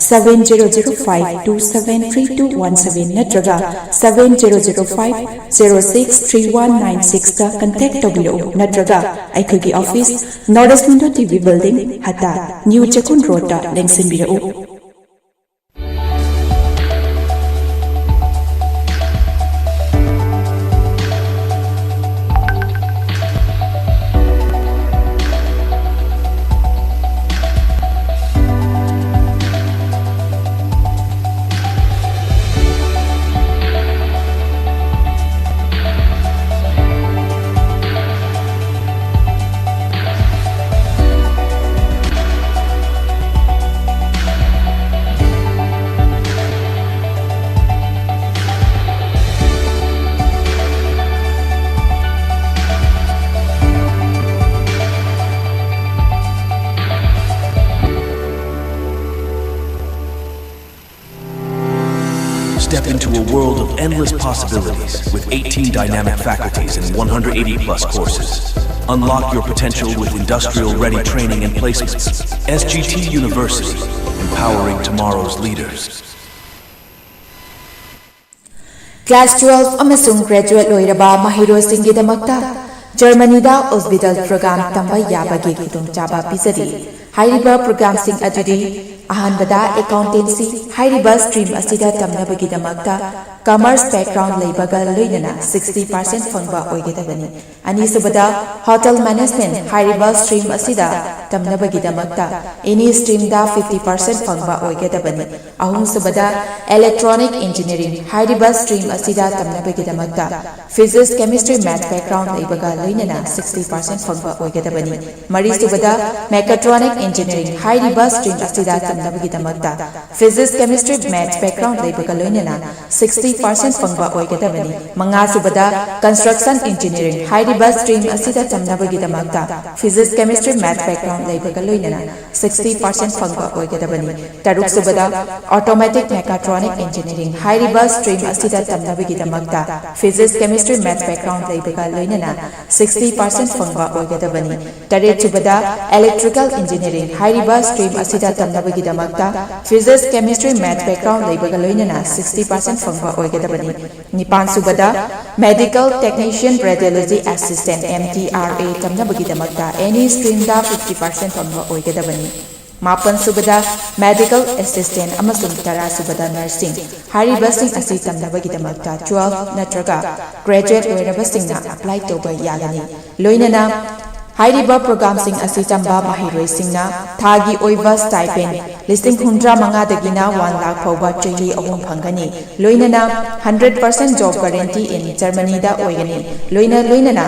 seven zero zero five two seven three two one seven ꯅꯠꯇ꯭ꯔꯒ seven zero zero five zero six three one nine sixꯇ contact ꯇꯧꯕꯤꯔꯛꯎ, ꯅꯠꯇ꯭ꯔꯒ ꯑꯩꯈꯣꯏꯒꯤ office North East Window T V Building, ꯍꯇꯥ, New Chekkon ꯔꯣꯗꯇ ꯂꯦꯡꯁꯤꯟꯕꯤꯔꯛꯎ꯫ Step into a world of endless possibilities with eighteen dynamic faculties and one hundred eighty plus courses. Unlock your potential with industrial ready training and placements. S G T University, empowering tomorrow's leaders. Class twelve ꯑꯃꯁꯨꯡ graduate ꯂꯣꯏꯔꯕ ꯃꯍꯩꯔꯣꯏꯁꯤꯡꯒꯤꯗꯃꯛꯇ ꯖꯔꯃꯅꯤꯗ Ausbildung program ꯇꯝꯕ ꯌꯥꯕꯒꯤ ꯈꯨꯗꯣꯡꯆꯥꯕ ꯄꯤꯖꯔꯤ꯫ ꯍꯥꯏꯔꯤꯕ programꯁꯤꯡ ꯑꯗꯨꯗꯤ: ꯑꯍꯥꯟꯕꯗ, accountancy꯫ ꯍꯥꯏꯔꯤꯕ stream ꯑꯁꯤꯗ ꯇꯝꯅꯕꯒꯤꯗꯃꯛꯇ commerce background ꯂꯩꯕꯒ ꯂꯣꯏꯅꯅ sixty percent ꯐꯪꯕ ꯑꯣꯏꯒꯗꯕꯅꯤ꯫ ꯑꯅꯤꯁꯨꯕꯗ, hotel management꯫ ꯍꯥꯏꯔꯤꯕ stream ꯑꯁꯤꯗ ꯇꯝꯅꯕꯒꯤꯗꯃꯛꯇ any streamꯗ fifty percent ꯐꯪꯕ ꯑꯣꯏꯒꯗꯕꯅꯤ꯫ ꯑꯍꯨꯝꯁꯨꯕꯗ, electronic engineering꯫ ꯍꯥꯏꯔꯤꯕ stream ꯑꯁꯤꯗ ꯇꯝꯅꯕꯒꯤꯗꯃꯛꯇ physics, chemistry, math background ꯂꯩꯕꯒ ꯂꯣꯏꯅꯅ sixty percent ꯐꯪꯕ ꯑꯣꯏꯒꯗꯕꯅꯤ꯫ ꯃꯔꯤꯁꯨꯕꯗ, mechatronic engineering꯫ ꯍꯥꯏꯔꯤꯕ stream ꯑꯁꯤꯗ ꯇꯝꯅꯕꯒꯤꯗꯃꯛꯇ physics, chemistry, math background ꯂꯩꯕꯒ ꯂꯣꯏꯅꯅ sixty percent ꯐꯪꯕ ꯑꯣꯏꯒꯗꯕꯅꯤ꯫ ꯃꯉꯥꯁꯨꯕꯗ, construction engineering꯫ ꯍꯥꯏꯔꯤꯕ stream ꯑꯁꯤꯗ ꯇꯝꯅꯕꯒꯤꯗꯃꯛꯇ physics, chemistry, math background ꯂꯩꯕꯒ ꯂꯣꯏꯅꯅ ꯁꯤꯛꯁꯇꯤ ꯄꯥꯔꯁꯦꯟ ꯐꯪꯕ ꯑꯣꯏꯒꯗꯕꯅꯤ꯫ ꯇꯔꯨꯛꯁꯨꯕꯗ, Automatic Mechatronic Engineering ꯍꯥꯏꯔꯤꯕ ꯁ꯭ꯇ꯭ꯔꯤꯝ ꯑꯁꯤꯗ ꯇꯝꯅꯕꯒꯤꯗꯃꯛꯇ Physics, Chemistry, Maths ꯕꯦꯛꯒ꯭ꯔꯥꯎꯟ ꯂꯩꯕꯒ ꯂꯣꯏꯅꯅ ꯁꯤꯛꯁꯇꯤ ꯄꯥꯔꯁꯦꯟ ꯐꯪꯕ ꯑꯣꯏꯒꯗꯕꯅꯤ꯫ ꯇꯔꯦꯠꯁꯨꯕꯗ, Electrical Engineering ꯍꯥꯏꯔꯤꯕ ꯁ꯭ꯇ꯭ꯔꯤꯝ ꯑꯁꯤꯗ ꯇꯝꯅꯕꯒꯤꯗꯃꯛꯇ Physics, Chemistry, Maths ꯕꯦꯛꯒ꯭ꯔꯥꯎꯟ ꯂꯩꯕꯒ ꯂꯣꯏꯅꯅ ꯁꯤꯛꯁꯇꯤ ꯄꯥꯔꯁꯦꯟ ꯐꯪꯕ ꯑꯣꯏꯒꯗꯕꯅꯤ꯫ ꯅꯤꯄꯥꯟꯁꯨꯕꯗ, Medical Technician Radiology Assistant, M T R A ꯇꯝꯅꯕꯒꯤꯗꯃꯛꯇ ꯑꯦꯅꯤ ꯁ꯭ꯇ꯭ꯔꯤꯝꯗ ꯐꯤꯐꯇꯤ ꯄꯥꯔꯁꯦꯟ ꯐꯪꯕ ꯑꯣꯏꯒꯗꯕꯅꯤ꯫ ꯃꯥꯄꯟꯁꯨꯕꯗ, Medical Assistant ꯑꯃꯁꯨꯡ ꯇꯔꯥꯁꯨꯕꯗ, Nursing ꯍꯥꯏꯔꯤꯕꯁꯤꯡ ꯑꯁꯤ ꯇꯝꯅꯕꯒꯤꯗꯃꯛꯇ ꯇ꯭ꯋꯦꯜꯐ ꯅꯠꯇ꯭ꯔꯒ ꯒ꯭ꯔꯦꯖꯨꯑꯦꯠ ꯂꯣꯏꯔꯕꯁꯤꯡꯅ ꯑꯦꯄ꯭ꯂꯥꯏ ꯇꯧꯕ ꯌꯥꯒꯅꯤ꯫ ꯂꯣꯏꯅꯅ ꯍꯥꯏꯔꯤꯕ ꯄ꯭ꯔꯣꯒ꯭ꯔꯥꯝꯁꯤꯡ ꯑꯁꯤ ꯇꯝꯕ ꯃꯍꯩꯔꯣꯏꯁꯤꯡꯅ ꯊꯥꯒꯤ ꯑꯣꯏꯕ ꯁ꯭ꯇꯥꯏꯄꯦꯟ ꯂꯤꯁꯤꯡ ꯍꯨꯝꯗ꯭ꯔꯥ ꯃꯉꯥꯗꯒꯤꯅ ꯋꯥꯟ ꯂꯥꯈ ꯐꯥꯎꯕ ꯆꯍꯤ ꯑꯍꯨꯝ ꯐꯪꯒꯅꯤ꯫ ꯂꯣꯏꯅꯅ hundred percent job guarantee in ꯖꯔꯃꯅꯤꯗ ꯑꯣꯏꯒꯅꯤ꯫ ꯂꯣꯏꯅ ꯂꯣꯏꯅꯅ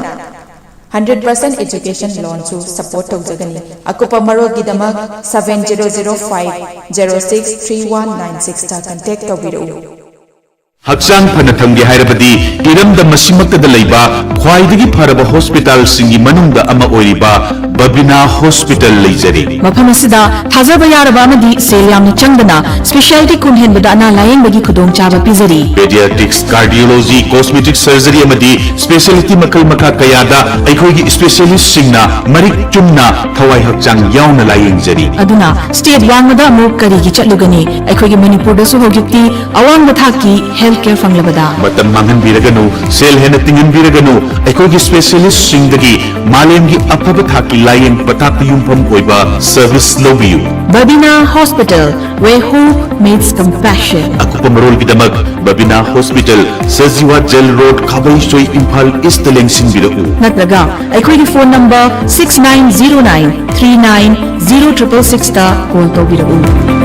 ꯍꯟꯗ꯭ꯔꯦꯠ ꯄꯥꯔꯁꯦꯟ ꯑꯦꯖꯨꯀꯦꯁꯟ ꯂꯣꯟꯁꯨ ꯁꯄꯣꯔꯠ ꯇꯧꯖꯒꯅꯤ꯫ ꯑꯀꯨꯞꯄ ꯃꯔꯣꯜꯒꯤꯗꯃꯛ seven zero zero five zero six three one nine sixꯇ ꯀꯟꯇꯦꯛ ꯇꯧꯕꯤꯔꯛꯎ꯫ ꯍꯛꯆꯥꯡ ꯐꯅ ꯊꯝꯒꯦ ꯍꯥꯏꯔꯕꯗꯤ ꯏꯔꯝꯗꯝ ꯑꯁꯤꯃꯛꯇꯗ ꯂꯩꯕ ꯈ꯭ꯋꯥꯏꯗꯒꯤ ꯐꯔꯕ ꯍꯣꯁꯄꯤꯇꯥꯜꯁꯤꯡꯒꯤ ꯃꯅꯨꯡꯗ ꯑꯃ ꯑꯣꯏꯔꯤꯕ ꯕꯕꯤꯅꯥ ꯍꯣꯁꯄꯤꯇꯥꯜ ꯂꯩꯖꯔꯤ꯫ ꯃꯐꯝ ꯑꯁꯤꯗ ꯊꯥꯖꯕ ꯌꯥꯔꯕ ꯑꯃꯗꯤ ꯁꯦꯜ ꯌꯥꯝꯅ ꯆꯪꯗꯅ ꯁ꯭ꯄꯦꯁꯤꯌꯥꯂꯤꯇꯤ ꯀꯨꯟ ꯍꯦꯟꯕꯗ ꯑꯅꯥ ꯂꯥꯌꯦꯡꯕꯒꯤ ꯈꯨꯗꯣꯡꯆꯥꯕ ꯄꯤꯖꯔꯤ꯫ ꯄꯦꯗꯤꯌꯥꯇ꯭ꯔꯤꯛꯁ, ꯀꯥꯔꯗꯤꯑꯣꯂꯣꯖꯤ, ꯀꯣꯁꯃꯦꯇꯤꯛ ꯁꯔꯖꯔꯤ ꯑꯃꯗꯤ ꯁ꯭ꯄꯦꯁꯤꯌꯥꯂꯤꯇꯤ ꯃꯈꯜ ꯃꯈꯥ ꯀꯌꯥꯗ ꯑꯩꯈꯣꯏꯒꯤ ꯁ꯭ꯄꯦꯁꯤꯌꯥꯂꯤꯁ꯭ꯠꯁꯤꯡꯅ ꯃꯔꯤꯛ ꯆꯨꯝꯅ ꯊꯋꯥꯏ ꯍꯛꯆꯥꯡ ꯌꯥꯎꯅ ꯂꯥꯌꯦꯡꯖꯔꯤ꯫ ꯑꯗꯨꯅ ꯁ꯭ꯇꯦꯠ ꯋꯥꯡꯃꯗ ꯑꯃꯨꯛ ꯀꯔꯤꯒꯤ ꯆꯠꯂꯨꯒꯅꯤ? ꯑꯩꯈꯣꯏꯒꯤ ꯃꯅꯤꯄꯨꯔꯗꯁꯨ ꯍꯧꯖꯤꯛꯇꯤ ꯑꯋꯥꯡꯕ ꯊꯥꯛꯀꯤ ꯍꯦꯜꯊ ꯀꯦꯌꯔ ꯐꯪꯂꯕꯗ꯫ ꯃꯇꯝ ꯃꯥꯡꯍꯟꯕꯤꯔꯒꯅꯨ, ꯁꯦꯜ ꯍꯦꯟꯅ ꯇꯤꯡꯍꯟꯕꯤꯔꯒꯅꯨ, ꯑꯩꯈꯣꯏꯒꯤ ꯁ꯭ꯄꯦꯁꯤꯌꯥꯂꯤꯁ꯭ꯠꯁꯤꯡꯗꯒꯤ ꯃꯥꯂꯦꯝꯒꯤ ꯑꯐꯕ ꯊꯥꯛꯀꯤ ꯂꯥꯌꯦꯡ ꯄꯊꯥꯞꯇ ꯌꯨꯝꯐꯝ ꯑꯣꯏꯕ ꯁꯔꯚꯤꯁ ꯂꯧꯕꯤꯌꯨ꯫ Babina Hospital, where hope meets compassion. ꯑꯀꯨꯞꯄ ꯃꯔꯣꯜꯒꯤꯗꯃꯛ Babina hospital, Sajiwa jail road, Khabeisoi, Imphal ꯏꯁ꯭ꯠꯇ ꯂꯦꯡꯁꯤꯟꯕꯤꯔꯛꯎ꯫ ꯅꯠꯇ꯭ꯔꯒ ꯑꯩꯈꯣꯏꯒꯤ phone number six nine zero nine three nine zero triple sixꯇ ꯀꯣꯜ ꯇꯧꯕꯤꯔꯛꯎ꯫